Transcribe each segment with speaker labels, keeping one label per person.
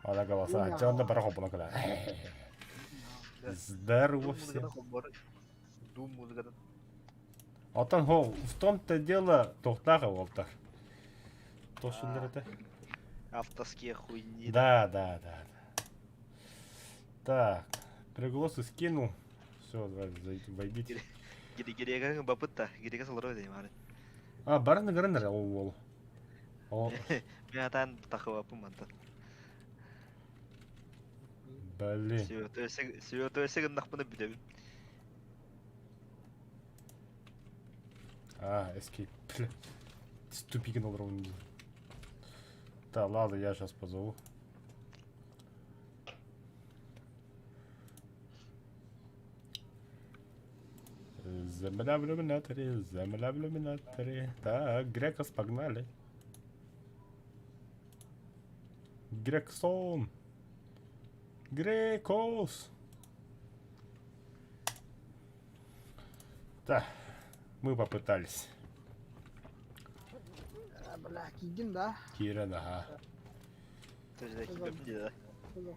Speaker 1: Ана голоса. Дьэ онно бары холбонон кэлэр. Здорово всем.
Speaker 2: Doom музыкатын.
Speaker 1: Оттон в том-то дело туохтаах уолтар. Туох сүллэр этэ?
Speaker 2: Авторские хуйни.
Speaker 1: Да, да, да, да. Так, пригласы скинул. Все, войдите.
Speaker 2: Гирига бапытта, гирига солоро дей мары.
Speaker 1: А, барын ыгырын эрэ ол уол. Ол
Speaker 2: Мен атаан тахыбаппын мантан.
Speaker 1: Блин.
Speaker 2: Святойся гыннахпына бүтэбин.
Speaker 1: А, escape. Бля. Тупик олоробун. Да, ладно, я сейчас позову. Земля в иллюминаторе, земля в иллюминаторе. Так, Грекос, погнали. Грексон. Грекос. Да, мы попытались.
Speaker 3: Бля, киигин да?
Speaker 1: Киирэн аха.
Speaker 2: Киирэн да.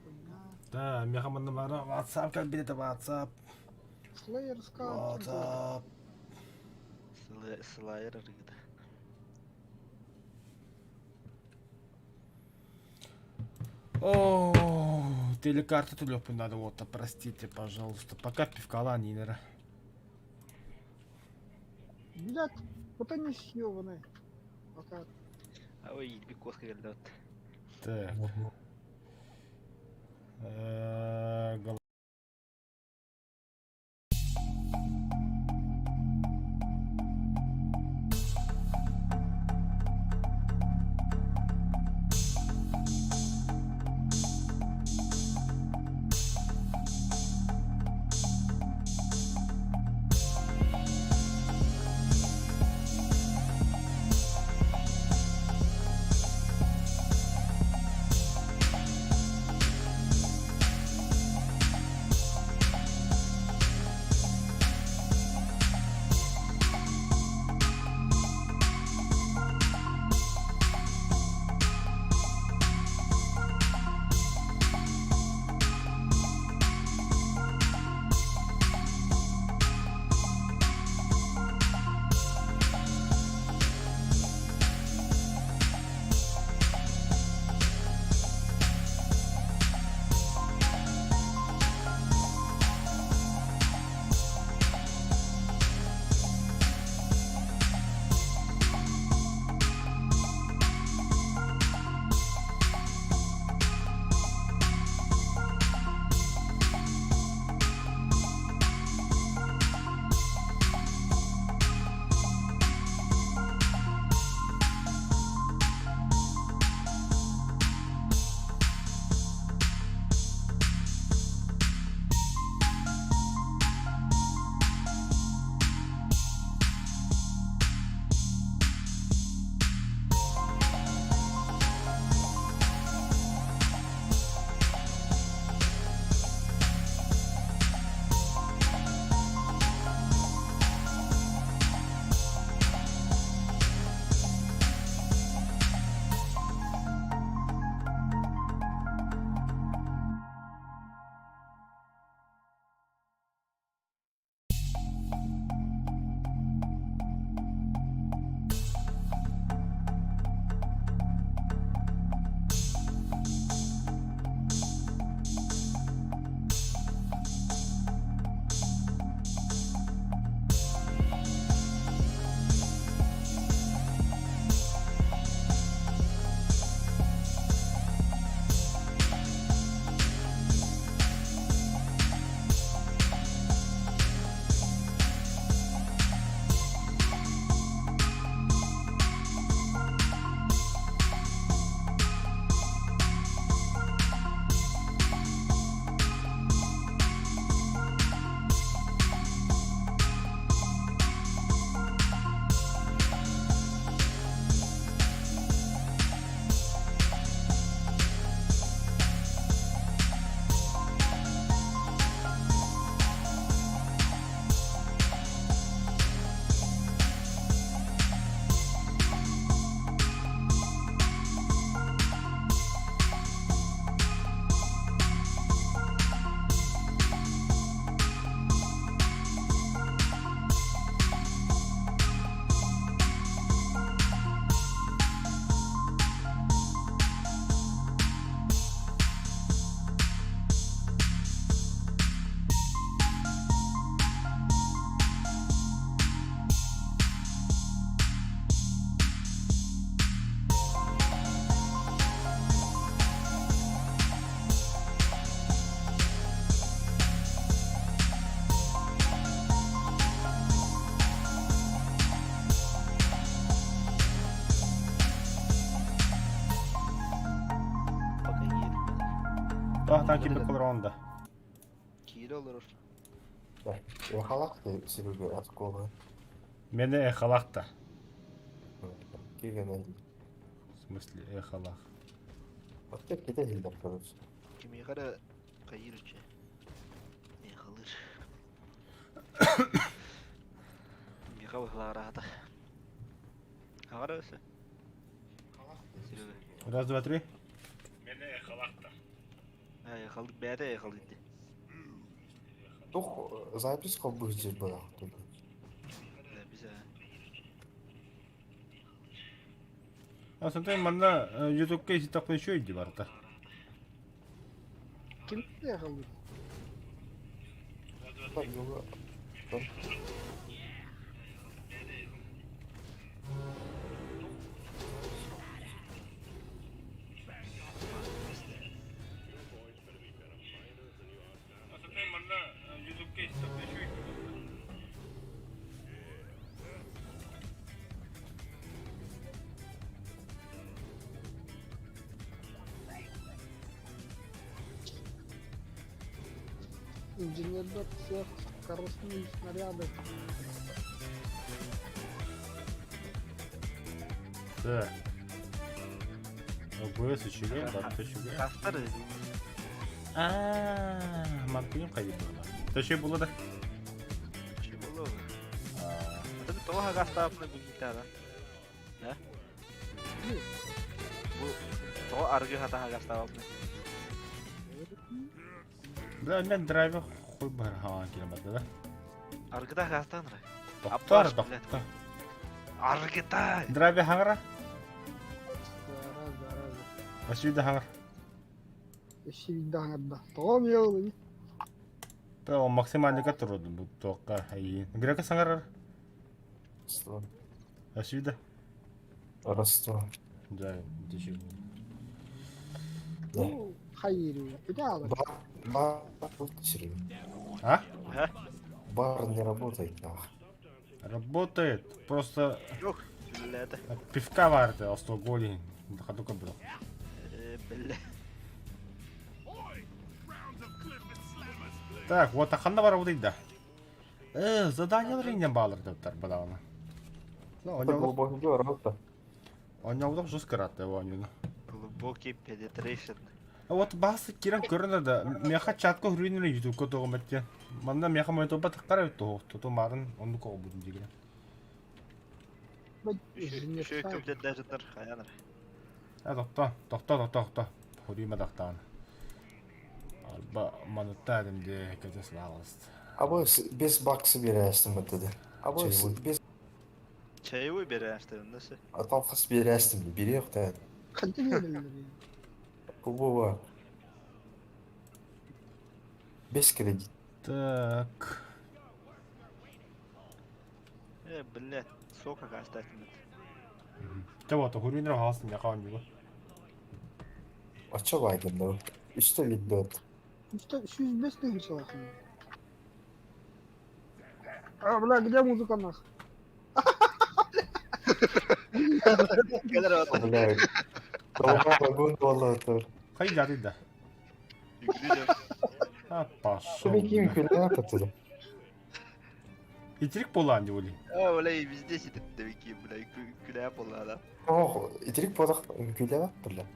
Speaker 1: Да, миэхэ манна баара WhatsApp кэлбит этэ WhatsApp.
Speaker 3: Slayer Scout.
Speaker 1: WhatsApp.
Speaker 2: Slayer арыгыта.
Speaker 1: О, телекарта төлөппүн надо вот, простите, пожалуйста. Пока пивкала нинера.
Speaker 3: Блядь, вот они съебаны. Пока.
Speaker 2: А ой, коска келді.
Speaker 1: Так. хатан киирбит олороҕун да?
Speaker 2: Киирэ олорор.
Speaker 4: Эхалах сируга оскуола.
Speaker 1: Мені эхалах да.
Speaker 4: Кигенен.
Speaker 1: В смысле эхалах?
Speaker 4: Отто кете хилдер короче.
Speaker 2: Кимиэхэ эрэ хайыыр үчэ. Эхалыыр. Миэхэ быһылаараата. Аҕара өссө. Серега.
Speaker 1: Раз, два, три.
Speaker 2: Эхалык бэйэтэ эхалыыр дии.
Speaker 4: Тух запись холбуһдьыр былаах
Speaker 2: Запись аа.
Speaker 1: А смотри, манна ютубка иһиттэхпинэ үчүгэй дии барыта.
Speaker 3: Ким эхалыыр? Инженердар всех скоростные снаряды.
Speaker 1: Так. ОБС үчүгэй, барыта үчүгэй.
Speaker 2: Хастар
Speaker 1: Аа, мантыгым хайдах буолла? Төшө була да.
Speaker 2: Че буолуо? Аты тоҕо хагастааппына билбитэ Да? Бу тоҕо аргы хата хагастаабаппын?
Speaker 1: Да, мен драйвер хуй бар хаан киирэн барда да.
Speaker 2: Аргыта хагастаан эрэ.
Speaker 1: Тохтор,
Speaker 2: Аппаш, блядь.
Speaker 1: тохтор.
Speaker 2: Аргыта!
Speaker 1: Драйвер хаҥара?
Speaker 3: Зараза, зараза.
Speaker 1: Өсүйдэ хаҥар.
Speaker 3: Өссө биирдэ хаҥарда. Тоҕо миэлый?
Speaker 1: То максимальныйга турудум бу туохха айыы. Грека саҥарар.
Speaker 4: Что?
Speaker 1: Өсүйдэ.
Speaker 4: Ростов.
Speaker 1: Да, дешевле.
Speaker 4: Да.
Speaker 3: Ну, хайыры. Куда
Speaker 4: Бар, бар, Серега.
Speaker 1: А?
Speaker 2: А?
Speaker 4: Бар не работает, нах.
Speaker 1: Работает. Просто
Speaker 2: Yok. Бля,
Speaker 1: пивка варты, алкоголь. Ходука был.
Speaker 2: Бля.
Speaker 1: Так, вот ханна бар работает, да. Задание не баллар доктор бадавана. Ну,
Speaker 4: Это глубокий работа.
Speaker 1: Оñоудох жестко рад его онюну.
Speaker 2: Глубокий penetration.
Speaker 1: А вот басы кирен көрүнө да, меха чатка хүрүнү ютубка тоҕум эттен. Манна меха мойтопа тахтара тоҕ, тото марын оннук оҕобутун дигин.
Speaker 2: Еще көмден даже хаянар.
Speaker 1: А тохто, тохто, тохто, тохто. Хүрүмэ тахтаан. Алба манытта эдим де кете славаст.
Speaker 4: А вы без бакса берястым это да. А вы без...
Speaker 2: Чаевой берястым, nasıl?
Speaker 4: А там хас берястым, берех да.
Speaker 3: Ханты береллэр.
Speaker 4: Кубова. Без кредит.
Speaker 1: Так.
Speaker 2: Бля, сок оставим.
Speaker 1: Чэ вот, хүрүнү хаалсын яка онюгу.
Speaker 4: А чё вайден да? И что ведет?
Speaker 3: 105 тысяч А, бля, где музыка нах?
Speaker 4: Бля, голова вагон была тоже.
Speaker 1: Хай жады да. А пошел.
Speaker 4: Ким күләп оттуда.
Speaker 1: Итрик болан деп ойлаймын.
Speaker 2: А, бля, везде сидит давики, бля, күләп болар.
Speaker 4: Ох, итрик бодақ күләп, бля.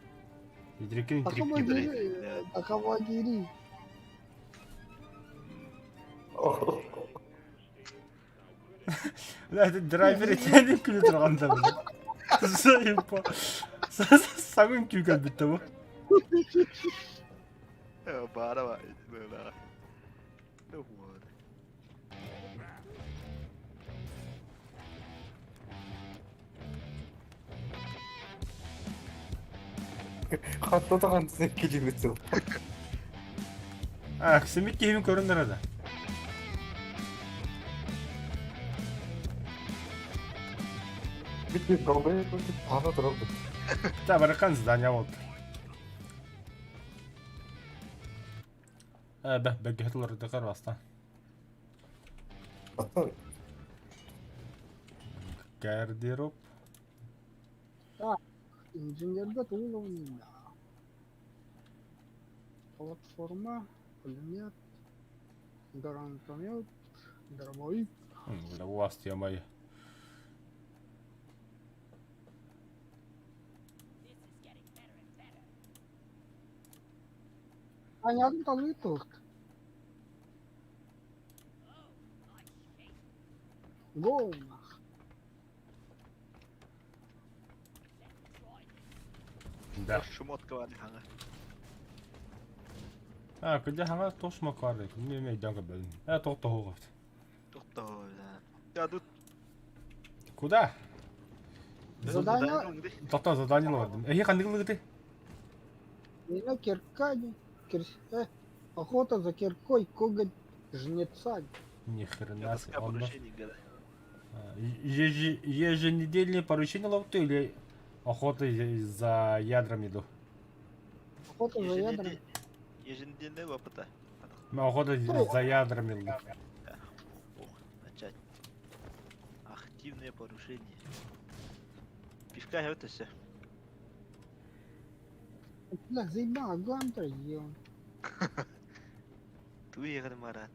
Speaker 1: Итриккен итрик
Speaker 3: дип. Ахамагири.
Speaker 1: Бля, это драйвер етені күле тұрғанда, бля. Заебал. Сағын күйген бітті бұл.
Speaker 2: Бара бар. Бля. Вот.
Speaker 4: Хаттатаған келіп
Speaker 1: А, кісімік кейбін көріндір еді.
Speaker 4: Бітті долбай ана тұрып.
Speaker 1: Та барақан здание болды. Бә, бәгге хатылар баста.
Speaker 4: Ата
Speaker 1: Гардероб.
Speaker 3: Инженерда туылуын. Платформа, пулемет, гранатомет, дробовик.
Speaker 1: Бля, у вас тема.
Speaker 3: Понятно, там и тут. Гоу, нах.
Speaker 1: Да.
Speaker 2: Шмотка бар хаҥа.
Speaker 1: А, кыдьа хаҥа туох шмакары, не не өйдөөн көрбөтүм. Э, туох тоһуох эбит.
Speaker 2: Тохтоо. Я тут
Speaker 1: Куда?
Speaker 3: Задание
Speaker 1: Тохтоо задание бардым. Эһи ханнык ылыгыты?
Speaker 3: Меня кирка, не- кир- охота за киркой, коготь жнеца.
Speaker 1: Ни хрена себе.
Speaker 2: Доска
Speaker 1: Онно
Speaker 2: поручений года.
Speaker 1: Еженедельное поручение ловту или охота за ядрами иду?
Speaker 3: Охота за ядрами.
Speaker 2: Еженедельный опыта.
Speaker 1: Охота за ядрами иду.
Speaker 2: Ох, начать. Активное порушение. Пивка это все.
Speaker 3: Бля, заебал, главное ел.
Speaker 2: Туй Марат.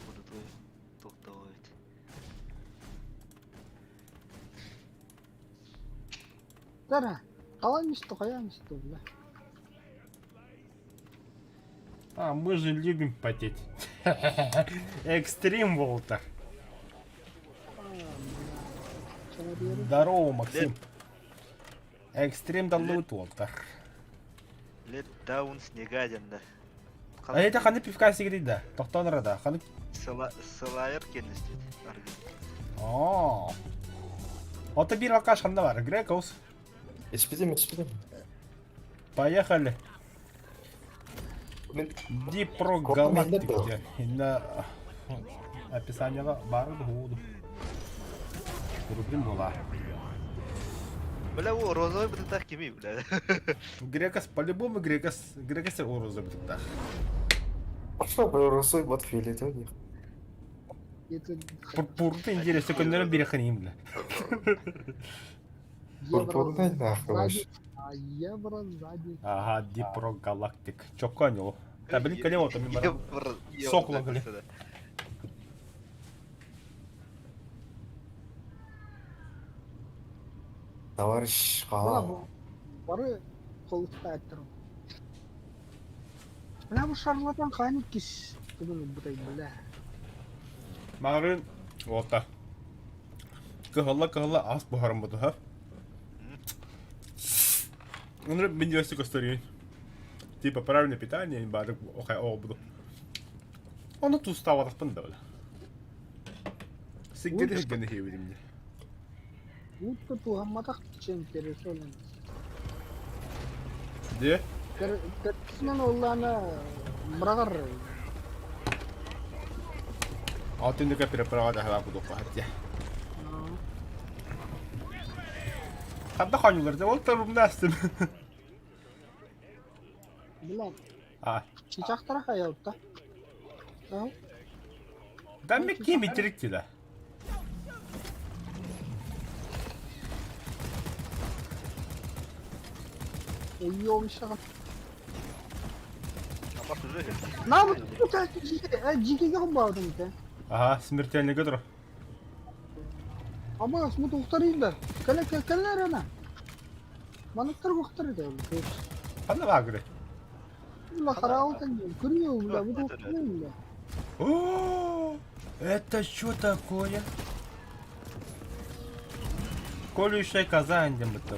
Speaker 2: Буду твой токтовать.
Speaker 3: Тара, қалай хайан что, бля.
Speaker 1: А, мы же любим потеть. Экстрим Волтер. Здорово, Максим. Экстрим далут Волтер.
Speaker 2: Лет даун снегаден да.
Speaker 1: А это ханы пивка сигри да. Тохтон рада. Ханы.
Speaker 2: Сылайыр кенестет.
Speaker 1: О. Ото бир алкаш ханда бар. Грекос.
Speaker 4: Испитим, испитим.
Speaker 1: Поехали.
Speaker 4: Мен
Speaker 1: Дипро Галактик. На описание бар буду. Рубин была.
Speaker 2: Бля, о, розовый будет так кими, бля.
Speaker 1: Грекос, по-любому Грекос, Грекос розовый будет так.
Speaker 4: Пошла бы русой бот фиолетовый.
Speaker 3: Это
Speaker 1: Пурпурный интересно, көннөрө бире ханим, бля.
Speaker 4: Пурпурный нахуй вообще.
Speaker 3: А евро сзади.
Speaker 1: Ага, Дипро Галактик. Чоканил. Та блин, калево там Сокола, бля.
Speaker 4: Товарищ халал.
Speaker 3: Бары холстайтер. Бля, бу шарлатан ханик кис. Бүгін бұтай, бля.
Speaker 1: Марын, ота. Кыһалла-кыһалла ас буһарым буду, ха? Онро мен диэси көстөрүн. Типа правильное питание, бары охай о буду. Оны туставатпын да бля. Сиггеде хиггене хебидим.
Speaker 3: Утка туһамматах чем пересолен.
Speaker 1: Де?
Speaker 3: Кірпісінен олланы бұрағар.
Speaker 1: Алтындыка переправа да буду хатя. Хадда ханюлар, ол тарумнастым.
Speaker 3: Бля,
Speaker 1: А,
Speaker 3: чичақтара хаялта.
Speaker 1: да мен кем итеректи да.
Speaker 3: Уйом шаған.
Speaker 2: Амас уже.
Speaker 3: На, вот жекеге қымбадым те.
Speaker 1: Ага, смертельный гидро.
Speaker 3: Ама смут уқтарыйды. Кәле кәле ана. Маныктар уқтарыйды.
Speaker 1: Ханна багры.
Speaker 3: Бля, қарауылтан көрмеу, бля, буду бля.
Speaker 1: О, это что такое? Колющая коза диэн бытта.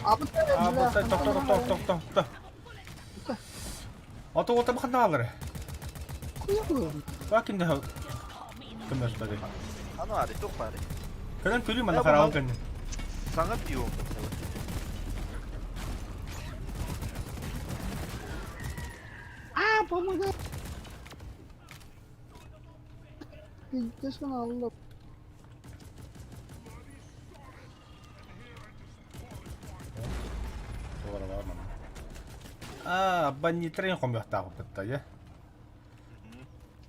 Speaker 3: А
Speaker 1: А, вот так, тох, тох, тох, тох, тох, тох. Ото ота баханда алары. Бакин да кымнаш бары.
Speaker 2: Аны ари, тоқ бары.
Speaker 1: Кэлэн күлү мана харал кэнни.
Speaker 2: Саңа биом.
Speaker 3: А, помогай. Пиздец, алла.
Speaker 1: А, баннитрен хомяхтаах бытта, я.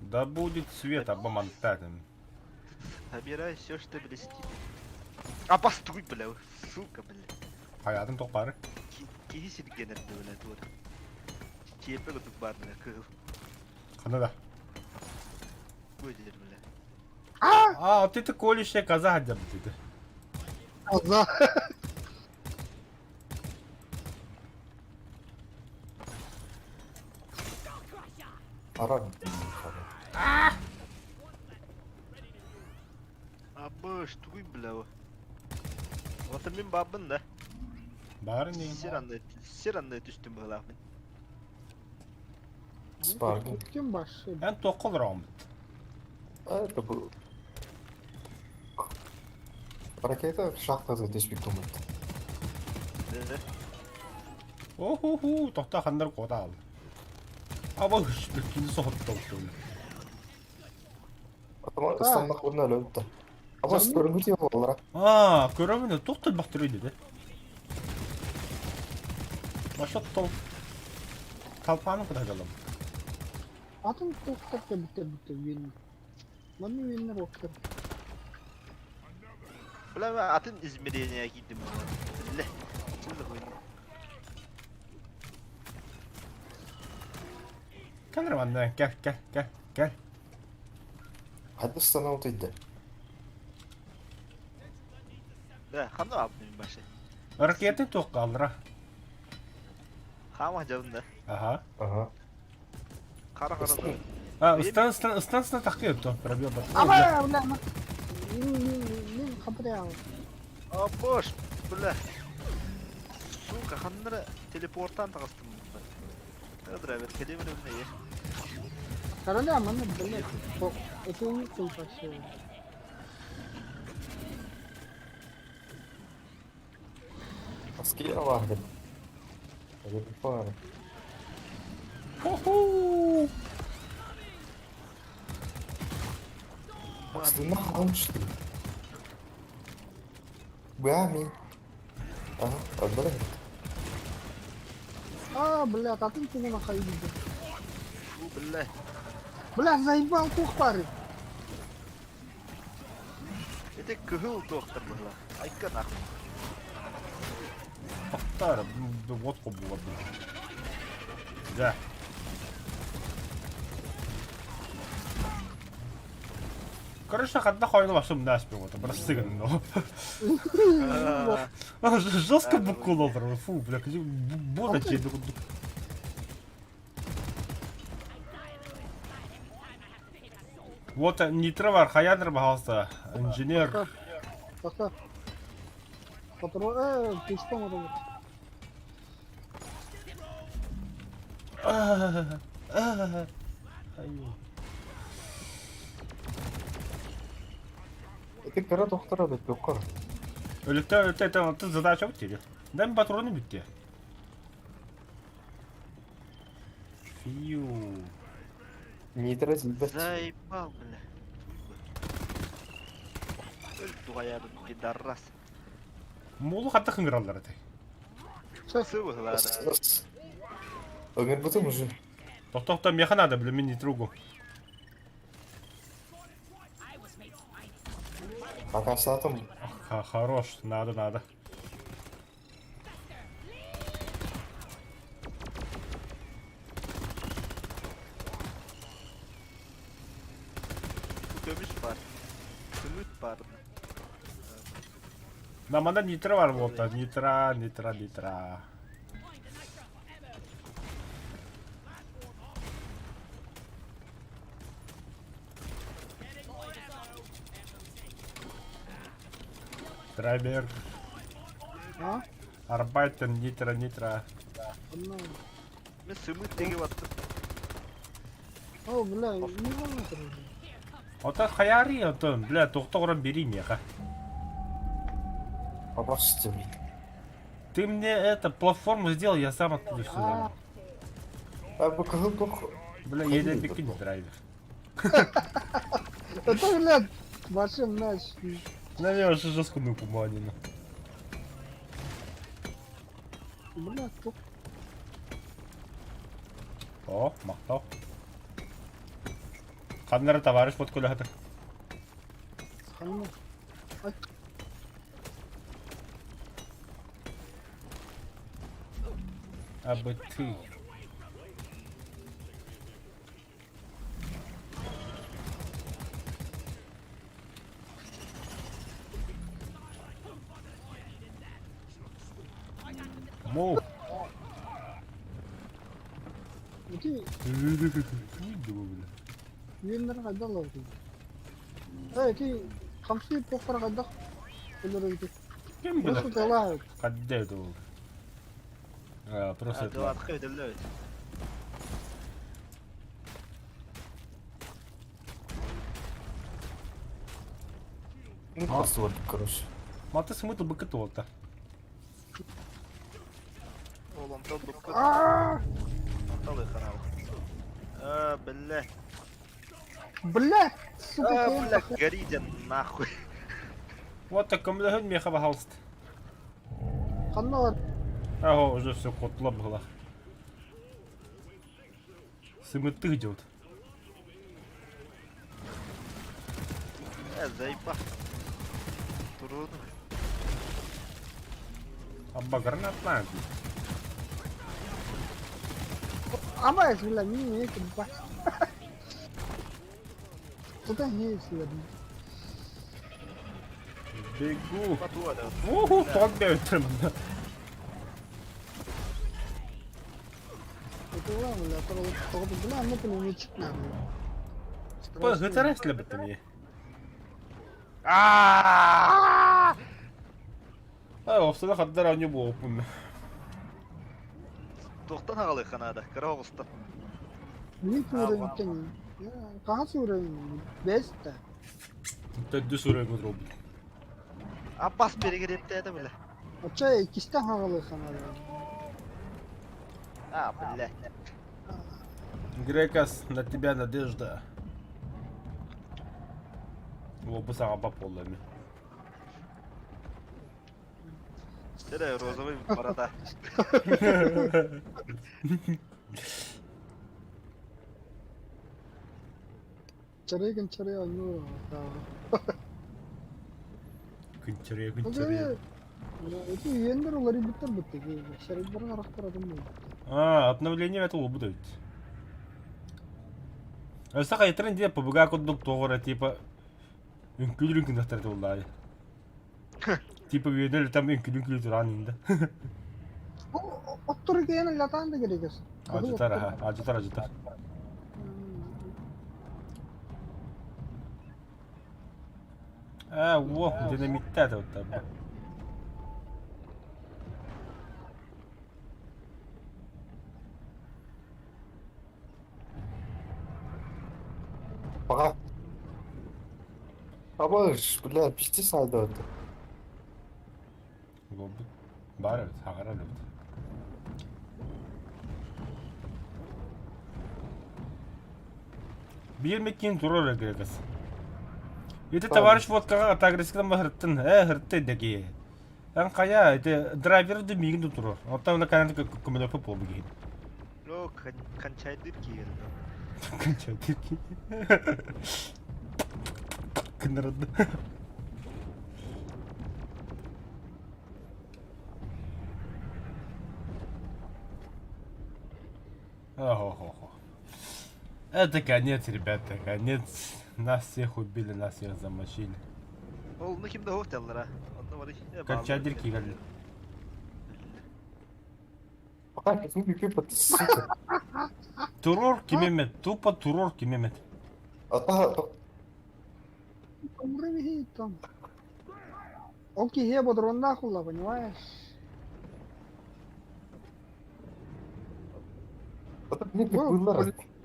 Speaker 1: Да будет свет, абба мантатым.
Speaker 2: Собирай все, что блестит. А постуй, бля, сука, бля.
Speaker 1: Хаятым тоқ бары.
Speaker 2: Киһи сиргенер бля, тур. Чиэппэ курдук баар бля кыһыл.
Speaker 1: Ханна да?
Speaker 2: Бу диир бля.
Speaker 1: А, вот это колющая коза деп дейді.
Speaker 3: Коза.
Speaker 4: Арам.
Speaker 2: Абыш, тугуй бля о. Вот мин бабын да.
Speaker 1: Бары не?
Speaker 2: Сир анны, сир анны түстүм быһылаахпын.
Speaker 4: Спаркин.
Speaker 3: Ким башы?
Speaker 1: Эн тоққол раунд.
Speaker 4: А, это был... Ракета шахтада түспүт думает.
Speaker 1: О-ху-ху, тоқта хандар кота ал. Аба бүткүнді соғытты ұлты.
Speaker 4: Станнақ бұрын әлі өтті. Аба көрінгү тиіп олар.
Speaker 1: А, көрөмүн, тоқтыл бақтыр үйді де. Башат тол. Талпаны куда жалам.
Speaker 3: Атын тоқтап та бітті бітті вин. Маны виннер оқтыр.
Speaker 2: Бля, мен атын измерение кийдим. Бля. Чылды хуйня.
Speaker 1: Кәлір манда, кәл, кәл, кәл, кәл.
Speaker 4: Хәдді стана ұтыйды.
Speaker 2: Да, ханна апны мин башы.
Speaker 1: Ракеты тоққа алыра.
Speaker 2: Хама жабын да.
Speaker 1: Ага.
Speaker 4: Ага.
Speaker 2: Қара қара.
Speaker 1: А, ыстан, ыстан, ыстан, ыстан тақы өтті. Пробел бар.
Speaker 3: Аба, бля, мен қапыря ал.
Speaker 2: Абыш, бля. Сука, ханнара телепорттан тағыстым. Ыдыра бер, келе бер бля.
Speaker 3: Короля, маны, блядь, это не ты вообще.
Speaker 4: Аски аларды. Пары.
Speaker 1: Хо-ху!
Speaker 4: Астына қалмышты. Бәми. Ага, адбара.
Speaker 3: А, блядь, атын тугуна хайды.
Speaker 2: Фу, бля.
Speaker 3: Бля, заебал кухпары.
Speaker 2: Это кыһыл доктор была. Айка нахуй.
Speaker 1: Тоқтар, водку болады. Да. Короче, хадда хойну басым да аспен вот, бір сыгын, но. Жестко букул олдыр, фу, бля, бота жеді. Вот нитро бар, хаяныр бағалса, инженер.
Speaker 3: Тоқта. Патрон, пушка надо.
Speaker 4: Это кара доктора бет yok.
Speaker 1: Өлікті, өлікті, это задача бітті. Дай патроны бітті. Фью.
Speaker 4: Нитро зилбет.
Speaker 2: Заебал, бля. Өл туғаябын, пидорас.
Speaker 1: Молу қатты қыңыралар аты.
Speaker 2: Сывығылары.
Speaker 4: Ömer bu da mı?
Speaker 1: Тоқтоқта меха надо, бля, мен не трогу.
Speaker 4: Акасатым.
Speaker 1: Хорош, надо, надо.
Speaker 2: Көміш бар. Көміш бар.
Speaker 1: Наманда нитро бар болта. Нитро, нитро, нитро. Драйвер.
Speaker 3: А?
Speaker 1: Арбайтен, нитро, нитро.
Speaker 2: Мен сымыт деген баттым.
Speaker 3: О, бля, не знаю.
Speaker 1: Ота хаяри, ото, бля, тоқтоғыран бери меха.
Speaker 4: Попросите, блин.
Speaker 1: Ты мне это, платформу сделал, я сам оттуда сюда.
Speaker 4: А bu кызыл тох.
Speaker 1: Бля, еле бикини драйвер.
Speaker 3: Это, блядь, большим мяч.
Speaker 1: Наверное, жестко ну куманина.
Speaker 3: Бля, тут.
Speaker 1: О, мақтау. Қандары товарищ вот көлі
Speaker 3: Ханна.
Speaker 1: Абы ты.
Speaker 3: Ити үөннэр хайдах ылабытый? Э, ити хамсыыр туохтара хайдах өлөрөбүтүй?
Speaker 1: Ким билэр?
Speaker 3: Просто тылаабыт.
Speaker 1: Хадда это ол. А, просто это.
Speaker 2: Дылатка өтөллө эбит.
Speaker 4: Ну, просто вот, короче.
Speaker 1: Маты смытл бы кытолта.
Speaker 2: Ол онтон буккут.
Speaker 3: Аа!
Speaker 2: Онтон ыханал. А, бля.
Speaker 3: Бля! Сука,
Speaker 2: А, бля, горите нахуй.
Speaker 1: Вот так көмөлөһүн миэхэ баһалыст.
Speaker 3: Ханна бар?
Speaker 1: Аго, уже все котла была. Сымытых идет.
Speaker 2: Э, заебал. Турун.
Speaker 1: Абба гранат надо.
Speaker 3: Ама бля, мин эмиэ кырбас. Куда не следует?
Speaker 1: Бегу.
Speaker 2: Батуа да.
Speaker 1: Уху, ток бэйтим. Гытарас лебетами.
Speaker 2: Аа!
Speaker 1: А, офсада хаддар аню буоппун.
Speaker 2: Туохтан аҕалыахха наада, кыра оҕустан.
Speaker 3: Мин суурайбыттан хаһан суурайын бэс да.
Speaker 1: Төрдүс уурайбыт робот.
Speaker 2: Аппас перегрептээтэ бile.
Speaker 3: Оччо иккистэн хаҕалыахха наада.
Speaker 2: А, бля.
Speaker 1: Грекас, на тебя надежда. О, бу саҥа бап буолла эми.
Speaker 2: Дere розовый борода.
Speaker 3: Чарыгын чарый оонньуур
Speaker 1: Күнчэрийэ күнчэрийэ.
Speaker 3: Ити үөннэр уларыйбыттар быттык. Шарыйдарын арахтар атын буолбут.
Speaker 1: А, обновление это будет. Өссө хайытарын диэ ПБГ курдук туох эрэ типа үҥкүүлүүр үҥкүнэхтэр буоллаайы. Типа үөнэр там үҥкүүлүү тураан иһин да.
Speaker 3: Оттор киэн латаан да керекес.
Speaker 1: Ажытар аха, ажытар ажытар. Ээ, уо, динамиттаа да
Speaker 4: Пока. Абаш, бля, пиздец надо это.
Speaker 1: Баар эбит, хаҕарар эбит. Биир миккин турар эгрегас. Ити товарищ водкаҕа атагрескынан баһырыттын, ээ, һырытты дэки. Эн хайа, ити драйвер да миигин да турар. Оттон канаты көмөлөппүт буолбу киһи.
Speaker 2: Ну, кончайдыр киһи.
Speaker 1: Кончайдыр киһи. Кынырды. Ого-го-го. Это конец, ребята, конец. Нас всех убили, нас всех замочили.
Speaker 2: Ол ну ким да хуох дьаллара. Онно бары
Speaker 1: Кончайдыр киһи.
Speaker 4: Пока пипи сука.
Speaker 1: Турор кимемет, тупо турор кимемет.
Speaker 4: А та
Speaker 3: Там. Ол киһи бодоруоннаах буолла, понимаешь?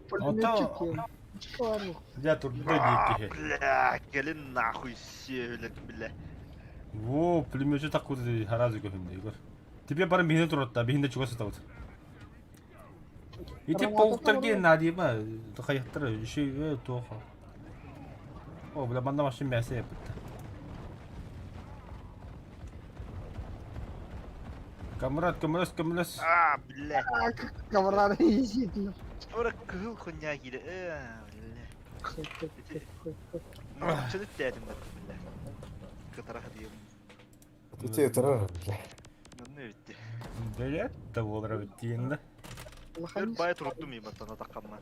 Speaker 3: Пулеметчик
Speaker 1: Дьэ турда дии киһи.
Speaker 2: Бля, кэлин нахуй сиэлек, бля.
Speaker 1: Во, пулеметчик таккута сразу көһүннэ, Егор. Тебе бары биһине турутта, биһине чугас сытабыт. Ити пауктарга наадыйма, хайыттар, еще туоха. О, бля, манна машина мясо еппит. Камрад, көмөлөс, көмөлөс.
Speaker 2: А, бля.
Speaker 3: Камрад иһитин.
Speaker 2: Ора кыһыл хуйня киирэ. Э, бля. Нууччаны тээтим бля. Кытарах дием.
Speaker 4: Ити турар, бля.
Speaker 2: Манна бүттэ.
Speaker 1: Блядь, да буолара бүттиин да.
Speaker 2: Өр бай туруттум иматтан атаққамман.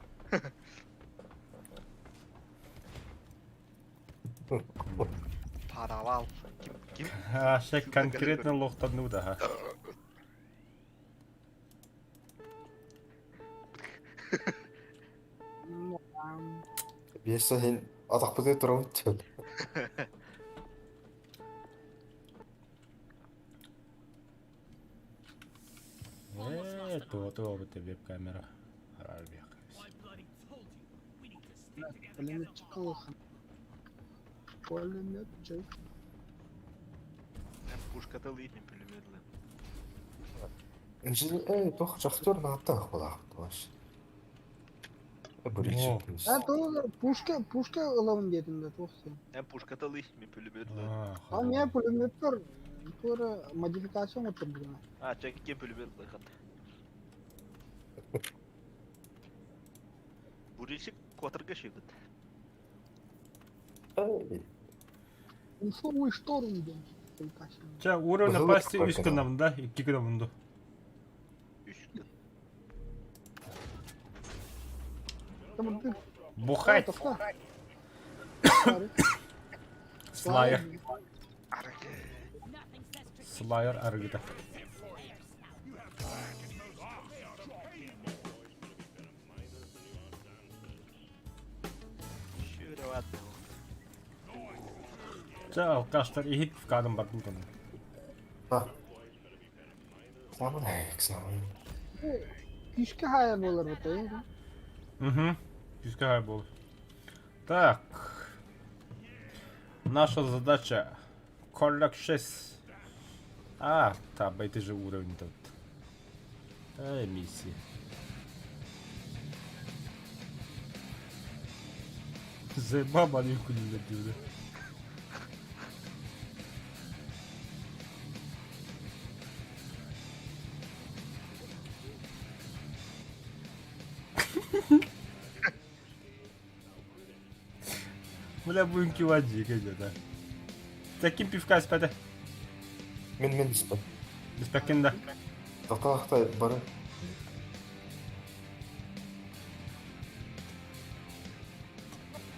Speaker 2: Паравал. Ким ким?
Speaker 1: А, ще конкретно лохтанну да.
Speaker 4: Биэс сыл иһин атахпытыгар турабыт чөл.
Speaker 1: Ээ, туо-туо бу веб-камера. Араарбиэх.
Speaker 3: Пулеметчик улахан. Пулеметчик.
Speaker 2: Пушката лыйын пулеметлы.
Speaker 4: Инженер, эй, туох шахтер нааттаах буолаахтыбаш. Буричик.
Speaker 3: А то пушка, пушка ылабын диэтим да туох син.
Speaker 2: Эн пушката лый, мен пулеметлы.
Speaker 3: А меня пулеметтер туора модификация оҥорторбута.
Speaker 2: А, чекке пулеметлы хат. Бурильщик кватрга шибет.
Speaker 4: Эй,
Speaker 3: Пунцовый шторм диэн
Speaker 1: Ча, уровень
Speaker 4: Быһылык
Speaker 1: опасности үс
Speaker 4: баркана.
Speaker 1: гынамын да, икки гынамын да.
Speaker 2: Үс гын.
Speaker 1: Бухать! Слайер. Слайер арыгыта. Чэ, алкаштар иһит каадым бардым кэннэ.
Speaker 4: А. Экзамен, экзамен.
Speaker 3: Күүскэ хаайар буолар бытай.
Speaker 1: Угу. Күүскэ хаайар буолар. Так. Наша задача Collect 6. А, та, это же уровень тут. Эй, миссия. Заебал маленькую не забил, Бля, будем кивать дико да. Таким пивка испэтэ.
Speaker 4: Мин мин испэт.
Speaker 1: Испэккин да.
Speaker 4: Тохтоохто бары.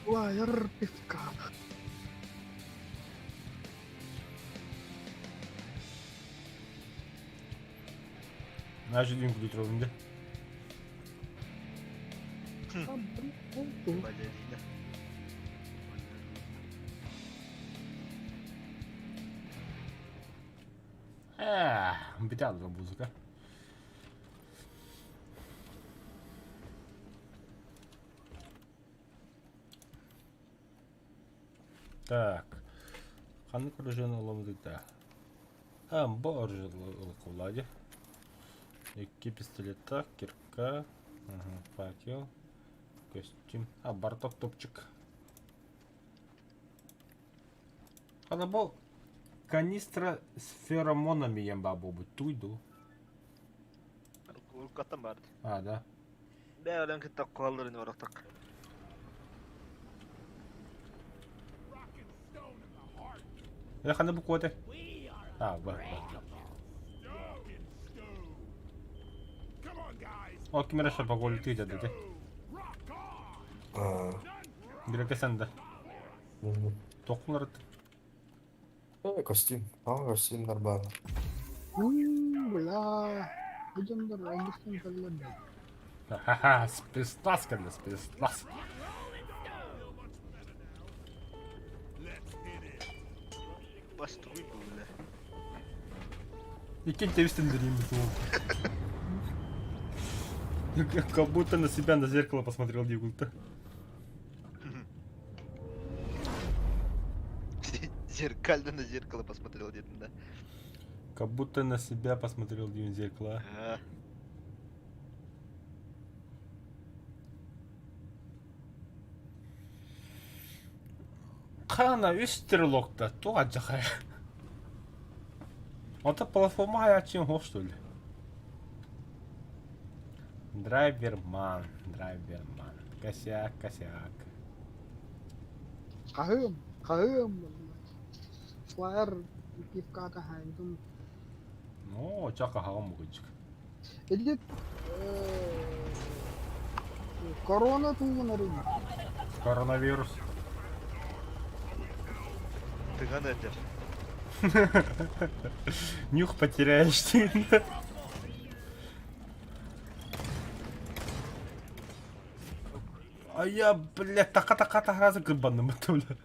Speaker 3: Лайер пивка.
Speaker 1: Значит, дюнку литровым, да?
Speaker 2: Балерина.
Speaker 1: Э, биталла музыка. Так. Ханнык оружиены ылабыт да? А, бу оружие ылыкуллади. Икки пистолеттаах, кирка, ага, факел, костюм. А, барток топчик. Ана бу канистра с феромонами ем бабу туйду.
Speaker 2: Уруккаттан баар.
Speaker 1: А, да.
Speaker 2: Бэйэлэн кытта куһалларын орохтох.
Speaker 1: Э, ханна бу куоте? А, бар, бар. О, ким эрэ шапоголиктыы дьадыты. Бирэкэ санда. Тохулар
Speaker 4: Э, костюм. А, костюмнар баар.
Speaker 3: Бля. Бу дьоннор алгыстан кэллэр да.
Speaker 1: Ха-ха, спецназ кэллэ, спецназ.
Speaker 2: Бастуй бля.
Speaker 1: Иккин тэбистин дэрим Как будто на себя на зеркало посмотрел Дигулта.
Speaker 2: Зеркально на зеркало посмотрел где-то, да.
Speaker 1: Как будто на себя посмотрел Дим в зеркало.
Speaker 2: А.
Speaker 1: Хана үс стрелокта, туох алдьархай. Ото платформа хайааччыым суох что ли? Драйверман, драйверман. Косяк, косяк.
Speaker 3: Хаһыам, хаһыам. Флайер пивката хаайдым.
Speaker 1: Оо, чака хаҕым мугунчук.
Speaker 3: Ити корона тугунарын
Speaker 1: Коронавирус.
Speaker 2: Тыган этэр.
Speaker 1: Нюх потеряешь ты. А я, блядь, така-така таһаразы кырбанным бля.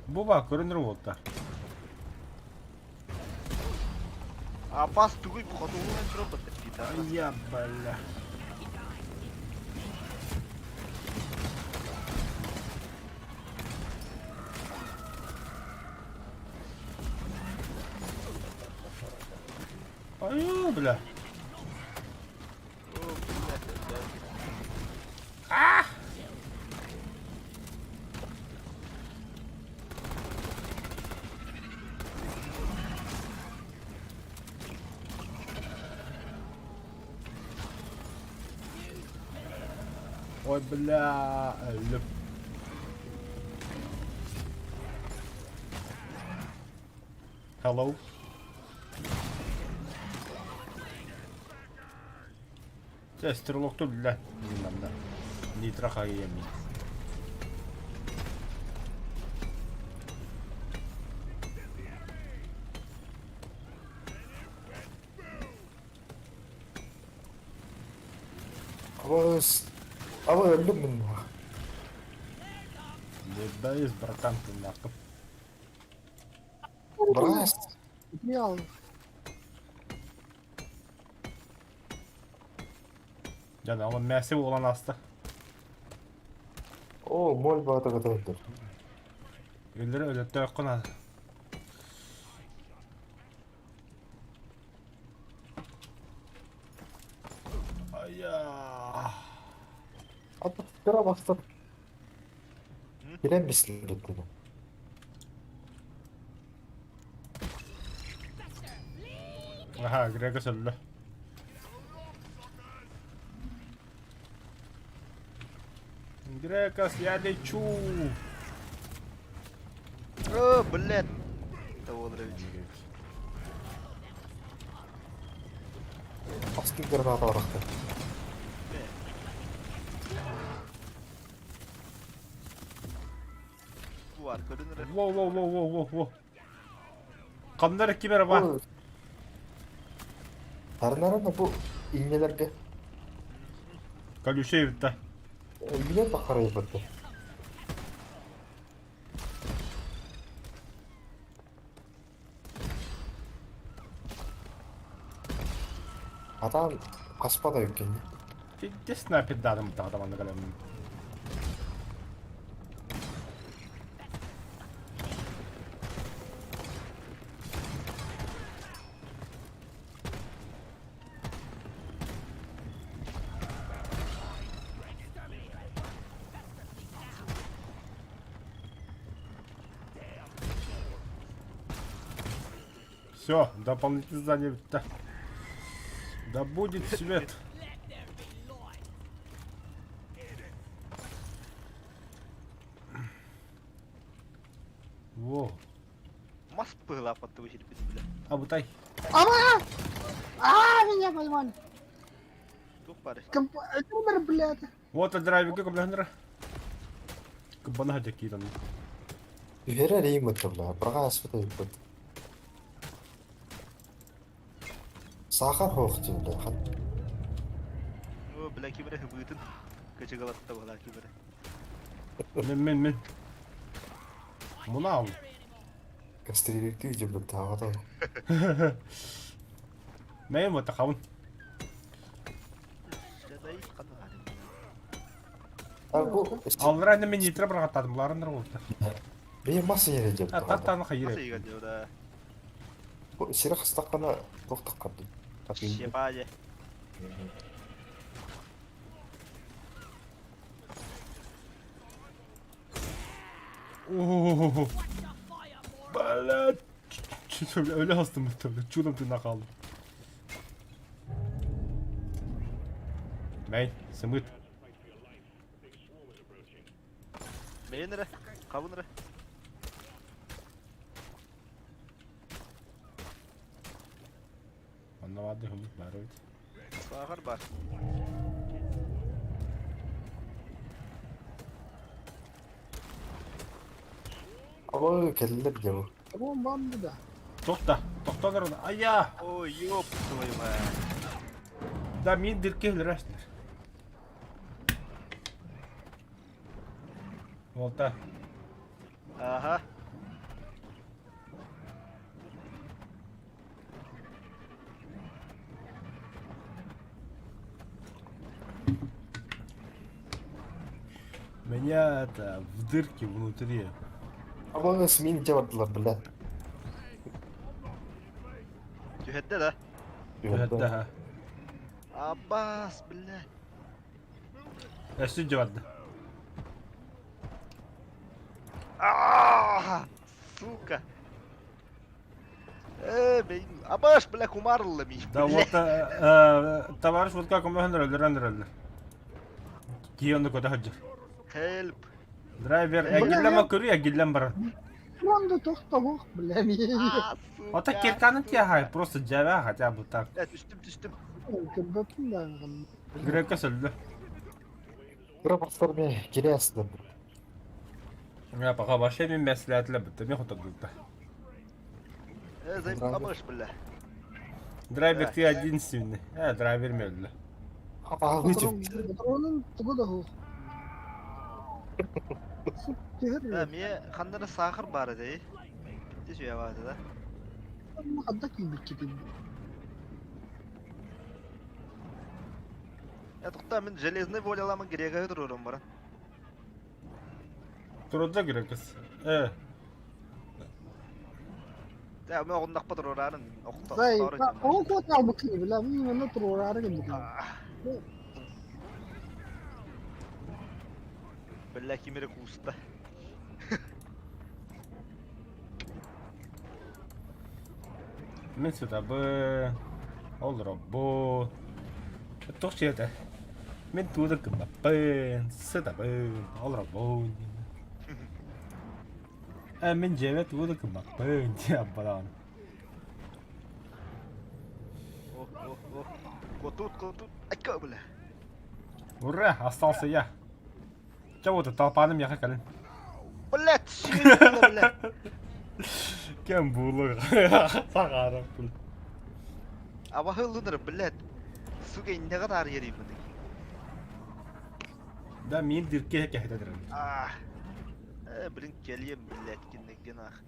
Speaker 1: Бу ба, көрүнөр буолта.
Speaker 2: Апас тугуй бу хотугунан туран баттар
Speaker 1: Я, бля. Ай, бля. А! Ой, бля, өллүм. Hello. Чэ, стрелокту бля. Манна. Нитро хайыамин.
Speaker 4: Ama ama öldüm ben.
Speaker 1: Ебаюсь, братан, ты нахуй.
Speaker 4: Браас.
Speaker 3: Реал.
Speaker 1: Дьэ, ол мясо буолан ааста.
Speaker 4: Оо, моль баата көтөһүллэр.
Speaker 1: Өлөрө өлөттөөххө наада. Айа.
Speaker 4: Ата кыра бастар. Билэн бислибит.
Speaker 1: Аха, Грего сөллө. Грекос, я лечу.
Speaker 2: О, блядь. Того ведь.
Speaker 4: Аскы граната барахта.
Speaker 2: Var көрүнөр.
Speaker 1: Воу, воу, воу, воу, воу, воу. Ханнар кимер бар?
Speaker 4: Тарнарана бу иннелерге
Speaker 1: Колючей да.
Speaker 4: билет бакарай барды. Атан каспада үккен.
Speaker 1: Пиздец снайпер дадым тағда манда калем. Все, дополнительное задание. Да. Да будет свет. Во.
Speaker 2: Мас пыла под того бля.
Speaker 1: Абытай.
Speaker 3: Ама! А, меня поймали.
Speaker 2: Тух пары.
Speaker 3: Компьютер, блядь.
Speaker 1: Вот драйвер как Кабана дякиран.
Speaker 4: Үһэрэр иим ыттыбла, браға аспыта үппүт. Сахар хоох тииле.
Speaker 2: О, бля, кимре хыбытын. Кычыгалатта була кимре.
Speaker 1: Мен мен мен. Мунал.
Speaker 4: Кастририкти жебет таагата.
Speaker 1: Мен вот тахабын.
Speaker 4: Бу
Speaker 1: Аллара мен нитро бырагаттадым, буларындар болду.
Speaker 4: бии мас иере жебет.
Speaker 1: А таттаны
Speaker 2: Мас
Speaker 1: хайыр.
Speaker 2: иген да.
Speaker 4: Бу сире хастаккана тохтаккарды.
Speaker 2: Шепае.
Speaker 1: О, Блядь. Öyle hastım tabii. Чудом ты нахал. Мэй, сымыт.
Speaker 2: Менере, кабынре.
Speaker 1: Аннавады хымыт бар бит.
Speaker 2: Сахар бар.
Speaker 4: Аба келлер жебу.
Speaker 3: Вон банда да.
Speaker 1: Тохта, тохта. Ая!
Speaker 2: Ой, ёб твою мать.
Speaker 1: Да, мин дирке өлөрөстөр. Волта.
Speaker 2: Ага.
Speaker 1: Меня это в дырке внутри.
Speaker 4: Абаҕас мин дьэ бардылар, бля.
Speaker 2: Түһэрдэ да?
Speaker 1: Түһэрдэ ha.
Speaker 2: Аббас, бля.
Speaker 1: Өссө дьэ барда.
Speaker 2: А, сука. Э, блин, абаш, бля, кумарылла ми.
Speaker 1: Да вот, э, товарищ вот как он өлөрөн өлөр. Кийонду көтө сылдьар.
Speaker 2: Help.
Speaker 1: Драйвер эгиллэн көрүү эгиллэн баран.
Speaker 3: Онда тохтоһуох, бля,
Speaker 2: А, сука.
Speaker 1: Ото кирканы тиэхай, просто дьэбэ хотя бы так.
Speaker 2: Э, түстүм, түстүм.
Speaker 3: Көрбөппүн даҕаны.
Speaker 1: Грекка сөллө.
Speaker 4: Кыра бастар мен кире астым.
Speaker 1: Я пока вообще мен мәсләтле бітті, мен хотырдылды.
Speaker 2: Э, займ, абаш, бля.
Speaker 1: Драйвер ты единственный. Э, драйвер мөллө.
Speaker 4: Ағычым.
Speaker 3: Патронун тугу да суох. Түһэр
Speaker 2: Да, мне ханнара сахар бар edi. Bitti şey vardı da.
Speaker 3: ханна киирбиккитин.
Speaker 2: Я тоқта мен железный воляламын грека тұрырым баран.
Speaker 1: Турда грекс. Э,
Speaker 2: Да, мен оғындақпа тұрырарын.
Speaker 3: Зай, ол кот албыккын, бля, мин онно туруораары гынныкын.
Speaker 2: Бля, кимере куста.
Speaker 1: мен сюда бы. Ол робот. Туох чиэтэ. Мин тууда гыммаппын, сытабын, ол робот. Э, мин дьиэбэ тугу да гыммаппын, диэн баран.
Speaker 2: Ох, ох, ох. Котут, котут. Айка, бля.
Speaker 1: Ура, остался я. Чэ вот толпаным яха кэлин.
Speaker 2: Блядь, сүйін, бля.
Speaker 1: Кем булуга саҕаарап
Speaker 2: Абаһы ылыныр, блядь. Сука, иннеҕэ таар ериймин.
Speaker 1: Да мин дирке кэһэтэ
Speaker 2: А. Э, блин, кэлиэм, блядь, киннеген ах.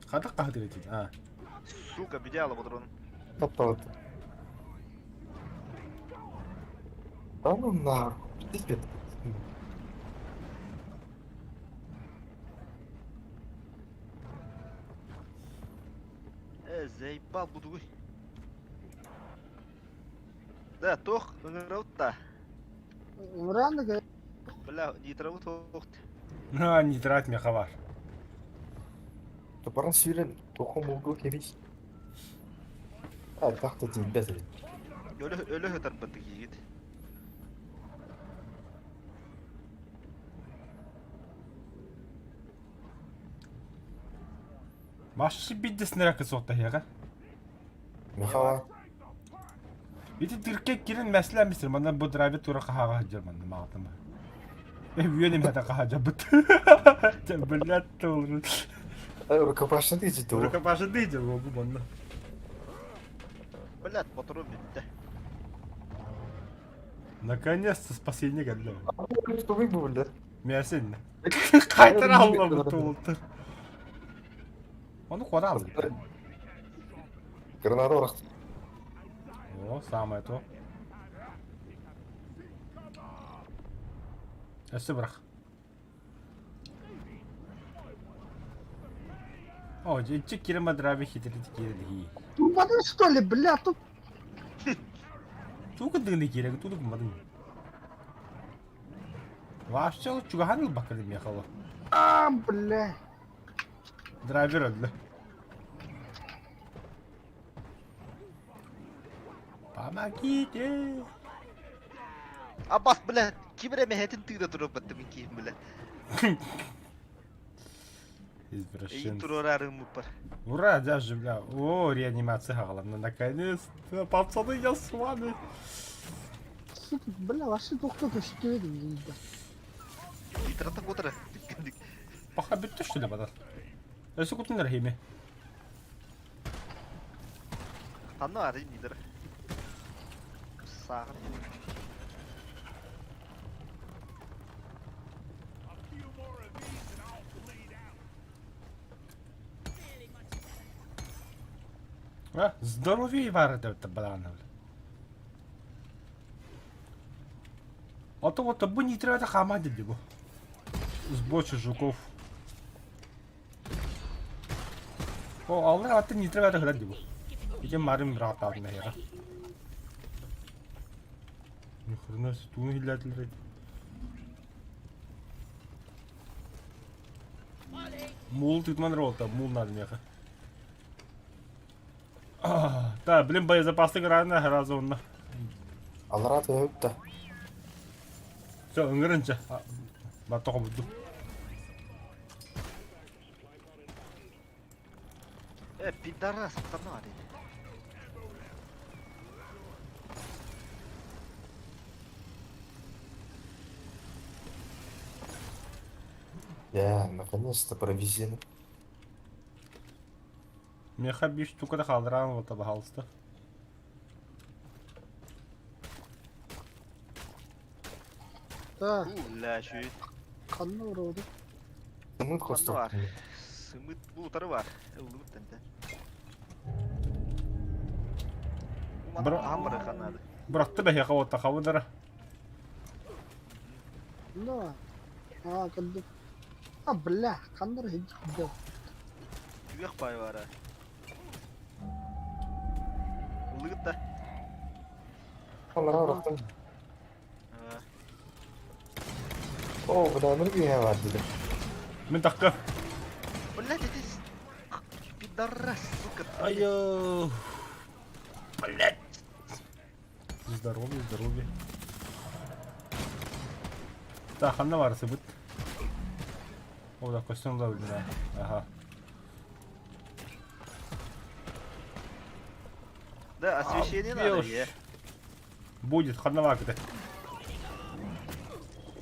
Speaker 1: Хата хаһытыр этин. А.
Speaker 2: Сука, бидеала бодрон.
Speaker 4: Тапталат. Да ну нахуй. Пиздец.
Speaker 2: Э, заебал буду. Да, тох, ыҥыраут-та.
Speaker 3: Ыҥыраан
Speaker 2: Бля, нитрову тохт.
Speaker 1: На, не трать меховар.
Speaker 4: Баран сүүрэн тохон мулгу кэбис. А тахта тиийбэт эбит.
Speaker 2: Өлө өлө ытарбатык иигит.
Speaker 1: Маши биддеснеракы суохтаһыаҕа.
Speaker 4: Михаил
Speaker 1: Ити тирке кирин мәслә мисер, манна бу драйвер тура хаһаҕа сылдьар манна маҕатыма. Э, үөн эмэхэтэ хаһаадьабыт. Чэ, блядь, толру.
Speaker 4: рукопашный дии дуу.
Speaker 1: Рукопашный дии бу манна.
Speaker 2: Блядь, моторум бүттэ.
Speaker 1: Наконец-то спасение кэллэ.
Speaker 4: Что вы бля?
Speaker 1: Мэрсин. Кайтар алла бу толтур. Ону куора алла.
Speaker 4: Граната барах.
Speaker 1: О, самое то. Өссө бырах. О, иччи кирема драви хитрити кирилхи.
Speaker 3: Турбадың что ли, бля, тут
Speaker 1: Тугун дыгны кирэг тудук мадын. Вообще чугахан бакыр мехало.
Speaker 3: а, бля.
Speaker 1: Драйвер öldü. Помогите!
Speaker 2: Абас, блядь, ким эрэ мэһэтин тыына турар баттым киһим, блядь. Эйин
Speaker 1: Извращенцы.
Speaker 2: туруораарым бар.
Speaker 1: Ура, даже, бля. О, реанимация главное, наконец-то. Пацаны, я с вами.
Speaker 3: Сука, бля, вообще тохто көстүбэдим да.
Speaker 2: Нитрата котара.
Speaker 1: Пока бүттү что ли, бадал? Өсө кутундар хими.
Speaker 2: Ханна арый мидер. Сааҕын.
Speaker 1: А, здоровее баар это балаҕанна. А то вот бу нитро хаама дии бу. Сбочу жуков. О, аллар аты нитро хыран дии бу. Ити марым бырааттаабын эһиэхэ. Ни хрена себе, тууну иһиллээтилэр. Муул тыытман эрэ муул надо миэхэ. Да, блин, боезапасы рано сразу онно.
Speaker 4: Аллараа төһөбүт да.
Speaker 1: Все, ыҥырынча. Баттаха буду.
Speaker 2: Э, пидорас, пацаны.
Speaker 4: Я, наконец-то провезены.
Speaker 1: Миэхэ биир штука хааллараан уолта баһаалыста.
Speaker 3: Да,
Speaker 2: Бля, чуть.
Speaker 3: ханна уроду.
Speaker 4: Сымыт
Speaker 2: Ханна
Speaker 4: хосток.
Speaker 2: бар. Сымыт бу утары бар. Ыллыбыт тэнтэ.
Speaker 1: Бра-
Speaker 2: Аһан бары ханнады.
Speaker 1: Бырахты бэһиэхэ уолта хабыдара.
Speaker 3: Да. А, кырдык. А, бля, ханна хиджи.
Speaker 2: Күөх бай бара. Ыллыгыт да.
Speaker 4: Аллараа ураттым. О, бля, ну я бар дедим.
Speaker 1: Мин такка.
Speaker 2: Блядь, эти пидорас, сука.
Speaker 1: Айо. Блять. Здоровье, здоровье. Так, ханна бар сыбыт. О, да, костюм да блин. Ага.
Speaker 2: Да, освещение надо, е.
Speaker 1: Будет, ханна бар кете.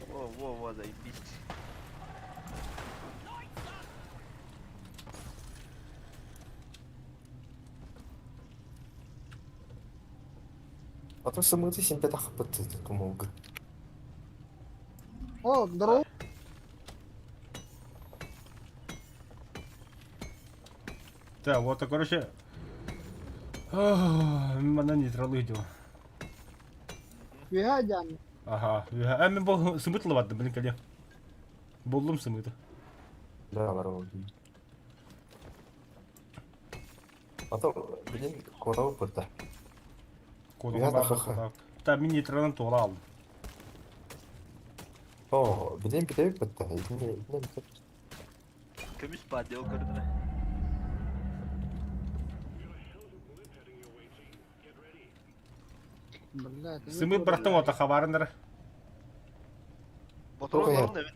Speaker 2: Во, во, во, заебись.
Speaker 4: А то сымыты симпет ахпыт тумулга.
Speaker 3: О, здорово.
Speaker 1: Так, вот, короче. Мана нейтралы идет.
Speaker 3: Виһа
Speaker 1: Ага. А мен бу сымыт лабатты, блин, кале. Булдум сымыты.
Speaker 4: Да, бар А то, блин, корова бұрда. Кодуга
Speaker 1: Та мен нейтралын тула алдым.
Speaker 4: О, блин, бітеп бітті. Итіне, итіне бітеп.
Speaker 2: Көмүс баар ол көрдүрэ.
Speaker 3: Бля,
Speaker 1: Сымыт бырахтым ота хабарындыр.
Speaker 2: Ботурон
Speaker 4: Ой.
Speaker 2: баран эбит.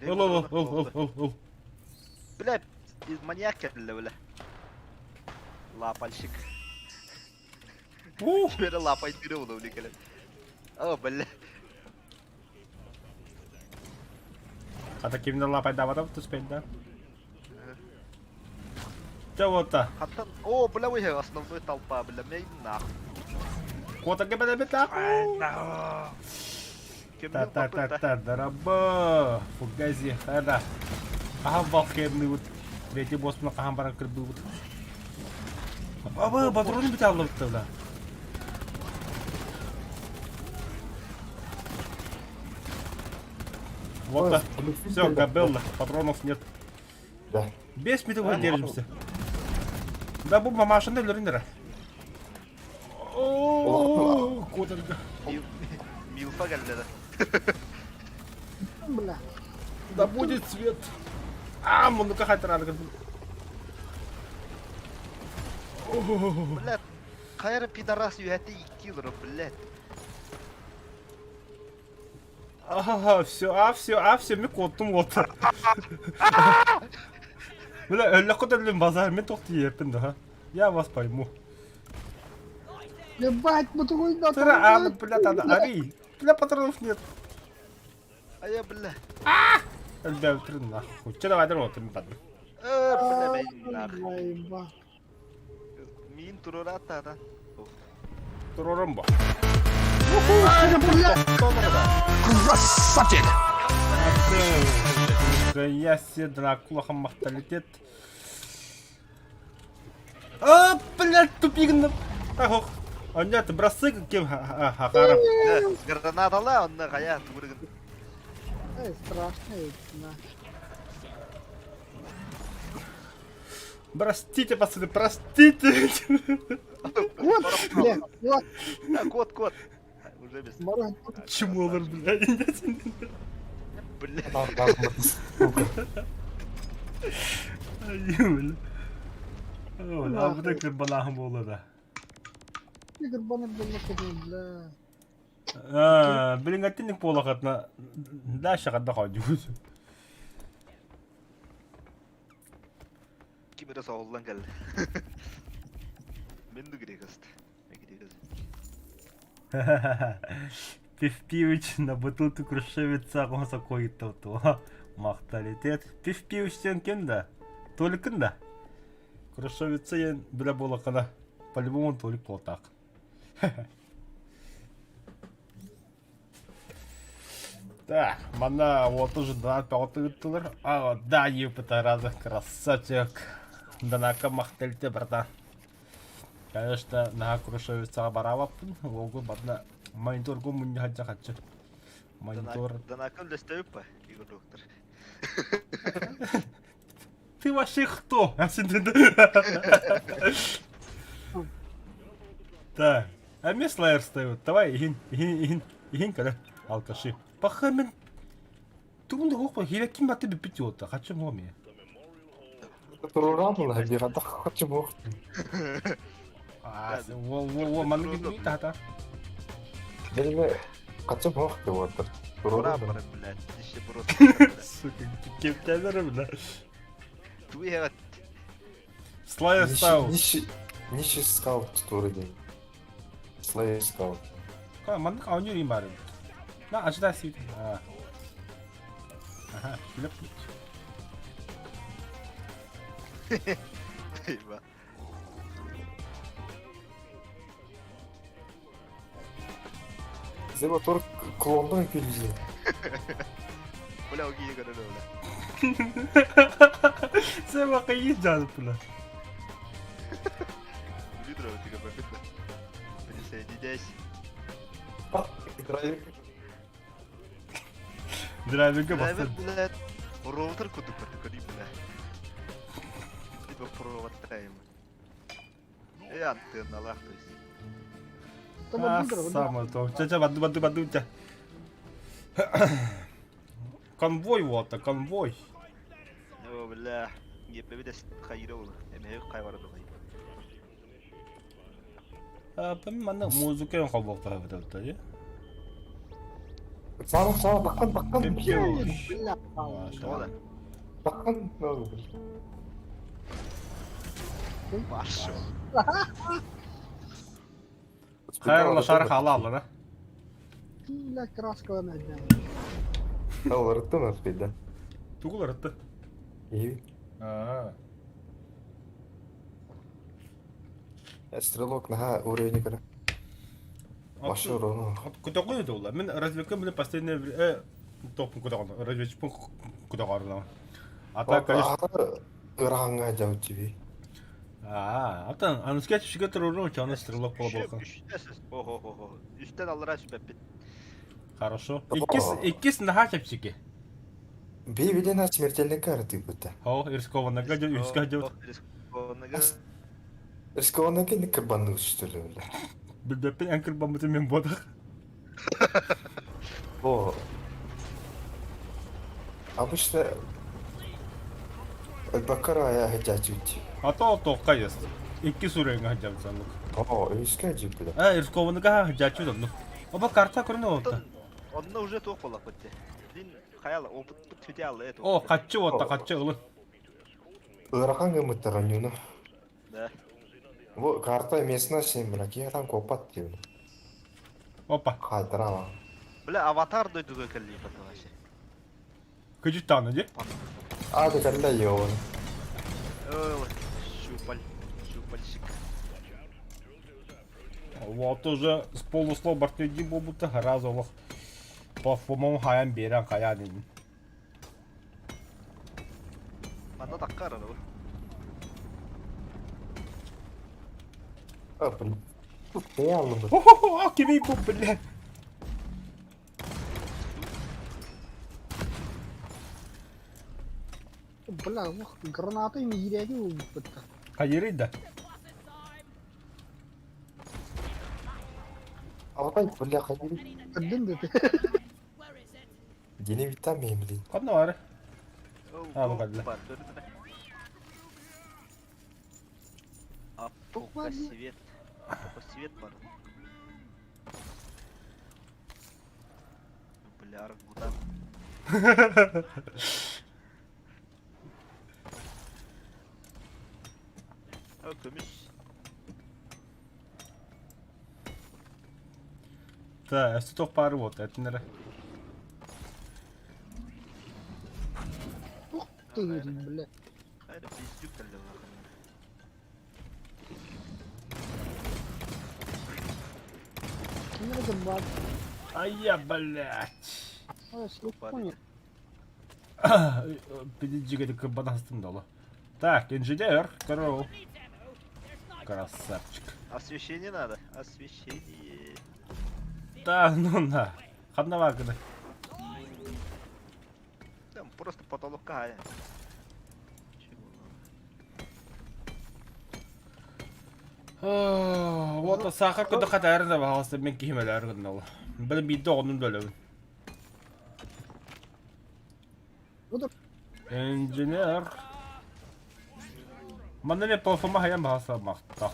Speaker 1: Ыл ыл ыл ыл ыл ыл.
Speaker 2: Бля, маньяк кэллэ бля. Лапальщик.
Speaker 1: Ух!
Speaker 2: Бері лапай тире була бля кэлэн. О, бля.
Speaker 1: Ата кимдер лапай даватап туспенда. Ча вот-то.
Speaker 2: Хаттан, о, бля, ой, основной толпа, бля, мей нахуй.
Speaker 1: Кота кебеде бета. Та та та та дараба. Фугази хада. Аха волшебный вот. Третий босс на кахам баран кырбы вот. Аба, патроны бит алып бля. Вот Все, габелла, патронов нет.
Speaker 4: Да.
Speaker 1: Без мы держимся. Да, бу мамашында өлөрүндөр. О, кутарга.
Speaker 2: Милфа кэллэ да.
Speaker 3: Бля.
Speaker 1: Да будет свет. А, муну-ка хайтарады.
Speaker 2: Бля, хайра пидорас үйәті икки олар, блядь.
Speaker 1: Ага, все, а все, а все, мен коттум вот. Бля, өллө көтөрлүм базар, мен тохты еппин да. Я вас пойму.
Speaker 3: Ебать, мы да.
Speaker 1: Тыра, а, бля, тада, ари. Бля, патронов нет.
Speaker 2: А я, бля.
Speaker 1: Өлбә өтүрүн нахуй. Че давай, давай, вот, мен бадым.
Speaker 2: Э, бля, мей нахуй.
Speaker 3: Ебать.
Speaker 2: Мин Туруорааттаата.
Speaker 1: Турорум бу.
Speaker 5: Красавчик!
Speaker 1: Я себе улахан махталитет. А, блядь, тупигн. Ах, Анят, бросай кем хахара.
Speaker 2: Гранатала, онно хайа тугургын.
Speaker 3: Эй, страшно ведь, на.
Speaker 1: Простите, пацаны, простите.
Speaker 3: Вот, бля, вот,
Speaker 2: Кот, кот. Уже без.
Speaker 3: морозь.
Speaker 1: Чмолор, блядь.
Speaker 2: Бля.
Speaker 1: А bu da кырбалаһым буолла да.
Speaker 3: Игорь Баннер был, бля.
Speaker 1: Аа, билиҥҥэттинник буолахатына дальше хадда хойдугут.
Speaker 2: Ким эрэ соһуллан кэллэ. Мин да грекост. Грекост.
Speaker 1: Пивпивич на бутылку крушевица гонса койыттау Махталитет. Пивпивичтен кем да? Толикын да. Крушевица ен бля буолахана. По-любому Толик буолтаах. Так, манна вот уже донат паҕытыгыттылар. А, да, епта раза красавчик. Донака махталите, братан. Конечно, на Крушевицаҕа бараабаппын. Уолгу барна мониторгу мунньа хаччы. Монитор.
Speaker 2: Донакын үлэстэбит па, Игорь доктор.
Speaker 1: Ты вообще кто? Так, а мне слайер ставят. Давай, ихин, ихин, ихин, ихин, когда алкаши. Пахамен. Тугунда хохпа, хираким баты бипити ота. Хачым хоми.
Speaker 4: Туруораамла биҕадах хочумуох.
Speaker 1: А, во, во, во, маннык тата.
Speaker 4: Билме качым хоох диуотар.
Speaker 2: Ура,
Speaker 4: Туруораамла.
Speaker 2: блядь, еще просто.
Speaker 1: Сука, кептелер, бля.
Speaker 2: Туя
Speaker 1: Слайер став.
Speaker 4: Ниши ниши скаут туры дей. Слайер скаут.
Speaker 1: Маннык ауньюр имарым. На, ожидай свит. Ага, хилеп.
Speaker 2: Eyvah.
Speaker 4: Зеба тур клондан күлдü.
Speaker 2: Бля, угии көрөр бля.
Speaker 1: Сен бакы жазып бля.
Speaker 2: Видро тига бэбит. Присоединяйся.
Speaker 4: Драйвер.
Speaker 1: Драйверге
Speaker 2: Драйвер,
Speaker 1: басты.
Speaker 2: блядь, роутер кудук көрдүк бля. Типа проводтайм. Э, антенналах, то есть.
Speaker 1: А, самое то. Ча-ча, баду, баду, баду, ча. Конвой вот, конвой.
Speaker 2: О, бля. Еппебит хайыр ол. Эмеһи хайвар духай.
Speaker 1: А, пем манна музыка холбохта бит.
Speaker 4: Сава сава баккан баккан.
Speaker 3: Бля,
Speaker 2: Тода.
Speaker 4: Баккан.
Speaker 2: Пошел.
Speaker 1: Хайрла шарх ала алла,
Speaker 3: бля, краска на дня.
Speaker 4: Алырыттым өспейді.
Speaker 1: Тугул ырытты.
Speaker 4: И
Speaker 1: А.
Speaker 4: стрелок наха уровень кара. Башы урону.
Speaker 1: Кутагы да Мен разведка биле последнее время топ кутагы разведчик кутагы. А так, конечно.
Speaker 4: Ырааңа жау тебе.
Speaker 1: А, atan аныска чүгө туруру, чаны стрелок боло
Speaker 2: Охо-хо-хо. Үстен аллара сүпеппит.
Speaker 1: Хорошо. Иккис иккис наха чепчики.
Speaker 4: Би билен смертельный карты будто.
Speaker 1: О, рискованно гадю, үскә жау.
Speaker 2: Рискованно.
Speaker 4: Рискованно кен кырбанны что ли, бля.
Speaker 1: Билбеппин әнкер бамыты мен бодах.
Speaker 4: О. Обычно Бакара я хажачуть.
Speaker 1: А то тоққа есть. Икки сүрәңе хаҗамсанлык.
Speaker 4: О, үскә жип бля.
Speaker 1: А, рискованно га хаҗачу да. Оба карта көрүнө болду.
Speaker 2: Онно уже туох боллах битте. Дин хаял опыт түтэ алла это.
Speaker 1: О, катчы болду, катчы ылын.
Speaker 4: Ырахан гымыттаран юна.
Speaker 2: Да.
Speaker 4: Бу карта местна сен бля, ки там копат деп.
Speaker 1: Опа.
Speaker 4: Кайдырала.
Speaker 2: Бля, аватар дойдуга кэлли потом вообще.
Speaker 1: Көжүт таны же.
Speaker 4: А, да калла йоон.
Speaker 2: Ой, щупаль, щупальщик.
Speaker 1: Вот уже с полуслова бартыйдыы буолбута раз олох платформам хайан биэрэн хайаан инин.
Speaker 2: Манна такка арарабы.
Speaker 4: А, блин. Не аллым.
Speaker 1: Хо-хо-хо, кимий бу, бля.
Speaker 3: Бля, ох, гранатой миирээги ылбыттар.
Speaker 1: Хайырый да.
Speaker 4: Алтай, бля, хайырый.
Speaker 3: Көрдүн да
Speaker 4: Динамита мемли.
Speaker 1: Ханна бар? А, бу кэллэ.
Speaker 2: Апокосвет. Апокосвет бар. Бля, аргудан. О, көмүс.
Speaker 1: Та, өстө туох баары буолта, этиннэрэ.
Speaker 3: Тух ты, бля.
Speaker 2: Хайда пиздюк кэллэ улахан.
Speaker 3: Ким эрэ баар.
Speaker 1: Айя, блядь.
Speaker 3: Ой, слепой.
Speaker 1: Пидиджиге кырбан астым да Так, инженер, здорово. Красавчик.
Speaker 2: Освещение надо. Освещение.
Speaker 1: Да, ну на. Ханна гына.
Speaker 2: Там просто потолок кая.
Speaker 1: Вот сахар куда хатар да баҕаста мен киһимэлэр гыннал. Били биирдэ оҕонун бөлөбүн. Инженер. Манна мен платформа хайан баҕаста махта.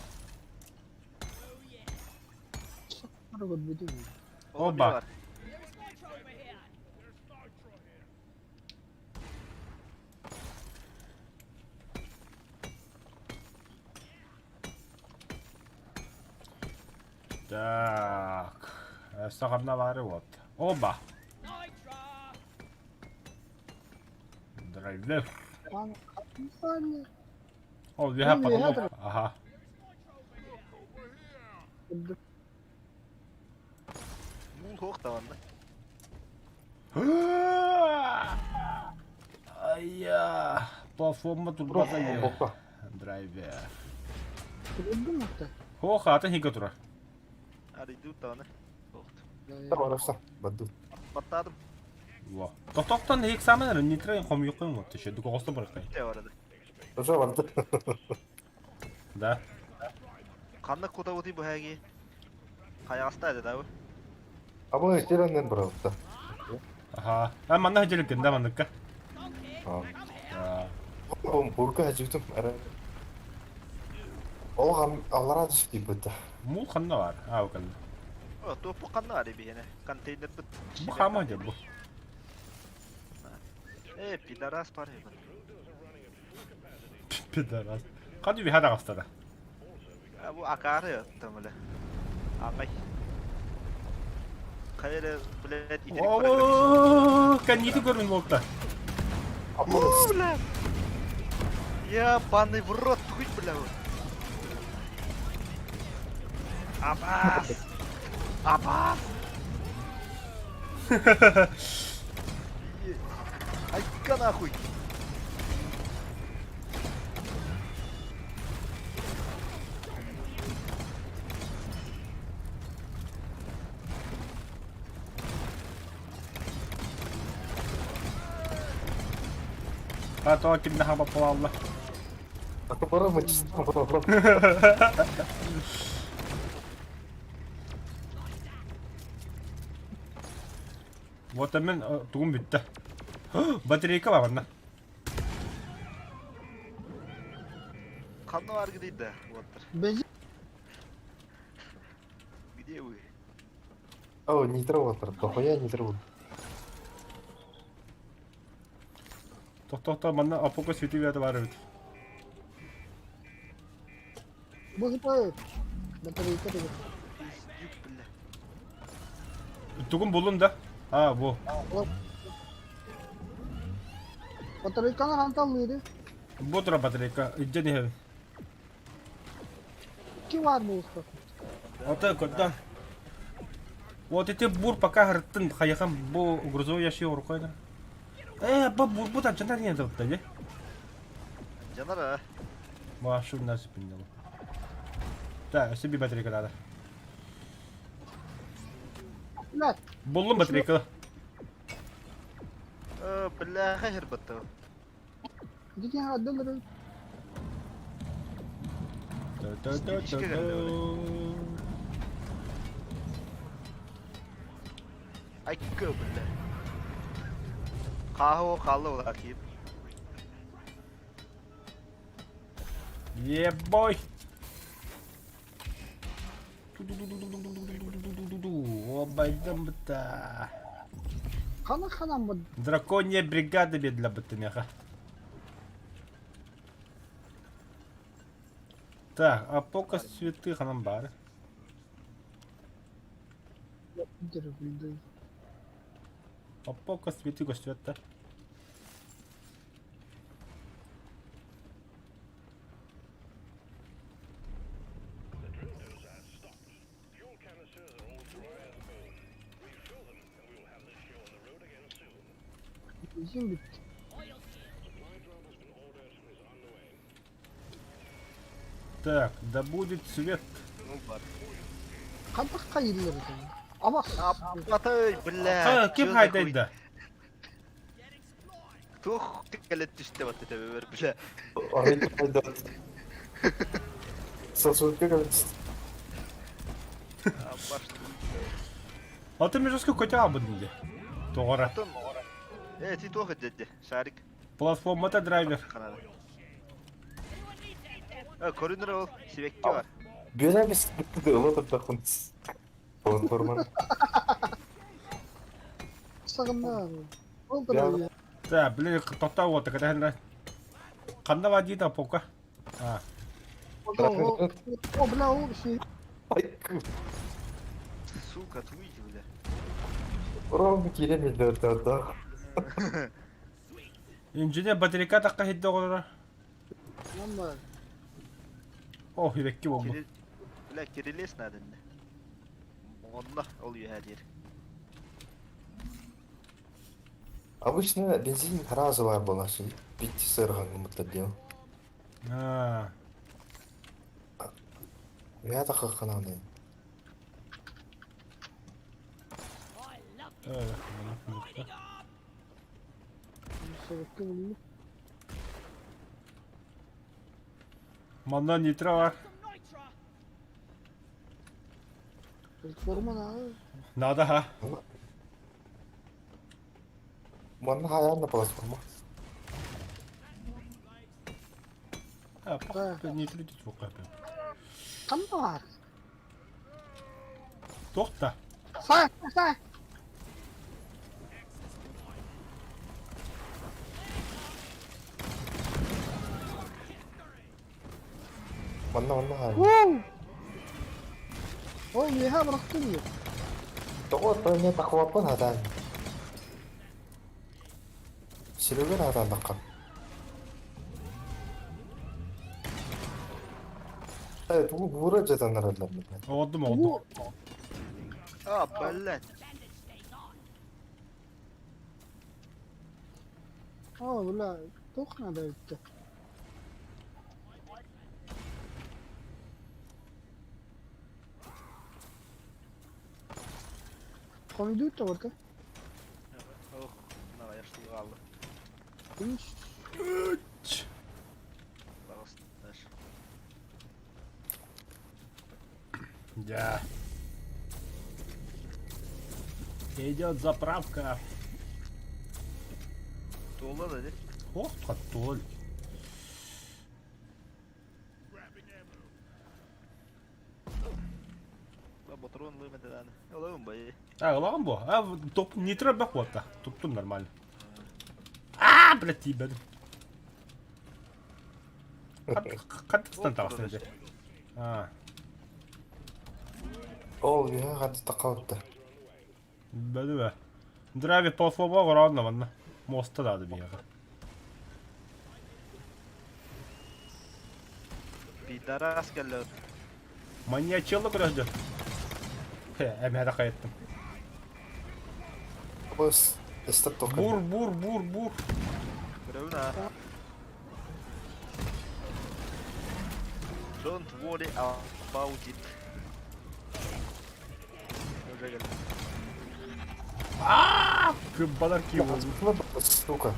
Speaker 1: Оба. Так. Саҕарна баары вот. Оба. Драйвер. Ол үөһэ потолок. Аха.
Speaker 2: Мул хоох табанна.
Speaker 1: Айя, платформа турбата Драйвер. Хоох атын хига турар.
Speaker 2: Арыйдуу табаны. Баттаадым.
Speaker 1: Во. Тохтоктон экзамен нитрен хомьюкын вот еще дугоҕосто барыктай.
Speaker 4: Уже барды.
Speaker 1: Да.
Speaker 2: Ханна кутабытый бу хэги? Хайаҕаста этэ да бу?
Speaker 4: Абы тереннен быралта.
Speaker 1: Аха. А манна хадьылыккын да манныкка.
Speaker 4: Аа. Бом бурка хажыбытым. Ол аллара түстүй быта.
Speaker 1: Мул ханна бар. А, окал.
Speaker 2: О, туоппу ханна бар биһиэнэ. Контейнер быт.
Speaker 1: Бу хама дьэ бу.
Speaker 2: Э, пидорас бар эбит.
Speaker 1: Пидорас. Ханна би хада гастара.
Speaker 2: А бу акары оттом эле. Аңай. Хайра, блядь, итирик бар.
Speaker 1: О, каниты көрүн болта.
Speaker 2: О, бля. Я банный в рот, хуй, бля. Абас! Абас! Айка нахуй!
Speaker 1: А то кимде хаба палалла. Вот мен тугум бүттэ. Батарейка бар манна.
Speaker 2: Ханна бар гидейді. Вот. Где вы?
Speaker 4: О, нитро отыр. Дохуя нитро.
Speaker 1: Тохтохто манна апока свети бята бар эбит.
Speaker 3: Батарейка деген.
Speaker 2: Пиздюк, бля.
Speaker 1: Тугум буллум да? А, бу.
Speaker 3: Батарейканы ханталлыйды.
Speaker 1: Бу тура батарейка. Иджен иһэбин.
Speaker 3: Ки бар буолуста.
Speaker 2: Да.
Speaker 1: Ото көрдөөн. Вот ити бур пока һырыттын хайахан бу грузовой ящик уруккайда. Э, бу бурбут анчанар не дылта не?
Speaker 2: Жанар а.
Speaker 1: Машу нас пиннело. Так, өссө bir батарейка надо.
Speaker 3: Блядь,
Speaker 1: Буллум батарейка.
Speaker 2: Э, бля, хахер баттым.
Speaker 3: Дикий отдал
Speaker 2: Айкы, бля. Хааһы хаалла ол акип.
Speaker 1: Ебой! Обойдем быта.
Speaker 3: Хана ханам бу.
Speaker 1: Драконья бригада для бытымеха. Так, а пока цветы ханам бар. А пока цветы гостят.
Speaker 3: Бензин бүттэ.
Speaker 1: Так, да будет свет.
Speaker 2: Ну бар.
Speaker 3: Хантах хайыллар этэй? Абас.
Speaker 2: Апатай, бля.
Speaker 1: Ким хайдайда?
Speaker 2: Тух кэлэт түстэ батта төбөбөр, бля.
Speaker 4: Арай хайдат. Сосудка кэлбит.
Speaker 1: А ты межескө көтө абын ди. Тоҕора.
Speaker 2: Э, ти туох дедде, шарик.
Speaker 1: Платформата драйвер.
Speaker 2: Э, көрүнөр ол, сибэкки бар.
Speaker 4: Бүөрэ бис бүттү ыла турдахпын. Платформа.
Speaker 3: Саҕынна. Ол да
Speaker 1: Так, блин, тоқтау вот, когда ханна. Ханна вадита пока. А,
Speaker 3: О, бля, ол ши.
Speaker 4: Айкы.
Speaker 2: Сука, туйди, бля.
Speaker 4: Ровно киирэн билдэ
Speaker 1: инженер батарейка таққа хидде оҕолоро.
Speaker 3: Мама.
Speaker 1: О, хибекки болду.
Speaker 2: Бля, кирилес надо. Онно ол үһэ диир.
Speaker 4: Обычно бензин разовая была, пить сырған мытлар дел.
Speaker 1: А,
Speaker 4: Я так хананы.
Speaker 1: э, минутка.
Speaker 3: Сибэкки буллу.
Speaker 1: Манна нитро бар.
Speaker 3: Платформа на.
Speaker 1: Надо, ха.
Speaker 4: Манна хаярна платформа.
Speaker 1: А, пах, нитро дит сука.
Speaker 3: Ханна бар.
Speaker 1: Тоқта.
Speaker 3: Сай, сай.
Speaker 4: Манна манна хаяр.
Speaker 3: Уу. Ол миэхэ бырахтын диир.
Speaker 4: Тоҕо не тахуаппын хатаан. Силүгэр хатаан таххан. Э, тугу бура жатанараллар.
Speaker 1: Олдум, олдум.
Speaker 2: А, блядь.
Speaker 3: О, бля, туох надо эбит. Хомидуйта барда.
Speaker 2: Ох, давай, я что галла.
Speaker 3: Үч.
Speaker 2: Дальше.
Speaker 1: Да. Идет заправка.
Speaker 2: Туола да,
Speaker 1: Ох, толь.
Speaker 2: Ботурун лымы да. Олоюм бай.
Speaker 1: А, ылаҕын бу. А, топ нитро бэх буолта. Туттум нормально. А, блядь, тиийбэтим. Хаттыстан таҕыстын дьэ. А,
Speaker 4: Ол үһэ хатты таххалта.
Speaker 1: бөдүбэ. Драйвер платформа оҕороонно манна. Моста даады биһиэхэ.
Speaker 2: Пидорас кэллэ.
Speaker 1: Маньячелло көрөһдө. Эмэһэ хайаттым.
Speaker 4: Быс, эстер только.
Speaker 1: Бур, бур, бур, бур.
Speaker 2: Көрөбүн аа. Don't worry about it. Уже кэллим.
Speaker 1: Кыббалар кии буолбут.
Speaker 4: Сука.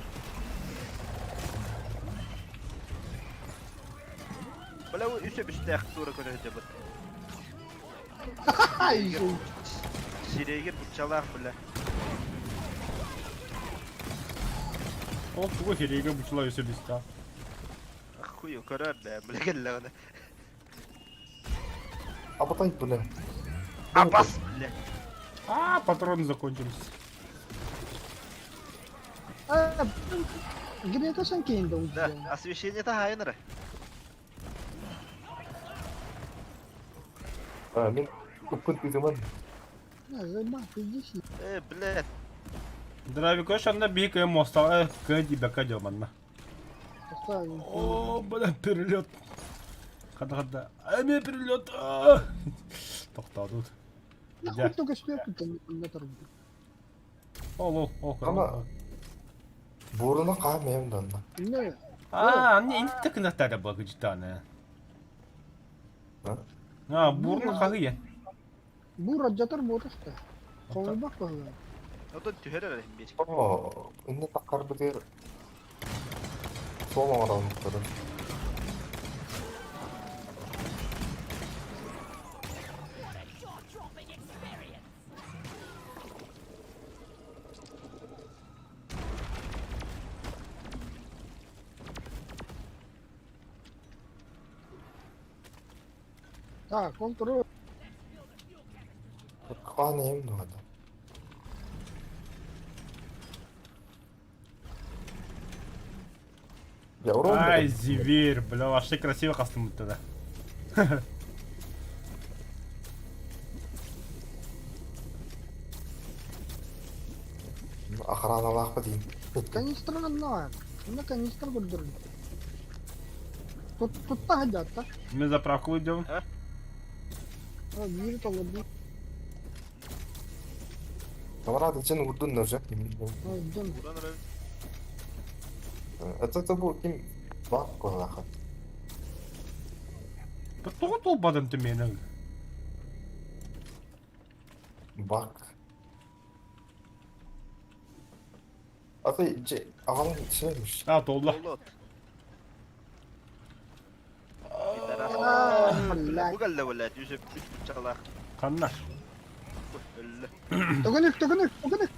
Speaker 2: Бля, үсө бүстээх тура көрө сылдьабыт.
Speaker 3: Ай,
Speaker 2: Сирэйгэр буччалаах, бля.
Speaker 1: Ол тугу сирэйгэ буччалаах өссө бүстээх.
Speaker 2: Хуй көрөр да, бля кэллэҕинэ.
Speaker 4: Абатай, бля.
Speaker 2: Абас, бля.
Speaker 1: А, патроны закончились.
Speaker 3: А, Грека санкейн да
Speaker 2: Да, освещение-то хайнера.
Speaker 4: А, мин уппут битуман.
Speaker 2: Э, блядь.
Speaker 1: Здравия, анна бика мостала, кэди бека манна. О, бля, перелет. Хада хада. Эми перелет. Тохтоодут.
Speaker 3: Нахуй только сверху-то не торгует.
Speaker 1: Ол, ол, ол.
Speaker 4: Ама буруна хаамыам данна.
Speaker 3: Не,
Speaker 1: А, не интик гынатара багыжтаны. А, бурну хагыя.
Speaker 3: Бур адьатар буотахта. Холбах баһылаа.
Speaker 2: Отон түһэр эрэ биир.
Speaker 4: Оо, инне таккарбытыгар суол оҥороммуттарын.
Speaker 3: Так, он туру.
Speaker 4: Хаан эм дуода. Я урон
Speaker 1: Ай, зверь, бля, вообще красиво костюм тогда.
Speaker 4: Охраналаахпыт иин.
Speaker 3: Канистра онно. Онно канистра көрдөрдө. Тут тутта сылдьаатта.
Speaker 1: Мы заправку идем.
Speaker 3: Биир толорду.
Speaker 4: Камарат ичен урдун ножа.
Speaker 3: Дьон.
Speaker 2: Уран эрэ.
Speaker 4: Это это бу ким бак куһалаахат.
Speaker 1: Тоҕо толбадым түменің?
Speaker 4: Бак. Ата же аҕалан ичемиш.
Speaker 1: А, толла.
Speaker 2: Толлот.
Speaker 3: Аа, блядь.
Speaker 2: Бу кэллэ блядь, үс үс буччалаах.
Speaker 1: Ханна?
Speaker 2: Өллө.
Speaker 3: Төгүнүк, төгүнүк, төгүнүк.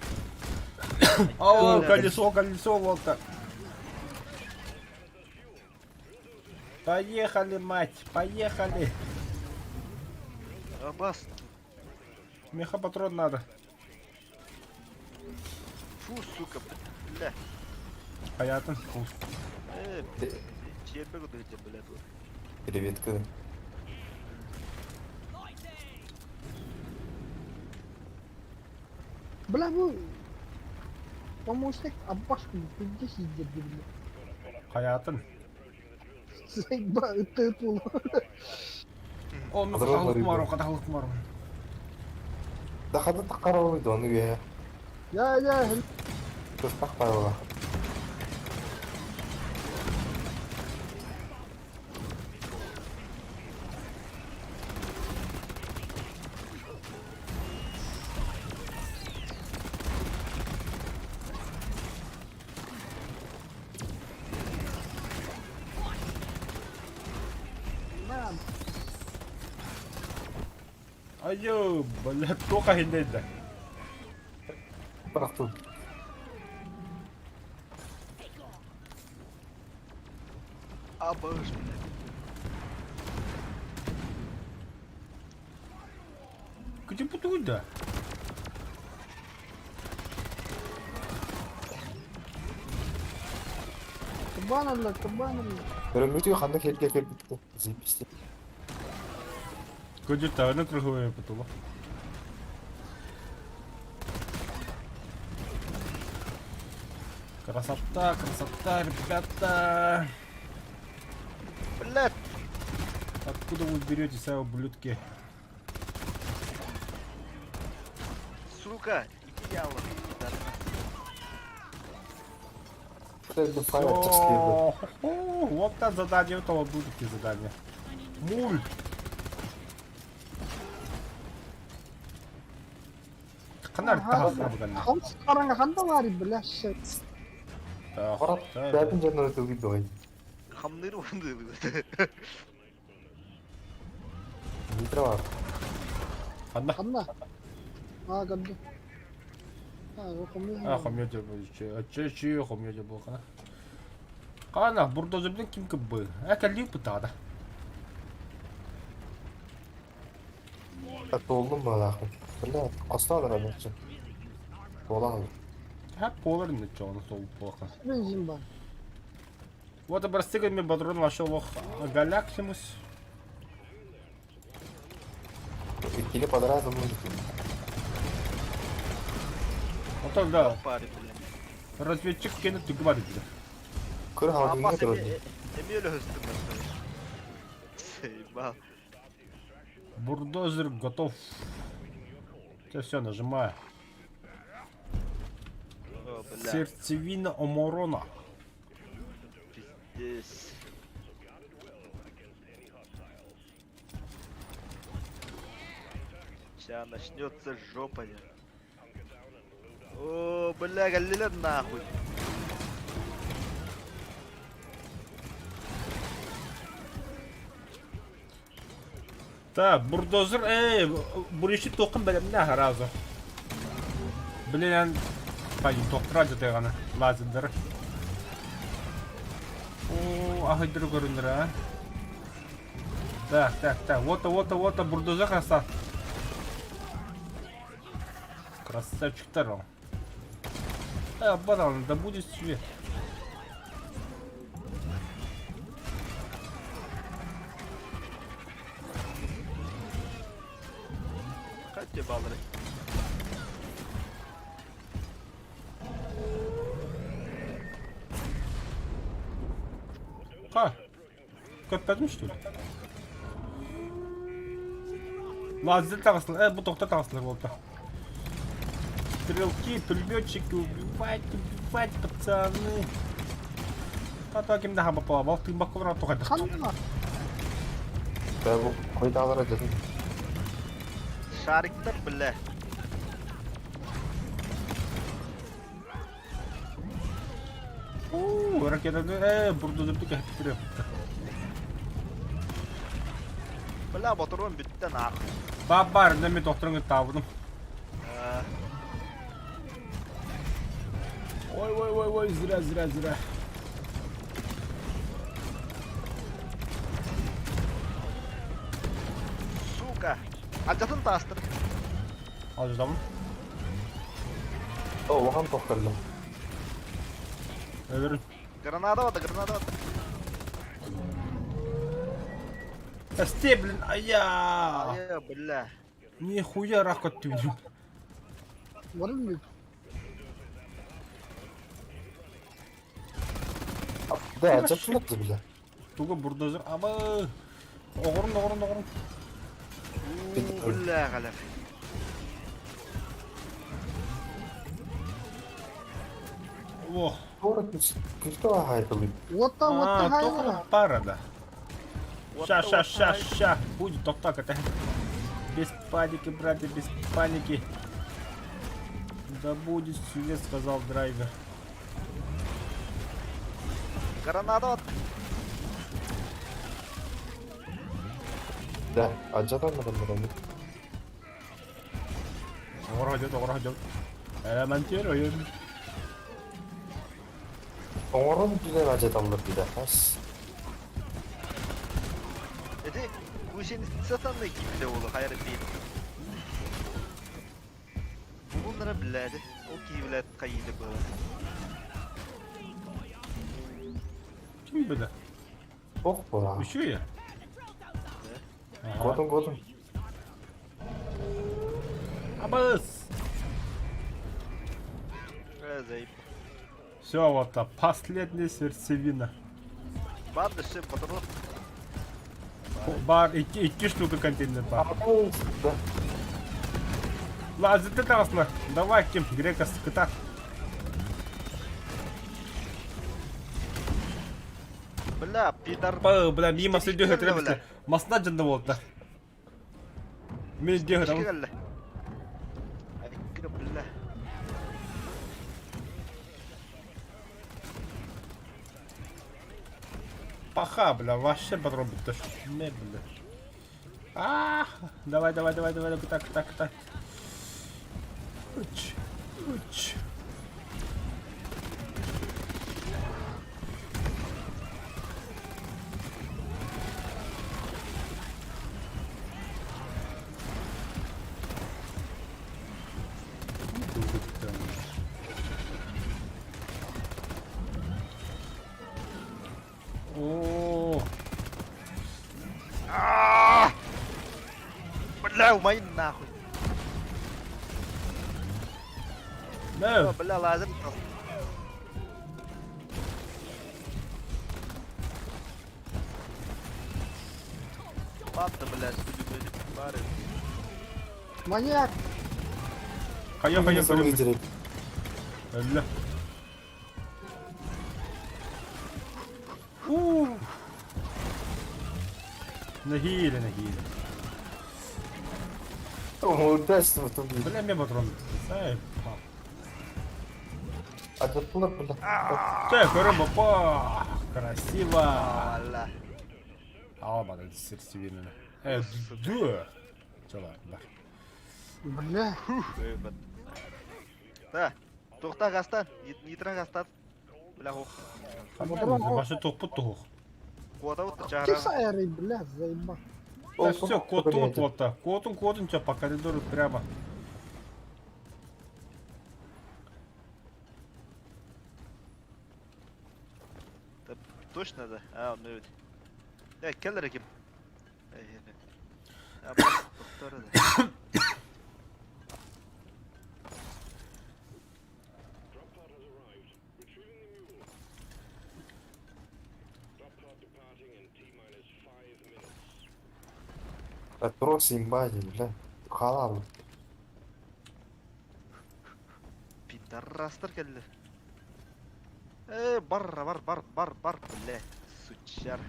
Speaker 1: О, колесо, колесо, волка. Поехали, мать, поехали.
Speaker 2: Абас.
Speaker 1: Мехапатрон надо.
Speaker 2: Фу, сука, бля.
Speaker 1: Понятно.
Speaker 2: Э, чиэрбэ кутуһуйдэ, бля, бу.
Speaker 4: Креветка.
Speaker 3: Бля, бу помощник аббас күндү сиидэр бля.
Speaker 1: Хаятын.
Speaker 3: Сайба ыты пул.
Speaker 1: Онну
Speaker 4: Адрон
Speaker 1: каталык
Speaker 4: барыйды.
Speaker 1: мару, каталык мару.
Speaker 4: Дахада таккарабы дону үе.
Speaker 3: Я, я,
Speaker 4: Тыстак пайла.
Speaker 3: на.
Speaker 1: Айо, бля, тоха хиннейді.
Speaker 4: Бырахтын.
Speaker 2: Абаш, бля.
Speaker 1: Где путуйда?
Speaker 3: Кабаналар, кабаналар.
Speaker 4: Өрөмүтү ханна келге келбитти. Зиписти.
Speaker 1: Көдүр тағына круговая путула. Красота, красота, ребята.
Speaker 2: Блядь.
Speaker 1: Откуда вы берете свои ублюдки?
Speaker 2: Сука, иди ялла.
Speaker 1: Всё. Вот так задание, то будут такие задания. Муль. Ханна таһаҕас буганна.
Speaker 3: Хас хараҥа ханна баарый, бля, щас.
Speaker 4: Бэйэтин дьоннору тылгый
Speaker 2: Хамныыр уонды.
Speaker 4: Дмитро бар.
Speaker 1: Ханна?
Speaker 3: Ханна? Аа, көрдүм. Аа, хомуйа.
Speaker 1: А, хомуйа дьэ Чэ, хомуйа дьэ буолхана. Хана, бурдозербин ким кыбы? Э, кэллии пытаада.
Speaker 4: Так туоллум баалаахпын. Бля, хостоо олорон Туолан
Speaker 1: Ха, полар не чоно сол плохо.
Speaker 3: Бензин бар.
Speaker 1: Вот образцы мен патрон вошел ох галяксимус.
Speaker 4: Иккини квадрат ыллым.
Speaker 1: Вот да.
Speaker 2: Парень, блин.
Speaker 1: Разведчик кені түгі бар еді.
Speaker 4: Көр
Speaker 2: Апа,
Speaker 4: халдыңа турар.
Speaker 2: Эмиэ өлөһөстүм Заебал.
Speaker 1: Бурдозер готов. Все, все, нажимаю.
Speaker 2: О, бля.
Speaker 1: Сердцевина Оморона.
Speaker 2: Пиздец. Сейчас начнется жопа. я. О, бля, галилер нахуй.
Speaker 1: Так, бурдозер, эй, буриши тоқын бәлемне разу. Блин, пойдем тоқтыра жатайғаны, лазердер. О, ахыдыр көріндір, а. Так, так, так, вот, вот, вот, бурдозер краса. Красавчиктар ол. Э, баран, да будет свет.
Speaker 2: Катя баллары.
Speaker 1: Ха! Көппәдім что ли? Лазер тағысылар, э, бу тоқта тағысылар болды. Стрелки, пулеметчики, убивайте, убивайте, пацаны. Тата кимде хаба пала, бал тыйбак ковра тоқайды.
Speaker 3: Ханна?
Speaker 4: Бә бу койдаалара дедим.
Speaker 2: Шариктар, бля.
Speaker 1: Уу, ракета, э, бурдозерді кәхіп
Speaker 2: Бля, батырым бітті нахуй.
Speaker 1: Бабар, неме докторыңы табыдым.
Speaker 2: А,
Speaker 1: Ой, ой, ой, ой, зря, зря, зря.
Speaker 2: Сука. Альтатын тастыр.
Speaker 1: Ал жазамын.
Speaker 4: О, улахан тохтоллум.
Speaker 1: Өлөрүн.
Speaker 2: Граната бата, граната бата.
Speaker 1: Эсте, блин, ая.
Speaker 2: Э, бля.
Speaker 1: Нихуя рак өттүм.
Speaker 3: Барым бит.
Speaker 4: Да, жапсылап бля.
Speaker 1: Тугу бурдозер, аба. Оғырын, оғырын, оғырын.
Speaker 2: У, Бля, галя.
Speaker 1: О,
Speaker 4: Туора күстө ахайтылый.
Speaker 3: Уотта, уотта,
Speaker 1: а,
Speaker 3: хайвара.
Speaker 1: тоқыр пара да. Ща, ща, ща, ща. Будет тоқтак это. Без паники, братья, без паники. Да будет свет, сказал драйвер.
Speaker 2: Граната бата.
Speaker 4: Да, ажадан мыгын
Speaker 1: Оғыр идет, оғыр идет. Элементируем.
Speaker 4: Оңорун билен ажаталлар биле. Ас.
Speaker 2: Эти гусеница кипте олу, хайыр бит. Булуннара блядь. Ол киевлет кайды было.
Speaker 1: Ким білі?
Speaker 4: Ох була.
Speaker 1: Үші я?
Speaker 4: Годун годун.
Speaker 1: Абыс!
Speaker 2: Э, заеб.
Speaker 1: Все, вот та последняя сердцевина.
Speaker 2: Барды все патрон.
Speaker 1: Бар, икки, икки штука контейнер бар.
Speaker 4: Да.
Speaker 1: Лазерды таҕыстылар. Давай, ким, грека кытаат.
Speaker 2: Бля, пидор.
Speaker 1: Па, бля, мии масы
Speaker 2: Истеричка
Speaker 1: дөһө
Speaker 2: кэллэ, бля.
Speaker 1: Масна дьында буолта. Мин дөһө
Speaker 2: Истеричка кэллэ. Айкы, бля.
Speaker 1: Паха, бля, вообще подробно. Не, бля. А, давай, давай, давай, давай, так, так, так. Уч, уч. Оо.
Speaker 2: Бля, умай нахуй.
Speaker 1: Нэ.
Speaker 2: Бля, лазер. Ладно, блядь, будем пары.
Speaker 3: Маньяк!
Speaker 1: Хайа хайа
Speaker 4: Выделить.
Speaker 1: Өллө. Уу. Нэһиилэ, нэһиилэ.
Speaker 4: Удачно в том
Speaker 1: Бля, мен патрон. Ай, па.
Speaker 4: А тут бля.
Speaker 1: Чэ, көрөн боппа. Красиво.
Speaker 2: Бля.
Speaker 1: Албады сердцевинаны. Э, дуэ. Чала, бар.
Speaker 3: Бля.
Speaker 2: Да. Тухта гастан, нитро гастан. Бля, ох.
Speaker 1: Башы тохпут тух.
Speaker 2: Куота вот
Speaker 3: Ты
Speaker 2: чара.
Speaker 3: сайры, бля, заебал.
Speaker 1: Да все, кот тут вот так. Котун, котун, тебя по коридору прямо.
Speaker 2: Точно да? А, ну ведь. Э, келлер ким? Э, да.
Speaker 4: Трос имбади, бля. Халал.
Speaker 2: Пидорастар кэллэ. Э, бар, бар, бар, бар, бар, бля. Сучар.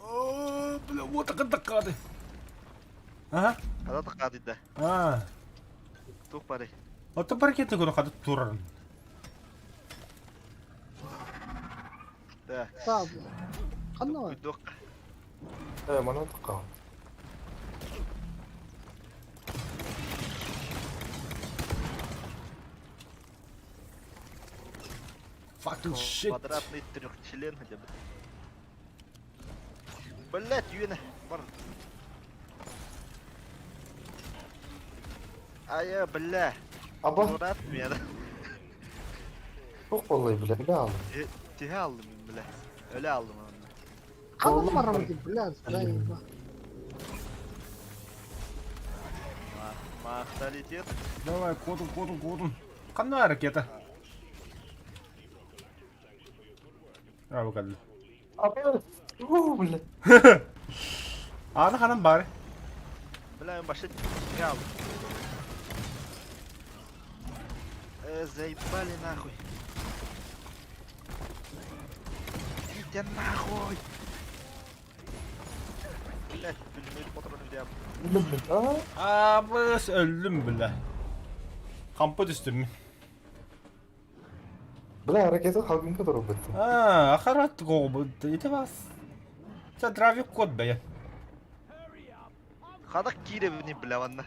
Speaker 1: О, бля, вот так дакады. Ага.
Speaker 2: Хада тақады да.
Speaker 1: А.
Speaker 2: Тух бары.
Speaker 1: Ото паркетны көрө хады турарын.
Speaker 2: Да.
Speaker 3: Да, бля. Ханна бар.
Speaker 2: Куйдук.
Speaker 4: Э, мана такал.
Speaker 1: Fucking shit.
Speaker 2: Квадратный трехчлен хотя бы. Блять, юна. Бар. А я, бля.
Speaker 4: Аба,
Speaker 2: Мурат меня.
Speaker 4: тух боллай, бля, бля.
Speaker 2: Тиhe aldım бля. Öyle aldım onu.
Speaker 3: Ханна бар, бля, заебал.
Speaker 2: Махталитет.
Speaker 1: Давай, котун, котун, котун. Ханна ракета. А, бу кэллэ.
Speaker 4: Аба, у, бля.
Speaker 1: Аны ханан бар.
Speaker 2: Бля, башы тиhe aldım. Э, заебали нахуй. Идите нахуй. Блять, пулемет патроны где?
Speaker 4: Бля, а?
Speaker 1: Абыс өллүм бля. Хампы түстүм.
Speaker 4: Бля, ракета халгинка дорог бітті.
Speaker 1: А, ахарат гол. Это вас. Это дравик код бля.
Speaker 2: Хадак кире не бля ванна.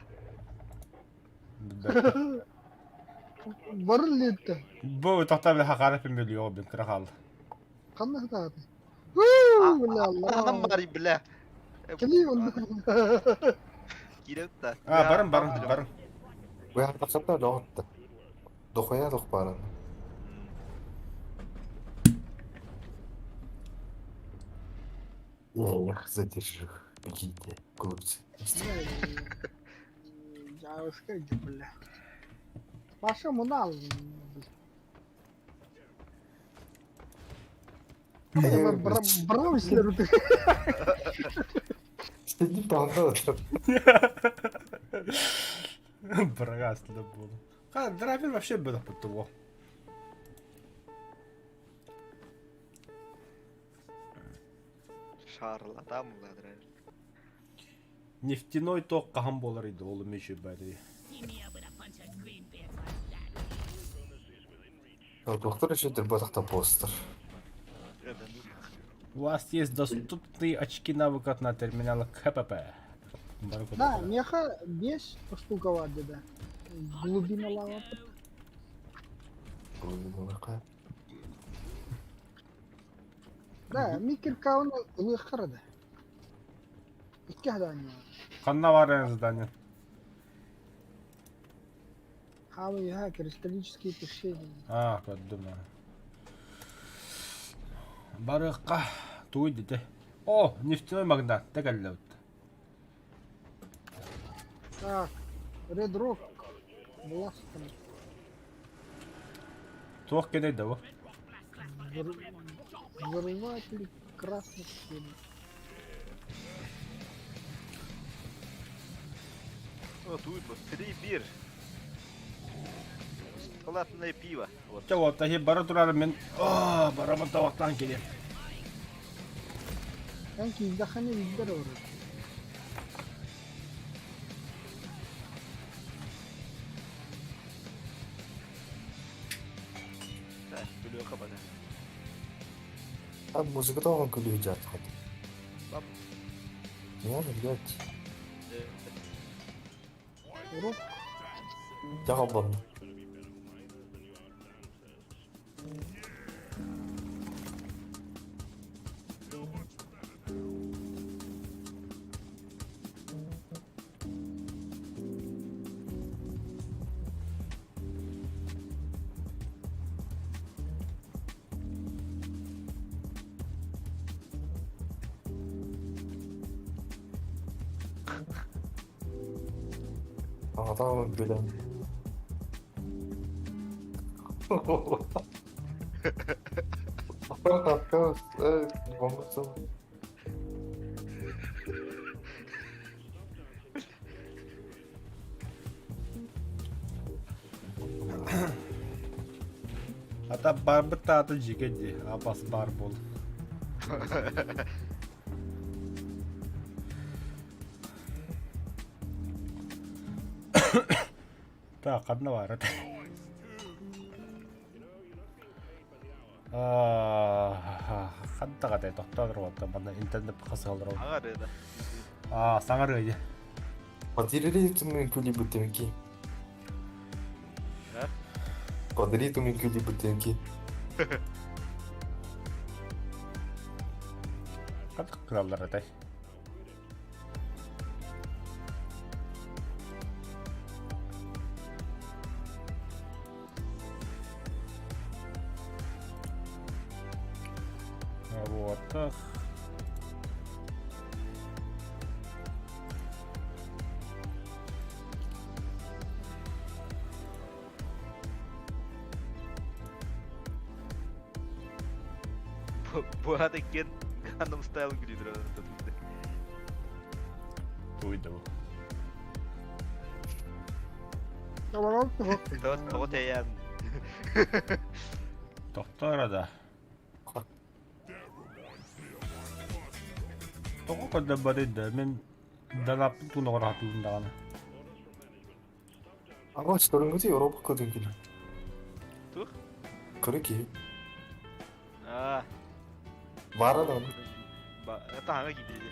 Speaker 3: Бар летті.
Speaker 1: Бу тохта бля хакарат миллион бин крахал.
Speaker 3: Ханна хатады. Бля,
Speaker 2: Анам
Speaker 3: Allah.
Speaker 2: бар бля.
Speaker 3: Кели онда.
Speaker 2: Кире да.
Speaker 1: А, барым барым барым.
Speaker 4: Бля, тақсапта лоғытты. Дохуя дох барын. Я их задержу. Бегите, глупцы.
Speaker 3: Жауышка, бля. Паша мына ал. Браусер.
Speaker 4: Сидим таһында
Speaker 1: Бырагаас да буолу. Ха, драйвер вообще бөлөх буттуго.
Speaker 2: Шарлатан була драйвер.
Speaker 1: Нефтяной ток хаһан буолар иди ол эмиэ үчүгэй
Speaker 4: Доктор еще дырбатахта постер.
Speaker 1: У вас есть доступные очки навыков на терминалах КПП.
Speaker 3: Да, меха 5 штука баар да. Глубиналаабыт.
Speaker 4: Глубиналаха.
Speaker 3: Да, микер кауна ылыаххара да. Икки задание.
Speaker 1: Ханна бар задание?
Speaker 3: Хавай, кристаллические пещеры.
Speaker 1: А, подумал. Барыахха тугуй дите. О, нефтяной магнат, тэгэллэбит.
Speaker 3: Так, Red Rock. Бластом.
Speaker 1: Туох кэлэй да бу?
Speaker 3: Взрыватели красных сил.
Speaker 2: О, тут вот 3 бир. Бесплатное пиво. Вот.
Speaker 1: Чэ вот, таһи бара турар мин оо, барамын тавақтан келем.
Speaker 3: Эн киирдэххинэ билдэр олорор.
Speaker 2: Так, күлүөххэ бада.
Speaker 4: А музыка тоҕон күлүү дьаатхат.
Speaker 2: Бап.
Speaker 4: Не, блядь.
Speaker 3: Урок
Speaker 4: Дьаҕалбанна. Аҕатаҕын билэн.
Speaker 1: Ата барбыт таата дьигэ дии, апас баар буол. Так, ханна баар этэ? Хантаҕа тохтоон туруоттан манна интернет хасыһаллар.
Speaker 2: Аҥар
Speaker 1: Аа, саҥарыай.
Speaker 4: Подари күли бутылки.
Speaker 2: А?
Speaker 4: Подари тумин күли бутылки.
Speaker 1: Хантах кыналлар этэй? Вот так.
Speaker 2: Буһат иккиэн Gangnam Style күлүү
Speaker 1: Туйду.
Speaker 3: Олорон туһук.
Speaker 2: Тоҕо тэйэн.
Speaker 1: Тохтоор да. Тоҕо көрдөрбөтүй да мин данаппын туунаҕар хатыыбын даҕаны.
Speaker 4: Ама көрүҥҥүтүй Европа көтүн күлүү.
Speaker 2: Тух?
Speaker 4: Көрө киһи.
Speaker 2: Аа.
Speaker 4: Баара да
Speaker 2: Ба, таһаҥа киирдэ.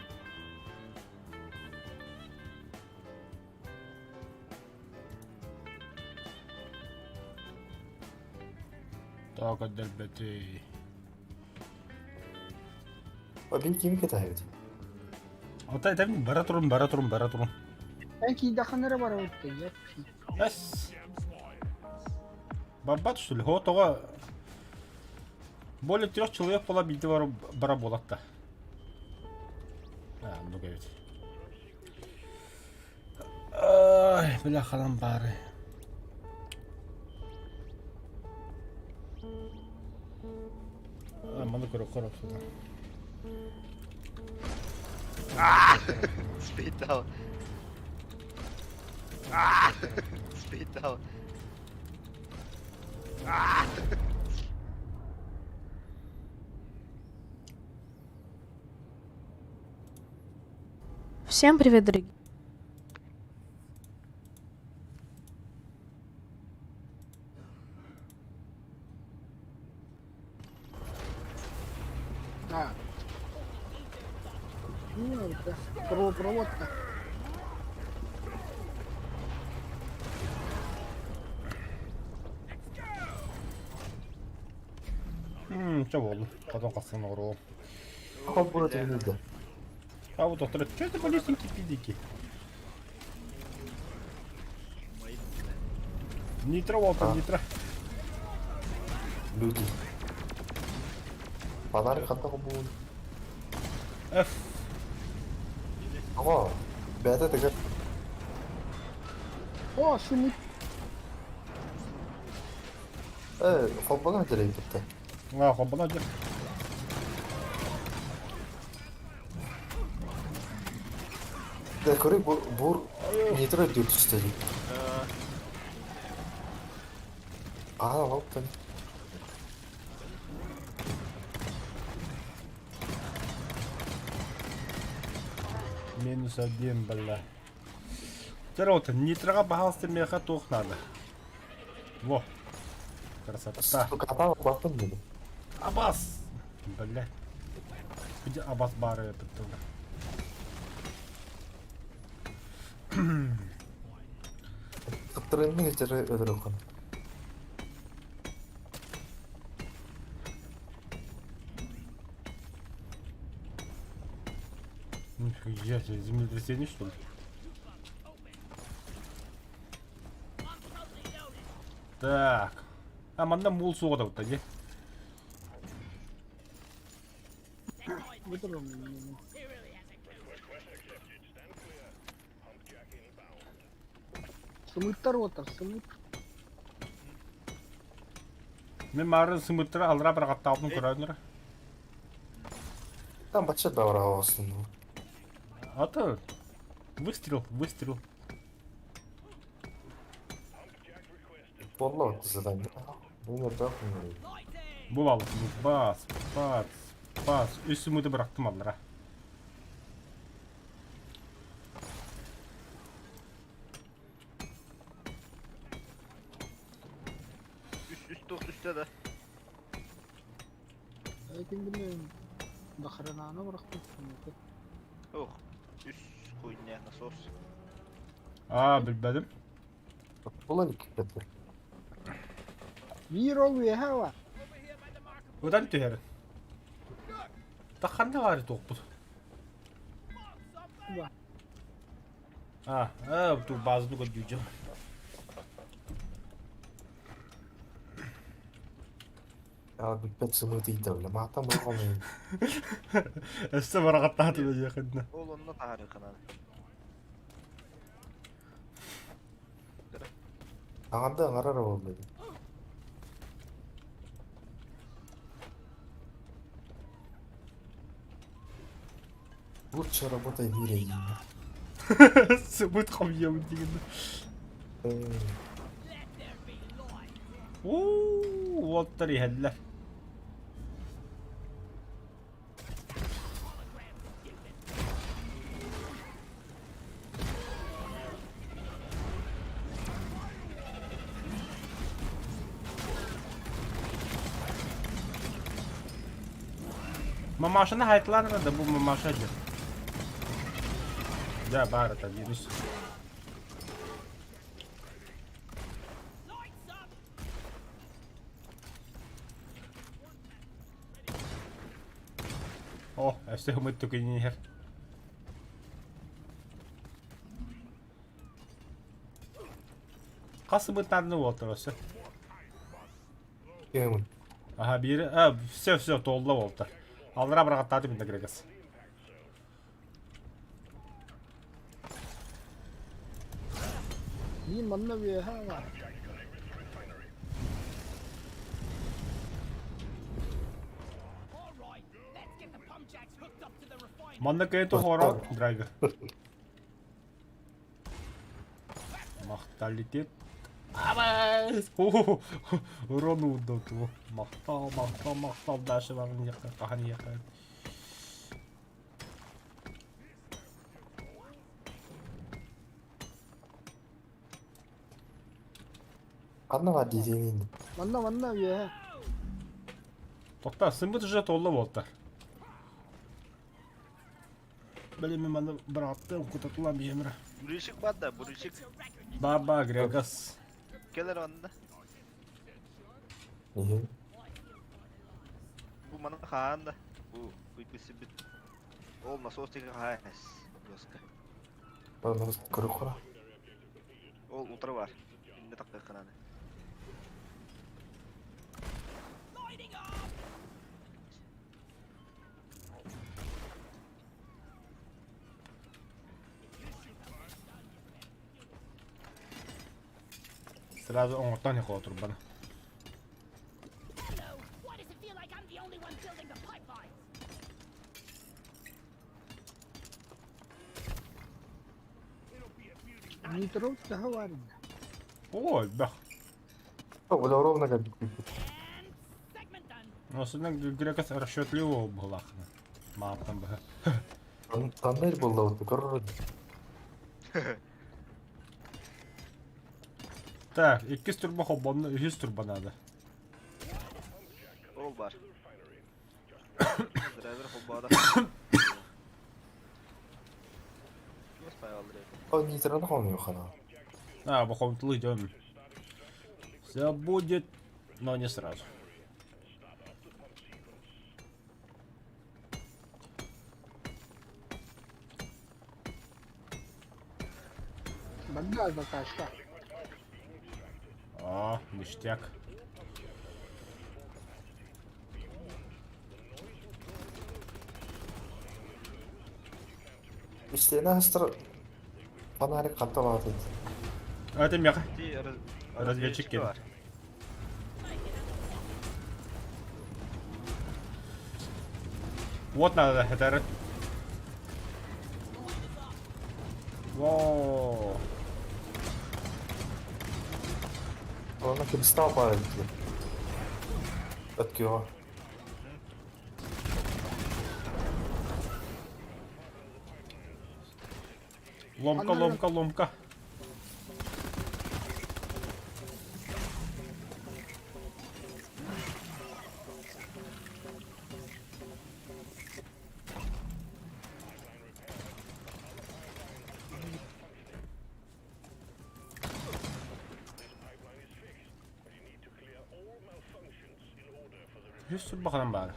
Speaker 1: Тоҕо көрдөрбөтүй?
Speaker 4: Бин кими кэтэһэбит?
Speaker 1: Отой этэбин бара турун, бара турун, бара турун.
Speaker 3: Эн киирдэххинэ эрэ барабыт дии.
Speaker 1: Эс. Барбат что ли? Хо тоҕо более трех человек була биирдэ бара бара буолатта. А, ну эбит. Ай, бля, ханан баары. А, маны көрө көрө.
Speaker 2: Спейтал. Спейтал.
Speaker 5: Всем привет, дорогие.
Speaker 3: А. Ну, это проводка.
Speaker 1: Чэ буолла. Потом хассан оҕуруом.
Speaker 4: Холбура төннүдэ.
Speaker 1: А вот доктор, что это малюсенькие пидики? Нитро, Уолтер, нитро.
Speaker 4: Люди. Фонарик ханна холбуун?
Speaker 1: F.
Speaker 4: Ага. Бэйэтэ тыгар.
Speaker 3: О, шумит.
Speaker 4: Э, холбонон дьэрэй кытта.
Speaker 1: А, холбоно дьэ.
Speaker 4: Да, көрүй бу бур нитро үрдүгэр түстэ дии. Аа, лоптон.
Speaker 1: Минус один, бля. Второго-то нитроға баһалысты меха туох надо. Во. Красота.
Speaker 4: Сука, баттым деді.
Speaker 1: Абас! Бля. Где Абас бары этот тоже?
Speaker 4: Сыптырынның итері өлірі
Speaker 1: Нихуя себе, землетрясение что ли? Так. А манна мул суоҕа да дии.
Speaker 3: Сымыттар отыр, сымыт.
Speaker 1: Мин маарын сымыттара алра бырахаттаабытын көрөөннөр.
Speaker 4: Там бачча бавраҕаҕастын.
Speaker 1: А то выстрел, выстрел.
Speaker 4: Буолла задание. Бу
Speaker 1: Бу бас, бас, бас. Үс сымыты бырахтым аллара.
Speaker 2: Үс үс туох түстэ да.
Speaker 3: Ким билэр Бахаранааны бырахпыт.
Speaker 2: Ох, үс хуйня насос.
Speaker 1: Аа, билбэтим.
Speaker 4: Була икки
Speaker 3: Биир ол үөһэ бар.
Speaker 1: Ыдан түһэр. Тахханна баары туохпут.
Speaker 3: Ба.
Speaker 1: А, а, ту базаны көрдүүжүм.
Speaker 4: Аа бүппэт сымыты идэвлэ. Маатан бырҕамын.
Speaker 1: Өссө бараҕаттааты диэхиннэ.
Speaker 2: Ол онно таһаарыахына.
Speaker 4: Аҥарда аҥарар буолла. Лучшая работа в мире.
Speaker 1: Сымыт хомуйабын диигин. Уу, уоттар иһэллэр. Мамашаны хайтларына да бу мамаша дьэ. Дьэ баар это вирус. О, өссө ымыт түкүнүн иһэр. Хас ымыттарны буолтар өссө?
Speaker 4: Кемин.
Speaker 1: Аха, биир, а, все, все, туолла буолта. Аллара быраҕаттааты мин да Грегас.
Speaker 3: Биир манна үөһэ бар.
Speaker 1: Манна кэйэн туох оҥороот, драйвер. Махталитет. Абас! Урон уурда Махтал, махтал, махтал, дальше баран иһиэххэ, хаһан иһиэххэ.
Speaker 4: Ханна баар диэтиҥ
Speaker 3: Манна манна үөһэ.
Speaker 1: Тоқта, сымбыт уже толла буолта. Били мин манна бырааттым кутатылан биэмирэ.
Speaker 2: Буришик бар да, буришик.
Speaker 1: Баба Грегас.
Speaker 2: Келер онно.
Speaker 4: Иһин.
Speaker 2: Бу маны хаан да. Бу күйбүсүбүт. Ол насос тиги хаайс. Доска.
Speaker 4: Бары көрүк
Speaker 2: Ол утары бар. Инне таккананы.
Speaker 1: Сразу оҥортон иһэ турбана.
Speaker 3: Нитро төһө баар иннэ?
Speaker 1: Оо, элбэх.
Speaker 4: Бу ровно как
Speaker 1: Особенно Грекас расчетливого буолаахына. Мааттан быһа.
Speaker 4: Тоннель был вот көрөр.
Speaker 1: Так, иккис турба холбонно, үһүс турба надо.
Speaker 2: Ол бар. Драйвер холбода.
Speaker 4: О, нитроны холмıyor хана.
Speaker 1: А, бахомтлы идем. Все будет, но не сразу.
Speaker 3: Манна закашка.
Speaker 1: О, ништяк.
Speaker 4: Истиэнэ астар фонарик хантан аҕатый?
Speaker 1: А это меха. Разведчик кэлэр. Вот надо, это... Во.
Speaker 4: Онно кристалл баар эбит. Өткүөҕэ.
Speaker 1: Ломка, ломка, ломка. Үс турбаханан баар.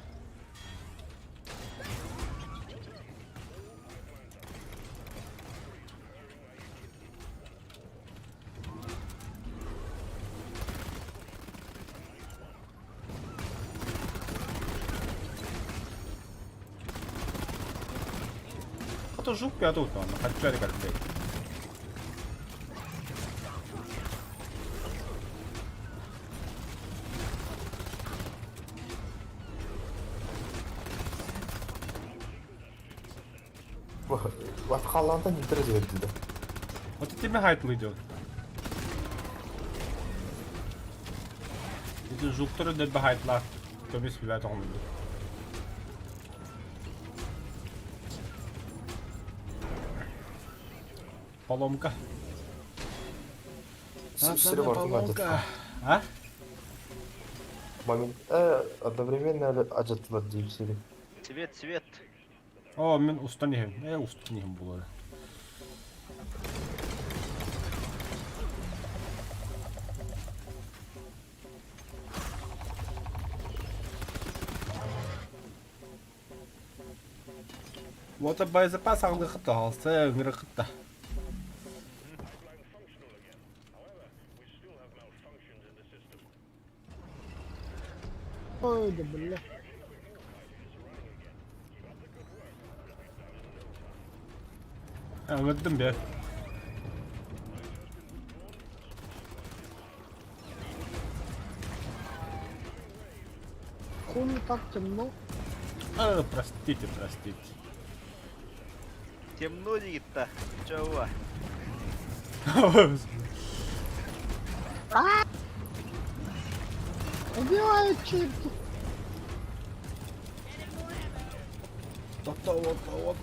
Speaker 1: Хата жук пятый утан, хаччари кэлбэй.
Speaker 4: Ват халлантан интерес бердилер.
Speaker 1: Вот это тебе хайтлы идет. Ити жуктары да хайтлар. Көмүс билет оҥорду. Поломка.
Speaker 4: Сири
Speaker 1: Поломка. А?
Speaker 4: Момент одновременно ажаттылар диир сири.
Speaker 2: Цвет, цвет.
Speaker 1: Оо, мин устан иһим. Э, устан иһим буолар. Вот боезапас аҕылыаххыт хаалса ыҥырыаххыт
Speaker 3: Ой, да бля.
Speaker 1: Ыҥырдым бээ.
Speaker 3: Хули так темно?
Speaker 1: А, простите, простите.
Speaker 2: Темно дигитта. Чего?
Speaker 3: Убивают черти!
Speaker 1: Тохто, вот, вот.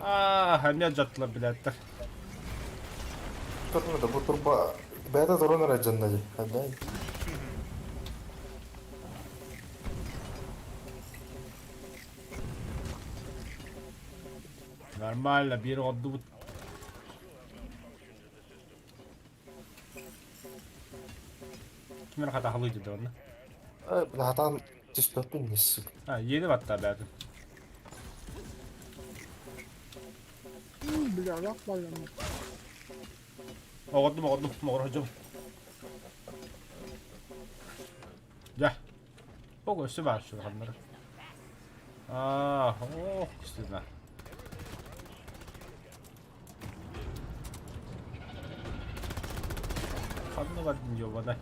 Speaker 1: Аа, эмиэ дьаттылар билээттэр.
Speaker 4: Турна да бу турба бэйэтэ туран эрэ дьонно дии. Ханна?
Speaker 1: Нормально, биир ордубут. Ким эрэ хатаһалыы дии онно.
Speaker 4: Э, бля, түспэппин миссик.
Speaker 1: А, иэни баттаа бээтин.
Speaker 3: Бля, лах баламмыт.
Speaker 1: Оҕордум, оҕордум, оҕор сылдьабын. Дьэ. Ого, өссө баар сүрэхэннэр. Аа, ох, стена. Ханна бардын ёбаный.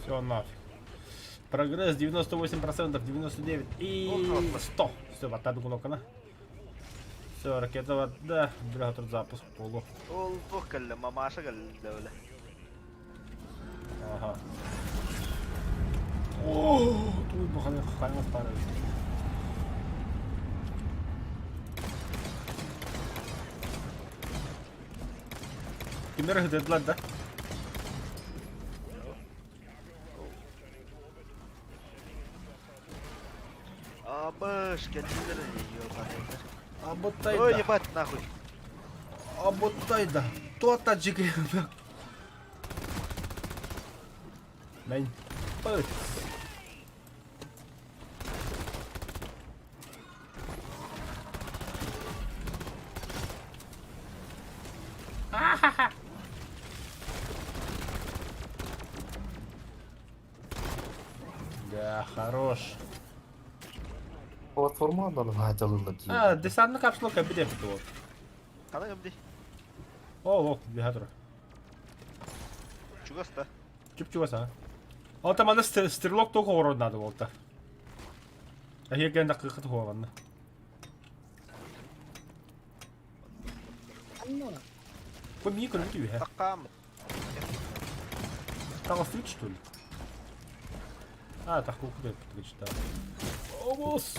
Speaker 1: Все нафиг. Прогресс 98%, 99 и 100. Все, ватаду кнопкана. Все, ракета да, бля, запуск полу.
Speaker 2: Ол туох кэллэ, мамаша кэллэ бля.
Speaker 1: Аха. О, тут баханы хайма пара. Кимнер ыһытыдылар да?
Speaker 2: Абыш, кэллилэр ёбаный.
Speaker 1: Абытай
Speaker 2: Ой,
Speaker 1: да.
Speaker 2: ебать нахуй.
Speaker 1: Абытай да. Туата жиги. Мен. Пыт. Да, хорош.
Speaker 4: Платформа онон хаачалыллар дии.
Speaker 1: А, десантный капсула кабинет вот.
Speaker 2: Хана кэмди?
Speaker 1: О, о, бега тура.
Speaker 2: Чугас да.
Speaker 1: Чуп-чугас, а. Ол там аны стрелок только урон надо болта. А я гэнда кыкыт хуаванна.
Speaker 3: Анна.
Speaker 1: Бу мии көрбүт үһэ.
Speaker 2: Таккаам.
Speaker 1: Таҕыстыбыт что ли? А, тахкулку деп читал. Обос!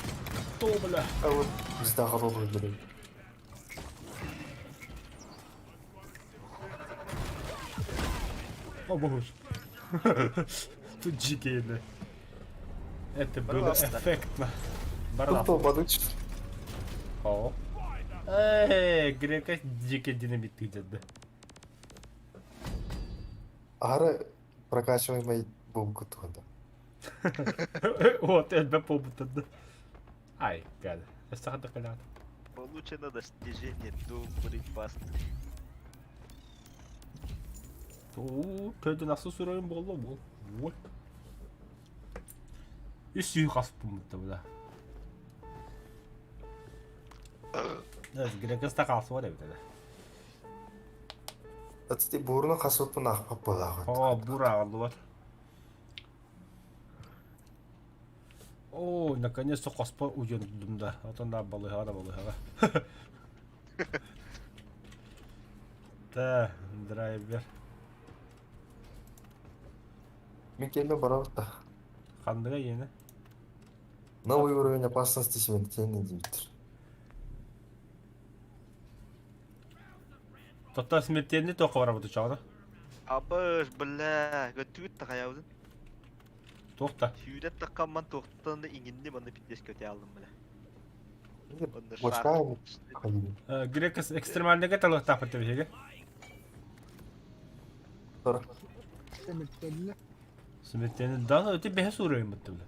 Speaker 1: То, бля.
Speaker 4: А вот пизда холодный, блин.
Speaker 1: О, боже. Тут дикие, Это было эффектно.
Speaker 4: Тут толбадыч.
Speaker 1: О. Эй, грека дикий динамит где-то.
Speaker 4: Ары прокачиваемый булку туһунда.
Speaker 1: Вот, элбэх буолбуттар да. Ай, гад. Өссө кэлэҕит.
Speaker 2: Получено достижение добрый пастырь.
Speaker 1: Оо, төрдүн ахсыс суруйун буолла буол. Вот. Үс сүүс хаспыммыт да. Грекаста хаалсыбат эбит этэ.
Speaker 4: Ати буурна хасыппын аахпап буолааҕыт.
Speaker 1: Оо, бур ааҕыллыбат. Оо, наконец-то хоспор уйуннум да. Отон да балыыһаҕа да балыыһаҕа. Да, драйвер.
Speaker 4: Мин кэллэ барабыт да.
Speaker 1: Ханныга иэнэ?
Speaker 4: Новый уровень опасности смертельный диэбиттэр.
Speaker 1: Тоттоо смертельный туохха барабыт очоҕуна?
Speaker 2: Абыш, бля, көттүгүт да хайабытын.
Speaker 1: Туох да?
Speaker 2: Сүүрэн таххамман туохтан да иҥинним онно пиздец көтө алдым бля. Онно
Speaker 4: Бочка
Speaker 1: Э, Грекос экстремальныйга талыахтаахпыт биһиги.
Speaker 3: Смертельно.
Speaker 1: Смертельный да, ити бэһэ суруйуммут бля.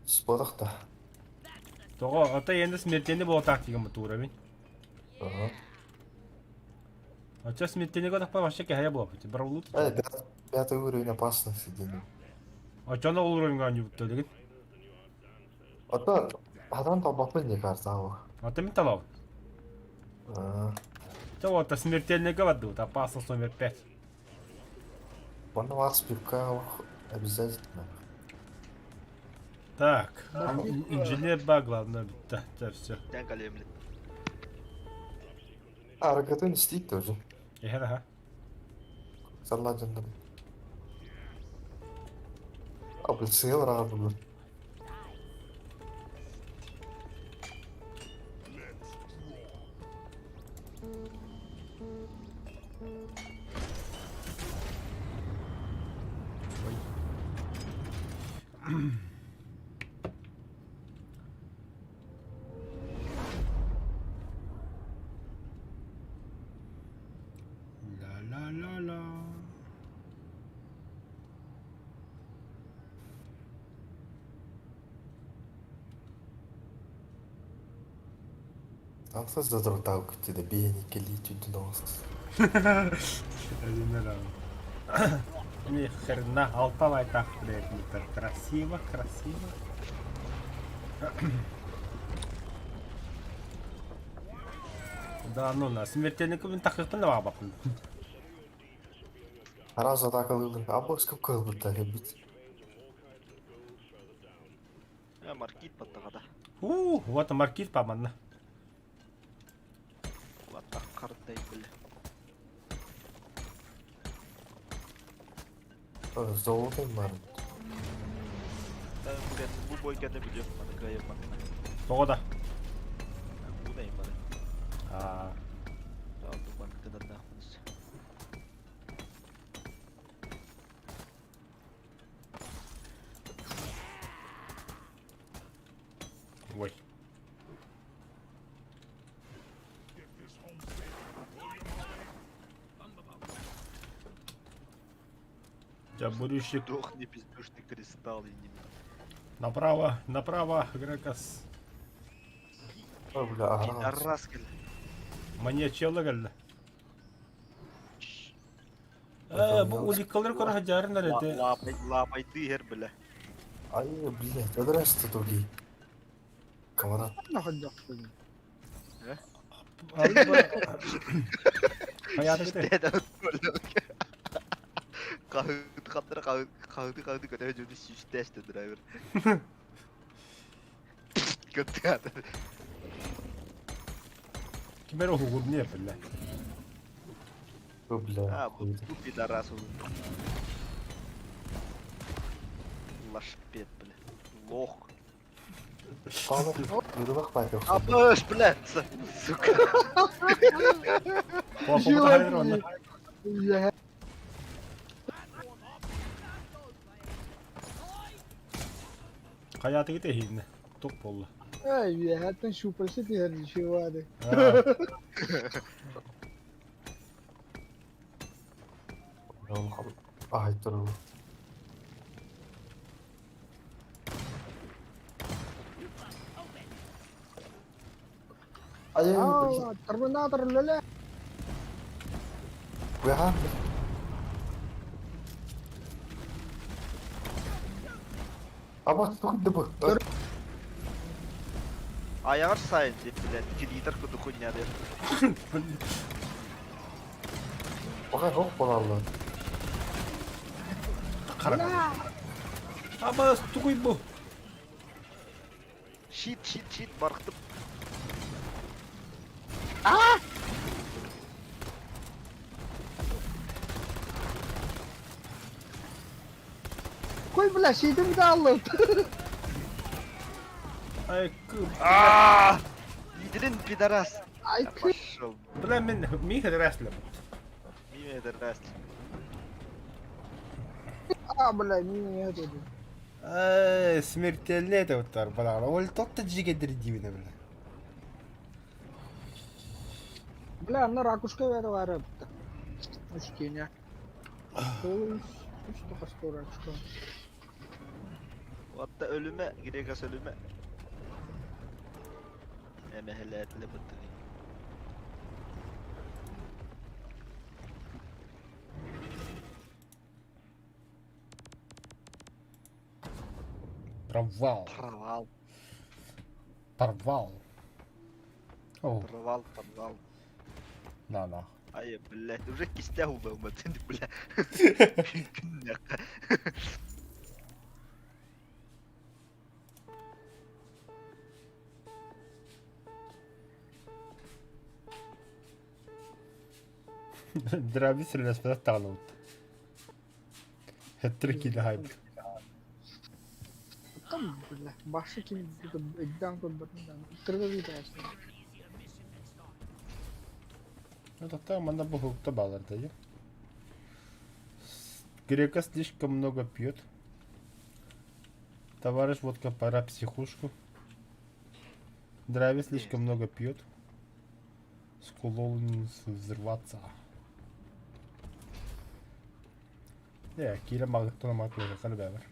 Speaker 4: Спотах да.
Speaker 1: Тоҕо, ата иэнэ смертельный буолтаах тигэммит уровень.
Speaker 4: Ага.
Speaker 1: Оччо смертельныйга тахпа вообще кэһэйэ буолбут. Бравлут.
Speaker 4: Э, пятый уровень опасности диэн.
Speaker 1: Оччону ол уровеньга оонньуубут дэгин.
Speaker 4: Ото хатан толбоппун дии картаҕа.
Speaker 1: Ата мин талабын. Чэ вот, смертельныйга бардыбыт, опасность номер 5.
Speaker 4: Онно вас пивка обязательно.
Speaker 1: Так, инженер ба главное бүтті. Дьэ все.
Speaker 2: Тэн калемлит.
Speaker 4: Аргатын истиик тоже.
Speaker 1: Эһэр аха.
Speaker 4: Саллаан дьоннор. А бу сыал ыраҕа бүгүн.
Speaker 1: Ой. Ла-ла-ла-ла.
Speaker 4: Алсас задурдау күттү биэни кэлии түдүн оҕус.
Speaker 1: Ни хрена, алта лайтах, блядь, не так красиво, красиво. Да ну на, смертельников тахыктын да бабакын.
Speaker 4: Араас атаакалыыллар абыскып кыылбыттар эбит.
Speaker 2: Э, маркит баттаҕата.
Speaker 1: У, вот маркиз паманна.
Speaker 2: Баттах хардай бile.
Speaker 4: Золото бар.
Speaker 2: Бу бу бойканы билиэм маны кыайым манна.
Speaker 1: Тоҕо да?
Speaker 2: Бу ней маны.
Speaker 1: Аа.
Speaker 2: Манкыданнаахпын.
Speaker 1: Ой. Дябурющик.
Speaker 2: Дохни, пиздюшный кристалл и не...
Speaker 1: Направо, направо, Грекос.
Speaker 4: О, бля, ага.
Speaker 2: Пидорас, кэл.
Speaker 1: Маньячелла кэллэ. Э, бу уликалар көрө сылдьарын эрэ
Speaker 2: Лаапайды иһэр, бля.
Speaker 4: Ай, блядь, здрасте, туги. Камарат.
Speaker 3: Находяхпын.
Speaker 1: Хайааты
Speaker 2: Хаһыты хаһыты хаһыты көтө дьону сүүстээстэ драйвер. Көттү
Speaker 1: Ким эрэ уһугурнуя биллэ.
Speaker 4: О, бля.
Speaker 2: А, бу пидорас ол. Лашпет, бля. Лох.
Speaker 4: Павел, папе.
Speaker 2: Абыш, блядь, сука.
Speaker 3: Бля.
Speaker 1: Хайааты тэһииннэ. Тук буолла.
Speaker 3: Эй, үөһэттэн шупарсы түһэр ничего.
Speaker 4: Ай, туру. Ай,
Speaker 3: Аа, терминатор үлэлээ.
Speaker 4: бля. Аба, тух да бу.
Speaker 2: Айаҕар сайын дип, блядь, килитер курдук хуйня диэн.
Speaker 4: Пока хок болаллар.
Speaker 1: Хара. Аба, тугуй бу.
Speaker 2: Щит, щит, щит, бархтып.
Speaker 3: Кой, бля, щитим да аллым.
Speaker 1: Ай, кы.
Speaker 2: А! Идрин пидорас.
Speaker 3: Ай, кы.
Speaker 2: Пошел.
Speaker 1: Бля, мен миха рәслем.
Speaker 2: Миме пидорас.
Speaker 3: А, бля, не это.
Speaker 1: Ай, смертельный это вот тар, бля. Ол тот жигедир дибине, бля.
Speaker 3: Бля, ана ракушка бәрі бар бітті. Үшкене. Ол үш тоқасты ракушка.
Speaker 2: Hatta ölüme, Gregas ölüme. Эмэһэлээтилэ быттыгый.
Speaker 1: Провал.
Speaker 2: Провал,
Speaker 1: Порвал. О,
Speaker 2: провал, провал.
Speaker 1: на на.
Speaker 2: Ай, блядь, уже кистя убил, бля.
Speaker 1: Драби сирилэспэтэх даҕаны Хэт-трик киилэ хаайбыт.
Speaker 3: Там, бля, башы ким өйдөөн көрбөтүм даҕаны. Ытырыга ыытааччы.
Speaker 1: Ну, тогда манна бу балар да Грека слишком много пьет. Товарищ, водка, пора психушку. Драви слишком много пьет. Склонен взорваться. Ээ, киирэн баҕыттан ама кыһыахха бэбэр.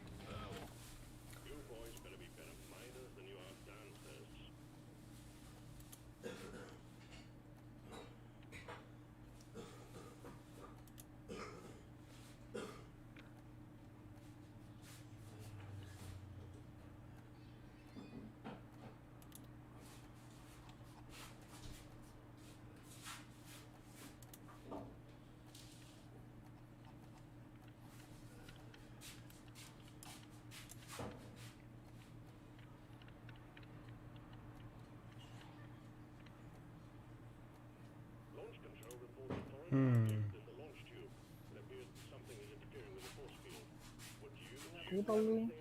Speaker 3: Тугу таллыгын?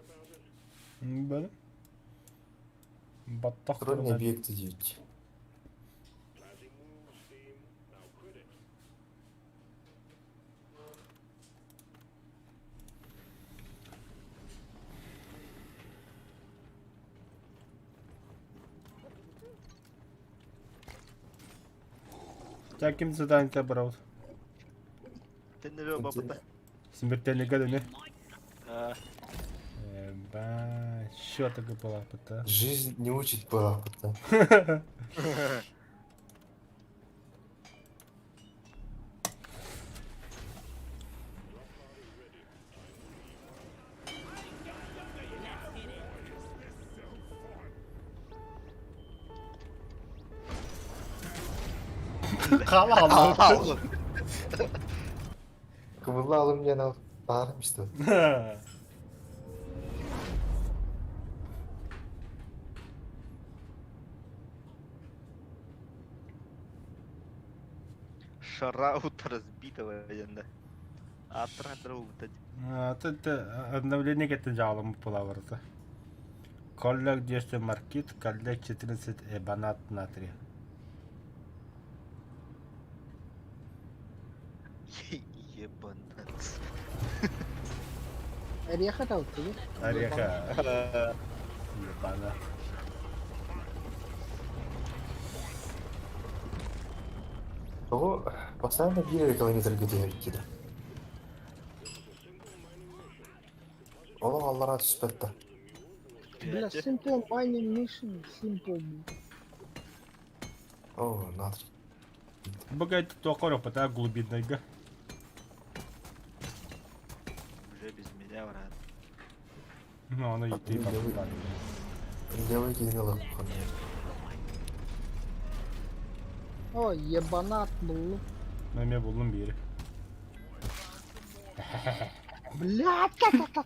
Speaker 1: Бары. Баттах
Speaker 4: Сторонний объекты 9.
Speaker 1: Ким задание брал?
Speaker 2: Теннерё бабыта.
Speaker 1: Смертельный гад, не?
Speaker 2: А,
Speaker 1: Ба, что такое была пота?
Speaker 4: Жизнь не учит была пота.
Speaker 1: Хала алла.
Speaker 4: Кымылла алым диэн ал баарым истэ.
Speaker 2: Шараут разбитого да. Атран
Speaker 1: Обновление это жалом была. Коллег 200 маркит, коллег 14 эбонат натрия.
Speaker 2: Ебанат.
Speaker 3: Эриэхэ талтыгы.
Speaker 1: Ореха. Ебанат.
Speaker 4: Того постоянно биир километр көтөһөр да. Олох аллара түспэт да.
Speaker 3: Бля, simple mining mission, simple.
Speaker 4: О, натрий.
Speaker 1: Богать тоқор опыта глубинныйга.
Speaker 2: Уже без меня, брат.
Speaker 1: Ну, оно и ты там.
Speaker 4: Левый киһини
Speaker 3: О, ебанат был.
Speaker 1: Мен булдум бири.
Speaker 3: Бля, та-та-та.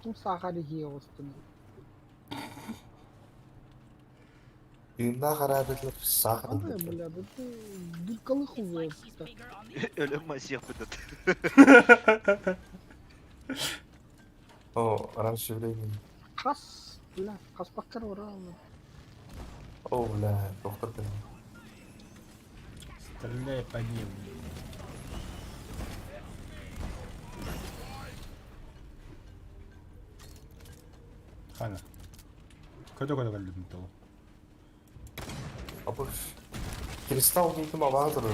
Speaker 3: Ну, сахар ел остын.
Speaker 4: Тыыннаах араабытлар сахар.
Speaker 3: Ай, бля, да ты дыркалыху
Speaker 2: Өлөм масих бытат.
Speaker 4: О, раньше времени.
Speaker 3: Хас, бля, хаспаккар урал.
Speaker 4: О, бля, доктор кэлэн.
Speaker 1: Стреляй по ним. Хана. Көтө-көтө кэллим того.
Speaker 4: Абыш. Кристалл дейтим абаатыр.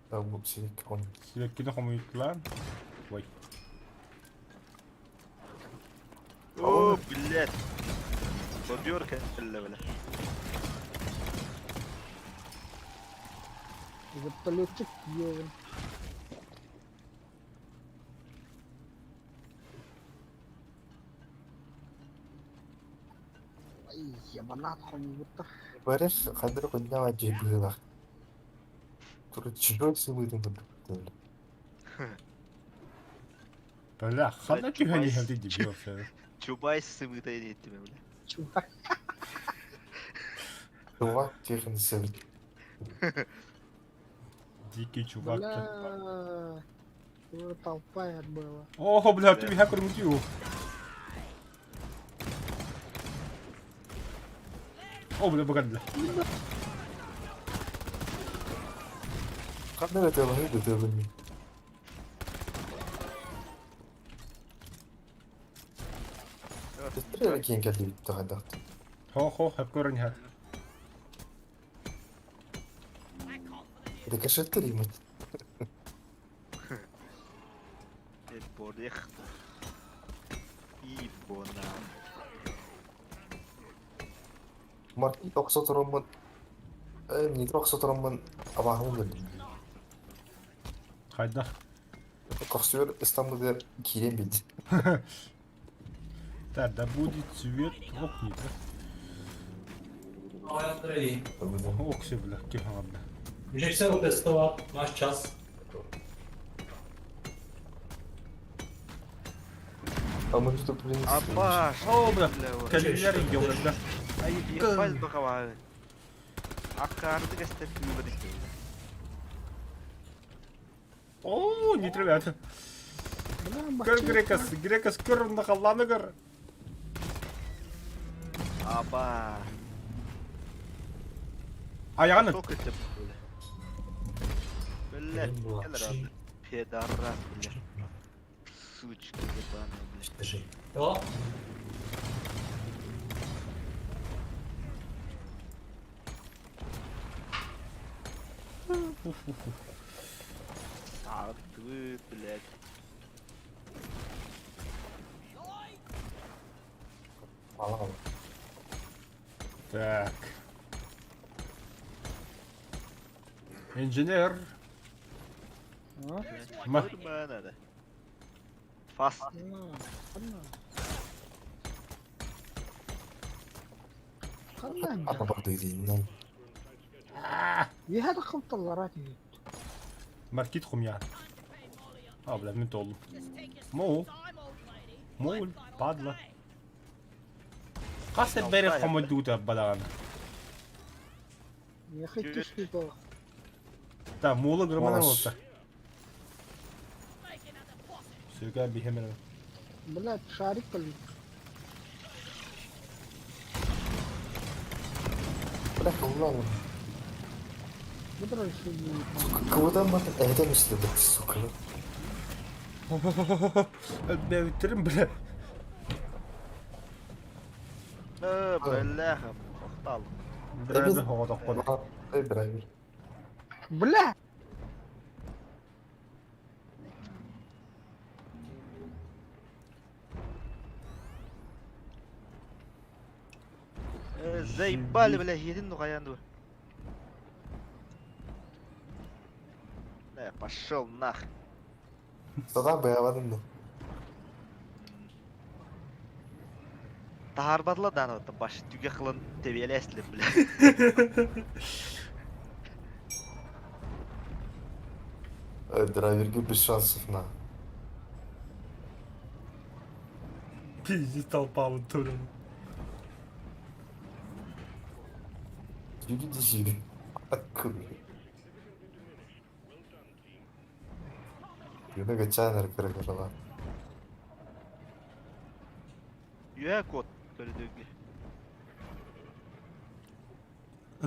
Speaker 4: Так, бу сирик он.
Speaker 1: Силеккини хомуйутлаан. Ой.
Speaker 2: О, блядь. Боберка, бля.
Speaker 3: Вертолетчик ел. Ай, ебанат хомуйбуттар.
Speaker 4: Бареш хадыр куннава дьиэ быһыылаах. Чужой сымыытын курдук.
Speaker 1: Бля, ханна түһэн иһэбит дебил вообще.
Speaker 2: Чубайс сымыыта диэттим бля.
Speaker 3: Чувак.
Speaker 4: Чувак тихо сөбүт.
Speaker 1: Дикий чувак.
Speaker 3: Бля. Его толпа была.
Speaker 1: О, бля, ты меня крутил. О, бля, бля, бля.
Speaker 4: Ханна өтөлөһүй өтөлөһүй. Төттөрө киин кэллибит хайдах.
Speaker 1: Хо-хо, хөп көрөн иһэр.
Speaker 4: Рикошеттер имет.
Speaker 2: Бордех. Ибона.
Speaker 4: Марки оксотороммун нитро оксотороммун абааһын көрдүм.
Speaker 1: Хайдах.
Speaker 4: Кохсуөр ыстаммыгар киирэн билди.
Speaker 1: Так, да будет цвет ок нитро.
Speaker 5: Andrei,
Speaker 1: Окси, бля, кем ладно.
Speaker 5: můžeš se otestovat, máš čas.
Speaker 4: А мы тут блин.
Speaker 2: Абаш.
Speaker 1: О, бля,
Speaker 2: Бля.
Speaker 1: кэллилэр иҥге, бля.
Speaker 2: Ай, ебать бакабы. Аккарды кестер күйбедик.
Speaker 1: О, нитро, бля.
Speaker 3: Бля,
Speaker 1: Көр грекас, грекас көр нахалланы көр.
Speaker 2: Аба.
Speaker 1: Аяғын.
Speaker 2: Çok kötü böyle. Бля,
Speaker 5: Один, два,
Speaker 2: gel
Speaker 5: tři,
Speaker 2: abi. Пидорас, бля. Сучка ебаная, бля.
Speaker 5: čtyři. Jo?
Speaker 2: Сардыбыт, блядь.
Speaker 4: Ала.
Speaker 1: Так. Инженер.
Speaker 3: А?
Speaker 1: Ма.
Speaker 2: Көрмө надо. Фаст.
Speaker 3: На, ханна. Ханна.
Speaker 4: Ата барды дейін.
Speaker 3: Үөһэ да халталлара түһүт.
Speaker 1: Маркит хумья. А, бля, мен толдум. Моул. Моул, падла. Хас бери хомодута бадан.
Speaker 3: Миэхэ түспүт ол.
Speaker 1: Та, мула громана
Speaker 4: Молодец.
Speaker 1: болта. Сөйгә бихемер.
Speaker 3: Блядь, шарик кэлбит.
Speaker 4: Бля, куллан.
Speaker 3: Бу решили.
Speaker 4: Кого-то матын эдем үстү сука.
Speaker 1: Бәүтерим, бля.
Speaker 2: Э, бляха, охтал.
Speaker 1: Драйвер хоғодоқпын.
Speaker 4: Эй, драйвер.
Speaker 3: Бля!
Speaker 2: Э, заебали, бля, един ну каянду. Э, пошел нах.
Speaker 4: Садан баябадым да.
Speaker 2: Таарбадла дан вот баш түгэ кылын тебелесле, бля.
Speaker 4: Драйверге без шансов на.
Speaker 1: Пиздец толпа вот туру.
Speaker 4: Люди дежили. Аккури. Юнага чанар кыргырла.
Speaker 2: Юэ код көрдөгү.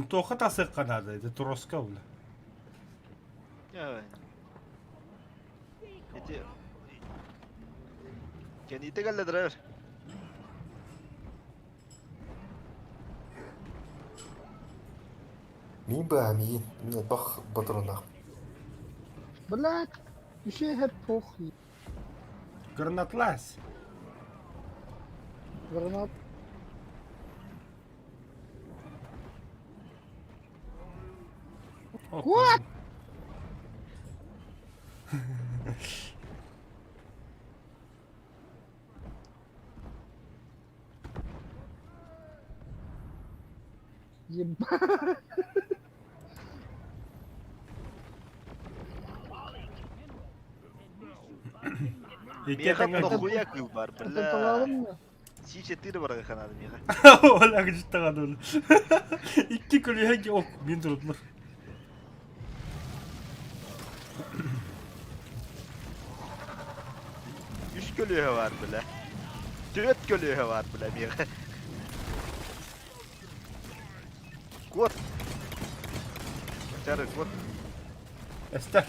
Speaker 1: Тоха тасык канада, это троска, бля.
Speaker 2: Э. Эти Кените галла драйвер.
Speaker 4: Мин ба мин. Мин бах батронах.
Speaker 3: Блядь! Еще это похуй.
Speaker 1: Гранатлас.
Speaker 3: Гранат.
Speaker 1: О,
Speaker 3: What? Ебать.
Speaker 1: Икки
Speaker 2: Миэхэ
Speaker 1: тэҥэ.
Speaker 2: дохуя кыыл бар, бля.
Speaker 3: Талалым да.
Speaker 2: Си-4 барга ханады миэхэ.
Speaker 1: Оля гыжыттаҕа Икки көлүөһэ ок мин турдулар.
Speaker 2: Үс көлүөһэ бар, бля. Түөрт көлүөһэ бар, бля, миэхэ. Кот. Чары, кот.
Speaker 1: Эстер.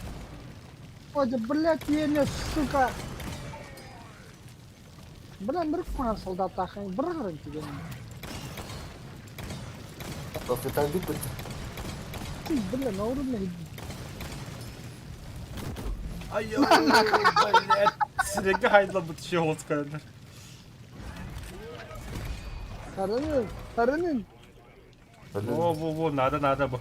Speaker 3: Ой, да, блядь, меня, сука. Бля, бір қуған солдат ақын, бір қырын деген.
Speaker 4: Капитан бит
Speaker 3: Ты, бля, на уровне.
Speaker 1: Ай, блядь. Сирэйгэ хайдламмыт шоу көрөннөр.
Speaker 3: Тарынын, тарынын.
Speaker 1: Во, во, во, надо, надо бу.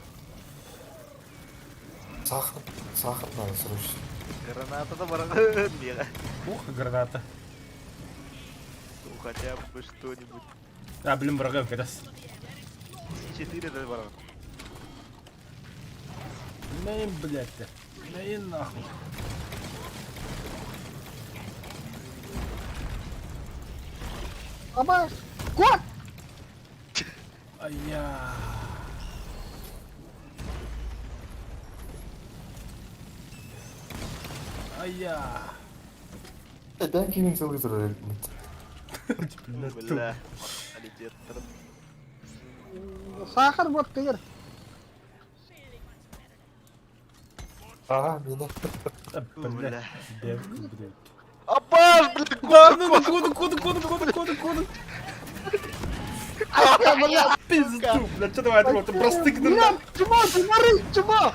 Speaker 4: Сахар, сахар надо срочно.
Speaker 2: Граната да барга миэхэ.
Speaker 1: Ух, граната.
Speaker 2: Ну хотя бы что-нибудь.
Speaker 1: А, блин, врага кадас.
Speaker 2: Си-4 да барга.
Speaker 1: Нэйн, блядь. Нэйн нахуй.
Speaker 3: Аба, кот!
Speaker 1: Айя. Айя.
Speaker 4: Опять кимин целый турар
Speaker 2: Бля. Алитет.
Speaker 3: Сахар вот тигр.
Speaker 4: Ага, меня.
Speaker 1: Бля. Блядь, блядь.
Speaker 2: Апаш, бля,
Speaker 1: Да, ну, куда, куда, куда, куда, куда, куда?
Speaker 3: Бля,
Speaker 1: Пизду, блядь, что давай, ты простыгнул.
Speaker 3: Бля, чмо, ты моры, чмо!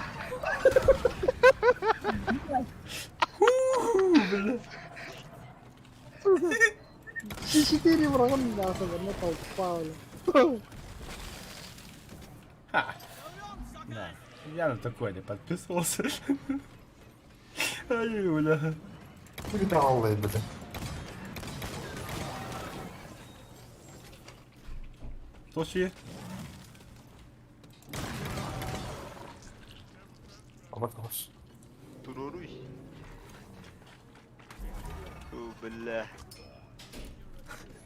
Speaker 1: Бля.
Speaker 3: Си-4 врагом нахуй, ну толпа, бля.
Speaker 1: Ха. Да. Я на такое не подписывался. Ай, бля.
Speaker 4: Аллай, бля.
Speaker 1: Тоши.
Speaker 4: Амак hoş.
Speaker 2: Туруруй. О, бля.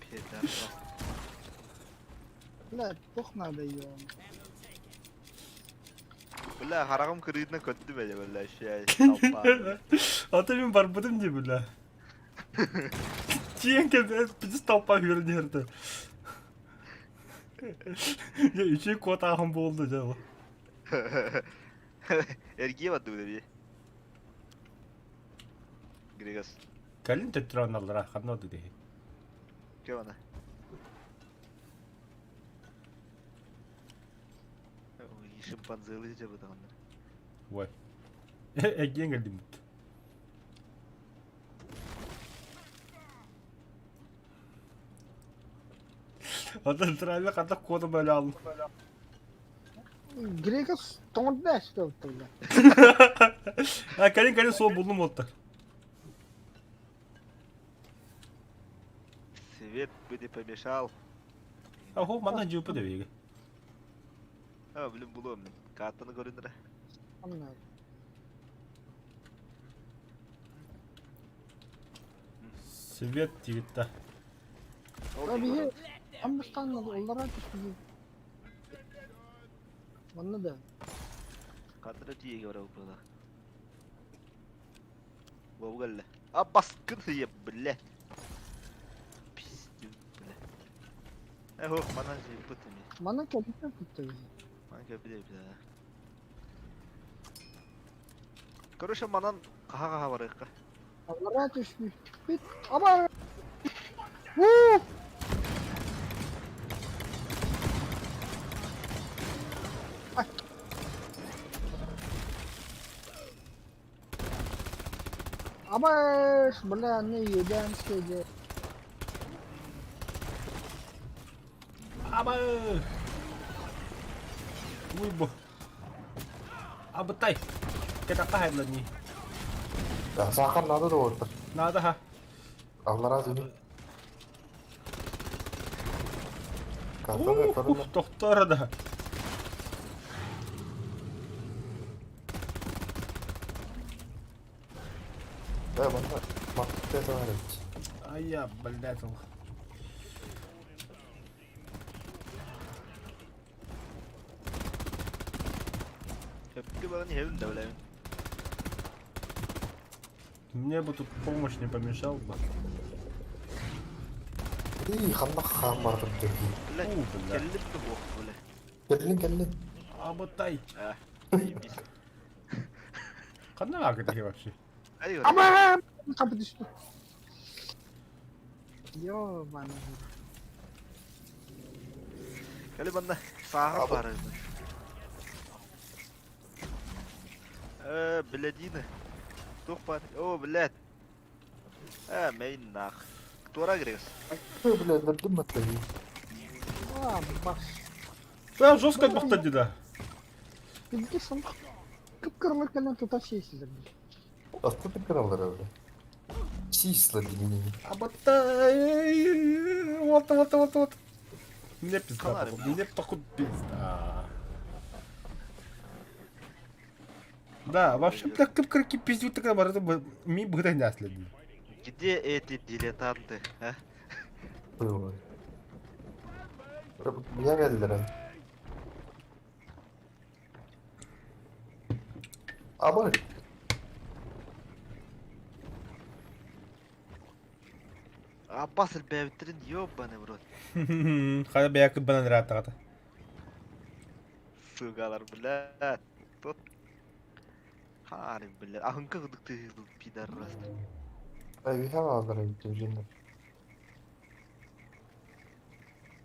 Speaker 2: Пидорас.
Speaker 3: Бля, пох надо ее.
Speaker 2: Бля, хараҕым кырыытынан көттүм ээ, бля, ща, толпа.
Speaker 1: А ты мен барбытым дии, бля. Тиэн кэлбит пиздец толпа үөрэн Дьэ, үчүгэй куотааһын буолла дьэ.
Speaker 2: Эргиэ бардыбыт эбии. Григас.
Speaker 1: Кэлин төттөрү аналлара ханна ордук дии.
Speaker 2: Кэ Ой, шимпанзелы дьэ бытаҕыннар.
Speaker 1: Ой. Эргиэн кэлдиммит. Оттон Трайвер ханна куота бөлө алын.
Speaker 3: Григас тоҥордо что бля.
Speaker 1: А, кэлин кэлин суол буллум уолаттар.
Speaker 2: Свет бы не помешал.
Speaker 1: Ахо, манна дьуупа да биһиги.
Speaker 2: А, блин, булуом мин. Каартаны көрүннэрэ.
Speaker 3: Анна.
Speaker 1: Свет тигитта.
Speaker 2: Ол
Speaker 3: А биһи
Speaker 2: көрөр.
Speaker 3: амбыстан оллара түспүт. Манна да.
Speaker 2: Ханна тиийэ барабыт быһыылаах. Буобу кэллэ. А баскын сыйа, бля. Пиздец, бля. Э, ох, манан сыйпыт эми.
Speaker 3: Манна кэлбитэ кутта биһи.
Speaker 2: Манан кэлбит эбит, аа. Короче, манан хаха-хаха барыахха.
Speaker 3: Аллара түспүт. Аба! Уу! Абаш, бля, не едянские де.
Speaker 1: Аба! Уй бу. Абытай. Кэтахха хайдылар
Speaker 4: Да, сахар надо да уолаттар.
Speaker 1: Надо ха.
Speaker 4: Аллара түһүн. Картаны көрүнэ.
Speaker 1: Тохтор да.
Speaker 4: Да, манна махтал товарищ.
Speaker 1: А я, блядь, ол.
Speaker 2: Köpkü bana иһэбин да билэбин.
Speaker 1: Мне бы тут помощь не помешал бы.
Speaker 4: И ханна хаан бардым дии.
Speaker 2: Блядь,
Speaker 1: У, бля.
Speaker 2: кэллим да буох, бля.
Speaker 4: Кэллин кэллин.
Speaker 1: Абытай.
Speaker 2: А, заебись.
Speaker 1: Ханна аҕа вообще?
Speaker 2: Ай,
Speaker 3: Аман! Хапы түстэ. Ёбаный.
Speaker 2: Кэлэ манна сааҕа баар. Э, блядина. Туох баар? О, блядь. Э, мэйн нах. Туора грес.
Speaker 4: Ой, бля, өлөрдүм маттаһыы.
Speaker 3: А, бас.
Speaker 1: Да, жестко бахта да.
Speaker 3: Пиздец, он кып-кырылар кэлэн тута сиэсилэр.
Speaker 4: Оттон кыраллар бля. Сисла дии.
Speaker 1: Абытай. Вот, вот, вот, вот. Мне пизда,
Speaker 2: Халары,
Speaker 1: походу. Мне походу пизда. Да, вообще, бля, кып-кырки пиздю такая барыта ми быта не следи.
Speaker 2: Где эти дилетанты, а?
Speaker 4: Было. Я кэллэрэн. Абар.
Speaker 2: Аббас элбээбиттэрин ёбаный в рот.
Speaker 1: Хара бэйэ кыббанан ырааттаҕата.
Speaker 2: Сугалар, блядь. Тот. Харин, блядь. Аһыҥка курдук тыһыыбын, пидорас.
Speaker 4: Айга алар эбит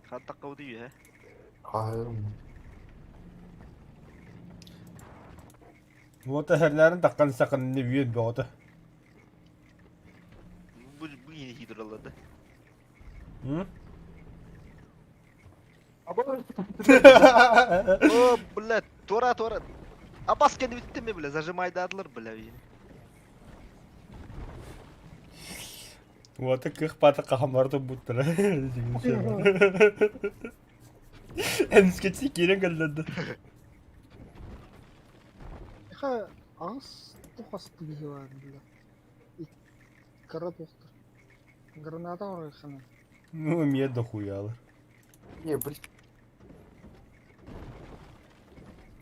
Speaker 2: Хантакка үһэ.
Speaker 4: Хаһым.
Speaker 1: Вот эһэрлэрин таххан сакын не үйен бөҕөтө.
Speaker 2: Бу бу yine хидралады.
Speaker 1: М?
Speaker 4: Абар.
Speaker 2: О, блядь, туора туора. Аббас кэннибиттэн бля, зажимайдаатылар, бля, yine.
Speaker 1: Вот кых пата кахамарда буттара. Эмскечи кирен кэллэрдэ.
Speaker 3: Ха, аҕыс тухас киһи баар бля. Кыра туохтар. Граната оройхана.
Speaker 1: Ну, мне дохуялар.
Speaker 4: Не, блин.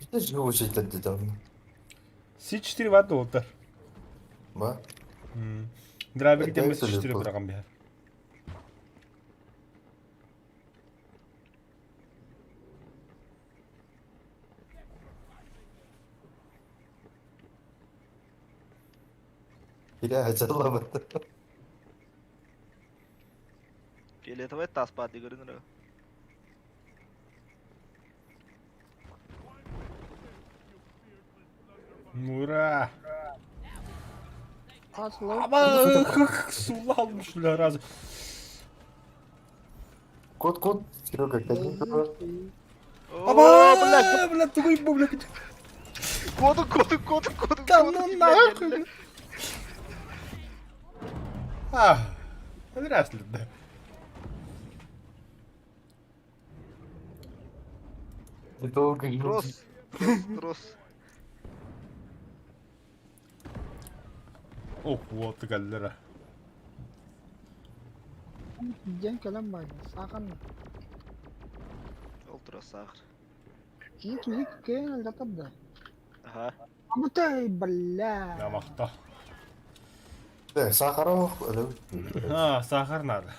Speaker 4: Это же очень давно.
Speaker 1: С4 ватт олтар.
Speaker 4: Ба?
Speaker 1: Драйвер где мы
Speaker 4: Это
Speaker 1: С4
Speaker 4: легко.
Speaker 1: быраган бихер.
Speaker 4: Бля, хотела
Speaker 2: Фиолетовая тас баар көрүнөр.
Speaker 1: Ура!
Speaker 3: Хаслау.
Speaker 1: Аба, сула almış бля разы.
Speaker 4: Кот, кот, Серега, кэллин.
Speaker 1: Аба,
Speaker 2: О, блядь,
Speaker 1: бля, тугуй бу, бля.
Speaker 2: коду, коду, коду, коду,
Speaker 1: Да
Speaker 2: коду,
Speaker 1: ну
Speaker 2: блядь,
Speaker 1: нахуй.
Speaker 2: блядь.
Speaker 1: А, зря да.
Speaker 4: Недолго
Speaker 2: Трос, трос, трос.
Speaker 1: Ох, вот кэллэрэ.
Speaker 3: Диэн кэлэн барды. Сахан.
Speaker 2: Ол трос сахар.
Speaker 3: Киһи киһи кээн элдатар да.
Speaker 2: Ага.
Speaker 3: Абытай, бля.
Speaker 1: Намахта.
Speaker 4: Да, сахаров,
Speaker 1: А, сахар надо.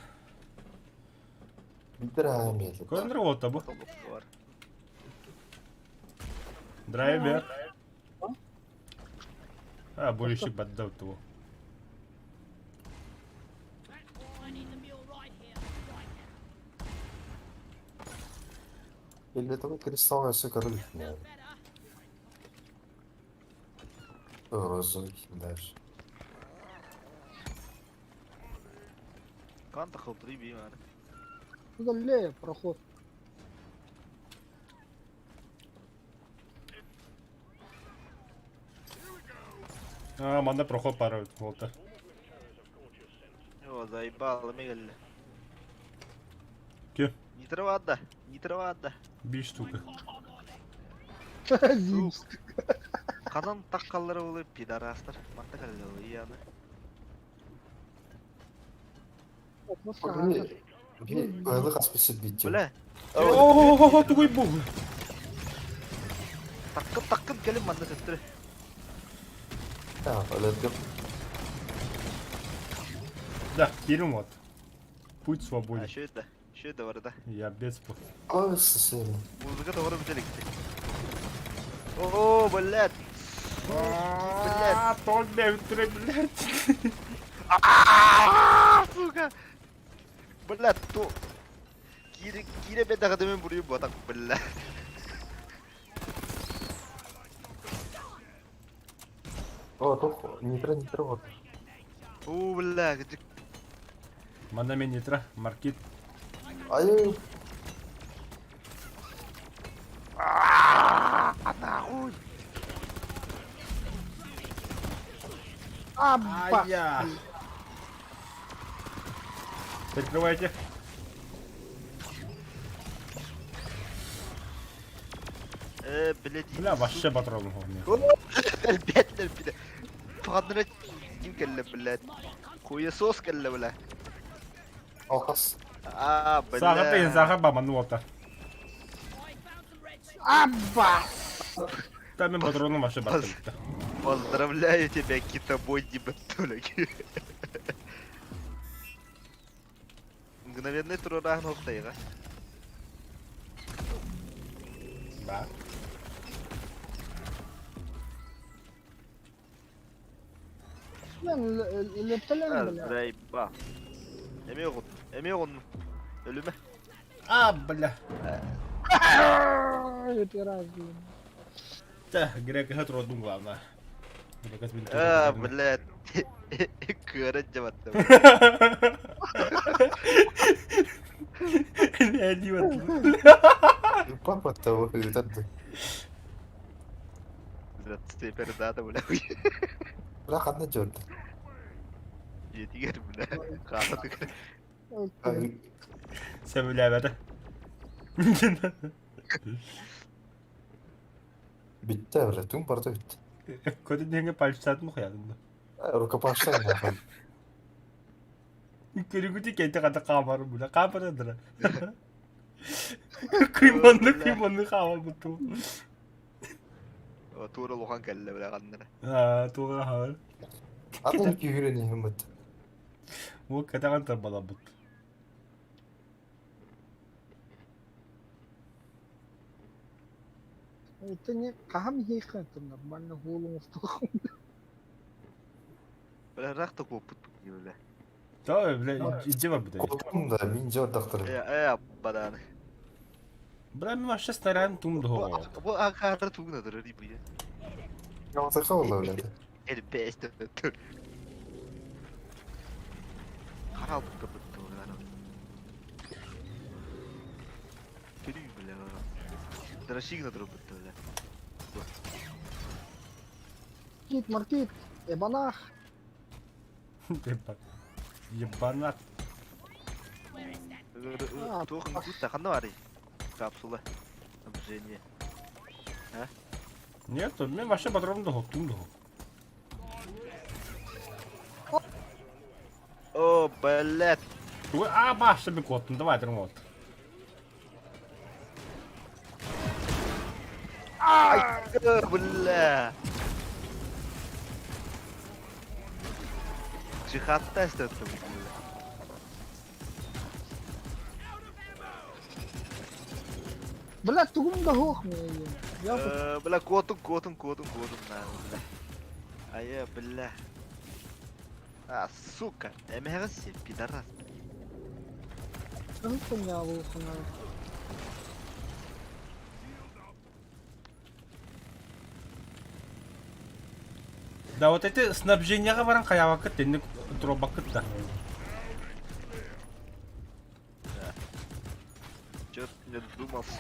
Speaker 4: Битер амел.
Speaker 1: Көрүнөр вот бу.
Speaker 2: Толук бар.
Speaker 1: Драйвер. А, больше баддав того.
Speaker 6: I need the mule right here, right now.
Speaker 4: Или того кристалл все король.
Speaker 6: Better.
Speaker 4: Розовый дальше.
Speaker 2: Канта хылтырый бейм аны.
Speaker 3: Удале, проход.
Speaker 1: А, манда проход пара вот.
Speaker 2: О, заебал, мегелле.
Speaker 1: Ке?
Speaker 2: Нитро вадда, нитро вадда.
Speaker 1: Бир штука.
Speaker 3: Зимс.
Speaker 2: Казан таккаллары болы пидорастар. Манта каллы яны.
Speaker 4: Били хаспыт битти.
Speaker 2: Бля.
Speaker 1: О, тугуй бу.
Speaker 2: Таккын таккын келин манна төттөрү.
Speaker 4: Да, өлөрдүм.
Speaker 1: Да, кирим вот. Путь свободен.
Speaker 2: Şu да. Şu да бар да.
Speaker 1: Я без пу.
Speaker 4: Ой, сысыли.
Speaker 2: Музыка doğru bir delikti. О, блядь. Блядь.
Speaker 1: Толь блядь.
Speaker 2: Сука. Блядь, то. Кире кире бе дагы демен буруйум бу атак, блядь.
Speaker 4: О, тух, нитро, нитро вот.
Speaker 2: О, бля, где
Speaker 1: Манна мен нитро, маркит.
Speaker 4: Ай,
Speaker 2: нахуй.
Speaker 3: Абба!
Speaker 1: Ая. Прикрывайте.
Speaker 2: Э, блядь.
Speaker 1: Бля, вообще патрон нет.
Speaker 2: Блядь, блядь. Тугандыра ким келли, блядь. Хуесос келли, бля.
Speaker 4: алкас.
Speaker 2: А, бля.
Speaker 1: Саха ты, Саха баба, ну вот.
Speaker 6: I found some red
Speaker 3: Абба!
Speaker 1: Там мен патроном вообще баттым.
Speaker 2: Поздравляю тебя, китобой дебатолог. Мгновенный тураран оқтайға.
Speaker 1: Да.
Speaker 3: Мен лептелем бля.
Speaker 2: Заеба. Эме оғын, эме оғын. Өліме.
Speaker 1: А, бля.
Speaker 3: Это раз, блин.
Speaker 1: Да, грек роду главное.
Speaker 2: А, блядь. Көрін жабатты.
Speaker 4: Папа того, этот.
Speaker 2: Пердата, бля.
Speaker 4: Бля, ханна жөрді.
Speaker 2: Жетігер, бля. Қаны
Speaker 3: Окей.
Speaker 1: Сөбіләбәді.
Speaker 4: Битті, бля, түн барды битті.
Speaker 1: Көті денге пальцатын қоядым.
Speaker 4: Рукопашта нахуй.
Speaker 1: Көрігіте кеті қата қамары бұла. Қамары дыра. Кыйманны кыйманны қамар бұтты.
Speaker 2: Тура лохан кәлі, бля, қанныра.
Speaker 1: А, туға хабар.
Speaker 4: Атын күйгірен ехіміт.
Speaker 1: Ол кәтаған тарбала бұтты.
Speaker 3: Это не кахам ехать нормально голову в
Speaker 2: Бля, рақты көп бұт, бля.
Speaker 1: Да, бля, иде бар бұда.
Speaker 4: Котым да, мен жордақтыр.
Speaker 2: Э, э, баданы.
Speaker 1: Бля, мен вообще снарядын туымды хоға.
Speaker 2: Бұл ақары туғына тұрыр, бля.
Speaker 4: Ялтақа олы, бля.
Speaker 2: Элбес тұр. Қарал бұтты бұтты, бля. Көрүй, бля. Драшигна тұр бұтты, бля.
Speaker 3: Кит, маркит, эбанах.
Speaker 1: Ебанат.
Speaker 2: Тоқын күтті, қанда бар Капсула. Снабжение.
Speaker 1: Нет, мен вообще патронды хоқ, туымды хоқ.
Speaker 2: О, блядь.
Speaker 1: Туға, а, башы мен коттым, давай, тұрың от.
Speaker 2: Ай, бля. Джихадта істетті, бля.
Speaker 3: Бля, тугум да хох мне. Я
Speaker 2: Э, Бля, котун, котун, котун, котун, на, бля. Ая, бля. А, сука, эмэҕэс пидорас.
Speaker 3: тут понял, ухна.
Speaker 1: Да вот эти снабжениеға баран қаябақыт, енді тробақыт да.
Speaker 2: Чё ты не додумался?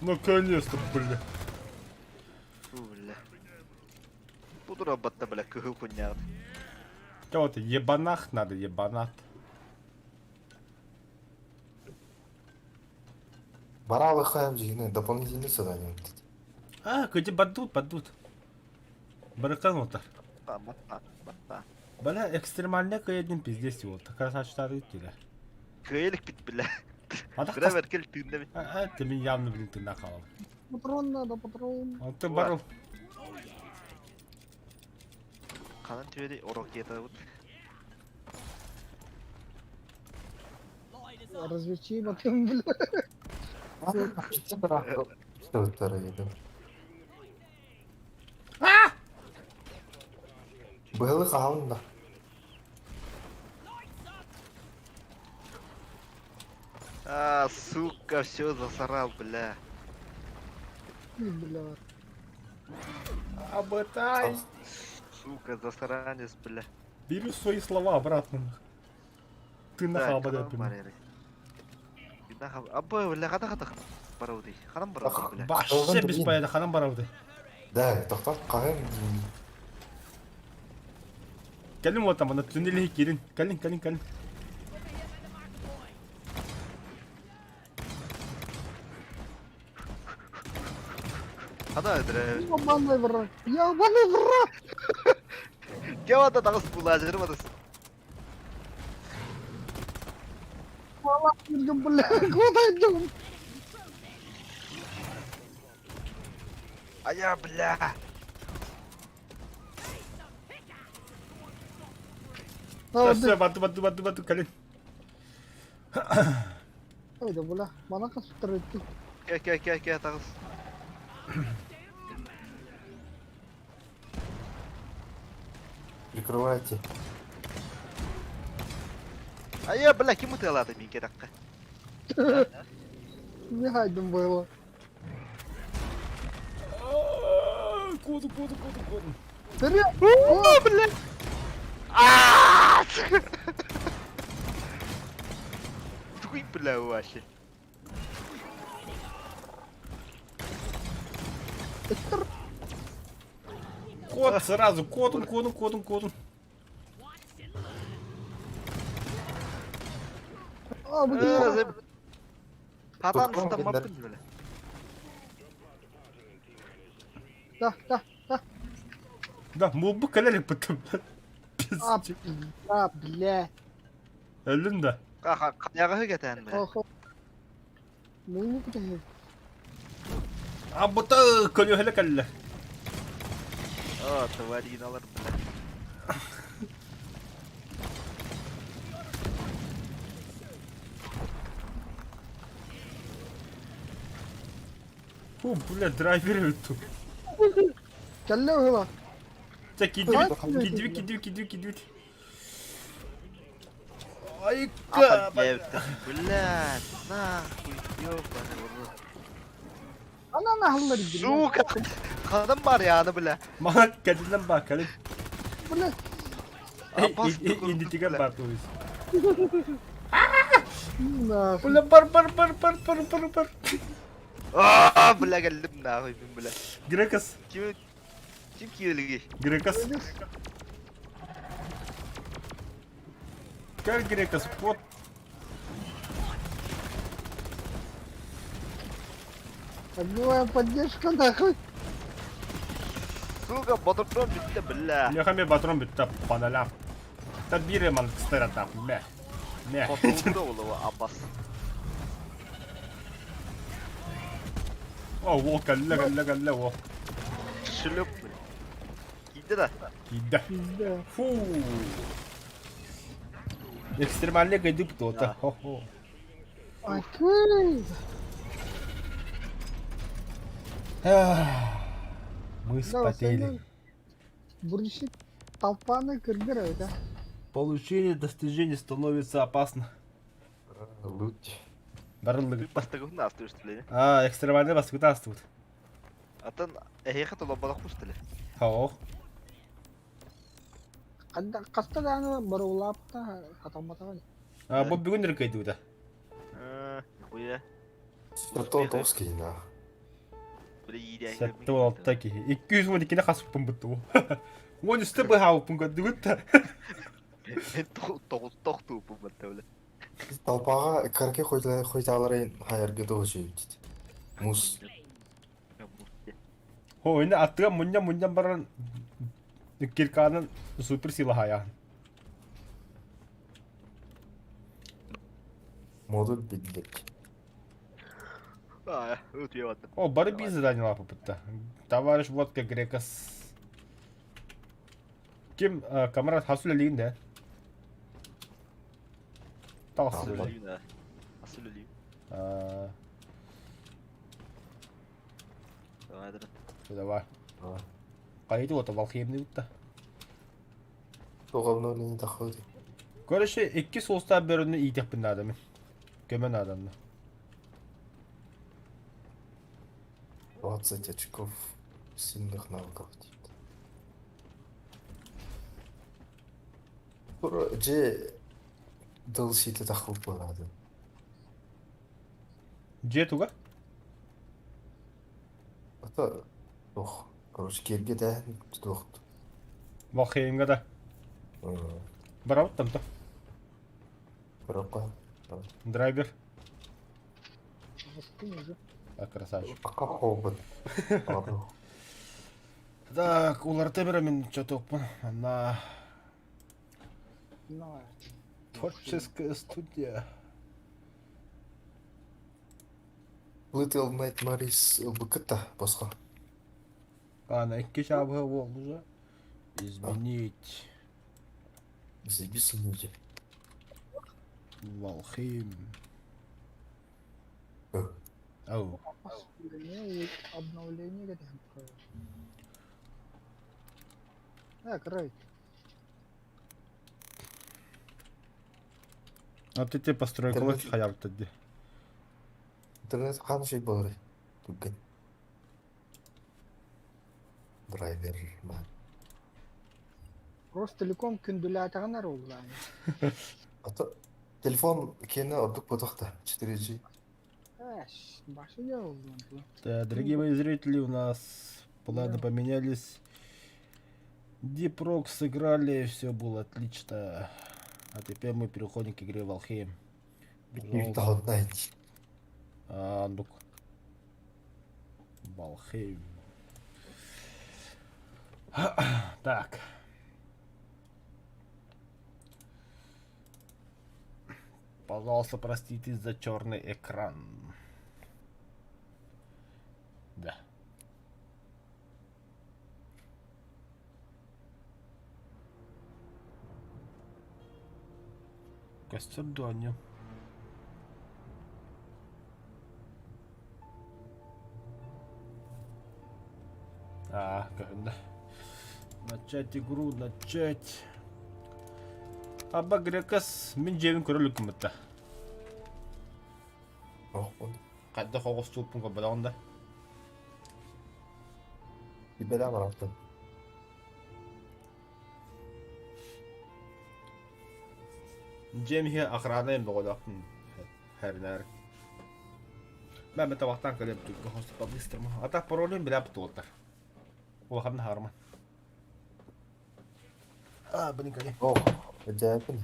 Speaker 1: Наконец-то, бля.
Speaker 2: Фу, бля. Буду работать, бля, кыһыл хуйня.
Speaker 1: Да вот ебанах надо, ебанат.
Speaker 4: Баралы хаем жигіне, дополнительный задание.
Speaker 1: А, где бадут, бадут. Баракан вот.
Speaker 2: Батта, батта, батта.
Speaker 1: Бля, экстремальная кыайдын пиздец вот. Красавчиктары иттилер.
Speaker 2: Кыайылык бит бля.
Speaker 1: Атах
Speaker 2: Кыра бэркел тыынна бит.
Speaker 1: А, ты мен явно, блин, ты нахалал.
Speaker 3: Патрон надо, патрон.
Speaker 1: Он ты барыл.
Speaker 2: Ханан түөри орок диэтэ бут.
Speaker 3: Развлечи потом, бля.
Speaker 4: Быһылы хаһан да.
Speaker 2: А, сука, все засрал, бля.
Speaker 3: Бля.
Speaker 1: Абытай.
Speaker 2: Сука, засранец, бля.
Speaker 1: Беру свои слова обратно. Ты нахал, бля,
Speaker 2: Абы, бля, хата хата. Барауды. Ханам барауды, бля.
Speaker 1: Вообще без поеда, ханам барауды.
Speaker 4: Да, тоқтат қағын.
Speaker 1: Кэлин вот там, ана түннелеһи кирин. Кэлин, кэлин, кэлин.
Speaker 2: Хана, бля.
Speaker 3: Ебаный в рот. Ебаный в рот.
Speaker 2: Кевата тағыс булажыр батыс.
Speaker 3: Бля, куда идем?
Speaker 2: А я, бля.
Speaker 1: Все, бату, бату, бату, бату, кэлин.
Speaker 3: Ой, да бля, манака строить.
Speaker 2: Ке, ке, ке, ке, тағыс.
Speaker 4: Прикрывайте.
Speaker 2: А я, бля, ким уталады мен кераққа?
Speaker 3: Бегайдым было.
Speaker 1: Коду, коду, коду, коду.
Speaker 3: Вперед!
Speaker 2: О, бля. А! Туй, бля, вообще.
Speaker 1: Код сразу, кодом, кодом, кодом, кодом.
Speaker 3: А, бля.
Speaker 2: Хатан ұстамаппын, бля.
Speaker 3: Да, да, да.
Speaker 1: Да, мол бы кэлэлик бытым.
Speaker 3: А, да, бля.
Speaker 1: Өлүн да.
Speaker 2: Қаяға кетән, бля.
Speaker 3: Охо. Ну, бля.
Speaker 1: А бұта көлөһөлө кэллэ.
Speaker 2: О, твариналар, бля.
Speaker 1: Фу, бля, драйвер өттү.
Speaker 3: Кэллэ было.
Speaker 1: Чэ, кидибит, кидибит, кидибит, кидибит, кидибит. Айка!
Speaker 2: Бля, нахуй, ёбаный в рот.
Speaker 3: Ана нахаллар
Speaker 2: Сука! Ханым бар яны, бля.
Speaker 1: Мана кэлинен ба, кэлин.
Speaker 3: Бля.
Speaker 1: Индитигер бар то есть.
Speaker 3: Нахуй.
Speaker 1: Бля, бар, бар, бар, бар, бар, бар, бар.
Speaker 2: А, бля, кэллим нахуй, мин, бля.
Speaker 1: Грекас,
Speaker 2: Ким ким киелиги?
Speaker 1: Грекас. Как Грекас, кот.
Speaker 3: Огневая поддержка, нахуй.
Speaker 2: Сука, батыртрон битте, бля.
Speaker 1: Лехаме батрон битта паналя. Та бире ман кстарата. Мэ. Мэ.
Speaker 2: Хотулду олуа, Аббас.
Speaker 1: О, во, кэллэ, кэллэ, кэллэ, во.
Speaker 2: Шлеп, бля. Кийди да.
Speaker 1: Кийдэ.
Speaker 3: Да.
Speaker 1: Фу. Экстремальный гайдып то-то. Хо-хо.
Speaker 3: Окей.
Speaker 1: Мы вспотели.
Speaker 3: Бурчит толпаны кыргыры, да?
Speaker 1: Получение достижений становится опасно.
Speaker 4: Лут.
Speaker 1: Барыллыгы.
Speaker 2: Бастыгын астырыш тиле.
Speaker 1: А, экстремальный баскыта астыбыт.
Speaker 2: Атын эхе толобалак кустиле.
Speaker 1: Хоо.
Speaker 3: Хаста дааны барулаапта хатамматаҕын.
Speaker 1: А, бу бүгүн рыкайдыбыта.
Speaker 2: Хуя.
Speaker 4: Зато товский, на.
Speaker 2: Бля, иде.
Speaker 1: 76 киһи. 212 хаспын буту. Уон үстэ быһаабыппын көрдүгүт да.
Speaker 2: Мен тоғыз тууппун батта, бля.
Speaker 4: Толпаға карке хойталары хайыргы доғышы дейді. Мус.
Speaker 1: Хо, энэ аттыга мунньан мунньан баран. Кирканын супер сила хаян.
Speaker 4: Модуль биллик.
Speaker 2: А, утуйабаттым.
Speaker 1: О, бары биир задание лаппытта. Товарищ водка грекас. Ким камрад хасул үлэлиин да? Таҕыс үлэлиин.
Speaker 2: Асыл үлэлиин. Давай,
Speaker 1: Давай. Хайды вот Валхеймни бутта.
Speaker 4: Туох обновление таххыбыт?
Speaker 1: Короче, икки суустаах бөрөнү иитиэхпин наада мин. Көмө нааданна.
Speaker 4: 20 очков сильных навыков дейді. Тура дьэ DLC-тэ таххыбыт буолаады.
Speaker 1: Дьиэ туга?
Speaker 4: Ата туох, короче, киэргэ тээһин туох.
Speaker 1: Валхеймҥа да. Барабыт там то.
Speaker 4: Көрөккө.
Speaker 1: Драйвер.
Speaker 3: Астын уже.
Speaker 1: А, красавчик.
Speaker 4: Пока хообут.
Speaker 1: Так, уларыта беремин чотуохпун. Анна
Speaker 3: На.
Speaker 1: творческая студия.
Speaker 4: Little Nightmares ылбыккыт да босхо.
Speaker 1: Ана икки чаабыһа буолла уже. Изменить.
Speaker 4: Заебись люди.
Speaker 1: Валхейм. Ау.
Speaker 3: Обновление кэтэһэн Так, Райт.
Speaker 1: А ты те постройкалар хайабыт дии.
Speaker 4: Интернет хаан шей буоларый? Түргэн. Драйвер man.
Speaker 3: Ростелеком күндүлээтэҕин эрэ уллаан.
Speaker 4: Ата телефон киэнэ ордук ботох да 4G.
Speaker 3: Эш, башня уллаан.
Speaker 1: Да, дорогие мои зрители, у нас планы поменялись. Deep Rock сыграли, все было отлично. А теперь мы переходим к игре Valheim.
Speaker 4: Пожалуйста.
Speaker 1: А, ну Valheim. Так. Пожалуйста, простите за черный экран. Да. Костер Донни. А, да. Начать игру, начать. Аба Грекас мин дьиэбин көрө иликпин бытта. Хайдах оҕустууппун көрбөтөҕүн да.
Speaker 4: Билбэтэх барахтан.
Speaker 1: Дьиэм иһэ охрана бөҕөлөөхпүн хэринээр. Мэ табахтаан кэлиэм түргэн хос по-быстрому. А так паролун билээбит уолтар. Улахан хараман. А, блин, кэлиэм.
Speaker 4: Ох, дьээпин.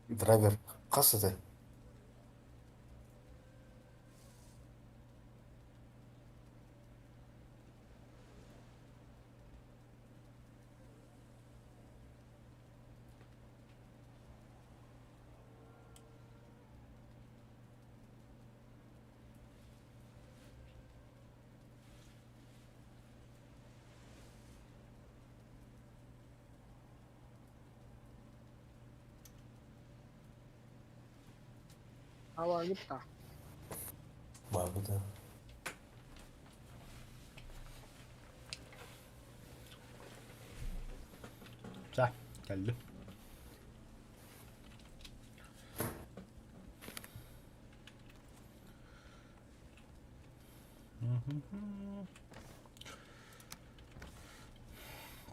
Speaker 4: Драйвер хас этэй?
Speaker 3: Алаагыт да.
Speaker 4: Баарбыта.
Speaker 1: Чэ, кэллим.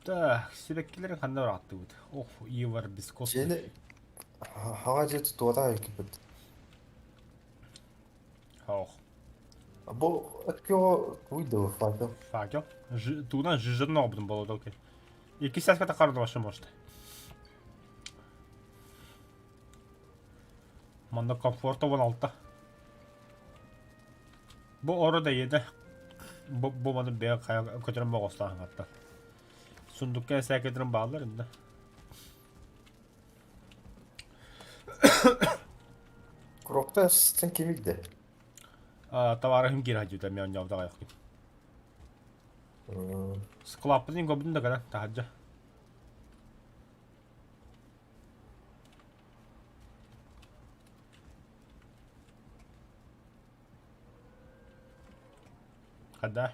Speaker 1: Так, сибэккилэрин ханна ырааттыбыт? Ох, Ивар бескостный.
Speaker 4: Дьиэни хаҥа дьиэ тутуотаах экиппит.
Speaker 1: Ох,
Speaker 4: Бу өткөҕө туй да факел.
Speaker 1: факел. Тугунан жижерно обдум болодолки. Иккис сааска таххар вообще может. Манна комфорта 16. Бу оро да иедэ. Бу, бу маны бэйэ хайа көтөрөн боҕостааһын атта. Сундукка эсээкэдэрин бааллар инна.
Speaker 4: Крокта сен кимилде?
Speaker 1: Товарыһым киирэ сылдьыбыта мен оонньообута аҕыйахпын. Склаппытын көрбүтүм да кэлэн таһырдьа. Хада.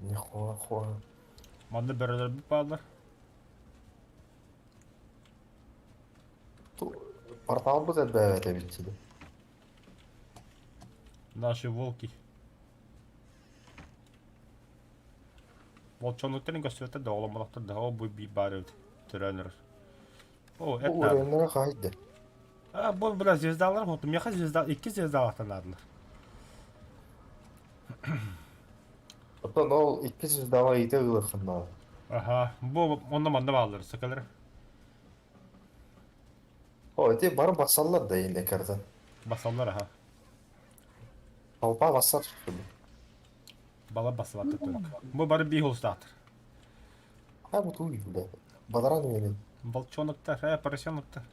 Speaker 4: Нихуа хуа.
Speaker 1: Манна бөрөлөрбүт бааллар.
Speaker 4: Порталбыт элбээбэт эбит дии.
Speaker 1: Наши волки. Волчонуктарын көстүбэттэр да оҕоломмотохтор да ол бу биир баар эбит төрөөн эрэр. О,
Speaker 4: Бу
Speaker 1: эт наада.
Speaker 4: уровеннара хаайда.
Speaker 1: А, бу бля звездалар вот меха звезда икки звездалахтан наадалар.
Speaker 4: Оттон ол икки звездала иитэ ылыаххын наада.
Speaker 1: Аха, бу онно манна бааллар сакалар.
Speaker 4: О, ити бары басаллар да енді карта.
Speaker 1: Басаллар аха.
Speaker 4: Толпа басар.
Speaker 1: Бала басылатты только. Бу бары бии холстаатыр.
Speaker 4: Ha bu туй бля. Бадаран менен.
Speaker 1: Волчоноктар, поросеноктар.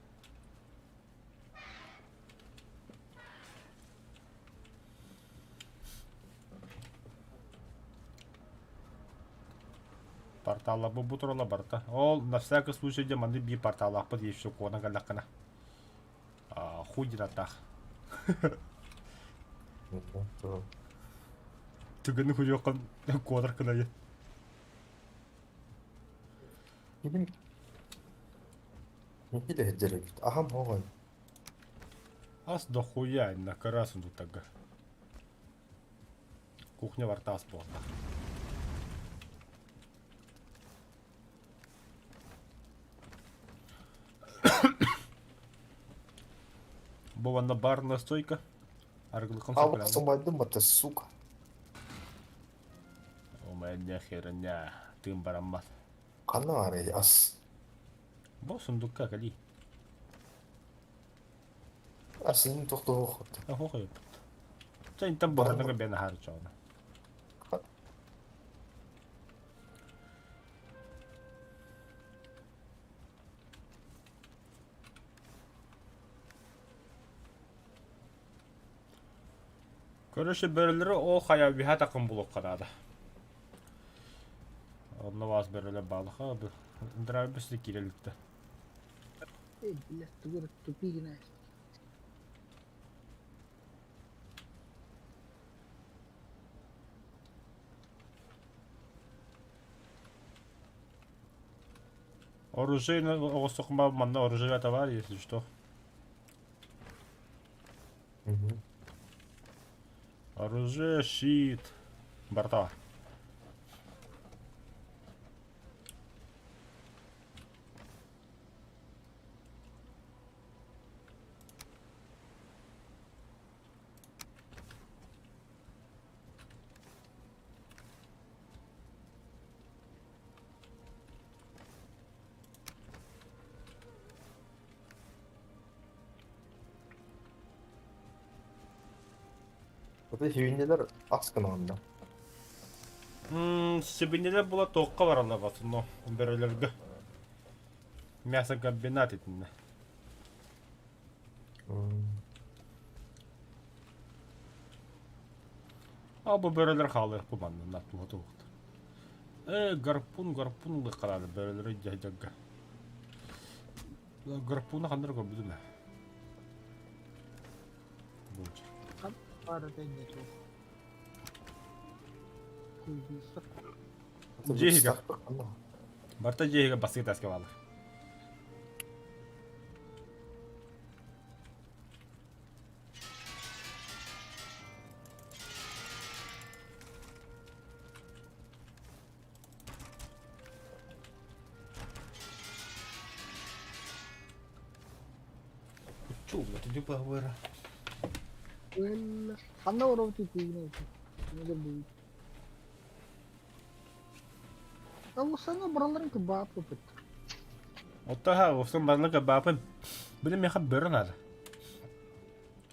Speaker 1: Портала бу бу турала барта. Ол на всякий случай де манды би порталаахпыт еще куонан каллаххына. Хуй динаттаах. Түгені хуйоққан куонар кынайы.
Speaker 4: Кимин Нихиле хеджеребит. Ахам оҕон.
Speaker 1: Ас дохуя на карасын тутага. Кухня варта ас буолла. Бу манна барная стойка. Арыгылыкын
Speaker 4: Алып
Speaker 1: сопулянна.
Speaker 4: сымайдым бата, сука.
Speaker 1: О, моя херня. Тыын бараммат.
Speaker 4: Ханна баарый ас.
Speaker 1: Бу сундукка кали.
Speaker 4: Асыйын тохтоох.
Speaker 1: Ахох эбит. Чэ интэн буһарныга бэн аһаар чоҕуна. Короче, бөрөлөрү ол хайа үһэ такын булуохха наада. Онно баас бөрөлөр баалаха драйбыс киирэлиттэ.
Speaker 3: Эй, блядь, тугу эрэ тупик гына.
Speaker 1: Оружейный оҕустухма манна оружие товар, если что. Оружие, щит. Барта.
Speaker 4: Ото сүүннелер ас гынаанна.
Speaker 1: Сибинелер була тоққа баралар басыно бөрөлөргө. Мясокомбинат итиннэ. А бу бөрөлөр хаалыах бу манна натуха туохтар. Гарпун гарпун лыккалаады бөрөлөрү дьаһдьагга. Гарпуну ханнар көрбүтүм ээ. Бу
Speaker 3: Баар этэ инньэ суох. Куйбуйсак.
Speaker 1: Дьиэһигэ. Барта дьиэһигэ бассыга таска баалар. Чула, ты поговора.
Speaker 3: Well, ханна оробут куйбуна. Мегер бу. Алусана бараларын кыбааппыт.
Speaker 1: Оттоха офсон барыларын кыбаапын. Били меха бөрө надо.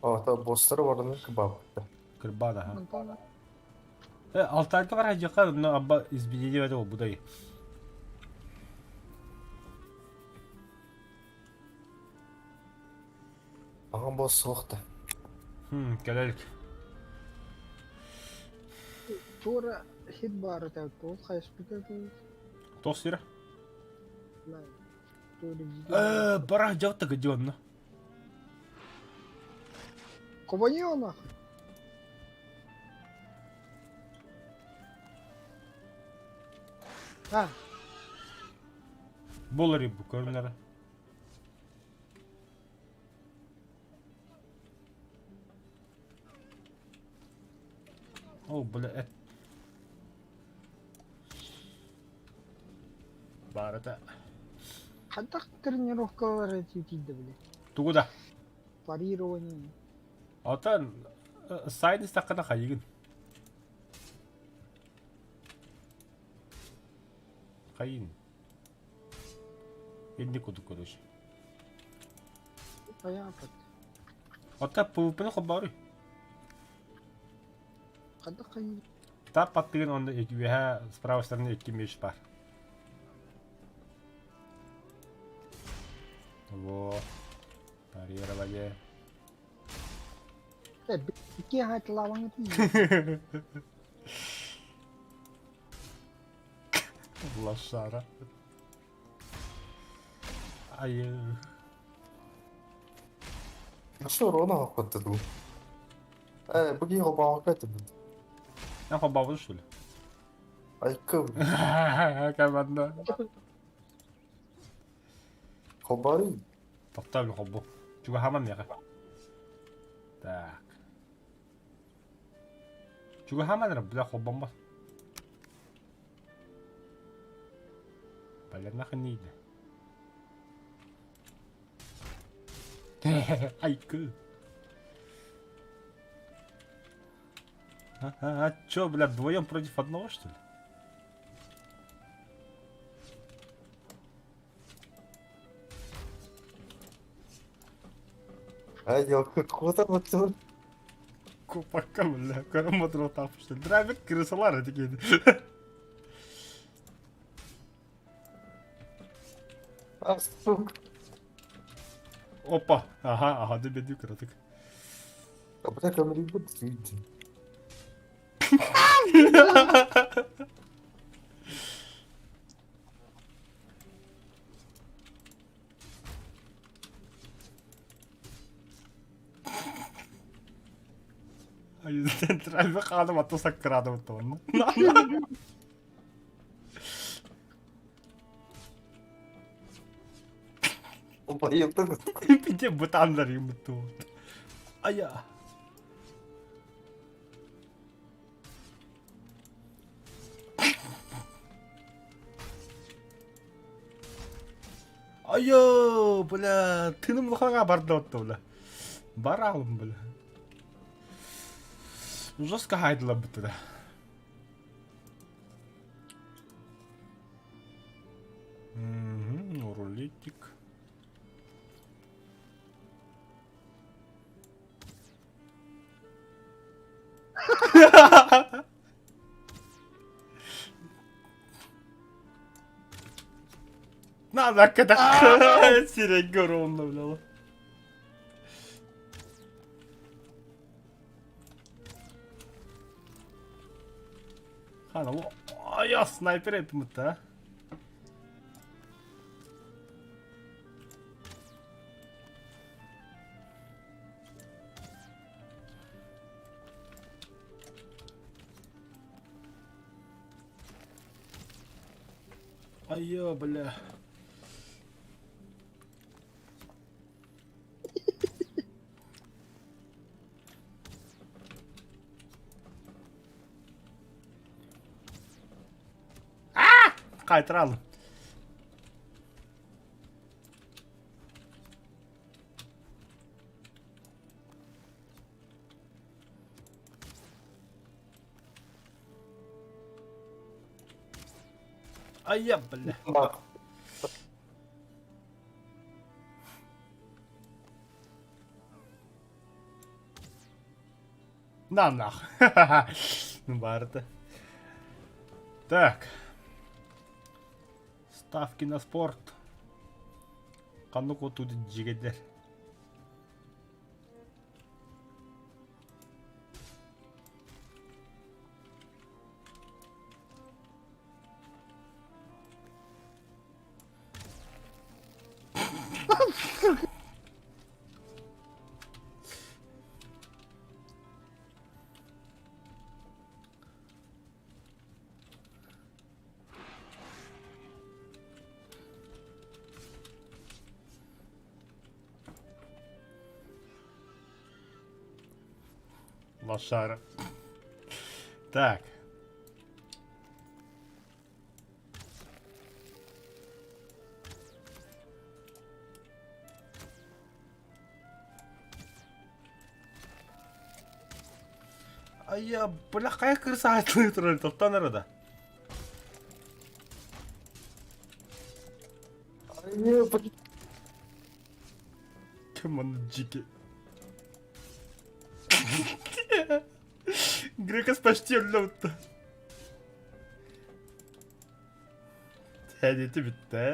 Speaker 4: Ата босстары барыларын кыбааппыт.
Speaker 1: Кырбаан аха. Э, алтарга бар хадьака, но абба изменение это будай.
Speaker 4: Аҕам босс суох да.
Speaker 1: Хм, кэлэлик.
Speaker 3: Туора хит баар этэ, ол хайыспыта
Speaker 1: Туох сирэ? Э, бара дьалта гыдьонно.
Speaker 3: Кубани нахуй. А.
Speaker 1: Болар бу көрүнэрэ. О, бля, эт. Баарата.
Speaker 3: Хайдах тренировкалар тиийдэ били?
Speaker 1: Тугу да?
Speaker 3: Парирование.
Speaker 1: Отон сайын истэххинэ хайыгын? Хайын. Инник кудук короче.
Speaker 3: Понятно.
Speaker 1: Ота PvP-ны холбооруй.
Speaker 3: Хайдах хайыы?
Speaker 1: Тап аттыгын онно үөһэ с правой стороны икки меч бар. Во. Парирование.
Speaker 3: Э, икки хайтылаабаҥ этин.
Speaker 1: Лошара. Айы.
Speaker 4: Что урона охота дуу? Э, бу киһи холбообокко этибит.
Speaker 1: Эн холбообут что ли?
Speaker 4: Айкы.
Speaker 1: Команда.
Speaker 4: Холбоорий.
Speaker 1: Тохтоо холбу. Чугаһааман миэхэ. Так. Чугаһааман эрэ, бля, холбоммот. Бля, нахуй не иди. Айкы. А, а, а чё, бля, вдвоем против одного, что ли?
Speaker 4: Ай, елка, куда вот тут?
Speaker 1: Купакка, бля, көрөн мотуруохтаахпын. Драйвер крысалар эти
Speaker 4: А, сука.
Speaker 1: Опа, ага, ага, дебедүү кыратык.
Speaker 4: А бля, камеры видите.
Speaker 1: Драйвер хаалым атта саккыраадым онно.
Speaker 4: Байылдым.
Speaker 1: Пите бытандар юмуту. Ая. Айо, бля, тыным лохаға барды отты, бля. Баралым, бля. Жестко хайдыла бітті да. Угу, рулетик. На, когда сирэйгэ оруолунна бля. Хана, я снайпер эпимит Айо, бля. Кайтаралым. Айа, бля. На нах. Ну барыта. Так. Ставки на спорт. Ханнык отуд дьигэдэр. Лошара. Так. Айа, бля, хайа кырса айтылы турар, тоқтан арада. Ким оны жеке? Грекас почти өллөбүттэ. Тәнети бүттэ.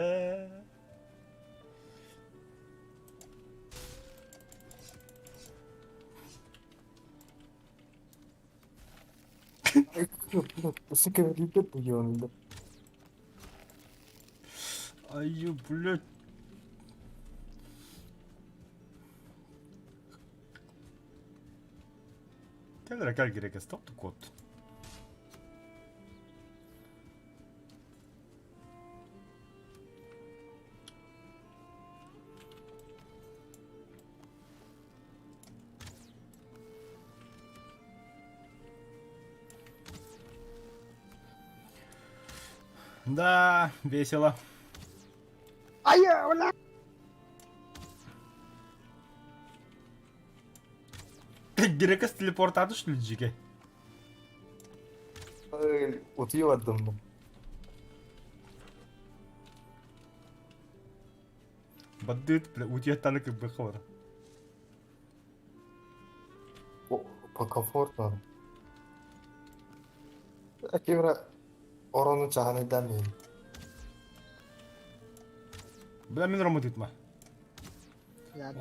Speaker 1: Айю, блядь. Кэл эрэ кэл Грекас, топ код. Да, весело.
Speaker 3: Айа, бля!
Speaker 1: Грекас телепортады что ли, жеке?
Speaker 4: Утуйа бардым.
Speaker 1: Бандит, бля, утуйаттаны кыббыха бар.
Speaker 4: По комфортно. Кемра орону чаһаныйдан мин.
Speaker 1: Бля, мин ромут итма.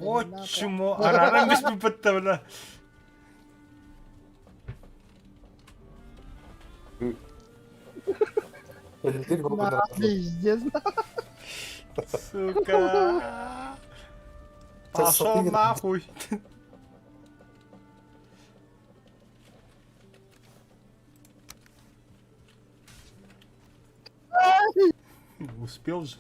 Speaker 1: О, чмо, араран бис биппетте, бля.
Speaker 3: Пиздец.
Speaker 1: Сука. Пошел нахуй. Успел же.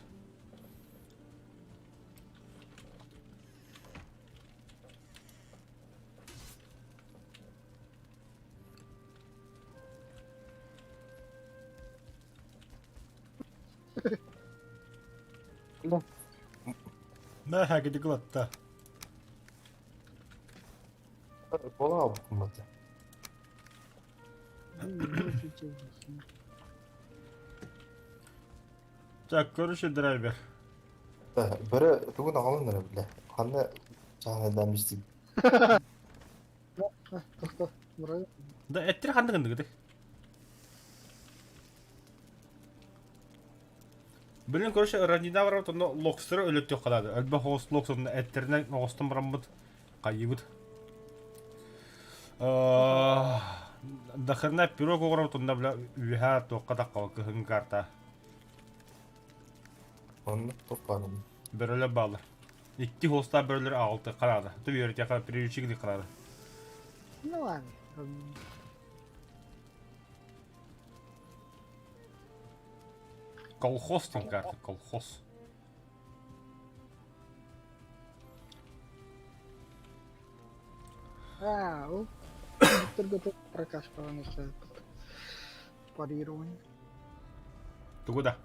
Speaker 1: Да, где глотта.
Speaker 4: Бола бумата.
Speaker 1: Так, короче, драйвер.
Speaker 4: Да, бөрө тугун аҕалан эрэ билэ. Ханна чааһынайдаан бистим.
Speaker 1: Да, эттер ханнык гындыгыты? Блин, короче, ранина барабыт, онно локстеры өлөттүөх халаады. Элбэх оҕус локс онно эттеринэн оҕустан бараммыт хайыыбыт. Дахырна пирог оҕоробут онно бля үөһээ туохха таххаба кыһыҥҥы карта.
Speaker 4: Онно туох баарый?
Speaker 1: Бөрөлөр бааллар. Икки хостаах бөрөлөр аҕалтыахха наада. Ту үөрэтиэххэ приручик наада.
Speaker 3: Ну ладно.
Speaker 1: Колхоз там карта, колхоз.
Speaker 3: А, ол Виктор прокачка парирование.
Speaker 1: Тугу да?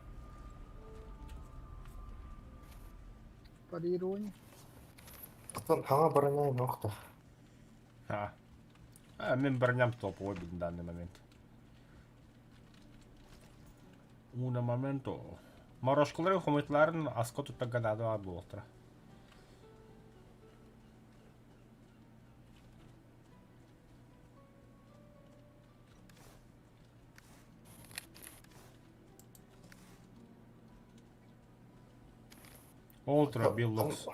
Speaker 3: Парирование.
Speaker 4: Оттон хаҥа броня нохта.
Speaker 1: А. А, мен броням топовой на данный момент. Уна моменто. Морошкалары хомуйталарын аска туттарга наада баар буолуохтара. Ол турар Биллокс.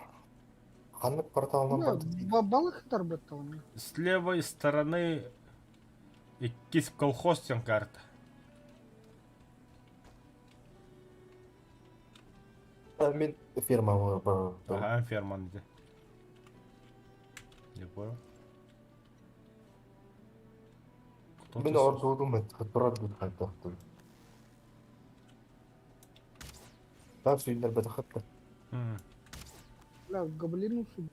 Speaker 4: Ханнык порталынан бардын?
Speaker 3: Балык тарбытталны.
Speaker 1: С левой стороны иккис колхоз диэн карта.
Speaker 4: Мин фермаҕа барбытым.
Speaker 1: Аха, ферман ити. Не понял. Кто
Speaker 4: Мин
Speaker 1: ты?
Speaker 4: ордугум турар хайдахтын. Таах сүүннэрбэтэххит
Speaker 1: М.
Speaker 3: Бля, гоблину сюда.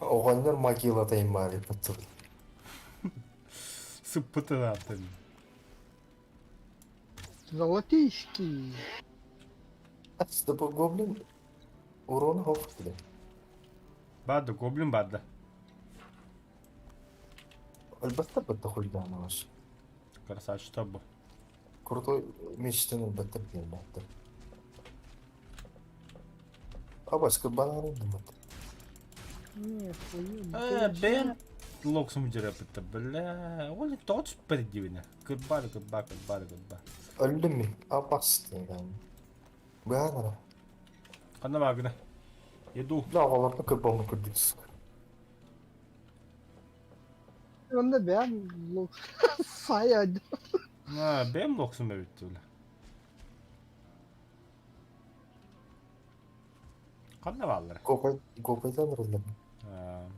Speaker 4: Оҕонньор могилатайын баарыйбыт
Speaker 1: Сыппытын атын.
Speaker 3: Золотишки.
Speaker 4: Да гоблин урон хоп бile.
Speaker 1: Барды, гоблин барды.
Speaker 4: Өлбөттөр бытта хулиганы var.
Speaker 1: Красавчик бу.
Speaker 4: Крутой мечтен өлбөттөр диэн Абаска банарын дымыт.
Speaker 3: Не, свою.
Speaker 1: Э, бэйэм локсум дьэрэ бля. Ол тоҕо түспэт диибинэ. Кырбаа да кырбаа, кырбаа да кырбаа.
Speaker 4: Өлдүм ми? Абас диэн. Быһаанара.
Speaker 1: Ханна баагына? Иду.
Speaker 4: Бля оҕолорго кырбаммы курдук.
Speaker 3: Онда бэйэм лок. Сая.
Speaker 1: А, бэйэм локсум эбит бля. Ханна бааллара?
Speaker 4: Гопай гопайдан ырыллар.
Speaker 1: А,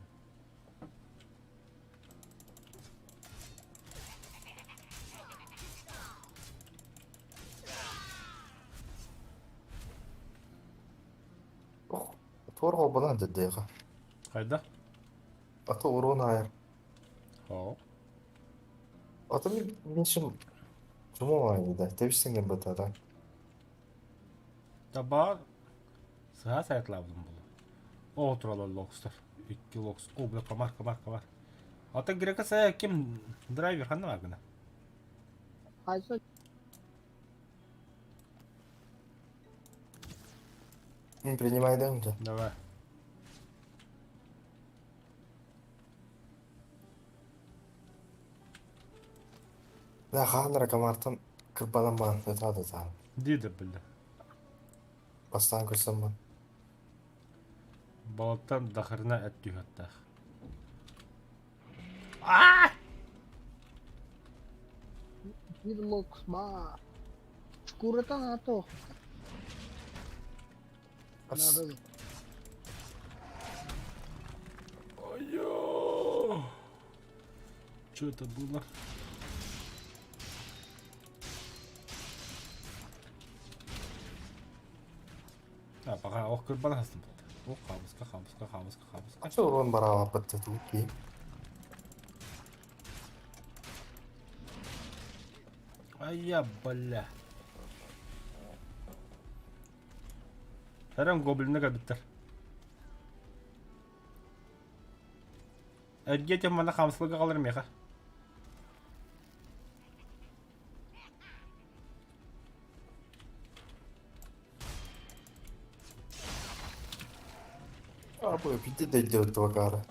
Speaker 4: Ох, туор холбонон деддеха.
Speaker 1: Хайда?
Speaker 4: Ата урон айар.
Speaker 1: Оо.
Speaker 4: Ата мин мин чумо айда. Тебистенген бата
Speaker 1: Таба сыһа сайтлаабытым буолуо. Оо туралар локстар. Икки локс. О, бля, комар, комар, комар. Ата грека сая ким драйвер ханна бааргына?
Speaker 3: Хайса.
Speaker 4: Мин принимай да.
Speaker 1: Давай.
Speaker 4: Да хаанара комартан кырбанан баан ытаады таан.
Speaker 1: Диде бля.
Speaker 4: Бастаан көрсөм бан.
Speaker 1: Балыктан дахырына эт түһүөхтээх. Аа!
Speaker 3: Биир локс баар. Шкурата ато. Надо.
Speaker 1: Айо! Что это было? А, пока ох кырбан хастым. Ох, хамыска, хамыска, хамыска, хамыска.
Speaker 4: Ача урон бараабаппыт тутуу
Speaker 1: Ай-я, бля. Тэрэн гоблины кэлбиттэр. Эргиэтим манна хаамыскаларга хаалар миэхэ.
Speaker 4: Абы пиди дойдет твакара.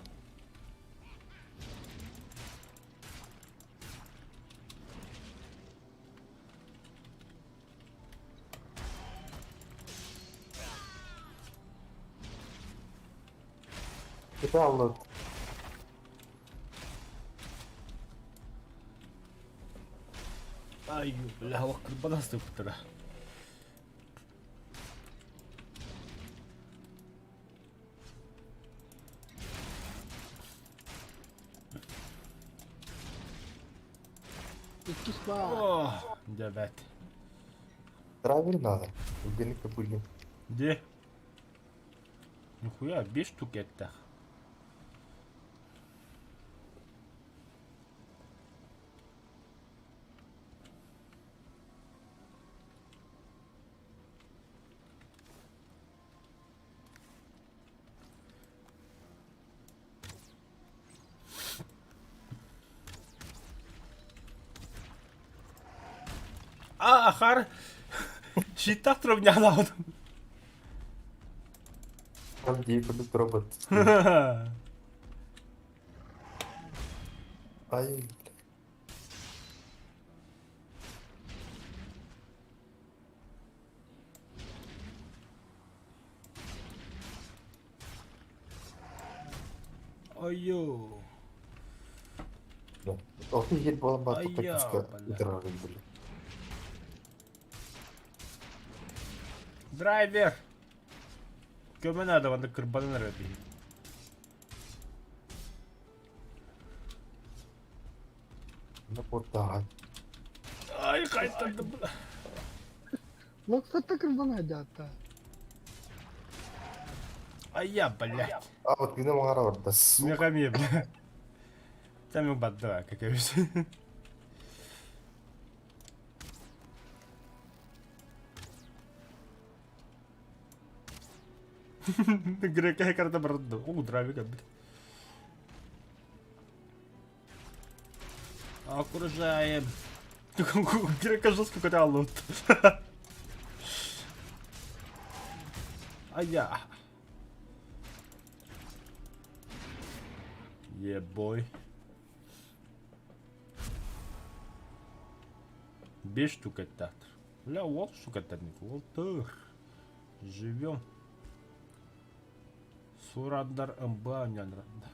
Speaker 4: Это аллот.
Speaker 1: Ай, бля, ох, кырбан астыппыттара.
Speaker 3: Иккис баар.
Speaker 1: Ох, дьэ бэт.
Speaker 4: Драйвер надо. Евгений Капулин.
Speaker 1: Где? Нихуя, 5 штук этих. А, ахар! Щитах трубнялаудым.
Speaker 4: Там дии курдук робот. Ай,
Speaker 1: Айо.
Speaker 4: Ол иһит буолан барбыта
Speaker 1: Айя,
Speaker 4: күүскэ
Speaker 1: бля.
Speaker 4: ытырарын били.
Speaker 1: Драйвер! Көмө наада манна кырбанан эрэ биһи.
Speaker 4: Ну куттааҕа.
Speaker 1: Ай, хайтардым бля.
Speaker 3: Локсатта кырбана дьаата.
Speaker 1: Айя, блядь.
Speaker 4: А вот күнү маҥара барда. Сука.
Speaker 1: Мега мия, бля. Там баддыга, как я Грека карта барда. О, драйвер, блядь. Окружаем. Грека жестко какой-то лут. А я. Ебой. Беш штук театр. Бля, вот штука Уолтер. Живем. Сурандар МБА нянрандар.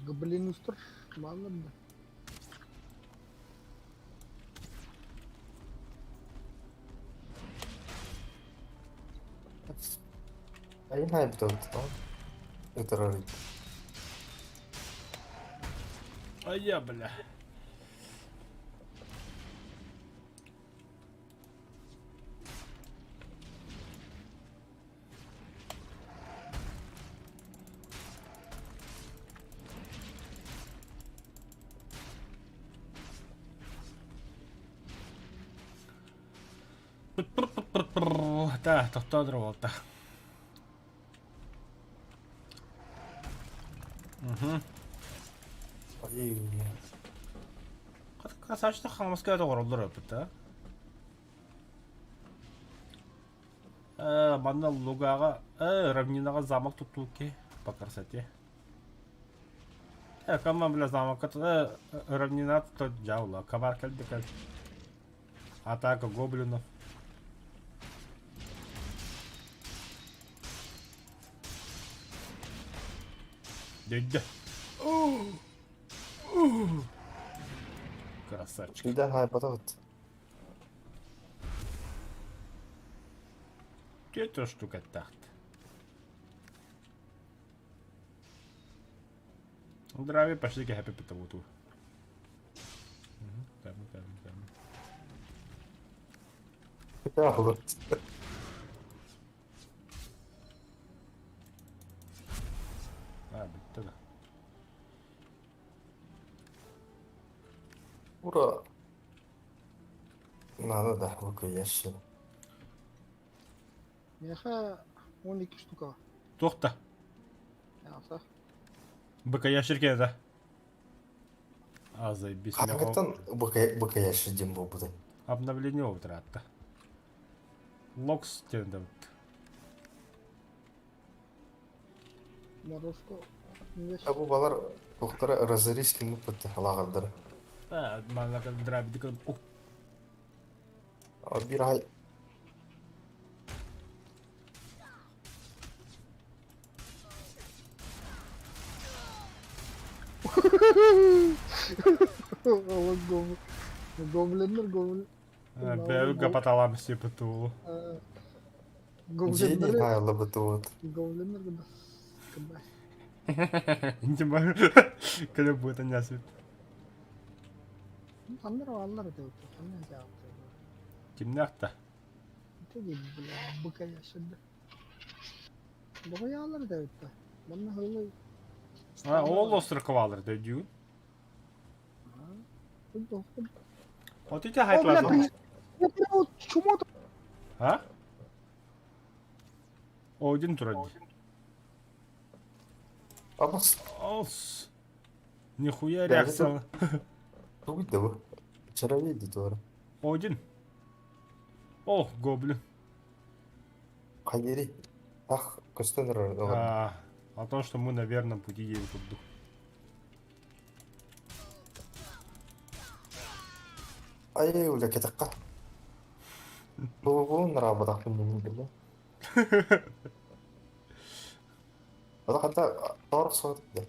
Speaker 3: Гоблин устар. Баллар да.
Speaker 4: Айын айбыта Ытырарын.
Speaker 1: А я, бля. Да, тохтоо буолта. Угу.
Speaker 4: Ай,
Speaker 1: Красавчик хамаска оҕороллор эбит да. Манна лугаҕа, равнинаҕа замок туттууки по красоте. Кама бля замокка равнина то дьявола. Кабар кэлди кэл. Атака гоблинов. Дядя. Красавчик.
Speaker 4: Күйден хайбата вот.
Speaker 1: Где штука тахт? Здравия, пошли к хэппи пятавуту. Там, там, там.
Speaker 4: Вот.
Speaker 1: А, бүттэ да.
Speaker 4: Ура! Надо да, выка ящик.
Speaker 3: Миэхэ 12 штука.
Speaker 1: Туох да?
Speaker 3: Яса.
Speaker 1: Быка ящерке да. А, заебись.
Speaker 4: Хангаттан быка ящик дем буолбутай.
Speaker 1: Обновление утратта. Локс диэн
Speaker 3: Морозко.
Speaker 4: Абу балар туохтара разорись киммит халаҕардара.
Speaker 1: А, манна драбидик.
Speaker 4: Бир ай
Speaker 3: Allah Гоблиннер гоблин.
Speaker 1: Бэйб гапаталам сипытуу.
Speaker 4: дьиэни
Speaker 3: Гоблиннер.
Speaker 4: хаалабыт вот.
Speaker 3: Гоблиннер гада. Кабай.
Speaker 1: Интима кэлэ будет анясып.
Speaker 3: Ханнар аллар это. Ханнар жаапты.
Speaker 1: Кимнэхта?
Speaker 3: Ты бля, быка яшырды. Быка да это. Манна хылы.
Speaker 1: А, ол остроквалыр дөдүү. Вот эти
Speaker 3: О, бля,
Speaker 1: хайтлар.
Speaker 3: при... Чмо
Speaker 1: А? Один турар дии.
Speaker 4: Абас.
Speaker 1: Ос. Нихуя
Speaker 4: Бля,
Speaker 1: реакция.
Speaker 4: Тугуй да бу? Чаровей дии туора.
Speaker 1: Один. О, гоблин.
Speaker 4: Хайери. Ах, көстөн эрэр олордо.
Speaker 1: А, о том, что мы на верном пути едем курдук.
Speaker 4: Ай, уля кэтэххэ. Бу нараабатахпын мин биллэ. Ата ханта торох суох да.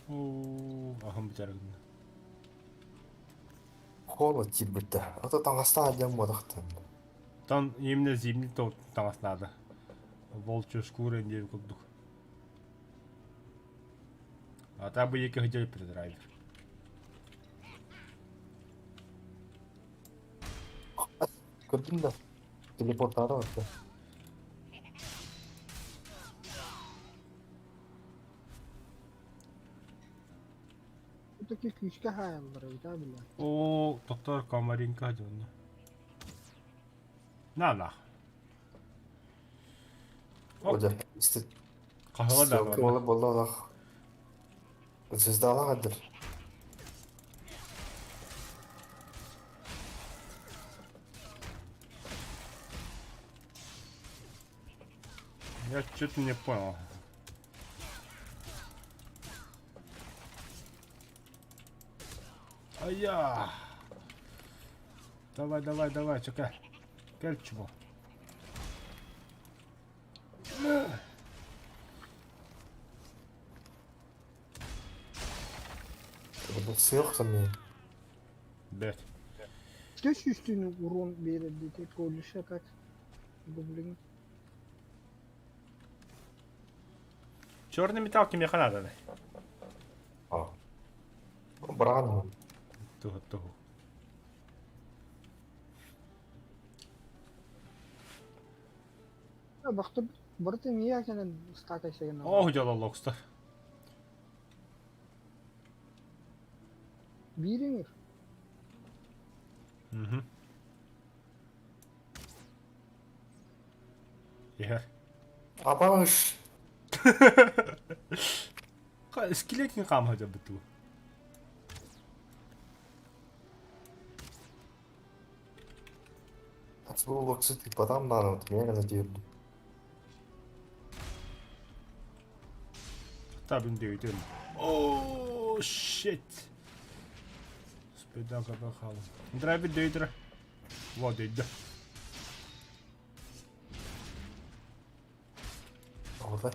Speaker 1: Оо, аһым бүтэр гынна.
Speaker 4: Холод киирбиттэ. Ата таҥастаах диэн буолахтан.
Speaker 1: Тон именно зимний таҥас надо. Волчью шкура диэн курдук. А та бы екі хотели драйвер.
Speaker 4: Көрдүм да. Телепортаары барда.
Speaker 3: Бу такие күүскэ хаайаллар эбит аа бля.
Speaker 1: О, доктор Комаринка дьонно. На на.
Speaker 4: Оля,
Speaker 1: Хаһыла да
Speaker 4: стрелка буола буолла Звездалаах адыр.
Speaker 1: Я что-то не понял. Ая! Давай, давай, давай, чекай. Кэл чего?
Speaker 4: Сыах самый.
Speaker 1: Бэт.
Speaker 3: Төс үстүн урон биэрэр диэтэ колюша так гоблин.
Speaker 1: Черный металл кимиэхэ надо.
Speaker 4: А. Браан.
Speaker 1: Туһу туһу.
Speaker 3: Бахта барыта эмиэ кэлэн ыстаакайсагын
Speaker 1: Оо, дьололокстар.
Speaker 3: Биир ыҥыр.
Speaker 1: Угу. Иһэр.
Speaker 4: Абаш.
Speaker 1: Скелетин хаамһа дьабытуу.
Speaker 4: Локсы потом надо, вот я надеюсь.
Speaker 1: Табын дөйдөн. О, shit. Спедака бахал. Драйви дөйдр. Во дөйдө.
Speaker 4: Оҕото.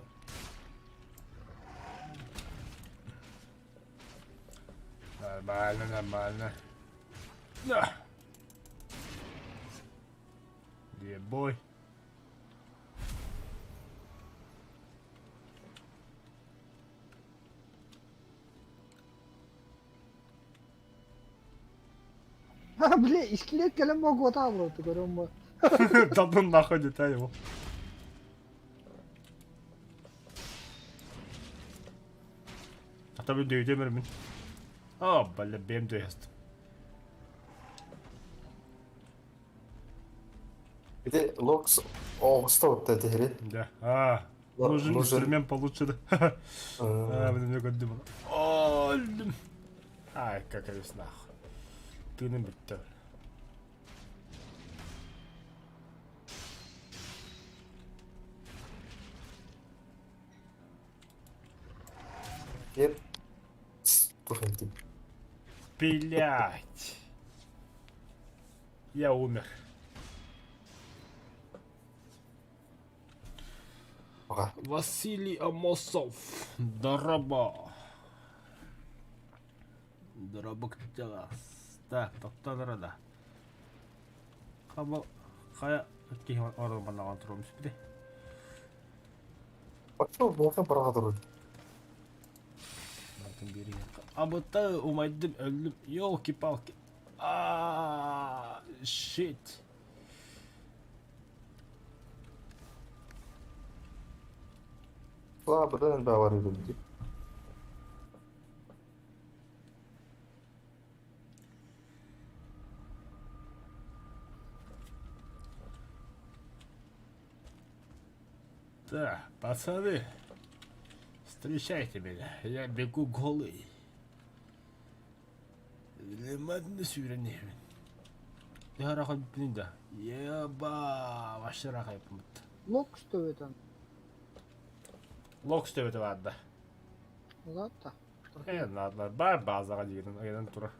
Speaker 1: Нормально, нормально. Да. Yeah, boy.
Speaker 3: Ха, бля, скелет кэлэн могуотаалла көрөн бу.
Speaker 1: Да ну нахуй дитя его. Ата би дөйдө мин. А, бля, бэм дөйөст.
Speaker 4: Ити Локс оҕуста отта этиһири.
Speaker 1: Да. А, нужен инструмент получше, да. А, блин, мне көрдүм. Өлдүм. Ай, как нахуй. Тыыным бүттэ.
Speaker 4: Кеп. Тухын
Speaker 1: Блять. Я умер.
Speaker 4: Ага.
Speaker 1: Василий Амосов. Дороба. Дороба кытыгас. Так, тоқталара да. Хаба хайа киһи оролбанаҕан туруом испите.
Speaker 4: Пошел, муха браҕа
Speaker 1: Мантан биэри Абыта умайдым өллүм. Ёлки-палки. А, shit.
Speaker 4: Слабыдан бавар үгүлдү.
Speaker 1: Да, пацаны, встречайте меня, я бегу голый. Лимонный сүүрэн иһэбин. Төһө ыраах өлбүппүнүй да? Еба, вообще ыраах айыппыт.
Speaker 3: Локс төбөтөн.
Speaker 1: Локс төбөтө баар да.
Speaker 3: Ладно.
Speaker 1: Э, наадалар бар базаҕа диэн ыйанан турар.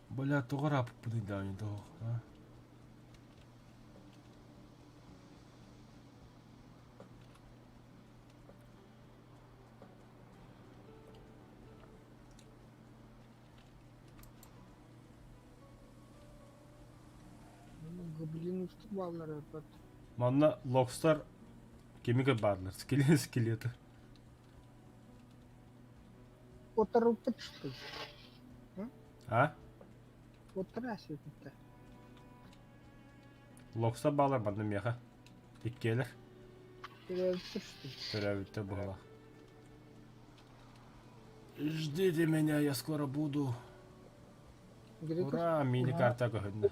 Speaker 1: Бля, тоҕо ырааппыппыный да тоҕо, а?
Speaker 3: Гоблин бааллар эбит.
Speaker 1: Манна локстар кими баарлар? Скелет скелеты.
Speaker 3: Отороппут что ли?
Speaker 1: А?
Speaker 3: Оторасиппыттар.
Speaker 1: Локстар баалар манна миэхэ. Иккиэлэр.
Speaker 3: Төрөөбүттэр что ли?
Speaker 1: Төрөөбүттэр быһалаах. Ждите меня, я скоро буду. Ура, мини-карта көһүннэ.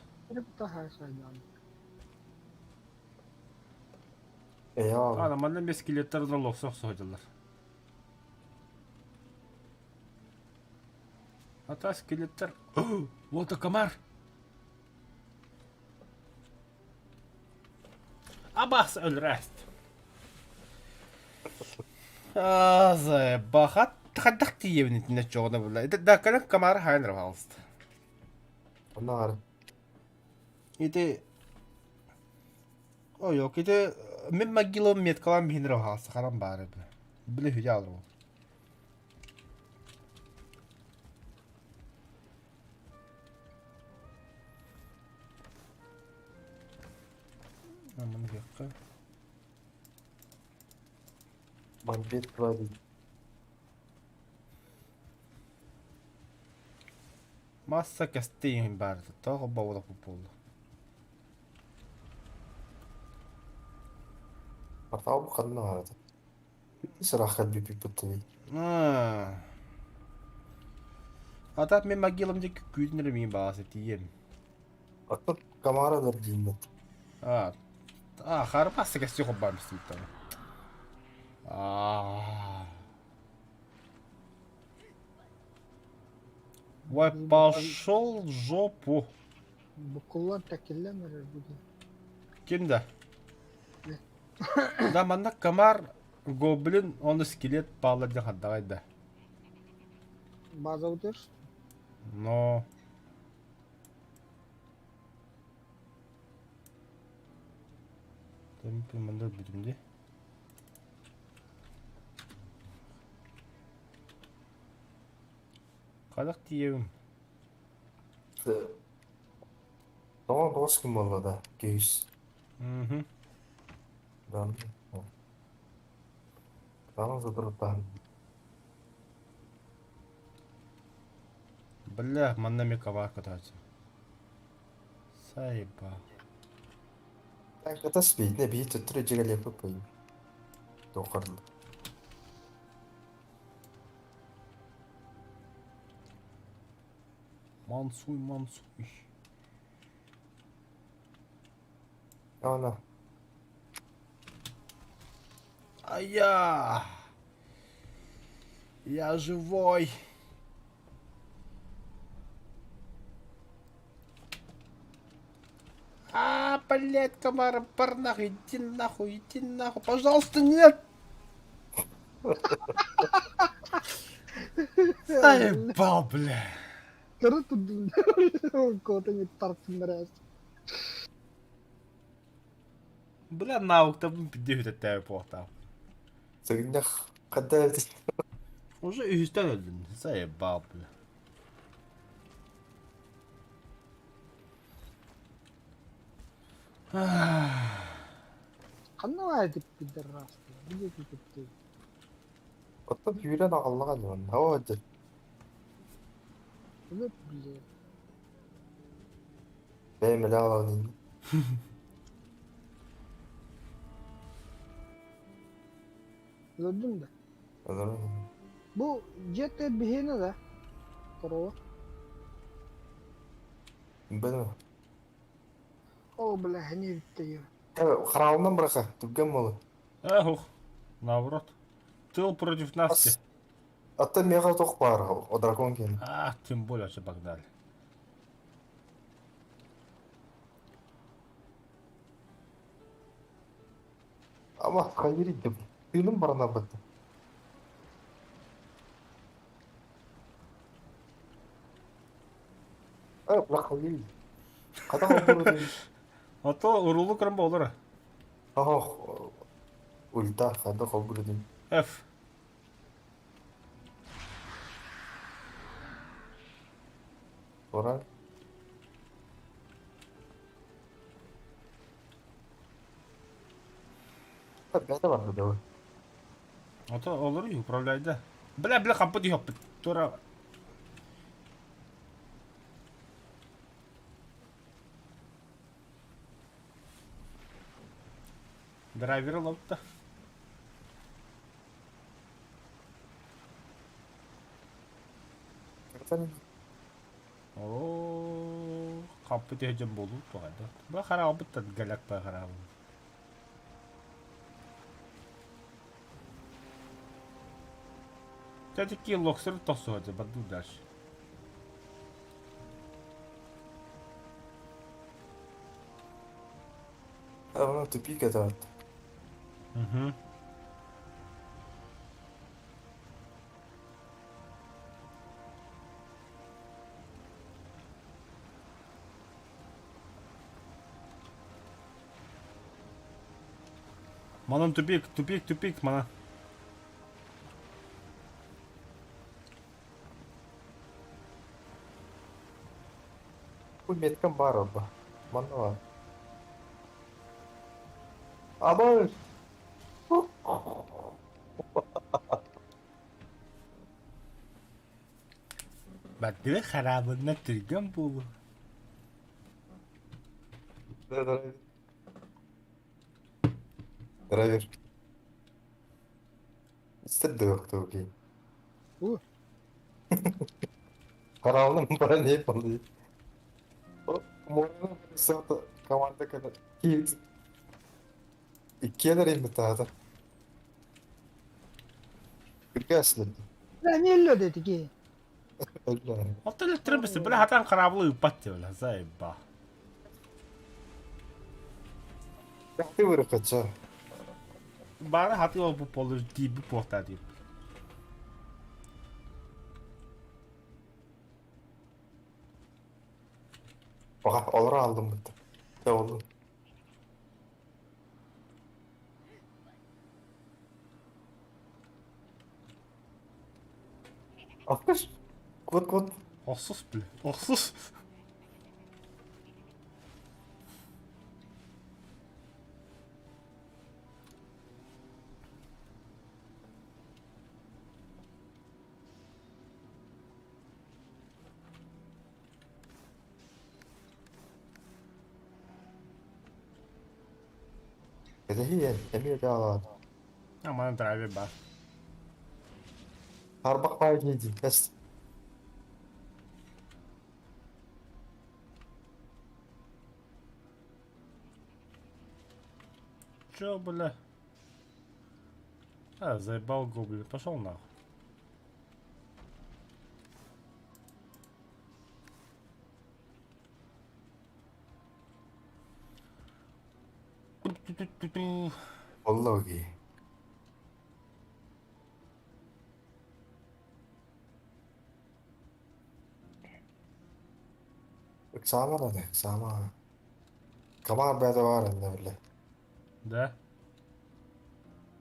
Speaker 1: Ана манна эмиэ скелеттэр уонна локса охсо сылдьаллар. Ата скелеттэр... Вот и комар! Абас өлрәст. Бахат хайдах тиийэбин итиннэ чоҕуна була. Да кэлэн комары хаайан эрэ хаалыста.
Speaker 4: Онно
Speaker 1: Ити Ой, ити мин могилам меткалаан биһин эрэ хаалса харан баар эбит. Били хүдэ алар Аман диэххэ.
Speaker 4: Бомбит тварей.
Speaker 1: Масса кэстиин баар тоҕо боболох буолла.
Speaker 4: Портал ханна баар Сырах кэлбиппит
Speaker 1: А так мин могилам диэки күүтүн эрэ миин баҕас тиийэм.
Speaker 4: Оттон Камара дииммит.
Speaker 1: А, а харпасса кэстии холбоон истибиттэр. Аа. Ой, пошел в жопу.
Speaker 3: Букуллан тэкиллэн эрэр бу дии.
Speaker 1: Ким да? Да манна комар, гоблин, он скелет паалар диэн хардаҕай да.
Speaker 3: Базабытыгар
Speaker 1: Но... Манна өлбүтүм дии. Хайдах тиийэбин?
Speaker 4: Тоҕо тоҕус күн буолла да? Күүс.
Speaker 1: Мгм.
Speaker 4: Да. Таҕыс утуруттаһан.
Speaker 1: Бля, манна эмиэ комар көтөөччү. Сайба.
Speaker 4: Так, это спит, не бии төттөрү дьигэлиэппит Тоқарлы.
Speaker 1: Мансуй, мансуй.
Speaker 4: Ана.
Speaker 1: А я! Я живой! А, блядь, комар, пар нахуй, иди нахуй, иди нахуй, пожалуйста, нет! Заебал, бля.
Speaker 3: Кыра турдун куотан тартыннар
Speaker 1: Бля, навыктабын пидде үтэттээбит буолуохтаах.
Speaker 4: Сыгынньах ханна
Speaker 1: Уже үһүстэн өлдүм. Заебал, бля.
Speaker 3: Ханна баайы пидорасты. Бу диэки
Speaker 4: Оттон күүрэн аҕаллаҕа дьон. Оо дьэ.
Speaker 3: Били били.
Speaker 4: Бэйэм элэ аҕалан иннин.
Speaker 3: Өлөрдүҥ да?
Speaker 4: Өлөрөн.
Speaker 3: Бу дьиэ биһиэнэ да? Корова.
Speaker 4: Бэдэ.
Speaker 3: Оо, бля, не бүттэ
Speaker 4: Хараалынан быраха, түргэн буолун.
Speaker 1: Эх, наоборот. Тыл против нас.
Speaker 4: Аттан миэхэ туох баар, о дракон киэн.
Speaker 1: А, тем более вообще погнали.
Speaker 4: Ама хайыр Тыыным барана бытты. Э, бля, хайыр. Хата холбур
Speaker 1: А то урулу көрөн болор.
Speaker 4: Ага, ульта, хата холбур
Speaker 1: F.
Speaker 4: Ора. Бэйэтэ барда дуу?
Speaker 1: Ото олору управляйда. Бля, бля, хаппыт иһоппут. Тура. Драйвер ылабытта. Оо, хаппыт иһдьэн буолуу туһайда. Бу хараабыт галяк ба хараабын. Все-таки локсер тохсуһа баду дальше.
Speaker 4: Она тупик это.
Speaker 1: Угу. Манан тупик, тупик, тупик, мана.
Speaker 4: Бу меткам баар оба. Манна баар. Абай!
Speaker 1: Бардыы хараабынна түргэн буолу.
Speaker 4: Да, драйвер. Драйвер. Истердиэхтээ.
Speaker 3: Уу.
Speaker 4: Хараалым бара не болды. Муну сата команда кана киит. Иккиэлэр иммитаата. Күркәслер.
Speaker 3: Бля, не өллө дети ки.
Speaker 4: Өллөр.
Speaker 1: Оттон электробус бля хатан хараабылы ыппат диэбилэ заебал.
Speaker 4: Ты вырыкача.
Speaker 1: Баара хаты ол бу болur диби порта дип.
Speaker 4: Oha, olur aldım bunu. Ne oldu? Akış. Kut kut.
Speaker 1: Охсус бля. Охсус.
Speaker 4: Это хиен, эмиэ дьаалаат.
Speaker 1: Аман драйвер бар.
Speaker 4: Харбах баай дии эс.
Speaker 1: Чё, бля? А, заебал гоблин. Пошел нахуй. Ту-ту-ту-ту.
Speaker 4: Оллоги. Ыксаама да ыксаама. Камаар бэйэтэ баар иннэ бile.
Speaker 1: Да?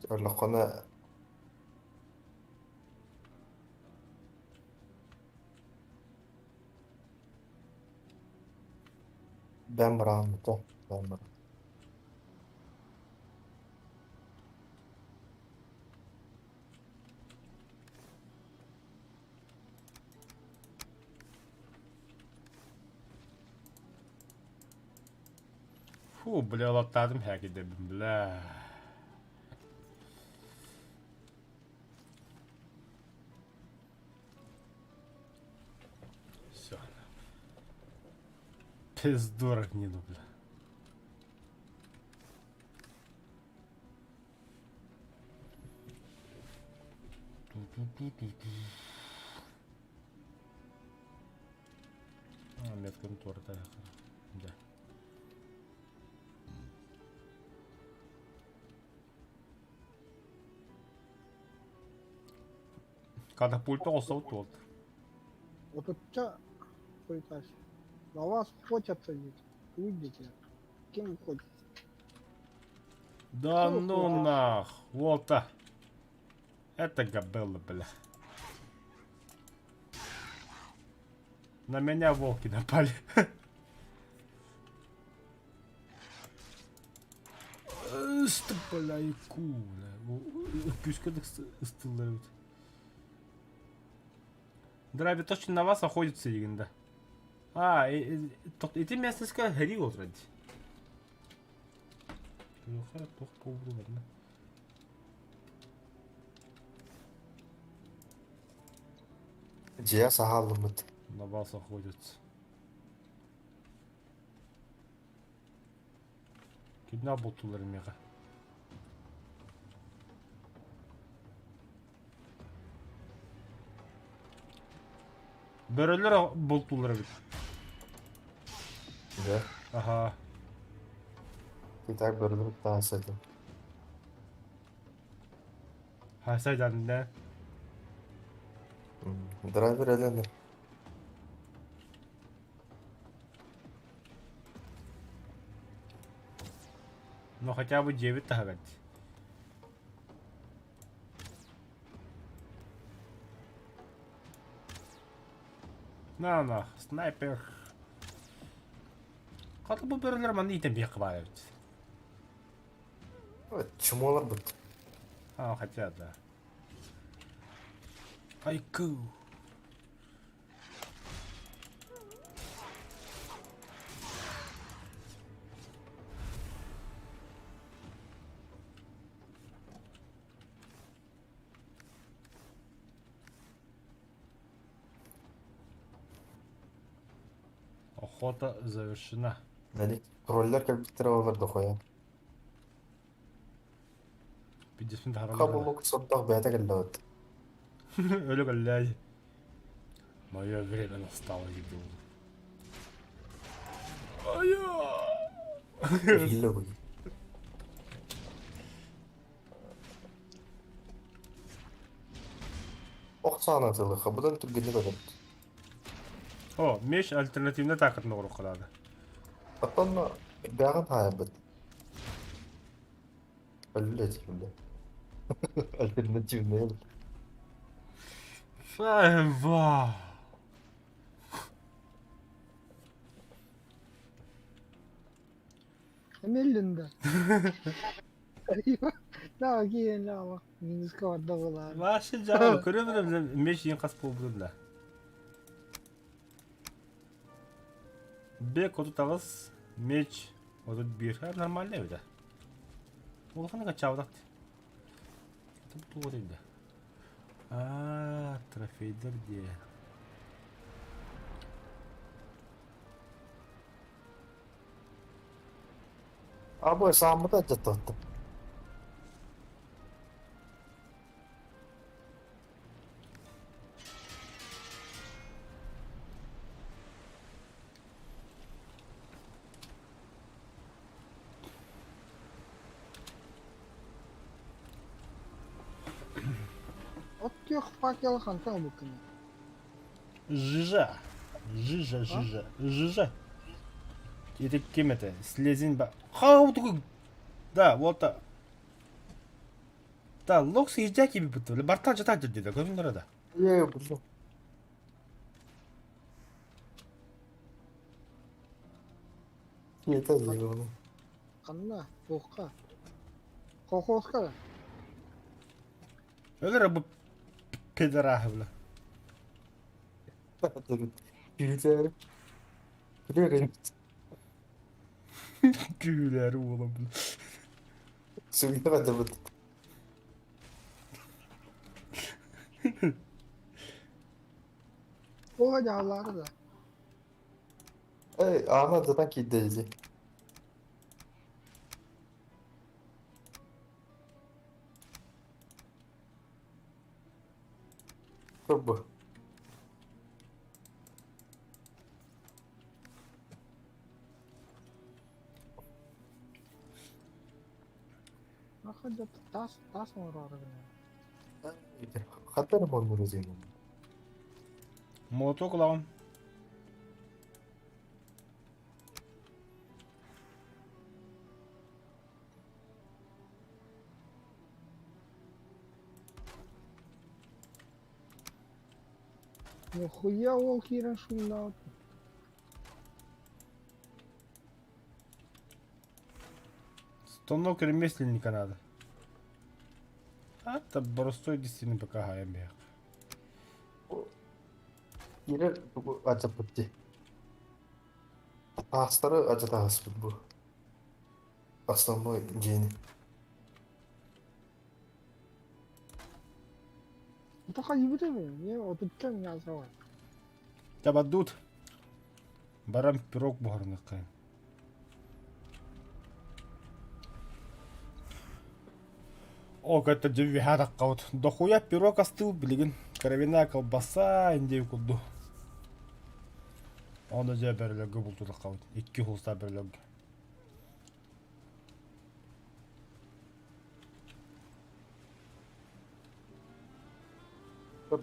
Speaker 4: Олоххуна бэм бараан то бэм бараан.
Speaker 1: Фу, бля, латтадым хэки дебин, бля. Все. Пиздурок не бля. А, метканы туората. Да. Катапульта олсабыт буолт.
Speaker 3: Отучча хуйтась. На вас охотятся ведь. Видите? Кем охотятся?
Speaker 1: Да ну нах, вот Это габелла, бля. На меня волки напали. Ысты, бля, и ку, бля. Күүскэ ыстыллар эбит. Драби точно на вас охотится дегенде. А, ити местностька хәрий олорор дии. Туох туох буолбутун
Speaker 4: Дьиэ саһааллыммыт.
Speaker 1: На вас охотятся. Кимнээх бултуулар миэхэ? Бөрөлөр бултуулар эбит.
Speaker 4: Да.
Speaker 1: Аха.
Speaker 4: И так бөрөлөр таасады.
Speaker 1: Хасайдан да.
Speaker 4: Драйвер элени.
Speaker 1: Ну хотя бы 9 таһагат. На-на, снайпер. Хата бу бөрөлөр манна иитэн биһиэхэ баар эбит.
Speaker 4: Чумолар бут.
Speaker 1: А, хотя да. Айку. Охота завершена.
Speaker 4: Нали троллер кэлбиттэрэ олор дохуя.
Speaker 1: Пиздец таһараллар.
Speaker 4: Хабылык сордох бэйэтэ кэллэбит.
Speaker 1: Өлө кэллээ. Мое время настало, дебил. Айа!
Speaker 4: Хилле буй. Ох саана тылы хабыдан түргэнник өтөт.
Speaker 1: О, меч альтернативный таакытын оҕуруохха
Speaker 4: Оттон бэҕин хаайбыт. Өллө бля. Альтернативный.
Speaker 1: Вау!
Speaker 3: Эмэллин да. Да, киэн ала. Минуска барда буолаар.
Speaker 1: Вообще жаҕа көрөбүн меч ең қас буолбутун да. Бек 38, меч 31. Ha, нормально эбит. Улахан качаабатах. Тугу да. А, трофейдер дии.
Speaker 4: Абы сааммыта дьаттатта.
Speaker 3: Оттуох факел хантан ылбыккыный?
Speaker 1: Жижа. Жижа, жижа, жижа. Это кем это? Слезень ба. Хау такой. Да, вот так. Да, локс езжаки бит. Бартан жатат деді. Көрдүңдөр да.
Speaker 4: Е, бля. Это зеленый.
Speaker 3: Ханна, туохха? Колхозка да?
Speaker 1: Өлөр бу пидорахы бля.
Speaker 4: Күлэр. Күлэр.
Speaker 1: Күлэр уолам бля.
Speaker 4: Сүгүнэ бат.
Speaker 3: Туох дьаһаллаары да?
Speaker 4: Эй, ана датан киддези. Турбу.
Speaker 3: Находят тас, тас оҥороору гынар.
Speaker 4: Хата эрэ магазин.
Speaker 1: Молоток ылаҕын.
Speaker 3: Нихуя ол киирэн шумнаабыт.
Speaker 1: Станок ремесленника надо. А-то простой действительно пока гаем
Speaker 4: Киирэр ачаппыт дии. Таастары ачатааспыт бу. Основной дьиэни.
Speaker 3: Тоха ебутами, не отучча мясо.
Speaker 1: Табадут. Баран пирог буһарыныаххайын. О, это дьүһү Дохуя пирог астыл билигин. Кровяная колбаса индей курду. Оны дьэ бөрөлөргө бултулаххабыт. Икки хулста бөрөлөргө.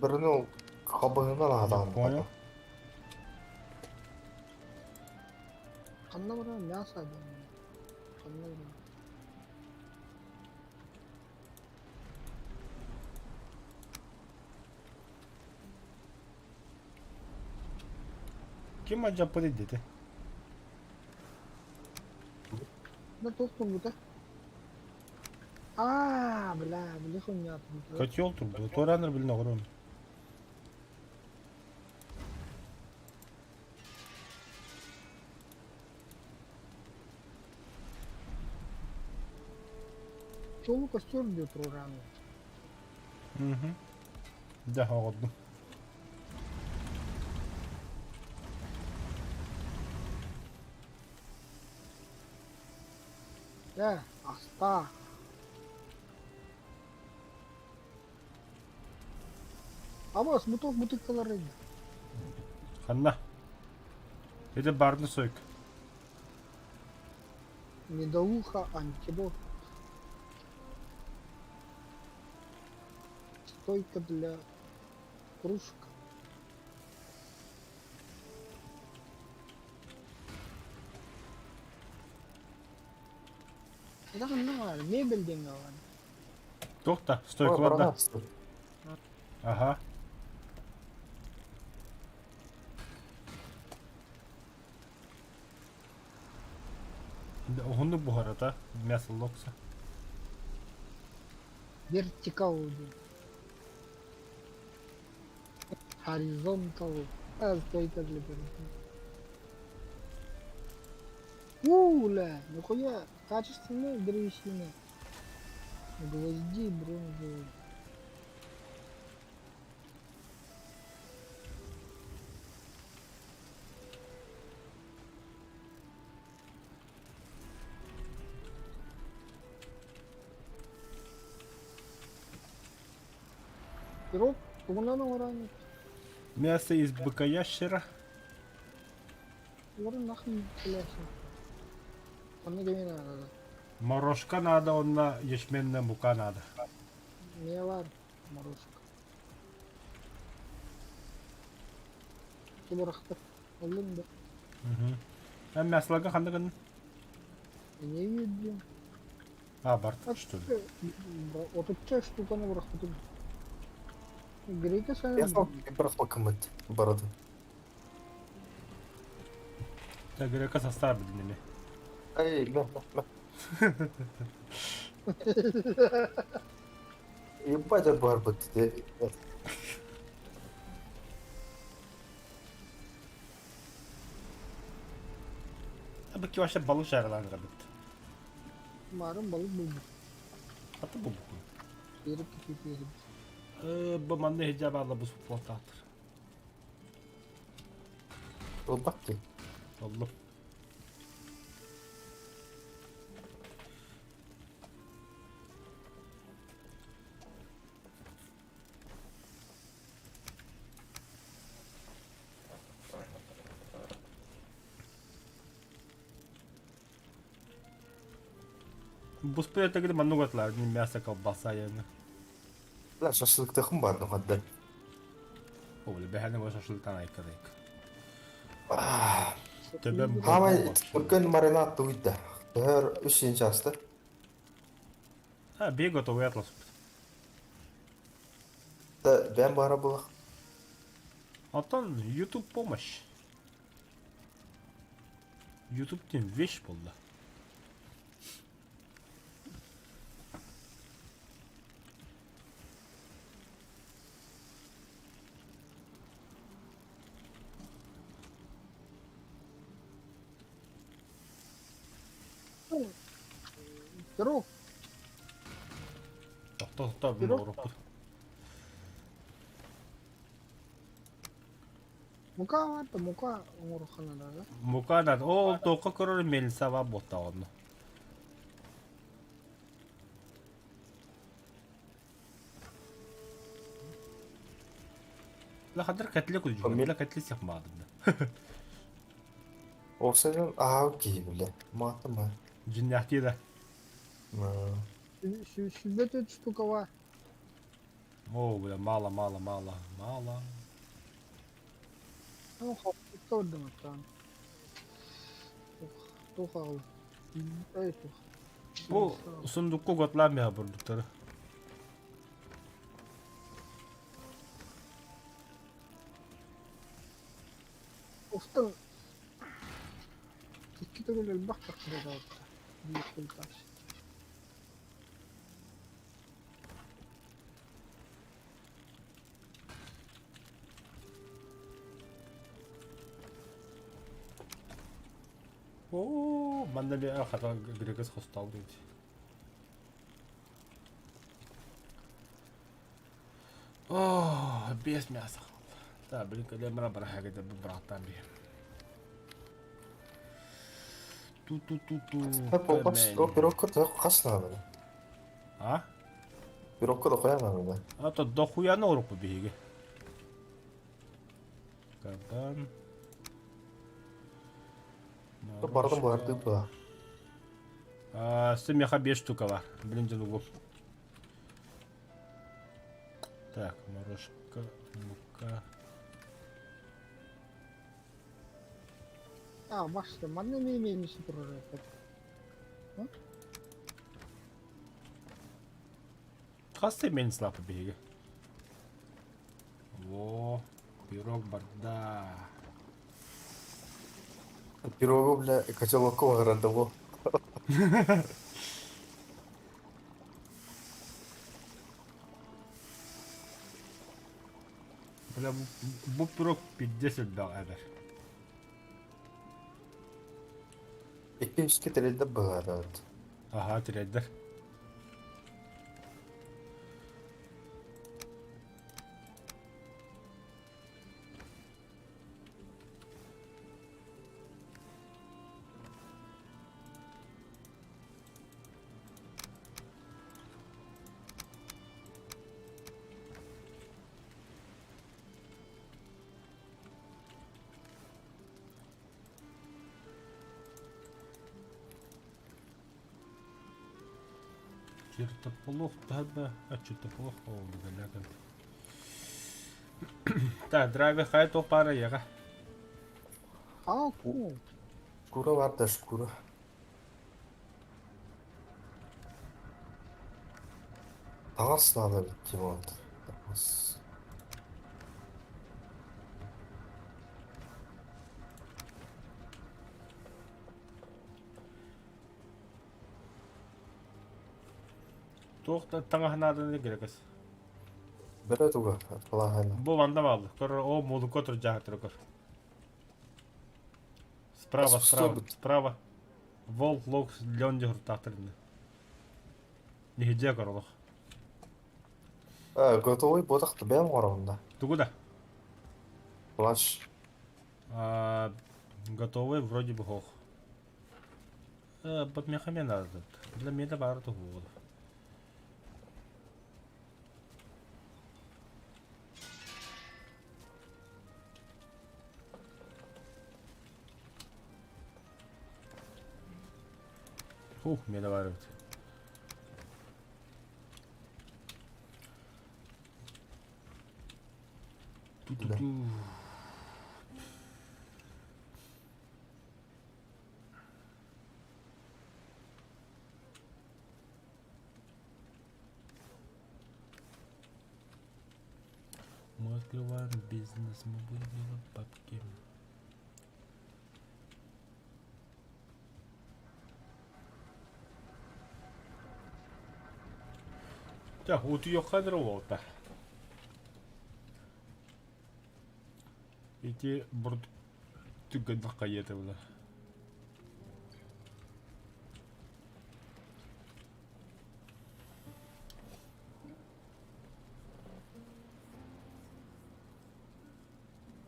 Speaker 4: Бөрөнү ол хабыһынан аһатаҕын.
Speaker 1: Понял?
Speaker 3: Ханна баран мясо диэн. Ханна баран.
Speaker 1: Ким алдьаппыт дети?
Speaker 3: Да туох турбута? Аа, бля, били хуйня турбута.
Speaker 1: Котел турбу. Тораныр билин оҕорон.
Speaker 3: Чолу костер диye программа.
Speaker 1: Угу. Да, оҕордум.
Speaker 3: Э, аста. Абас, буток бутыккалар edi.
Speaker 1: Ханна. Это бардын сойк.
Speaker 3: Медоуха, антидот. Стойка для кружек. Это ханна мебель диэн бар.
Speaker 1: Туох стойкалар да. Ага. Уһуннук буһарата мясо локса.
Speaker 3: Вертикал диэн. Хоризонтал. А, стойка для пердун. Уля, нихуя, качественная древесина. Гвозди бронзовые. Пирог, тугунан оҥорон
Speaker 1: Мясо из быка-ящера.
Speaker 3: Олорун нахуй кэлээсин. Онно кэмин надо.
Speaker 1: Морошка надо, онно ячменная мука надо.
Speaker 3: Эмиэ баар морошка. Тубарахтар. Оллун да.
Speaker 1: Угу. А мясолага ханна гын?
Speaker 3: Эмиэ үөрдүм.
Speaker 1: А, барт, что ли?
Speaker 3: Отучча штуканы бырахпытым. Грека
Speaker 4: Я
Speaker 3: сайын
Speaker 4: сам бырахпаккыммыт барытын.
Speaker 1: Так, грека состав билиними.
Speaker 4: Эй, мэ, мэ, мэ. Ебать барбыт.
Speaker 1: Бу вообще балык жарыланыр бит.
Speaker 3: Марын балык булбут.
Speaker 1: Аты бу бу.
Speaker 3: Берип кипип берип.
Speaker 1: Бу манна хиджаб алла бу суплататыр.
Speaker 4: Ылбат дии.
Speaker 1: Оллу. Буспут этэгин маннык отла мясо колбаса яны.
Speaker 4: Бля, шашлыктахым бар нухаддар.
Speaker 1: О, бля, бэһэни бу шашлыктан айкадайк.
Speaker 4: Төбөм Хаамай түргэн маринад туйда. Төһөр үс инч аста.
Speaker 1: А, бей готовый атласпыт.
Speaker 4: Да, бэм бара булах.
Speaker 1: Оттон YouTube помощь. YouTube диэн вещь буолла.
Speaker 3: Здоров.
Speaker 1: Тохто тохто мин оҕуруппут.
Speaker 3: Мука баар мука оҥороххо
Speaker 1: Мука да ол тоққа көрөр мельницаға бота онно. Ла хадыр кәтле күлжү. Ла кәтле сихмадым да.
Speaker 4: Оксадан аһаа киһи бile. Маатыма.
Speaker 1: Дьиннээхтии да.
Speaker 3: Сүүрбэ штука бар.
Speaker 1: О, бля, мало, мало, мало, мало.
Speaker 3: Ну, хаппыттан оттон. Туох аҕал. Эй, туох.
Speaker 1: Бу сундукку готлаан миһа бурдуктары.
Speaker 3: Устан икки төгүл элбэх тахсыбыта. Биир култаас.
Speaker 1: Оо, манна би хата грекес хостал дейт. О, без мяса қалды. Да, блин, кэлэмера барахагада быраттан би. Ту-ту-ту-ту.
Speaker 4: О, пирогка хас наада.
Speaker 1: А?
Speaker 4: Пирогка дохуя наада.
Speaker 1: А то дохуя оруп биһиги. Кабан.
Speaker 4: Бардым барды ба.
Speaker 1: А, Сымеха 5 штука бар. Блин, угол. Так, морожка, мука.
Speaker 3: А, башта, манна не имеем турар.
Speaker 1: Хас мен слапы биһиги. Во, пирог барда.
Speaker 4: Пирогу, бля, котелокку багарада бу.
Speaker 1: Бля, бу пирог 50 бал эбер.
Speaker 4: Икки үске теледде багарад.
Speaker 1: Ага, тирәддер. Чертополох, да, а чертополох, о, галяган. Так, драйвер хай то пара яга.
Speaker 3: А, ку.
Speaker 4: Шкура бар да шкура. Таҥас надо бит вот. Таҥас.
Speaker 1: Туох таҥаһнааданы грекас.
Speaker 4: Бэрэ туга аталаһана.
Speaker 1: Бу ванда баалды. Көр о мулуко тур жаатыр көр. Справа, справа, справа. Волк лок лен дехуртаахтырны. Нихидже королох.
Speaker 4: А, готовый ботахты бэм оронда.
Speaker 1: Тугу да?
Speaker 4: Плащ.
Speaker 1: А, готовый вроде бы хох. Бат мехаме надо. Для меня бар тугу. Хух, мне добавят. открываем бизнес, мы будем делать бабки. Чэ, утуйуохха эрэ уолта. Ити бурдук түргэнник хайыата буолар.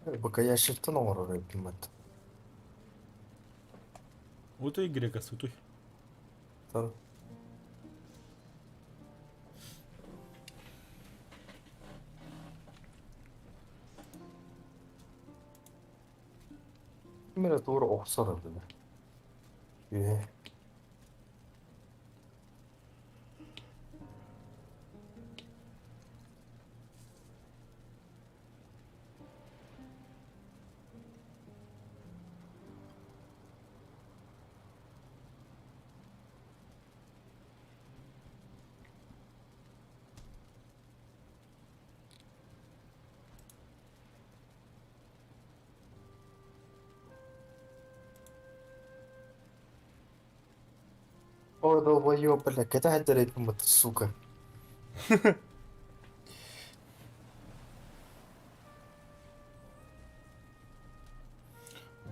Speaker 4: Бакаящиктан оҥорор эбиппин
Speaker 1: Утуй грекас, утуй.
Speaker 4: Тан Ким эрэ туора охсор эбит. Үһэ. Ой, долбоёб, бля, кэтэһэрдэр эбиппин сука.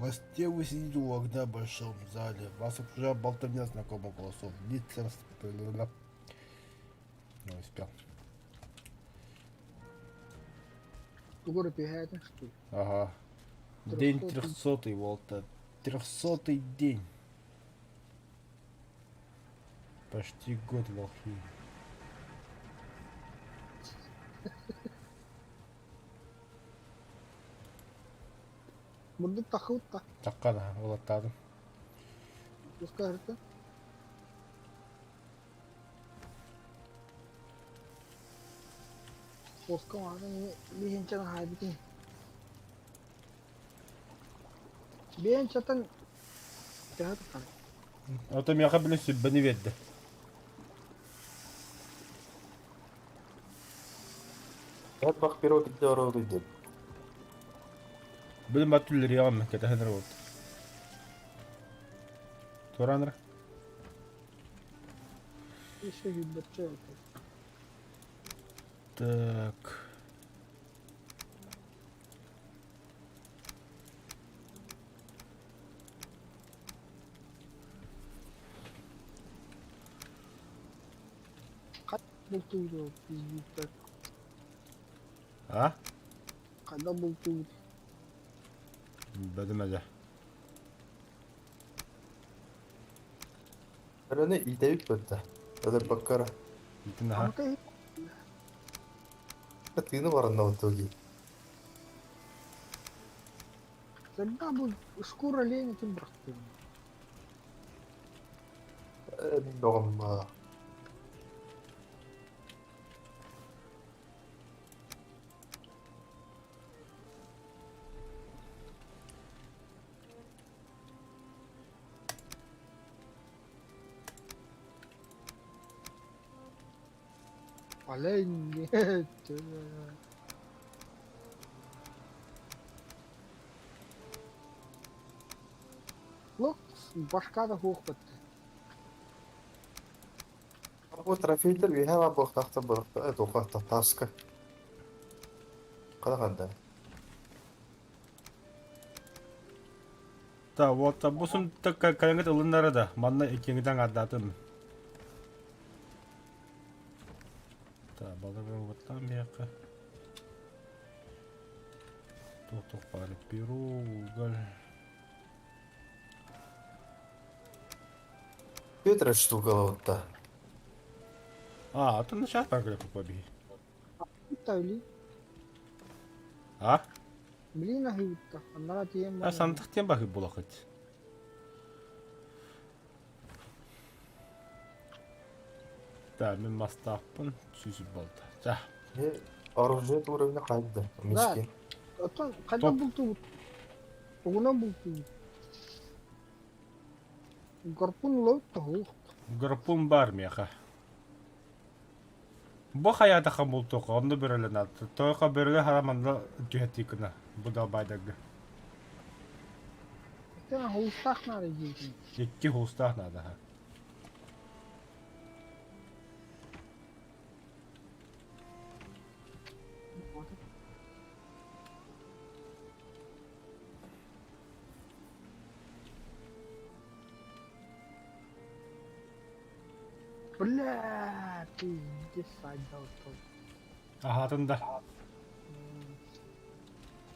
Speaker 1: Гостей вы сидите у окна в большом зале. Вас окружает болтовня знакомых голосов. Лица Не успел.
Speaker 3: Тугу эрэ түһээтиҥ что ли?
Speaker 1: Ага. День
Speaker 3: Трехсотый.
Speaker 1: трехсотый, Волта. Трехсотый день. Почти год в Алхимии.
Speaker 3: Бурдук тахыбыт да.
Speaker 1: Таккана, уолаттаатым.
Speaker 3: Туска Оска мааны биһинчэн хаайбытын. Биһинчэтэн төһө тутар?
Speaker 1: Ото миэхэ били сүбэни биэрдэ.
Speaker 4: Бах пирог дорогу деп.
Speaker 1: Били мат түллэриэҕим кэтэһэн эрэ буолт. Туораан эрэ.
Speaker 3: Еще сүүрбэччэ этэ.
Speaker 1: Так.
Speaker 3: Бултуур пиздюктар.
Speaker 1: А?
Speaker 3: Хайдах бултуур?
Speaker 1: Бэдим элэ.
Speaker 4: Өрөне итэбит бытта. Öyle баккара.
Speaker 1: Итин аха.
Speaker 3: Амка
Speaker 4: Тыны баранна в итоге.
Speaker 3: Тогда бу шкура оленя тин бырахтым.
Speaker 4: Доҕом
Speaker 3: Олень нет. Лук башка да хуох батты.
Speaker 4: Бу трофейдер үөһэ баар буолуохтаахтар буолуохтара туохха тааска. Хада
Speaker 1: Та вот бу сунта кэлэҥҥит ылыннара да манна иккиҥҥитэн аҥардаатым. Та балары уоттаан биһиэхэ. Туох-туох баар перу, уголь.
Speaker 4: Петр штука вот-то.
Speaker 1: А, атын начаас баар кэлэ побиһи.
Speaker 3: Тавли.
Speaker 1: А?
Speaker 3: Блин аһыыбытта. Аннара тиийэн
Speaker 1: А
Speaker 3: баран.
Speaker 1: сантах тем бахы булахыт. Да, мин мастаахпын сүүсүп буолта. Ча.
Speaker 4: Оружие уровня хайда. Мискин.
Speaker 3: Оттон хайдах
Speaker 1: Топ.
Speaker 3: бултуубут? Тугунан бултуубут? Гарпун лоут тоһуох.
Speaker 1: Гарпун бар миэхэ. Бу хайаатахха бултуохха, онно бөрөлөнө Тоойко бөрөлө хара манна түһэттии гына, бу далбайдарга.
Speaker 3: Икки хулустаах наада диэтин.
Speaker 1: Икки хулустаах наада.
Speaker 3: Бля, пиздец, отдал тот.
Speaker 1: Аһаатын да.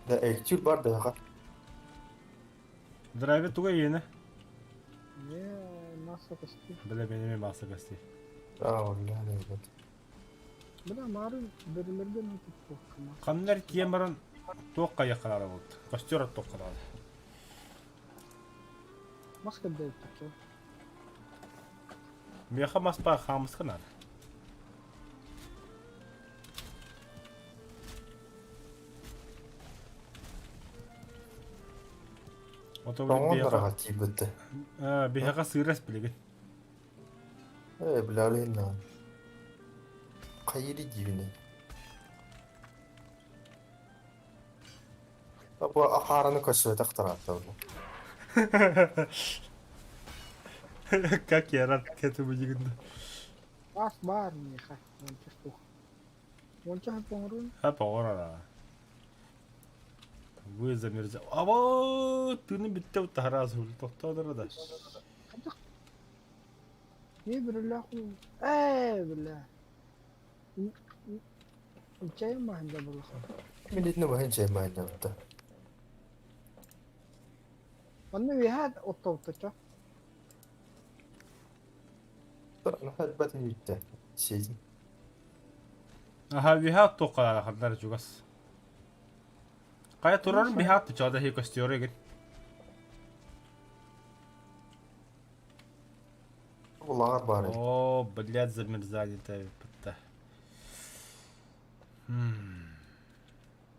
Speaker 4: Да, эльтюр бар да
Speaker 1: Драйвер туга иэнэ?
Speaker 3: Не, масса кости.
Speaker 1: Бля, менеме масса кости.
Speaker 4: А, бля, да,
Speaker 3: Бля, мары бөрөлөргө нутуп
Speaker 1: Ханнар тиийэн баран туох хайаххалаара буолт. Костер оттуоххалаара.
Speaker 3: Мас көрдөөбүттэр.
Speaker 1: Миэхэ мас баар хаамыска наада.
Speaker 4: Тоҥон дораҕа тиийбитте.
Speaker 1: Биһиэхэ сыырас билигин.
Speaker 4: Ээ, бля, на. Хайыри диибиний? Бу ахаараны көрсүбэтэх тараата
Speaker 1: Как я рад к этому дигнду.
Speaker 3: Ас баар миэхэ. Уонча суох. Уонча поҥорун.
Speaker 1: Ха поҕорара. Вы замерза. Аба, тыны бүттэ таһараас тохтоодоро да.
Speaker 3: Не бирилээх ээ бля. Чай маһында булахан.
Speaker 4: Мин итини баһын чай маһында
Speaker 3: Онно үөһээ оттообуттачча.
Speaker 4: Батын үттэ. Сиэтин.
Speaker 1: Аха, үөһээ оттуохха ханнар чугас. Хайа турарын биһээ оттучаада хи костёры эгин.
Speaker 4: Улаҕар баар эбит.
Speaker 1: О, блядь, замерзание тавиппытта.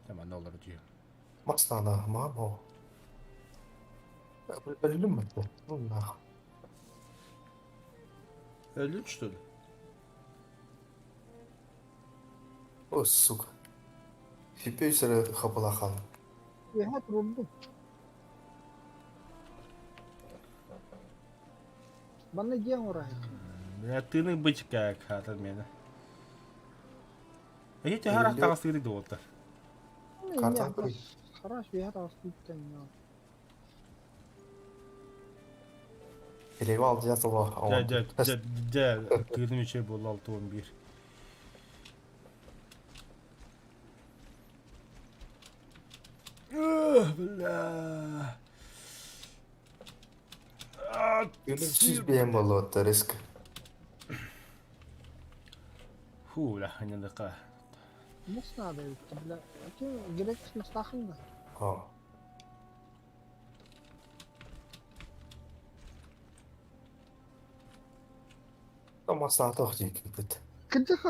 Speaker 1: Манна олору дьиэ.
Speaker 4: Мастана, мамо. Өллүм бэтте. Ну нах.
Speaker 1: Өлүн что ли?
Speaker 4: О, сука. Фипей сэрэ хапылахан.
Speaker 3: Үөһээ турурдум. Манна дьиэ оҥороһук.
Speaker 1: Бля, тыыны бычка хаатар мені. Эһи төһө арахтаҕастыгыт дуолтар?
Speaker 4: Картан көрүй.
Speaker 3: Хараш үөһээ таҕыстыыттан
Speaker 4: Перевал дьятыла.
Speaker 1: Дьэ, дьэ, дьэ, дьэ, тыыным үчүгэй буолла 61. Бля.
Speaker 4: Сүүс биэм болуотта риск.
Speaker 1: Фу, бля, аньаныка.
Speaker 3: Мас наада эбит, бля. Грек мастаахын да.
Speaker 4: А. Мастаатах диэкиппит.
Speaker 3: Кырдьык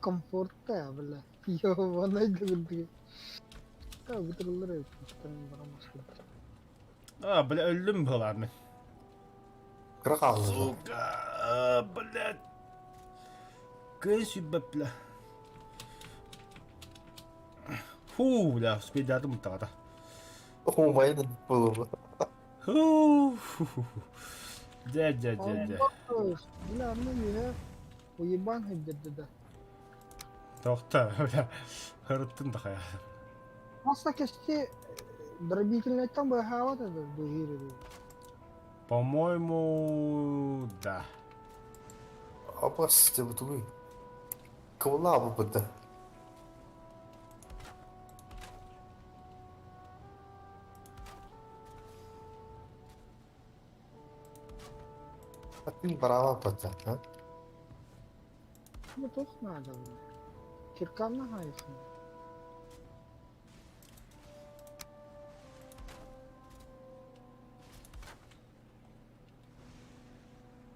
Speaker 3: комфортта, бля. Ёбаный дыгырдыгы. Бутырыллар эбит, барамас
Speaker 1: А, бля, өллүм буолааммын.
Speaker 4: Кыра хаалла.
Speaker 1: Сука, блядь. Кый сүбэ, бля. Фу, бля, успейдатым таҕата.
Speaker 4: Умайын буолуо.
Speaker 1: Фу, фу, Дьэ, дьэ, дьэ, дьэ.
Speaker 3: Бля, ну үөһэ уебан сылдьарда да.
Speaker 1: Тоқта, бля, хырыттын да хайа.
Speaker 3: Маса кэсти дробительнайтан быһаабат это быһыыр
Speaker 1: По-моему, да.
Speaker 4: Абас деп тугуй. Кыбыла бу Атын бараба бата, а?
Speaker 3: Ну туох наада бля. Кирканна хайыхын.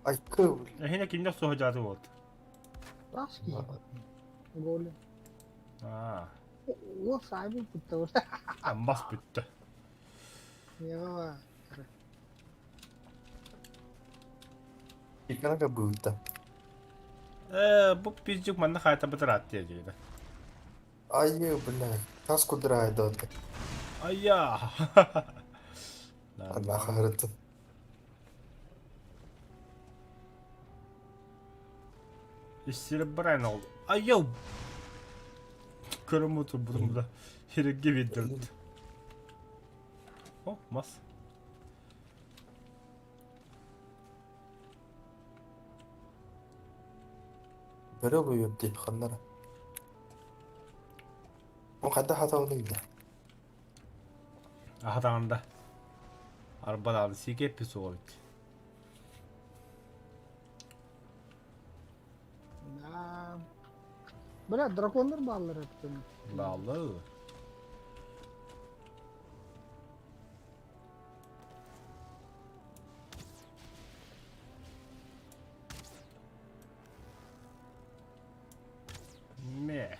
Speaker 4: Айкы.
Speaker 1: Эһине кимнэх суһа вот.
Speaker 3: Тас киһи. Голем.
Speaker 1: А,
Speaker 3: О, сайбы бүттэ.
Speaker 1: мас бүттэ.
Speaker 3: Я.
Speaker 4: Иканака быыта.
Speaker 1: Ээ, бу пиздюк манна хаайтарбыт ыраатта диэбитэ.
Speaker 4: Айыы, бля, тас кудурай донты.
Speaker 1: Айя!
Speaker 4: Анна хаһырыттын.
Speaker 1: Иссире барайын ол. Айыл! Көрөм отурбутум да. Хирге виддерт. О, мас.
Speaker 4: Бөрө буйур дии ханнара. Бу хайдах хатабыный да?
Speaker 1: Аһатаҕында. Арбадааны сиикэ эппит суоҕа эбит.
Speaker 3: Да. Бля, драконнар бааллар эбит.
Speaker 1: Бааллар. Мэ.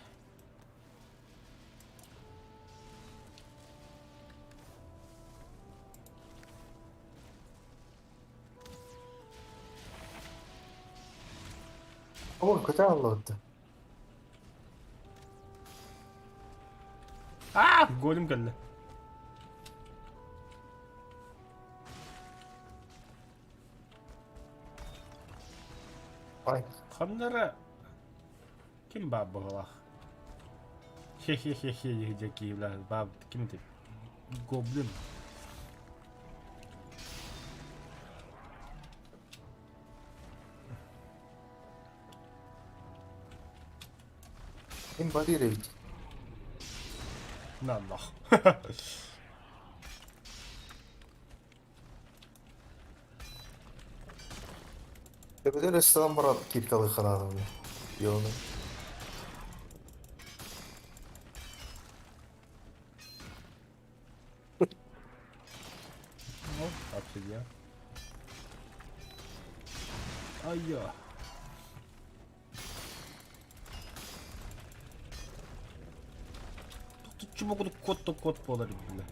Speaker 4: О, көтө аллыбытты.
Speaker 1: Аа, голем кэллэ.
Speaker 4: Ай,
Speaker 1: Ханнара ким баар быһылаах? Хе-хе-хе-хе дьэкиилэ баар ким этэй? Гоблин.
Speaker 4: ким барыр эбит?
Speaker 1: Наллах.
Speaker 4: Төбөтөр өстөн баран киркалы ханааны. Йону.
Speaker 1: Ну, обсидиан. Айя. Тутчу курдук кот да кот буолар биллэ.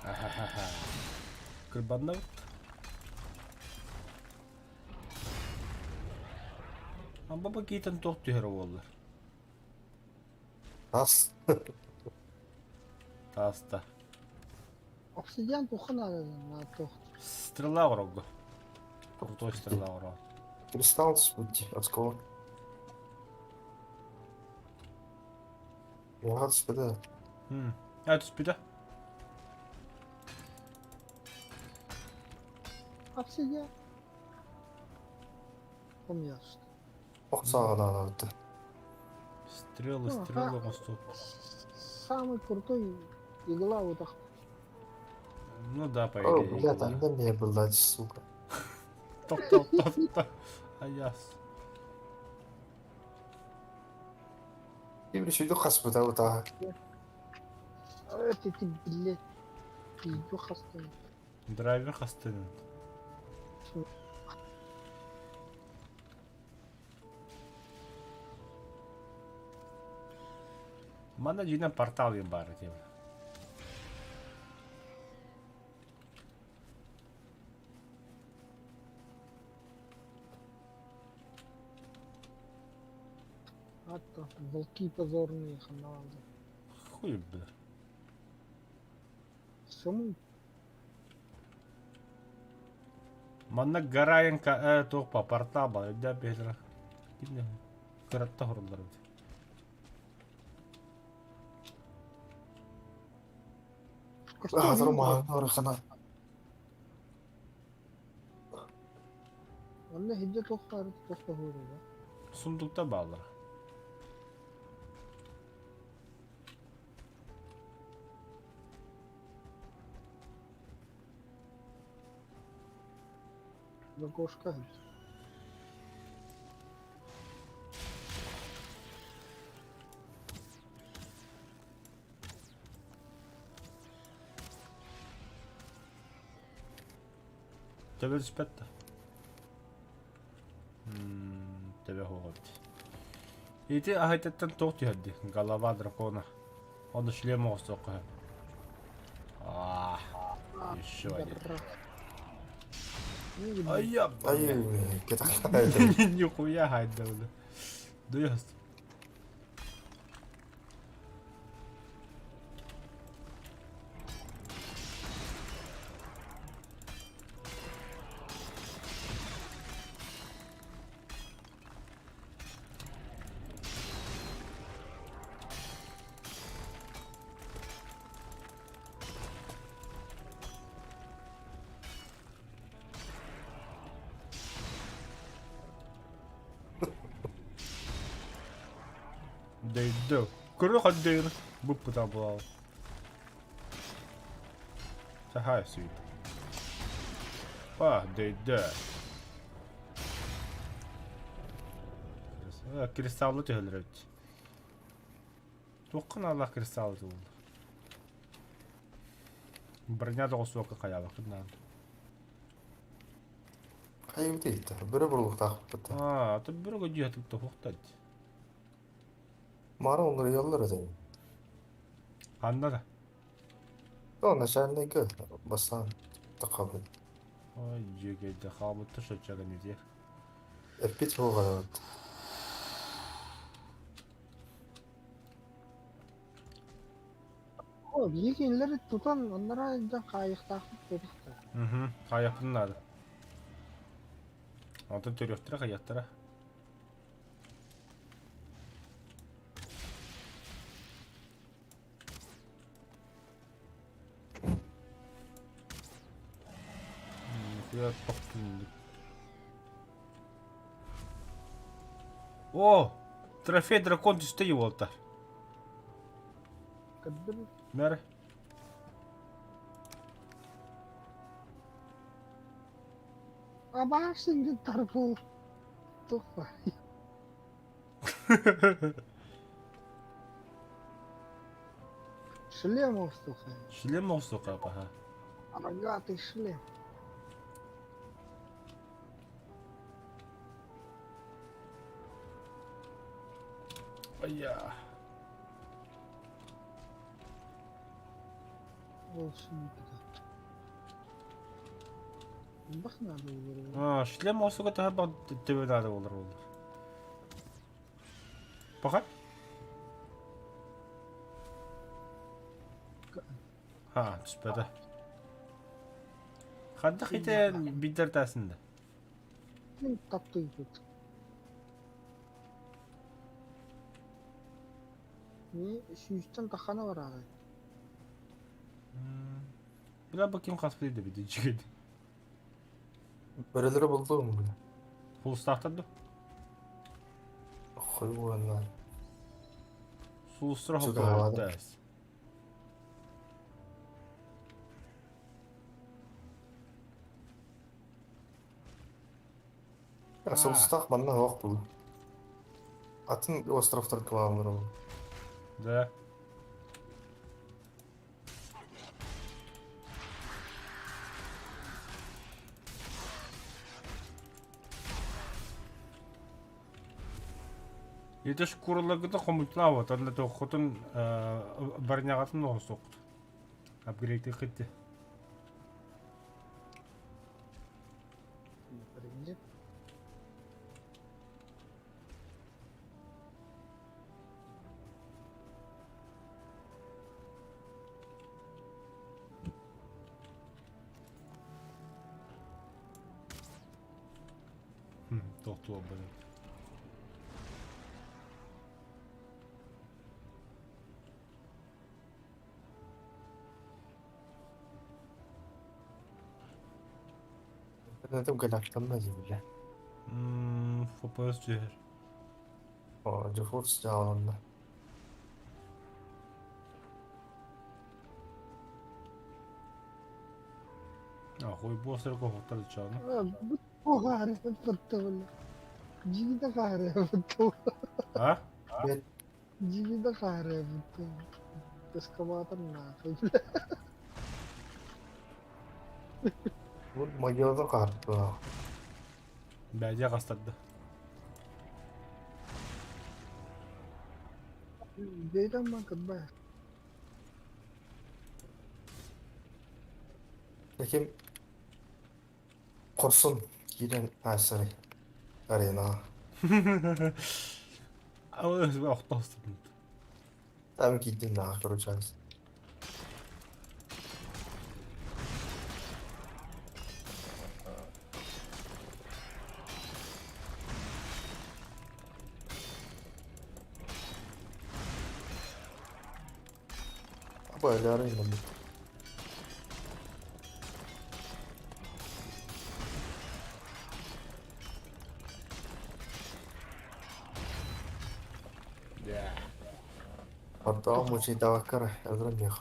Speaker 1: Ахахаха. Кырбаннабыт. Амба киитэн туох түһэр буоллар.
Speaker 4: Тас.
Speaker 1: Тааста.
Speaker 3: Обсидиан туохха наада туох.
Speaker 1: Стрела оҥорорго. Крутой стрела оҥорор.
Speaker 4: Кристалл спутти, осколок. Яга түспэдэ.
Speaker 1: А түспүтэ.
Speaker 3: Обсидиан. Помнишь.
Speaker 4: Ох сааҕа наада
Speaker 1: Стрелы, стрелы оҥостуох.
Speaker 3: Самый крутой игла вот так.
Speaker 1: Ну да, по
Speaker 4: О,
Speaker 1: идее.
Speaker 4: блядь, анда не была, сука.
Speaker 1: Топ, топ, топ, топ. Аяс.
Speaker 4: Ким решил хаспыта утаа.
Speaker 3: Это ты, блядь, пизду хастын.
Speaker 1: Драйвер хастынын. Манна дьиҥинэн портал диэн баар этэ.
Speaker 3: А то волки позорные ханаванды.
Speaker 1: Хуй бля.
Speaker 3: Сому
Speaker 1: Манна Гараенко э туох па портал баар өйдөөн биһилэр. Кимне кыратта хоруллар эбит.
Speaker 4: Аһатар маһаҥҥа хана.
Speaker 3: Онно хидде туох баар туох да хууру.
Speaker 1: Сундукта бааллар.
Speaker 3: Лягушка.
Speaker 1: Төбө түспэт да. Төбө суох эбит. Ити аһайтаттан туох түһэрди? Голова дракона. Ону шлем оҥостуохха сөп. А, еще один. Айя,
Speaker 4: Ай, кэтэхтэ.
Speaker 1: Нихуя хайда бля. Дуйас. Дэйдэ. Көрө хаддайыр буппута буолал. Сахай сүйт. Па, дэйдэ. Кристаллы төһөлөр эбит. Туохха наалаах кристаллы туолла. Броня доҕосуокка хайаабаккын наан.
Speaker 4: Хайыбыт иһиттэ. Бөрө буруктаахпыт.
Speaker 1: Аа, аты бөрө көдьүһэ тупта
Speaker 4: Мара уларыйаллар этэ.
Speaker 1: Ханна да?
Speaker 4: То начальнайга бастаан тахабыт.
Speaker 1: Ой, дьүөгэйдэ хаалбытта соччо нетер.
Speaker 4: Эппит суоҕа.
Speaker 3: О, биһиги кинилэри тутан анараа илдьэн хаайыахтаахпыт буолбатах.
Speaker 1: Угу, хаайыахпын наада. Онтон төрүөхтэрэ хайыахтара. Нихуя тохтун. О, трофей дракон түсте уолтар.
Speaker 3: Көрдүм.
Speaker 1: Мэр.
Speaker 3: Абаасын диэн тарбыл туох баар. Шлем оҥостуохха.
Speaker 1: Шлем оҥостуохха паха.
Speaker 3: Рогатый шлем.
Speaker 1: Айя.
Speaker 3: Ол сүүрбүтэ. Элбэх наада буолар.
Speaker 1: А, шлем оҥостуга төһө төбө наада буолар буолар. Пока. Ha, түспэтэ. Хайдах ити бидер тасында?
Speaker 3: Мин таптыыбыт. Не сүүстэн таххана бараарай.
Speaker 1: Бля, бу ким хаспыт да бидин чигид.
Speaker 4: Бөрөлөрү булдум.
Speaker 1: Сулустаахтар ду?
Speaker 4: Хойуонна.
Speaker 1: Сулустар
Speaker 4: Сугаалады.
Speaker 1: хоппоттас.
Speaker 4: Сулустаах манна суох бул. Атын островтарга бааллар ол.
Speaker 1: Да. Ити шкураларгыта хомутлаабат, онно туоххутун барняҕатын оҥостуоххут. Апгрейдиэххит дии.
Speaker 3: Например.
Speaker 1: Тохтуо бары.
Speaker 4: Интернетим галактанна дии
Speaker 1: FPS түһэр.
Speaker 4: О, GeForce дьааланна.
Speaker 1: А, хуй бостерго хотар чаны.
Speaker 3: Бу хаары баттабыл. Жигиде хаары баттабыл.
Speaker 1: А?
Speaker 3: Жигиде хаары баттабыл. Эскаватор нахуй.
Speaker 4: Бу могилада хаартылаах.
Speaker 1: Бәдьэ хастарда.
Speaker 3: Бэйдэн ман кытбай.
Speaker 4: Таким Хорсун киирэн аасарый аренаҕа.
Speaker 1: Охтоостун.
Speaker 4: Там киирдим наҕа короче. Аба өлөөрү ылламмыт. Ордоох мучайдаабакка эрэ өлөрөн диэх.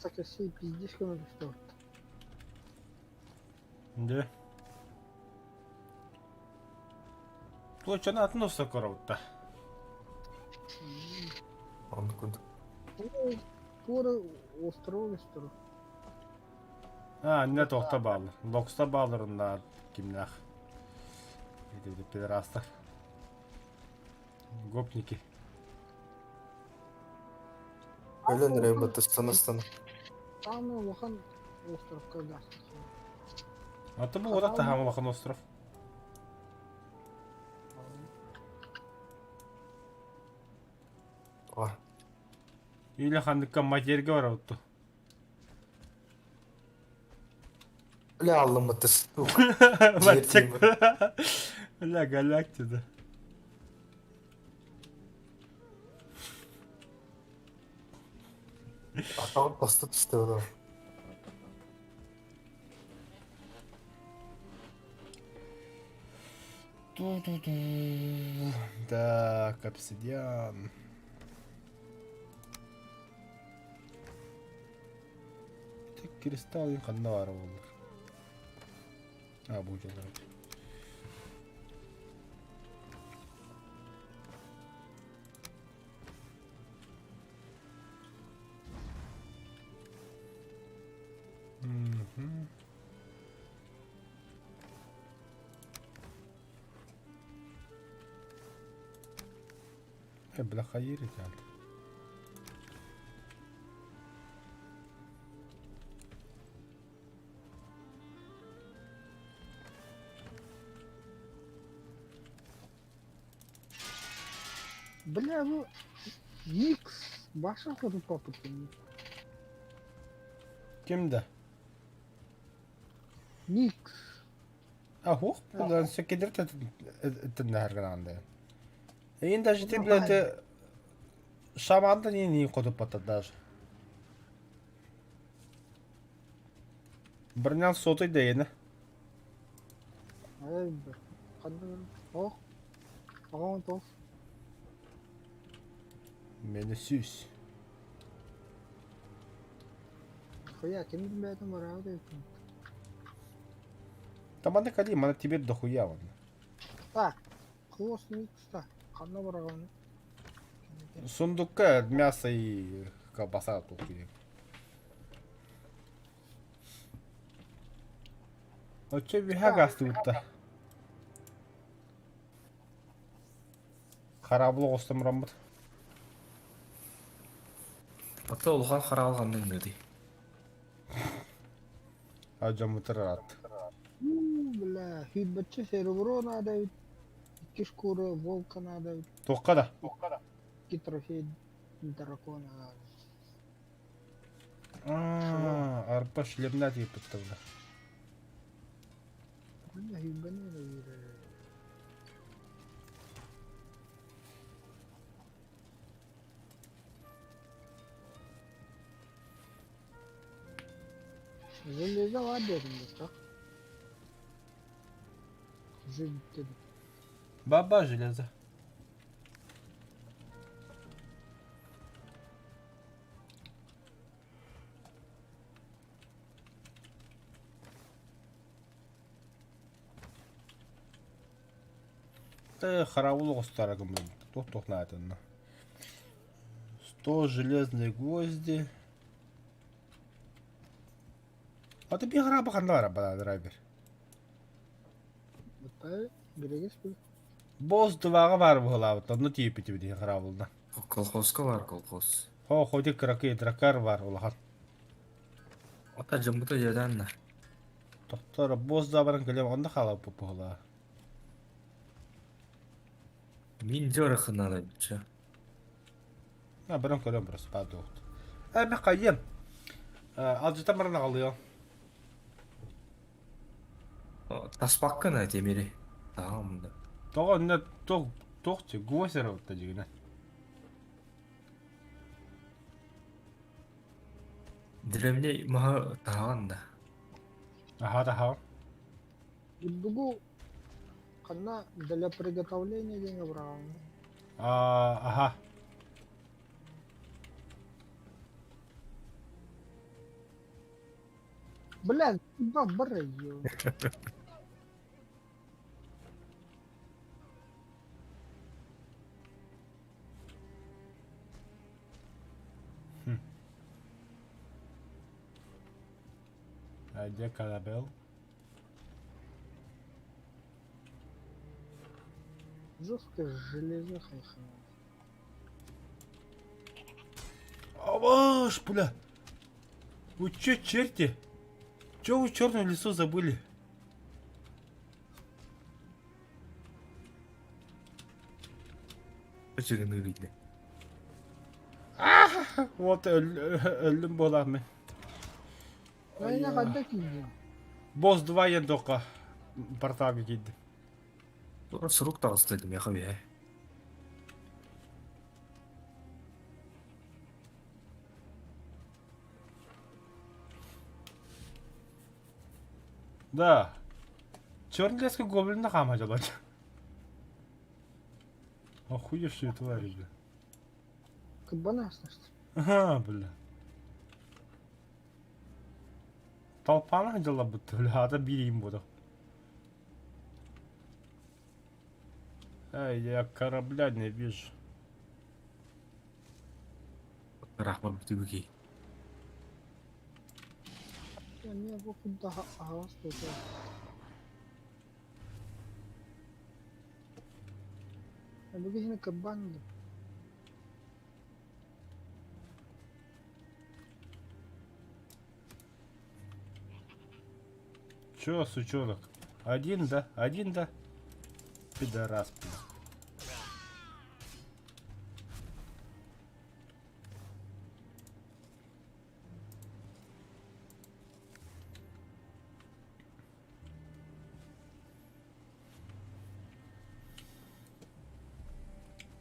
Speaker 3: Сакасей пиздец көмөлөстө.
Speaker 1: Дьэ. Туочаны атын оста коробутта.
Speaker 4: Оннук курдук.
Speaker 3: Туора острова остров.
Speaker 1: А, не тоқта баалар. Локста бааларында кимнәх. Эти пидорастар. Гопники.
Speaker 4: Өлөн эрэ баттастан астан.
Speaker 3: Самый улахан островка да.
Speaker 1: А то бұл ода тахам улахан остров.
Speaker 4: О,
Speaker 1: Или хандыкка матерге бар отту.
Speaker 4: Бля аллыммыты сука.
Speaker 1: Матчак. Бля, галактида.
Speaker 4: Атаҕын тосту түстэ олор.
Speaker 1: Ту-ту-ту. Так, обсидиан. Тек кристалл ханна баар буоллар. А, бу дьоннор. Мгм. Э, бля, хайыр екен.
Speaker 3: Бля, ну Никс, баша хоту попытка.
Speaker 1: Кимде?
Speaker 3: Никс.
Speaker 1: А, хух, бұдан сөкедір тіннәргін Эйин даже ты, блядь, шаманда не не кодып бата даже. Бірінен соты дейіні.
Speaker 3: Ай, бля. Қандай Ох. Ағам тос.
Speaker 1: Мені сүйс.
Speaker 3: Хуя, кем білмейтін бар ау деп.
Speaker 1: Таманда кали, мана тебе дохуя вон.
Speaker 3: Так. Клос Никс та. Қанда бар ағаны?
Speaker 1: Сундукка мясо и колбаса тут. Оче биха гастыбытта. Харабылы қостым рамбыт.
Speaker 7: Ата улахан хараалганның dedi.
Speaker 1: Ажамытыр ат.
Speaker 3: Бля, хүйбітші серебро надо ведь. Икки шкура волка надо ведь.
Speaker 1: Тоққа да.
Speaker 3: Икки трофей дракона надо.
Speaker 1: А, Арпа шлемна тиіп бітті бұда.
Speaker 3: Бля, хүйбіні да үйрі. Железо var dedim dostlar. Уже bitti.
Speaker 1: Баба железо. Э, харавул остара гымын. Тух тух на это. 100 железные гвозди. А ты бігра баханара бала драйвер.
Speaker 3: Hatta Greges bir
Speaker 1: Босс дваға бар бұғылабыт, онны тиіп бітіп деген харавулна.
Speaker 7: Колхозка бар колхоз.
Speaker 1: Хо, ходи краки дракар бар улахан.
Speaker 7: Ата жымбыта жерден да.
Speaker 1: Тохтор босс да баран кэлиэм онно хаалбыт буолаа.
Speaker 7: Мин дьарахынара бича.
Speaker 1: А баран көрөм просто падуохт. Э мен хайыам. Алдьатан баран аҕалыам.
Speaker 7: Таспаккын темири. Таам да.
Speaker 1: Тоҕо онно туох туох гвоздь эрэ отта дьигинэ.
Speaker 7: Древний маһы таһаҕын да.
Speaker 1: Аха таһаҕын.
Speaker 3: Бурдугу ханна для приготовления диэҥҥэ быраҕаҥҥын?
Speaker 1: Аа, аха.
Speaker 3: Бля, заебал бара, ё.
Speaker 1: А где корабел?
Speaker 3: Жестко железо хайха.
Speaker 1: Аваш, бля! Вы че, черти? Че вы в черном лесу забыли?
Speaker 7: Чыгыны видно.
Speaker 1: Вот өллүм буолаамы.
Speaker 3: Айна ханна киирдиҥ?
Speaker 1: Босс 2 ендоққа порталга киирдим.
Speaker 7: Сурук таҕыста миэхэ үһэ.
Speaker 1: Да. Черный леска гоблина хаама дьалар. Охуевшие твари, бля.
Speaker 3: Кабана что?
Speaker 1: Ага, бля. Толпаны дьала бутта, бля, ата биир буду. Эй, я корабля не вижу.
Speaker 7: Рахмат бүтүгү.
Speaker 3: Эмиэ бу курдук аһаҕас буолуо. Бу киһини кырбаан да.
Speaker 1: Чё, сучонок? Один, да? Один, да? Пидорас, блин.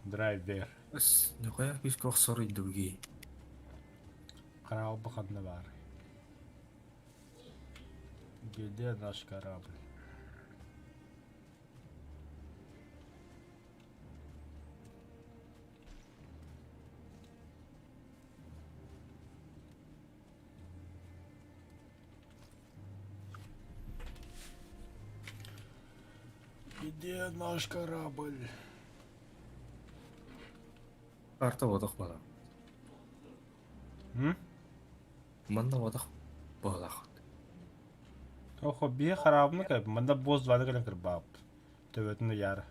Speaker 1: Драйвер.
Speaker 7: Нихуя күүскэ охсор идуги.
Speaker 1: Карабыл ханна баар. Где наш корабль? Где наш корабль?
Speaker 7: Карта бодох бала.
Speaker 1: М?
Speaker 7: Манна бодох буолаах.
Speaker 1: Охо, бие харабны кайп, манда босс двады кэлэн кырбаабыт. Төбөтүн ыйаары.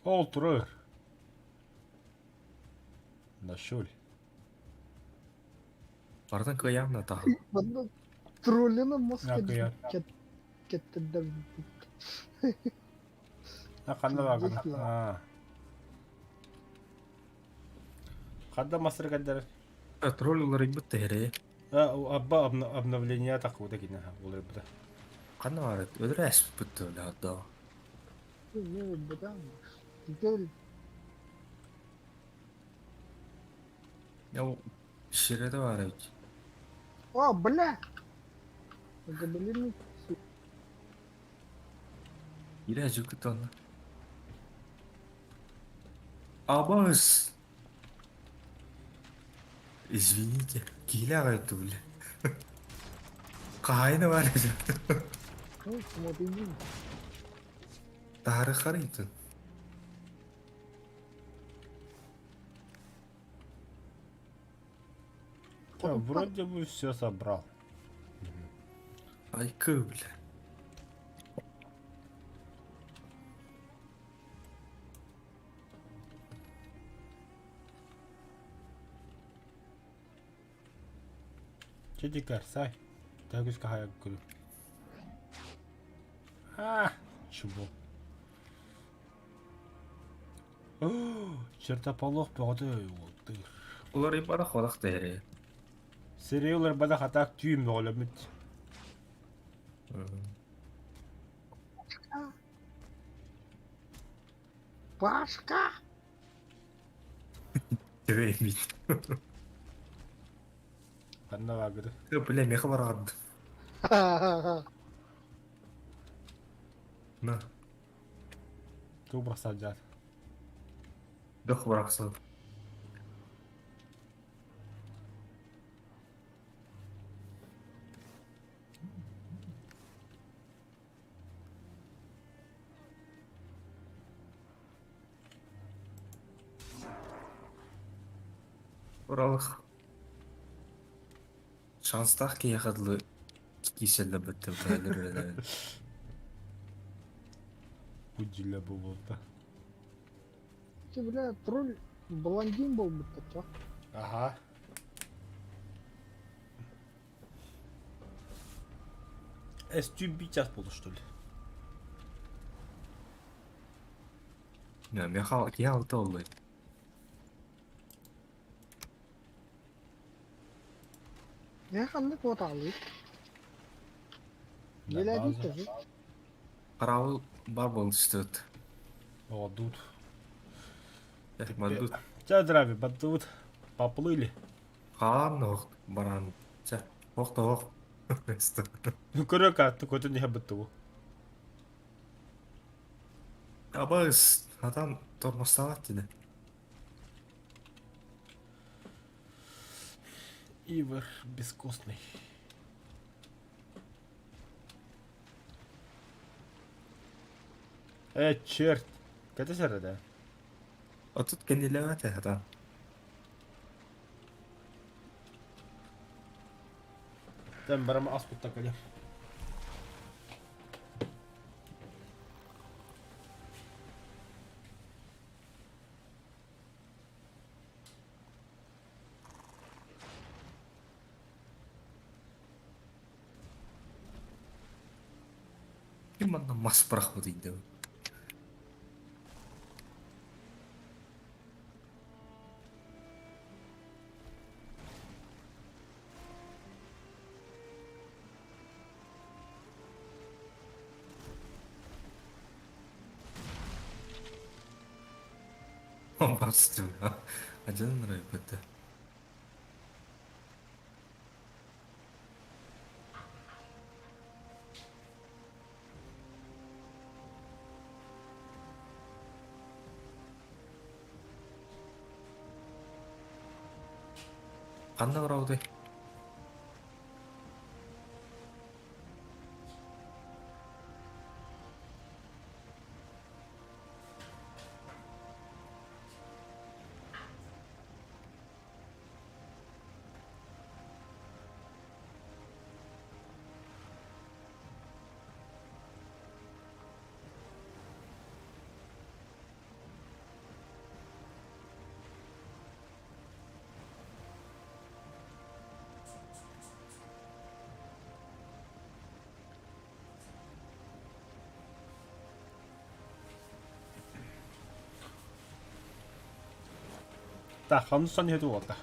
Speaker 1: Ол турар. Нашуль.
Speaker 7: Бардан кыайаҥ да таһын.
Speaker 3: Манна троллина мозг
Speaker 1: Акыйар.
Speaker 3: кэттэрдэр
Speaker 1: А ханна баагын? Аа. Хадда мастер кэлдэр.
Speaker 7: Тролль уларыйбыт тэһэрэ.
Speaker 1: Абба обновление такуда кине уларыйбыта.
Speaker 7: Ханна баар өлөр эспит да.
Speaker 3: Не бытан. Теперь
Speaker 7: Я шире да баар эбит.
Speaker 3: О, бля! Гобелины.
Speaker 7: Илэ жүкүт онно. Абас! Извините, киилэ аҕай бля. Хаһайына баар эбит.
Speaker 3: Ну, вот иди.
Speaker 7: Таһары харыйтын.
Speaker 1: Да, вроде бы все собрал.
Speaker 7: Айкы, бля.
Speaker 1: Чэ сай. Төгүс хаһайа көрү. А, чего? Чертополох бөҕөтө уолтыр.
Speaker 7: Уларыйбатах ходах тэри.
Speaker 1: Сири уларбатах атак түүн бөҕөлөммүт.
Speaker 3: Пашка!
Speaker 7: Төбө эмит.
Speaker 1: Ханна баагыды.
Speaker 7: Бля, меха бараҕырды. На,
Speaker 1: Туу бросать
Speaker 7: дох барахсан. Уралых. Шанстаах киһиэхэ дылы кииссэллэр быттым
Speaker 1: Будилля буолта.
Speaker 3: Ты, бля, тролль блондин был будто, чё?
Speaker 1: Ага. Эс час буолла что ли?
Speaker 7: Миэхэ киһи алта оллой.
Speaker 3: Я ханнык вот алый. Еләдик тоже.
Speaker 7: Каравыл бар болуштут.
Speaker 1: О, тут.
Speaker 7: Мандут.
Speaker 1: Ча драви, бадут. Поплыли.
Speaker 7: Хаан ох баран. Ча, ох та ох.
Speaker 1: Ну, көрө атты көтөн иһэ быттыбы.
Speaker 7: Абыс, адам тормозтабат диде.
Speaker 1: Ивар бескостный. Э, черт. Кәтә сәрәдә?
Speaker 7: А тут кениләмәтә адам.
Speaker 1: Тәм барама ас кутта кале.
Speaker 7: Ким манна мас бырахпыт иде. Басты. Ажан нравится. Ханна барауды.
Speaker 1: Так, ханусан иһэ туолта.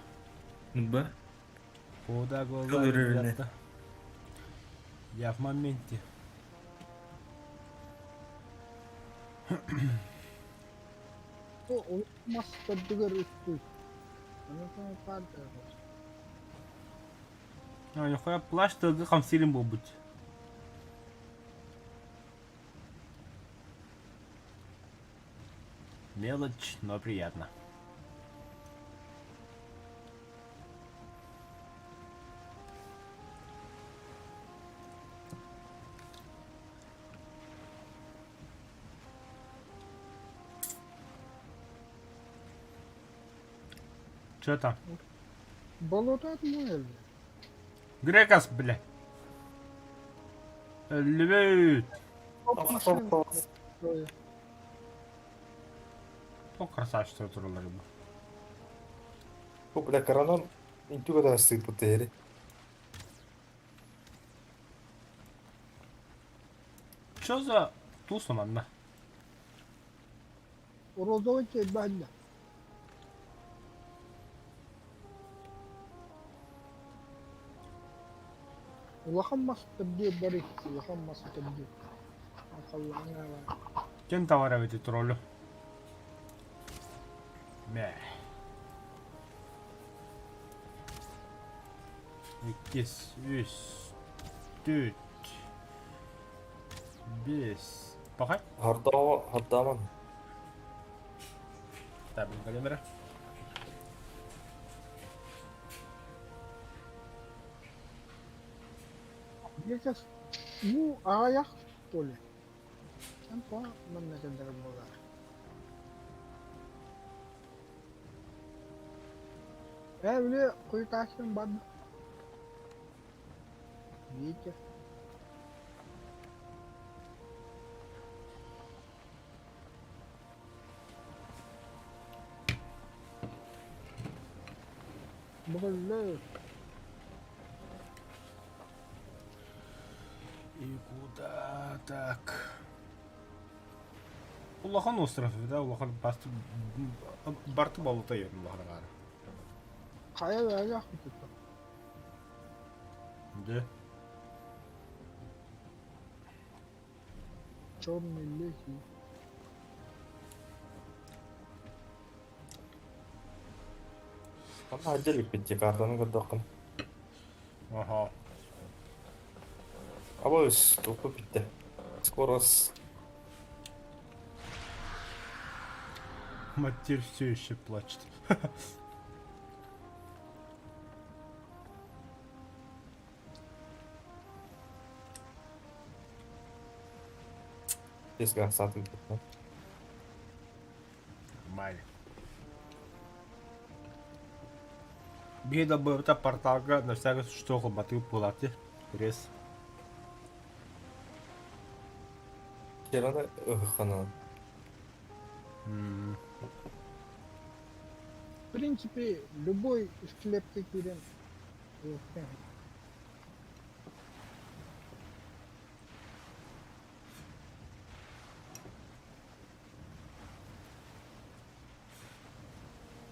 Speaker 7: Ба.
Speaker 1: Куда
Speaker 7: Кылырыны.
Speaker 1: голова, Я в моменте.
Speaker 3: О, мас көрдүгөр үстүй. Аны падар.
Speaker 1: А, нихуя плащ тылгы хамсилин был быть. Мелочь, но приятно. Чё там?
Speaker 3: Болото отмоя, бля.
Speaker 1: Грекас, бля. Львит.
Speaker 3: Машина.
Speaker 1: О, красавчик туралар бу.
Speaker 4: Бу бля коронан интүгө да сыйпыт эри.
Speaker 1: Чё за туса манна?
Speaker 3: Розовый чэйбэһиллэ. Улахан мас төрдүө бары, улахан мас төрдүө. Халлааҥҥа баар.
Speaker 1: Ким товар эбити троллю? Мэ. Иккис, үс, түт, биэс. Пахай.
Speaker 4: Хордоо, хордоомон.
Speaker 1: Так, Владимира.
Speaker 3: Сейчас, ну, аҕыйах что ли? Эн тоҕо манна кэллэрим буолаар? Ээ, били хойутааччым барда. Витя. Бу
Speaker 1: И куда так? Улахан остров, да, улахан басты барты болута ерін улахан ағары.
Speaker 3: Хайа бэйэлээх кутутта.
Speaker 1: Да.
Speaker 3: Черный лес.
Speaker 4: Онно отдельник пятикартаны көрдөххүн.
Speaker 1: Аха.
Speaker 4: Абыс, тупо питте. Скоро с...
Speaker 1: Матерь все еще плачет.
Speaker 4: Тезгә сатып китте.
Speaker 1: Нормально. Биир да быта порталга на всякий случай холбатыы буолааты. Рез.
Speaker 4: Кераны ыһыкканан.
Speaker 3: В принципе, любой склепка киирэн ылыахтаах.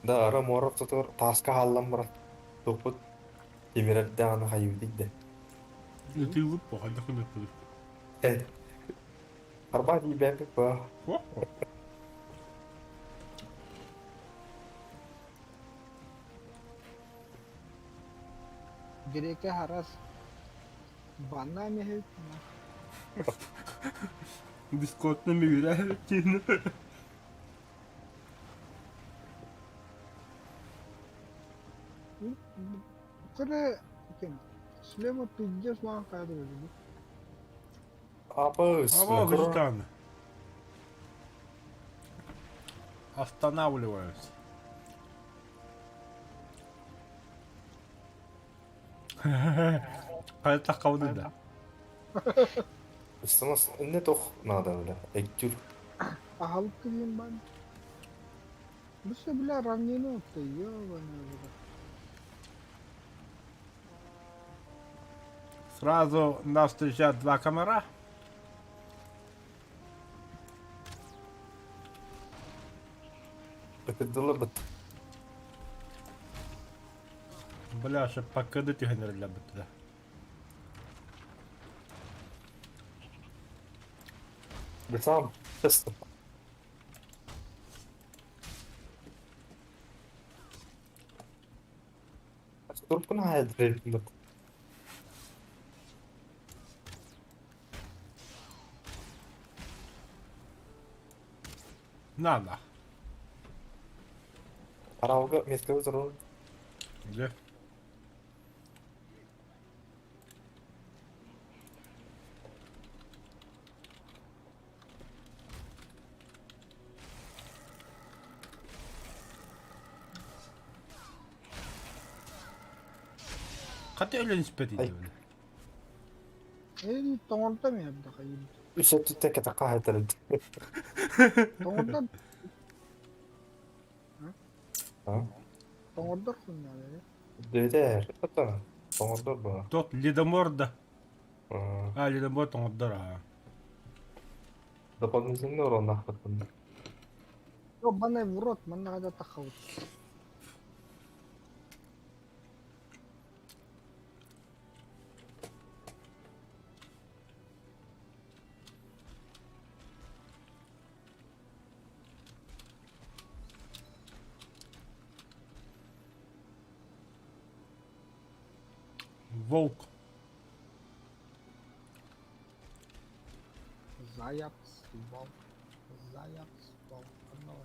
Speaker 4: Да, ара муора ортотугар тааска хааллан баран туппут тимир эрдэҕинэ хайыыбытый да.
Speaker 1: Ытыылып хайдах гыныахпытый?
Speaker 4: Э, арбаа тиийбэппит баа.
Speaker 3: Грекэ харас банна эмиһит
Speaker 1: Бискотны мүрэ кин.
Speaker 3: Көрө ким Слева пиздец лаан хайа дойду.
Speaker 4: Абыс,
Speaker 1: Аба капитан. Останавливаюсь. Хайа кауды да.
Speaker 4: Ыстамас не тох надо бля. Эктюр.
Speaker 3: Аһалык килиэн баан. Бу бля равнина ты ёбаный в рот.
Speaker 1: Сразу нас встречают два комара.
Speaker 4: Ытырдылар быт.
Speaker 1: Бля, щоб покидати генерля би туди.
Speaker 4: Бытам. Честно. Туркун хайдыр.
Speaker 1: На на.
Speaker 4: Аралга метка өтөрөр.
Speaker 1: Где? Хата өлөн испэт
Speaker 4: Ай.
Speaker 1: иди.
Speaker 3: Эй, тоҥордо миэрдэ хайыыбыт.
Speaker 4: Үс өттүттэн кэтэххэ хаайтарар.
Speaker 3: Тоҥордор
Speaker 4: А?
Speaker 3: тоҥордор хуннаалары.
Speaker 4: Дөйдэр. Ата. Тоҥордор баа.
Speaker 1: Тот ледомор да.
Speaker 4: Аа.
Speaker 1: А, ледомор тоҥордор а.
Speaker 4: Дополнительный уроннаахпыт.
Speaker 3: Ёбаный в рот, манна хада тахабыт.
Speaker 1: Волк.
Speaker 3: Заяц, волк. Заяц, волк. Одного.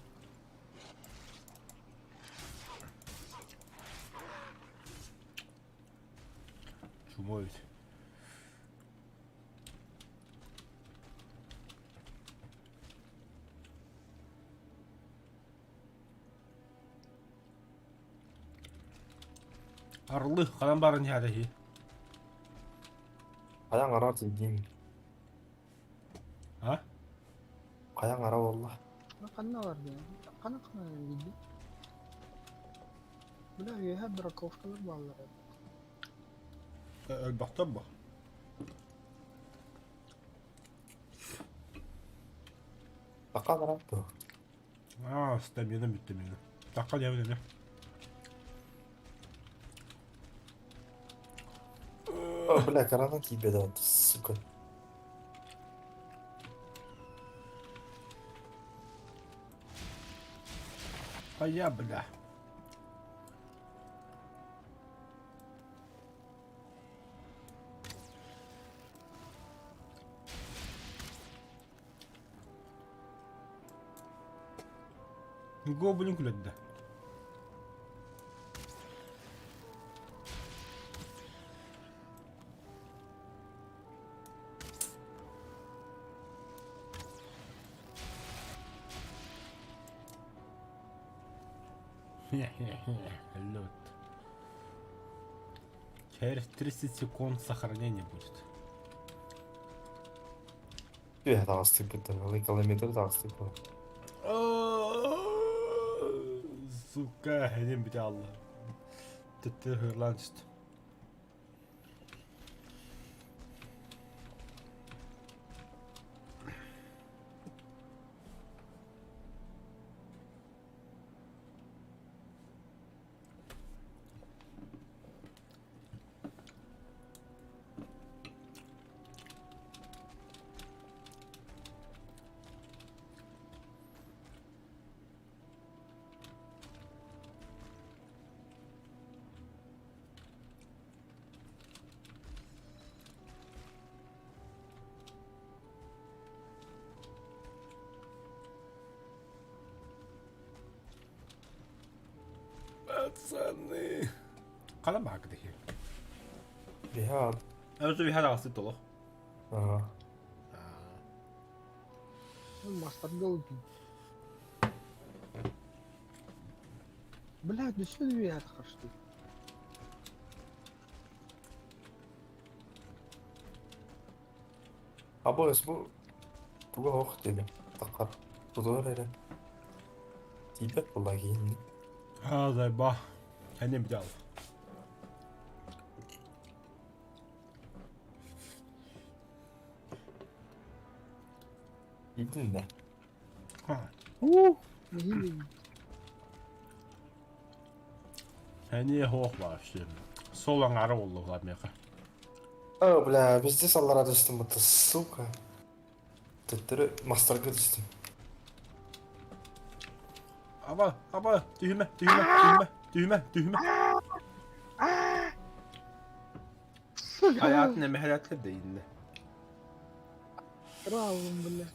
Speaker 1: Чумой ведь. Орлы, ханан барын ядаһи.
Speaker 4: Хайаң арар тиийдиҥ?
Speaker 1: А?
Speaker 4: Хайаң ара буолла?
Speaker 3: Ханна бар диэн? Хана хана види? Бля, үөһэ дракошкалар бааллар эбит.
Speaker 1: Өлбөхтөр бу.
Speaker 4: Бака барар дуо?
Speaker 1: Аа, стамина бүттэ мина. Такка диэбит ини.
Speaker 4: О, бля, карана тиийбэт эбит, сука.
Speaker 1: Хайа, бля. Гоблин күлэддэ. Лед. Через 30 секунд сохранение будет.
Speaker 4: Түһэ таҕыстыппыт да, километр таҕыстыппыт.
Speaker 1: Сука, хенин бите алла. Төттө хырлан түстү. Пацаны. Ханан баҕа кытыһы.
Speaker 4: Биһа.
Speaker 1: Өзү биһа даҕасы толох.
Speaker 4: Ага.
Speaker 3: Мастарга ылдым. Блядь, ну что я отхожу?
Speaker 4: Абы бу туга ох диэби. Такар. Тутуар эрэ. Тиийбэт буолла киһини.
Speaker 1: Аа, зайба. Хэнин бите ал.
Speaker 4: Тиийдин да.
Speaker 3: Уу, нэһиилэ
Speaker 1: Хэние хоох вообще. Сол аҥаара буолла миэхэ.
Speaker 4: О, бля, везде аллара түстүм будто, сука. Төттөрү мастарга түстүм.
Speaker 1: Аба, аба, түһүмэ, түһүмэ, түһүмэ, түһүмэ, түһүмэ. Hayatın emehletler de indi.
Speaker 3: Травм, бля.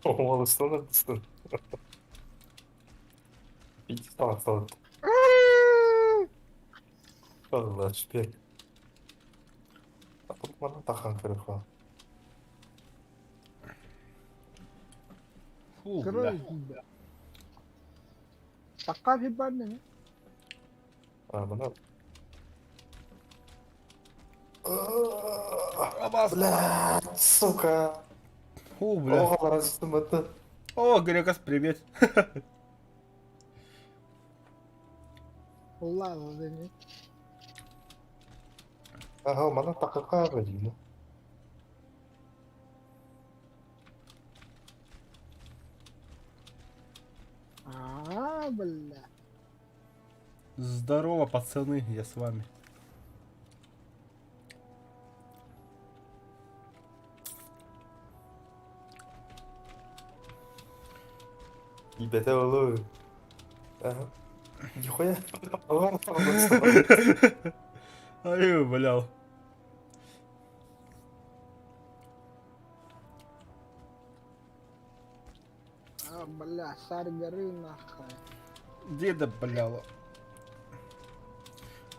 Speaker 4: Уолустан түстүм. Иди там, Allah шпек. Манан тахан көрөх баа.
Speaker 1: Фу, бля.
Speaker 3: Кыры Такка баар
Speaker 4: А, мана.
Speaker 1: Аба,
Speaker 4: Бля, сука.
Speaker 1: О, бля.
Speaker 4: Оҕо барасыстыммыттан.
Speaker 1: О, Грекас, привет.
Speaker 3: Ладно, не.
Speaker 4: Аха, манна тақырқа деймін.
Speaker 3: А, бля.
Speaker 1: Здорово, пацаны, я с вами.
Speaker 4: Ибете олу. Аха. Нихуя.
Speaker 1: Ай, бля.
Speaker 3: А, бля, царь горы нахуй.
Speaker 1: Деда, бля.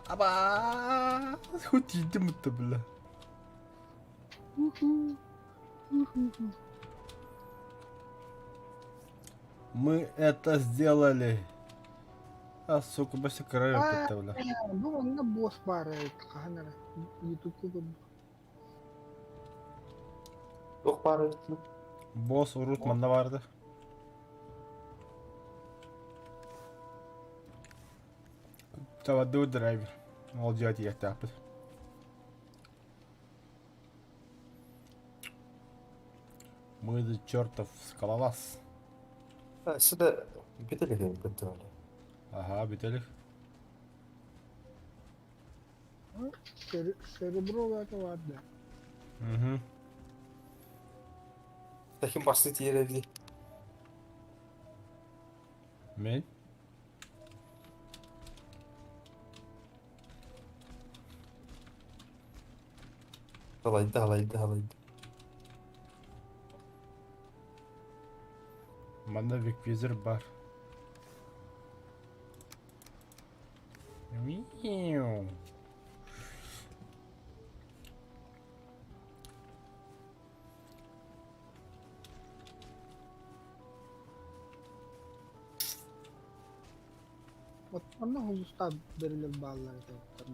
Speaker 1: Аба! Хоть идем-то, бля.
Speaker 3: Уху. Уху.
Speaker 1: Мы это сделали. А, сука, бася краю это, бля.
Speaker 3: Бу онно босс баар хаһан эрэ ютубка көрдүм.
Speaker 4: Туох баар эбит.
Speaker 1: Босс урут манна барды. Тавадды драйвер. Ол дьиэ тиийиэхтээхпит. Мы за чертов скалолаз.
Speaker 4: Сюда бүтэлик бүтэ.
Speaker 1: Ага, бүтэлик.
Speaker 3: Серебро это ладно.
Speaker 1: Угу.
Speaker 4: Таким басты тиереби.
Speaker 1: Мен?
Speaker 4: Халайда, халайда, халайда.
Speaker 1: Манна виквизер бар. Мяу.
Speaker 3: Вот онно хулуста берилер бааллар это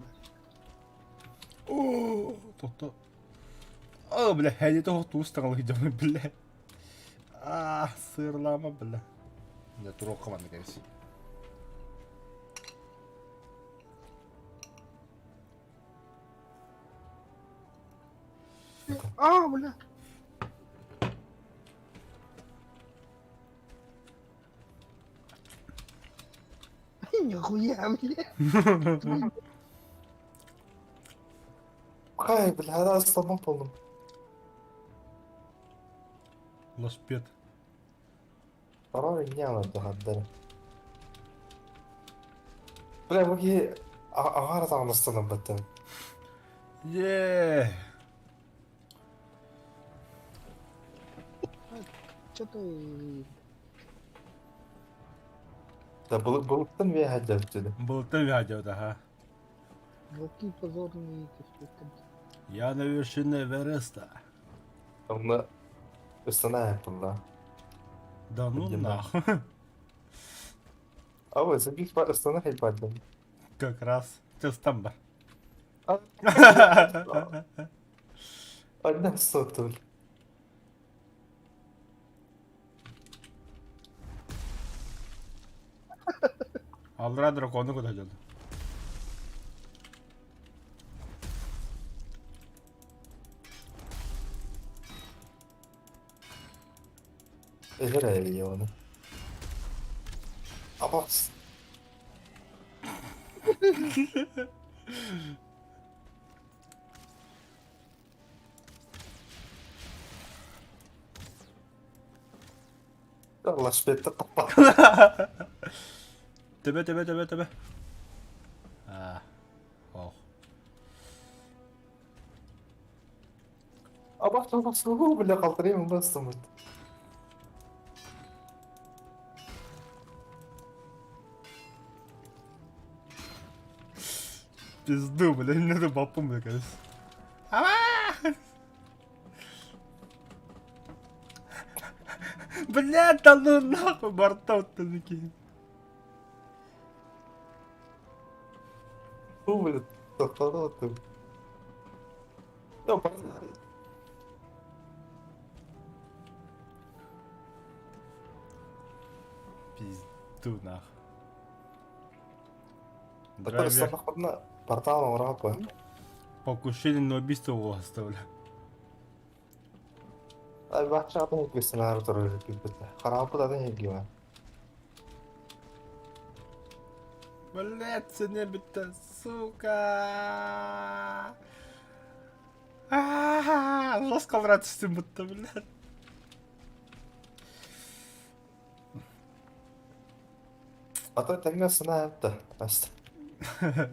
Speaker 1: О, то-то. О, бля, я не того туустаҕал сылдьабын, бля. А, сырлама, бля. Я туруок команда кэбис.
Speaker 3: А, бля. Нихуя, бля.
Speaker 4: Хай, бля, ада астамак болдум.
Speaker 1: Лошпет.
Speaker 4: Пароль не алады хаддары. Бля, бу ки агар тағыныстанып бітті.
Speaker 1: Е.
Speaker 3: Че ты...
Speaker 4: Да, былыттан ве хаддап деді.
Speaker 1: Былыттан вядет, ага.
Speaker 3: Волки позорные эти штуки.
Speaker 1: Я на вершине Эвереста.
Speaker 4: Онна ыстана бұлла.
Speaker 1: Да ну
Speaker 4: Где
Speaker 1: нахуй.
Speaker 4: Ауы, забих ыстана хайпадым.
Speaker 1: Как раз. Сейчас там бар.
Speaker 4: Одна сотуль.
Speaker 1: Аллара дракону куда идет?
Speaker 4: Эһэр оны. Абакс. Лашпетті таппа.
Speaker 1: Тебе, тебе, тебе, тебе. А, ох.
Speaker 4: Абакс, абакс, бля, қалтыраймын бастым.
Speaker 1: Пизду, бля, не надо бабку, мне кажется. Ама! Бля, да ну нахуй, борта такие.
Speaker 4: Бу, бля, тоқтады.
Speaker 1: Пизду нах.
Speaker 4: Драйвер. Портал оҥорооппа.
Speaker 1: Покушение на убийство оставля.
Speaker 4: Бачча атын илгиссэнээр турар килбитэ. Харааппыт атын илгима.
Speaker 1: Блять, цене битте, сука! А-а-а, жестко брат түстүм бутта, блядь.
Speaker 4: Ата тэҥҥэ сына да аста.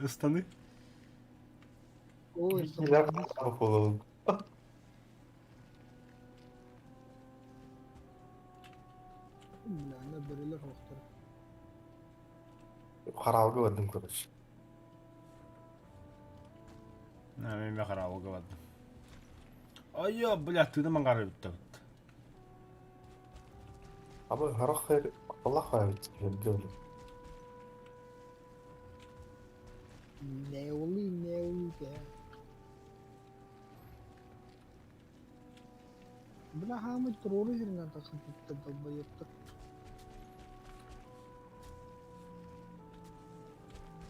Speaker 1: Ыстаны.
Speaker 3: Ой,
Speaker 4: Киилэр буолуҥ.
Speaker 3: Бля, аны бөрөлөр оһохторо.
Speaker 4: Хараалга бардым короче.
Speaker 1: Мен мен хараалга бардым. Айя, бля, тыны маңғары бітті.
Speaker 4: Аба харах Allah эбит көрдүм.
Speaker 3: Неули, неули, да. Бля, хаамый туруору сиринэн тахсан түттэ долбоебтар.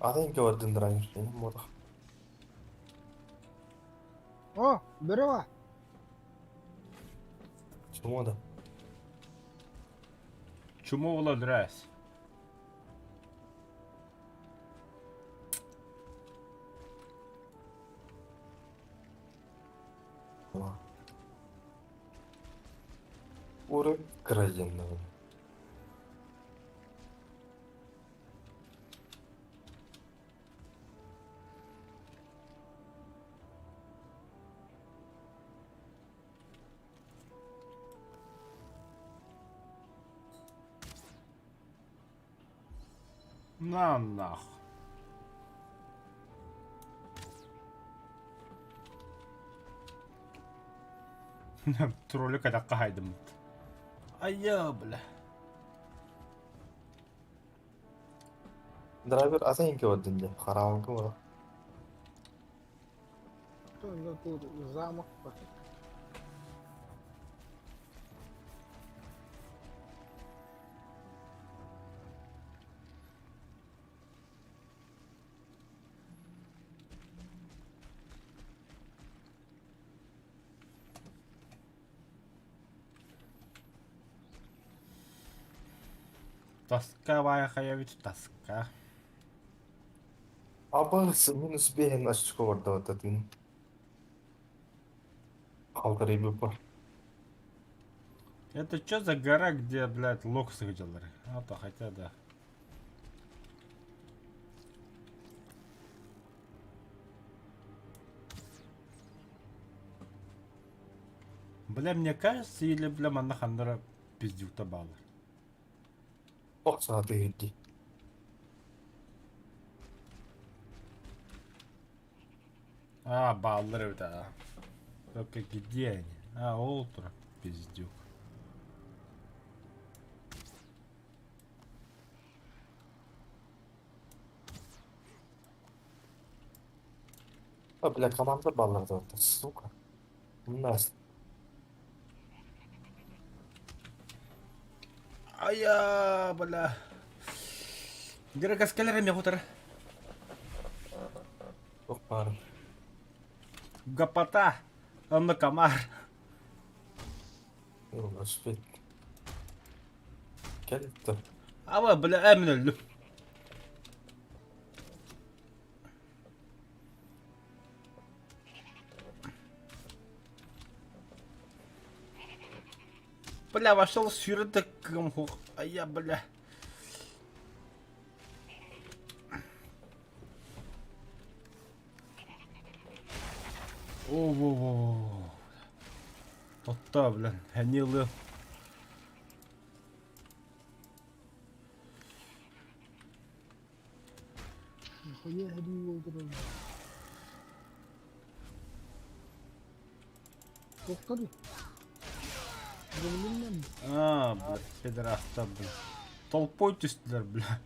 Speaker 4: Атын көрдүм драйвер. Мотох.
Speaker 3: О, бөрө бар.
Speaker 4: Чему да?
Speaker 1: Чумо ола драйс.
Speaker 4: Уры градиент.
Speaker 1: На нах. Троллю кадаққа хайдым. Айя, бля.
Speaker 4: Драйвер атын көрдүм де. Хараалга бар.
Speaker 3: Что тут замок бар.
Speaker 1: Тоска Вайхаевич, тоска.
Speaker 4: Аба минус бehen очко барда отатын. Калдыры бар.
Speaker 1: Это что за гора, где, блядь, лок сыгдалар? А то хотя да. Бля, мне кажется, или, бля, манна хандара пиздюкта баллар.
Speaker 4: Ох, сааты хидди.
Speaker 1: А, баллар это, а. Только где они? А, олтра, пиздюк.
Speaker 4: А, бля, команда баллар да, сука. Нас.
Speaker 1: Ая, бля. Дирекаскалер мехутер.
Speaker 4: Ох, бар.
Speaker 1: Гопота. Онно комар.
Speaker 4: Успеть. Келді.
Speaker 1: Аба, бля, әмін өлдім. Бля, вошел сюрдак А я, бля. О-о-о. Тотта, бля, ханилы.
Speaker 3: Нихуя хадыы олдурар. Тохтор. Билиннем.
Speaker 1: А, бля, пидорастар, бля. Толпой түстүлэр, бля.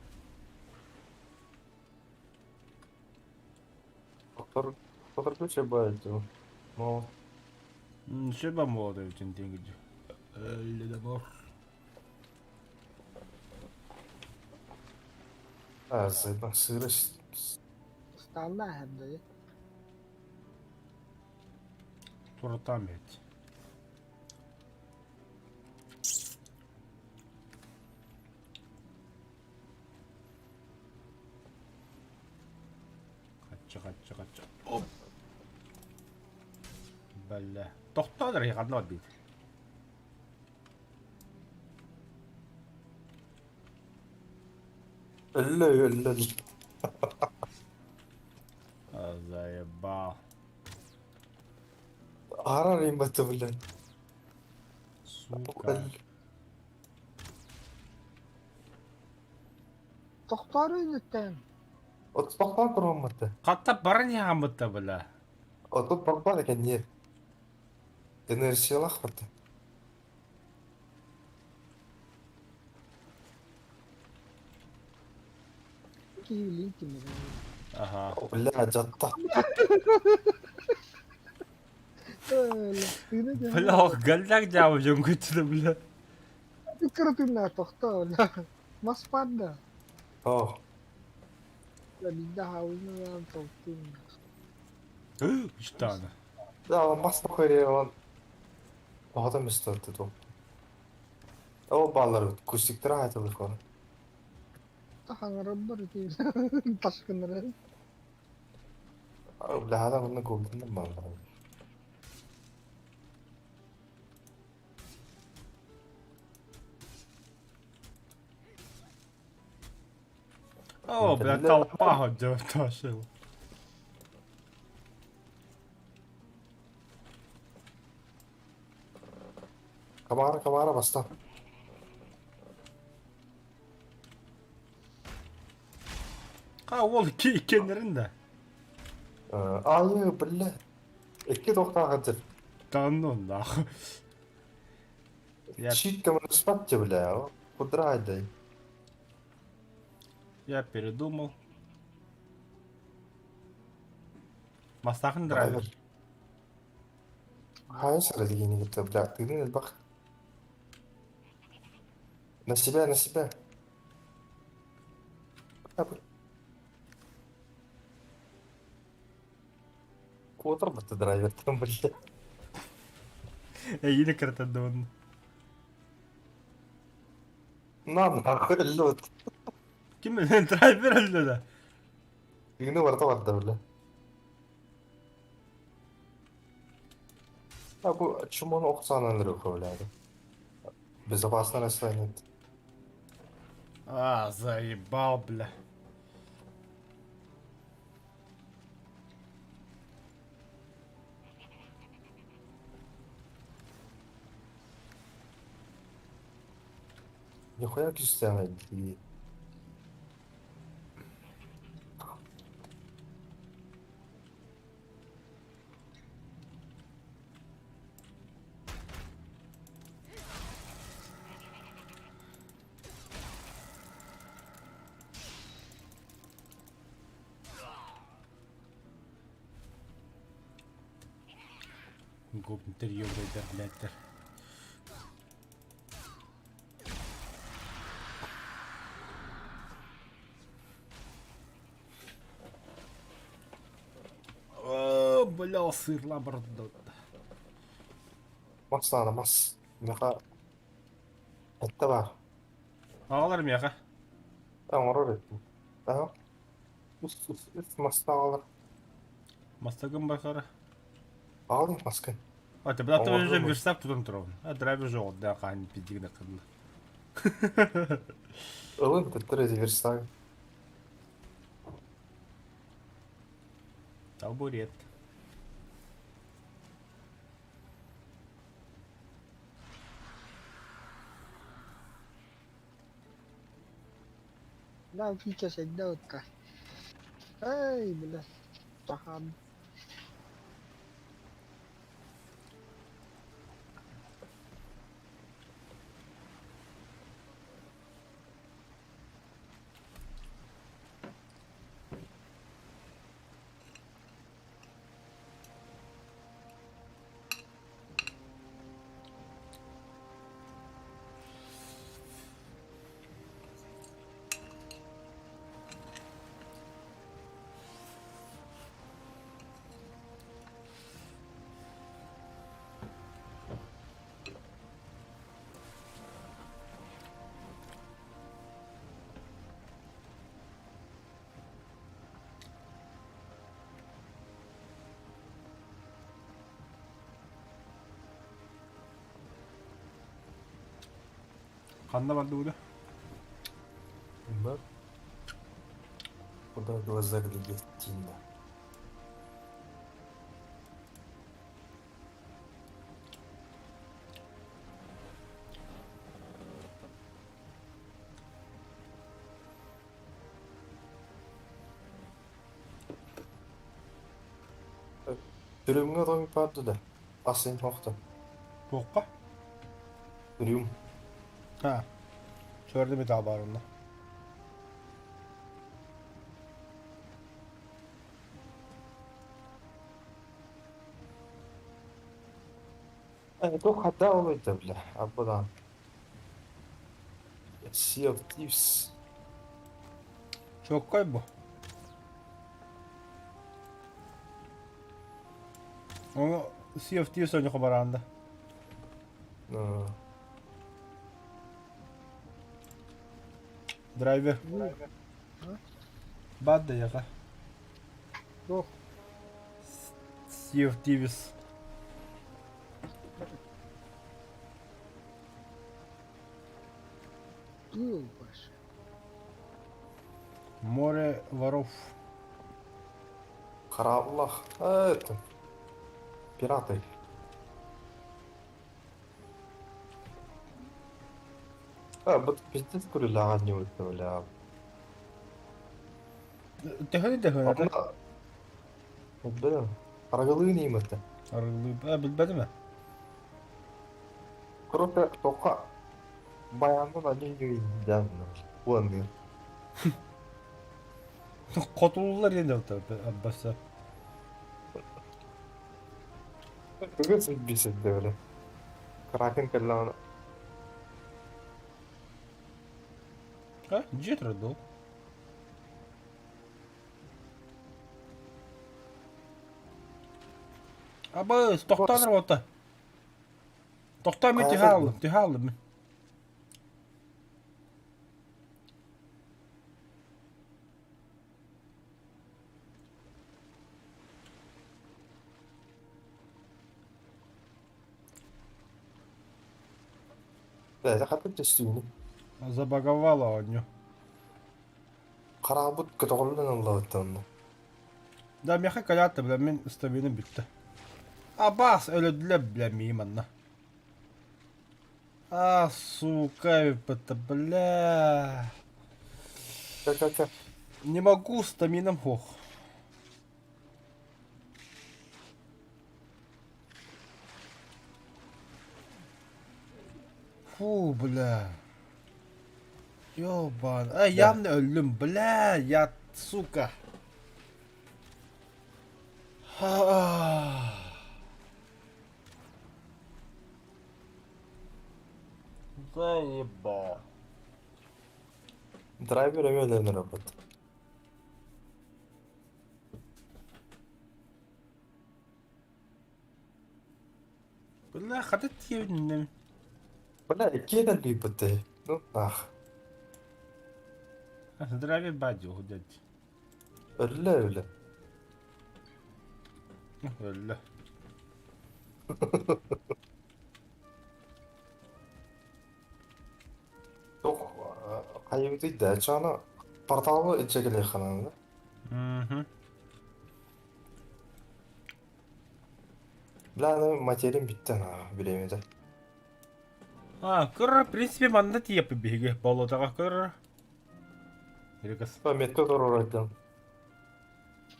Speaker 4: Доктор, доктор ключ байды. Но
Speaker 1: Ничего молодой очень деньги. Ледобор.
Speaker 4: А, заебал, сырость.
Speaker 3: Сталла эрдэ.
Speaker 1: Турутаам эбит. Хаччы, хаччы, хаччы. Оп! Бля. Тохтоо эрэ ханна барбыт?
Speaker 4: Өллө, өллө.
Speaker 1: Заебал.
Speaker 4: Арар имбаты, блядь.
Speaker 1: Сука.
Speaker 3: Тохтоору инниттэн.
Speaker 4: От тохтоон туруоммата.
Speaker 1: Хатта баран иһаммыта, бля.
Speaker 4: Отут барбар экен не. Инерциялаах барда.
Speaker 3: Киһи кимир.
Speaker 1: Ага.
Speaker 4: Бля, жатта.
Speaker 1: Бля, галляк дьаабы дьон күттүлэ, бля.
Speaker 3: Кыратынна тохтоо. Мас панда.
Speaker 4: О,
Speaker 3: Биирдэ хаалына толтун.
Speaker 1: Штаны.
Speaker 4: да, мас нохуй он. Оҕото мөстөттө ту. Ол баллар кустиктара айтылыр кон.
Speaker 3: Тахаңарабар ити ташкыннары.
Speaker 4: Бля, хада bunu гоблин баллар.
Speaker 1: О, бля, толпа дьэ ташыл.
Speaker 4: Камара, камара баста.
Speaker 1: Ха, ол иккеннерин да.
Speaker 4: Айы, бля. Икки тоқтаған
Speaker 1: Да ну нахуй. Я,
Speaker 4: Щит кому спать, бля. Куда дай.
Speaker 1: я передумал. Мастахын драйвер.
Speaker 4: Хайа сара дегени кетті, бля. Тыгын бақ. На себя, на себя. Куотар бітті драйвер там, бля.
Speaker 1: Эйини кыртадын.
Speaker 4: На нахуй лед.
Speaker 1: Ким драйвер өлдө да?
Speaker 4: Тыгыны барда барда, бля. А бу чумон оқсанан рухы, бля. Безопасно расстояние.
Speaker 1: А, заебал, бля.
Speaker 4: Нихуя күстәмә
Speaker 1: Гоблинтер ёбайдар, блядь. О, бля, сырла бардот.
Speaker 4: Мас надо, мас. Меха. Это бар.
Speaker 1: Ағалар меха.
Speaker 4: Оңорор эттим. Ага. Ус, ус, ус, маста алар.
Speaker 1: Мастагын бахара.
Speaker 4: Алдың маскын.
Speaker 1: А, ты бля, ты
Speaker 4: Оңордум.
Speaker 1: уже верстак тутан турабын. А драйвер жок, да, кан пидигне кылды.
Speaker 4: Ылын төттөр эти верстак.
Speaker 1: Табурет.
Speaker 3: Да, фича всегда вот так. Эй, бля. Тахан.
Speaker 1: Ханна бардыбыт?
Speaker 4: Да. Куда глаза глядят, Тинда. Түрүмҥэ тоҥ баарды да. Асын хохта.
Speaker 1: Туохха?
Speaker 4: Түрүм.
Speaker 1: Ha. Чөрдө металл бар онно.
Speaker 4: Туох хата ол ыйда бля. Абыдан. Sea of Thieves.
Speaker 1: Чоккай бу. Ону Sea of Thieves ойнохо бараанда. Драйвер. Бат да яха.
Speaker 3: Туох?
Speaker 1: Sea of Thieves.
Speaker 3: Кыыл баш.
Speaker 1: Море воров.
Speaker 4: Харааллах. Это. Пираты. А, вот пиздец курилаҕа ньуутта бля.
Speaker 1: Төһөнү төһөнү?
Speaker 4: Онно Билбэтим. Арыгылыы ньиимэтэ.
Speaker 1: Арыгылыы билбэтим ээ.
Speaker 4: Короче, тока баяндан один ньуйдан уонныыр.
Speaker 1: Хотулулар диэн дьалта аббаса.
Speaker 4: Тугу силбисидде бile. Кракен кэллэҕинэ
Speaker 1: А, дьиэ турар дуу? Абыс, тохтоон работа. Тохтоо мен түһэ хааллым, түһэ хааллым мин.
Speaker 4: Бэйэтэ хатып түстүүнү.
Speaker 1: Забаговала оонньуу.
Speaker 4: Хараабыт көтөҕүллэн ыллабыт онно.
Speaker 1: Да, миэхэ кэлээт бля, мин стаминам бүттэ. Абаас өлөдүлэр бля мии манна. А, сука, это, бля.
Speaker 4: Чэ-чэ-чэ.
Speaker 1: Не могу, стаминам хох. Фу, бля. Ёбан. Эй, явно өллүм, бля, я, сука. Заебал.
Speaker 4: Драйвер эмиэ өлөн эрэрбит.
Speaker 1: Бля, хата тиэбинним.
Speaker 4: Бля, иккиэн элбииппит Ну, нах.
Speaker 1: Драйвер бадьо, дядь.
Speaker 4: Өллө өлө.
Speaker 1: Өллө.
Speaker 4: Туох хайыбытый да, чаана порталы илдьэ кэлиэххэ
Speaker 1: Мгм.
Speaker 4: Бля, аны материям бүттэ аа, билиэмэтэ.
Speaker 1: А, көр, в принципе, манна тиийэппит биһиги болотоҕо көр. Рикас.
Speaker 4: Метка туруорайдан.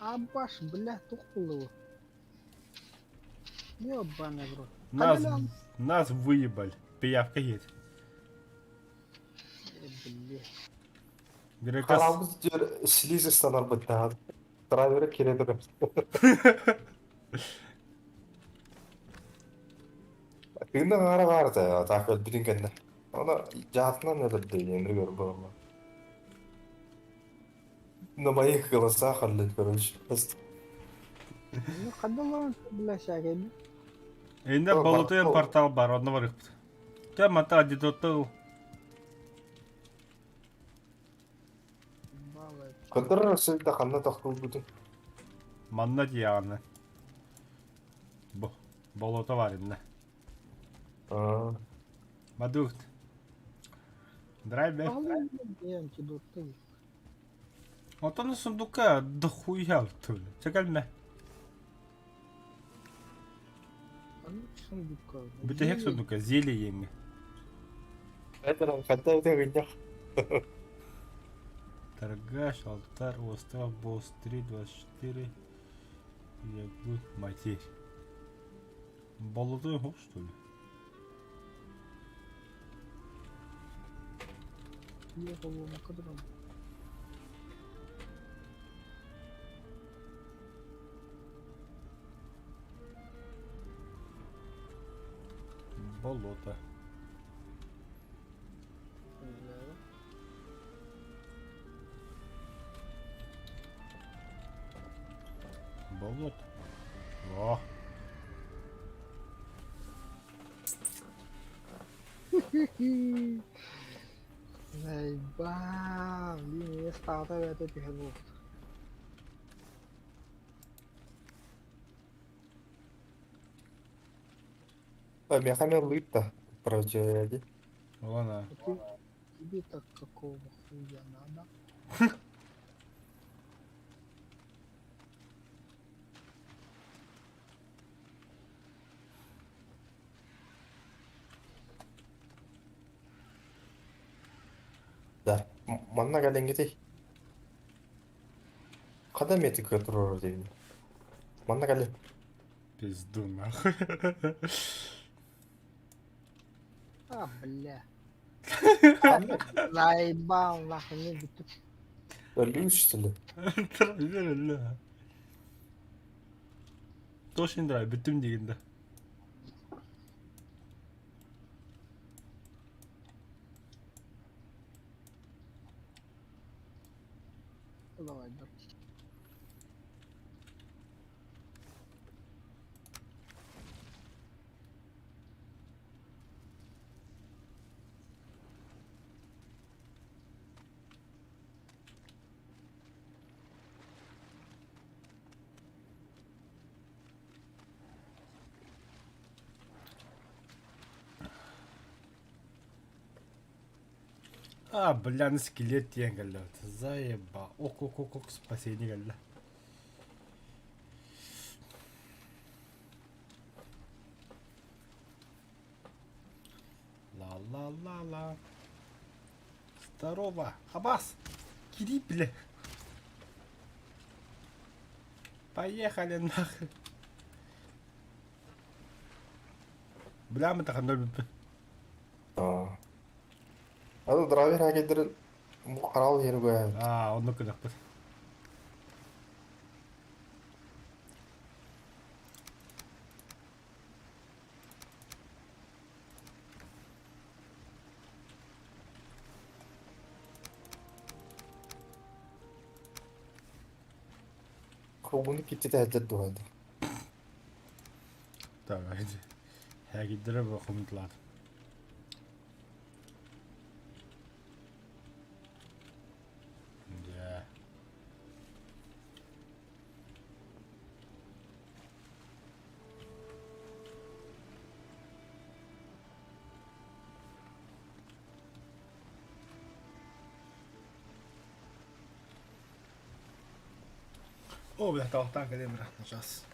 Speaker 3: Абаш, бля, туох буолла Ёбаный в рот.
Speaker 1: Нас, нас выебали. Пиявка едет.
Speaker 3: Бля.
Speaker 1: Грекас.
Speaker 4: Хараабыт дьэр слиз ыстанарбыт Драйвера кириэтэ Тыына хаара баарта, так өлбүтүн кэннэ. Оны дьаатынан өлөрдө диэн ыгыр буолла. На моих голосах аллын, короче.
Speaker 3: Ну, хадалан, бля, сякайби.
Speaker 1: Инде болотуйан портал бар, онно барыхпыт. Тэ мата адитотыл.
Speaker 4: Кытыр сылда ханна тохтулбутун.
Speaker 1: Манна дианы. Бу болото бар инне. Мадухт. Драйвер.
Speaker 3: Антидотты.
Speaker 1: Оттон сундука дохуя в Чекальме.
Speaker 3: Сундука.
Speaker 1: Бүтэһик сундука зелье иэҥҥэ.
Speaker 4: Это ханта это гыннях.
Speaker 1: Торгаш, алтарь, остров, босс 3, 24. Ягу, матерь. Болотой хоп, что ли? Болото. Болото. О!
Speaker 3: Заебал, блин, я стал это перевод.
Speaker 4: Мехамер лыпта. Короче,
Speaker 1: Ладно.
Speaker 3: Тебе так какого хуя надо?
Speaker 4: Да. Манна кэлэҥҥитий? Хада метик турар дейм. Манна кэлэ.
Speaker 1: Пизду нахуй.
Speaker 3: А, бля. Заебал, нахуй, не бүтүп.
Speaker 4: Өлүү что ли?
Speaker 1: Драйвер өллө. Точно драйвер, бүттүм дегенде.
Speaker 3: Давай, да.
Speaker 1: А, бля, на скелет диэн кэллэ. Заеба. Ок, ок, ок, ок, спасение кэллэ. Ла-ла-ла-ла. Здорово. Абас! Кири, бля. Поехали нахуй. Бля, мы так
Speaker 4: Аа. Ады драйвер хакедер бу карал жери көйәбит.
Speaker 1: Аа, онно кынакпыт.
Speaker 4: Кругуну китти тәһәддер дуһады.
Speaker 1: Так, хәгиддер бу хумтлар. Да. О, бля, тахтан кэлем сейчас.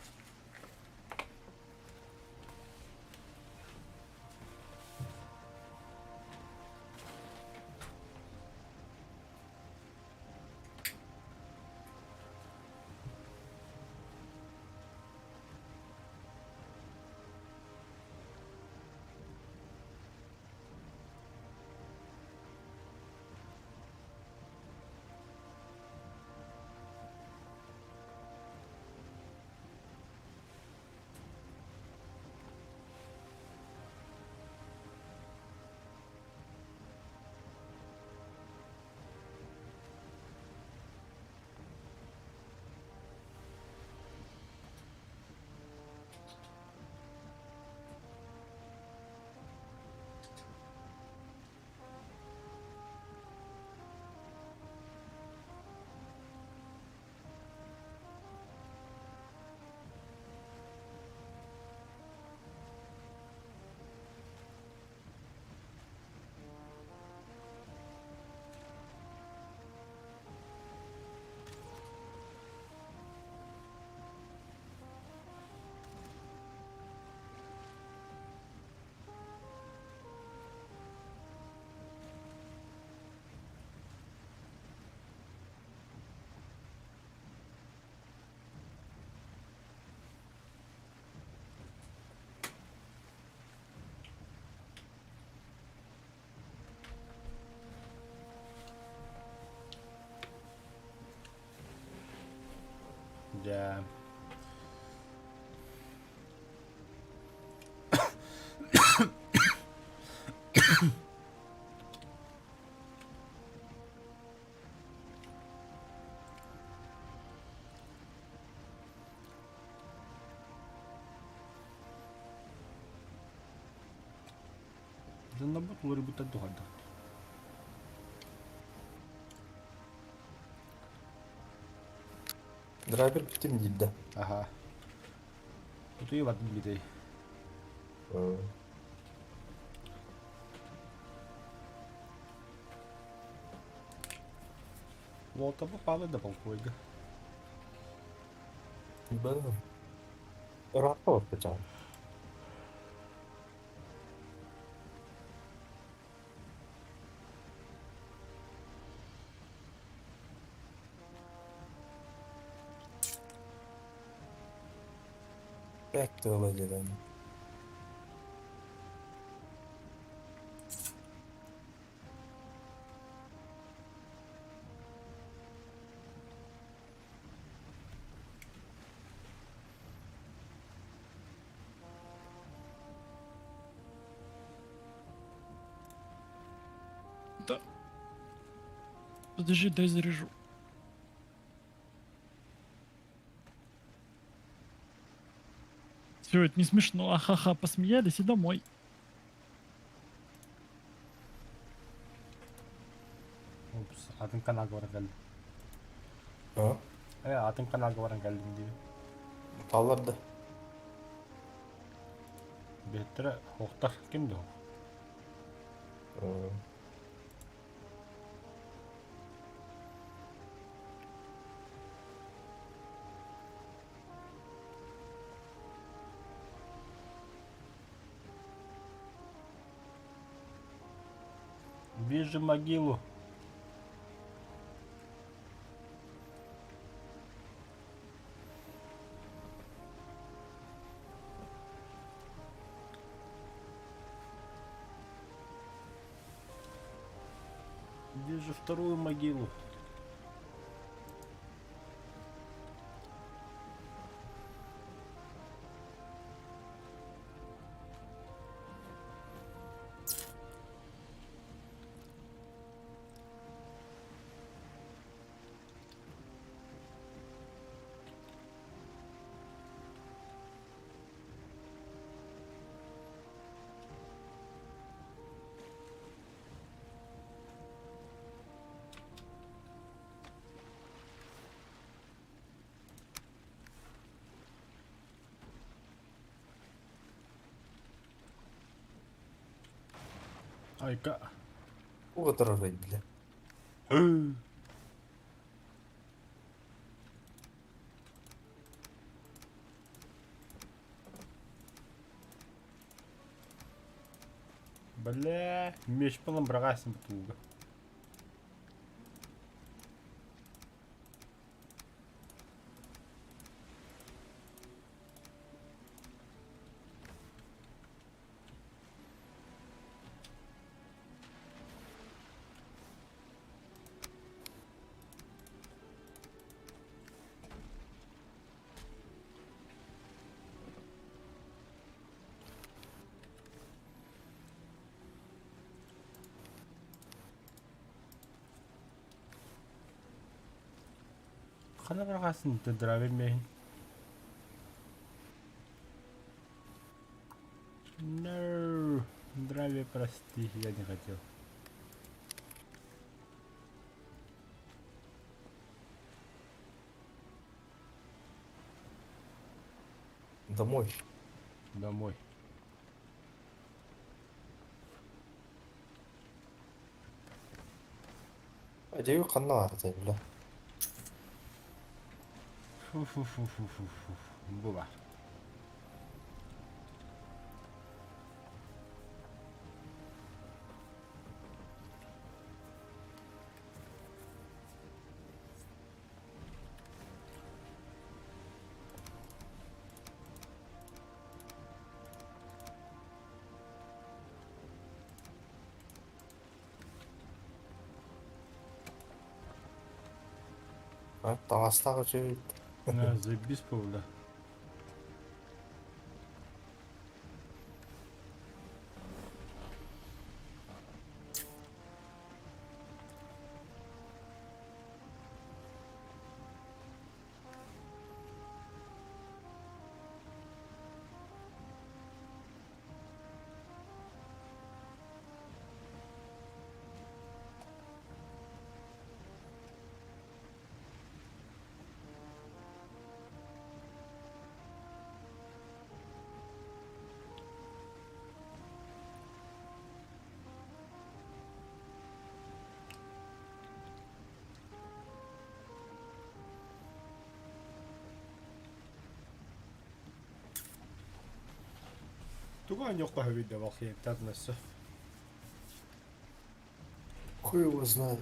Speaker 1: Дьэ. Дьоннорбут уларыйбыттар дуһайдах.
Speaker 4: Драйвер бүтүм диирдэ.
Speaker 1: Аха. Утуйа бардым битэй. Волтабы палы да полковойга.
Speaker 4: Б. Ыраахха барбычаан. Back to the
Speaker 8: Да. Подожди, дай заряжу. Все, это не смешно. Ахаха, посмеялись и домой.
Speaker 1: Упс, атын каналга баран кэллим.
Speaker 4: А?
Speaker 1: Э, атын каналга баран кэллим диибин.
Speaker 4: Талларды.
Speaker 1: Бэттэрэ охтар ким да Вижу могилу. Вижу вторую могилу. Айка.
Speaker 4: Уготарар бile.
Speaker 1: Бля, меч полом брагасим туга. Хана брагасин ты драйвер мехин. No, драйвер, прости, я не хотел.
Speaker 4: Домой.
Speaker 1: Домой.
Speaker 4: Адею канна арты бile.
Speaker 1: Фу-фу-фу-фу-фу-фу. Буба.
Speaker 4: А, таҕастаах үчүгэй.
Speaker 1: Заебись буолла. Тугу оонньуохха сөбүй да балхиаттаатын өссө?
Speaker 4: Хуй его знает.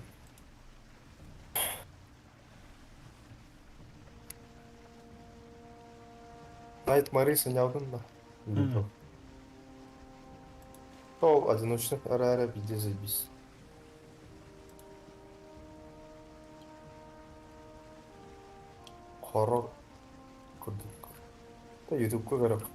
Speaker 4: Найт Мариса не алдың ба?
Speaker 1: М.
Speaker 4: Ол одиночных эрэ биде заебись. Хоррор курдук. Да ютубка көрөр.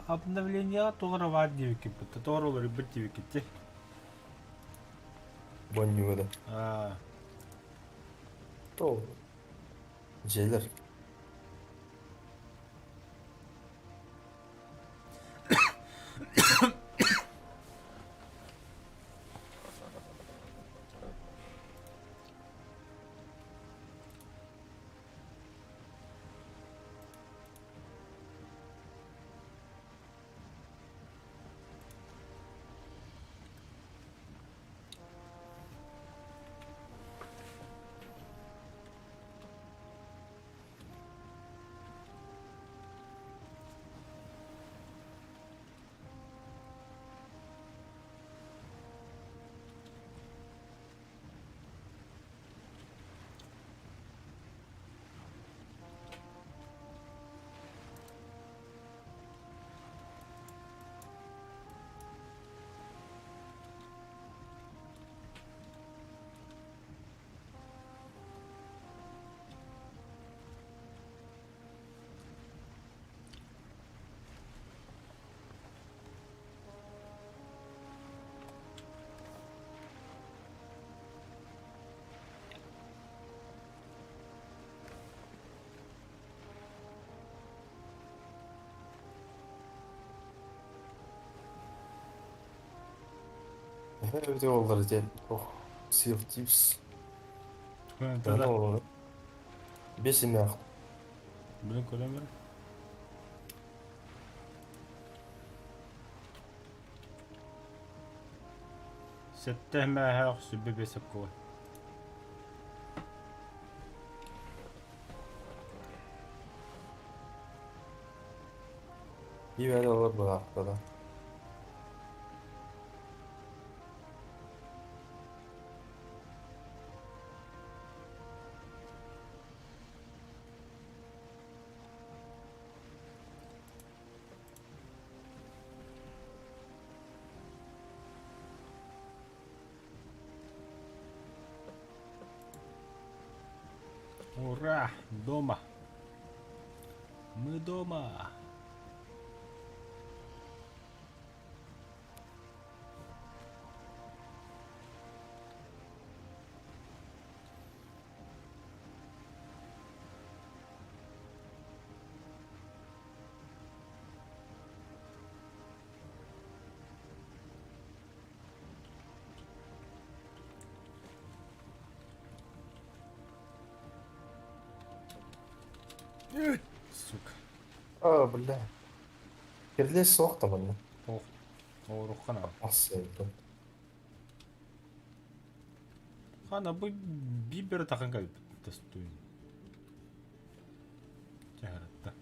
Speaker 1: Обновление тугара баар диэбиккит бытта тоҕор уларыйбыт диэбиккит
Speaker 4: Боннюга да.
Speaker 1: Аа,
Speaker 4: То дьиэлэр. Эһэ олар диэн ох Sea of Thieves.
Speaker 1: да.
Speaker 4: Ол бес эмээх.
Speaker 1: Блин, көрөм Сэттэ мээһээх сүбэ бесэккуо.
Speaker 4: Биир олар быраахтара.
Speaker 1: Ура! Дома! Мы дома! Сука.
Speaker 4: А, бля. Кирлес суох да манна.
Speaker 1: Ох. Ооруххана.
Speaker 4: Ас эбит.
Speaker 1: Хана бу бибер тахан калбит тастуин. Чагаратта.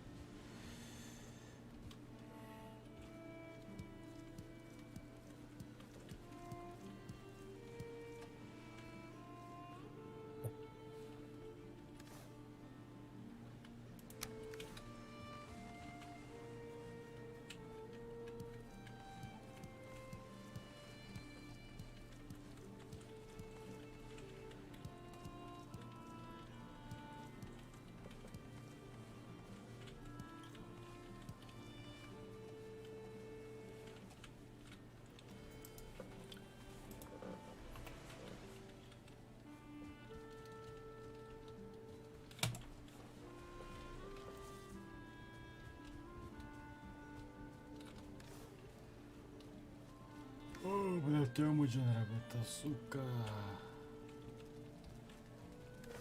Speaker 1: Темуджин работа, сука.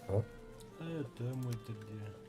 Speaker 4: А?
Speaker 1: А Темуджин где?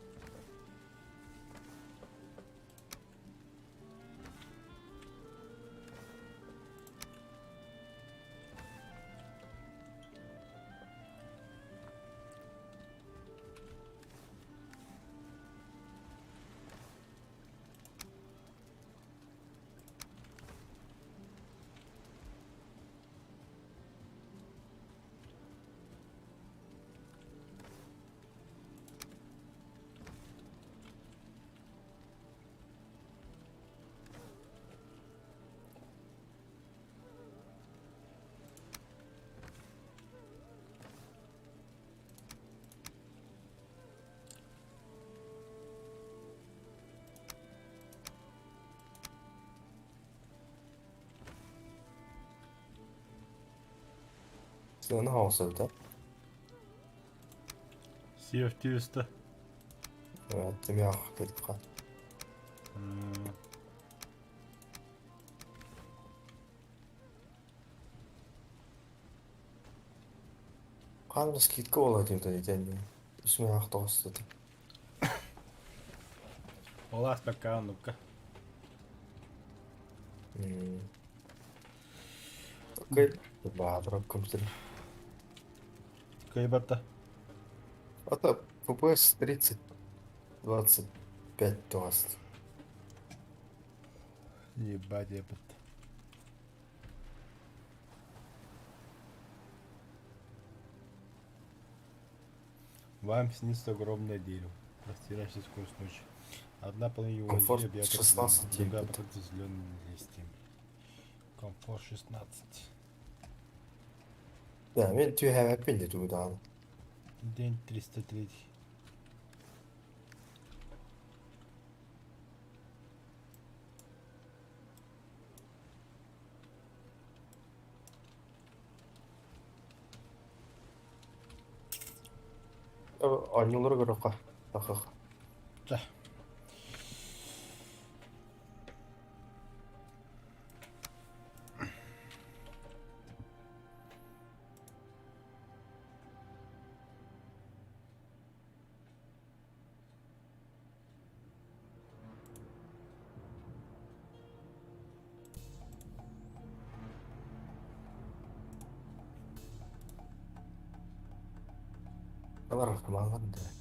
Speaker 4: Сыана хаалсыбыта.
Speaker 1: Sea of Thieves-та.
Speaker 4: Тимиах кэлипха. Хаан скидка буолла диэбитэ итиэннэ. Үс миэхэ тоҕустата.
Speaker 1: Ол ааспакка оннукка.
Speaker 4: Кый баатырап компьютер.
Speaker 1: Кыайбатта.
Speaker 4: Это FPS 30 25 тоҕус.
Speaker 1: Ебать, ебать. Вам снится огромное дерево, простирающееся сквозь ночь. Одна половина его
Speaker 4: Комфорт
Speaker 1: объята
Speaker 4: 16
Speaker 1: зеленым, другая
Speaker 4: девять.
Speaker 1: покрыта зелеными листьями. Комфорт 16.
Speaker 4: Да, мен түһээбэппин дии тугу даҕаны.
Speaker 1: День 303.
Speaker 4: Оонньуулары көрүөххэ. Тахыах.
Speaker 1: Да.
Speaker 4: Алар хамаалар да.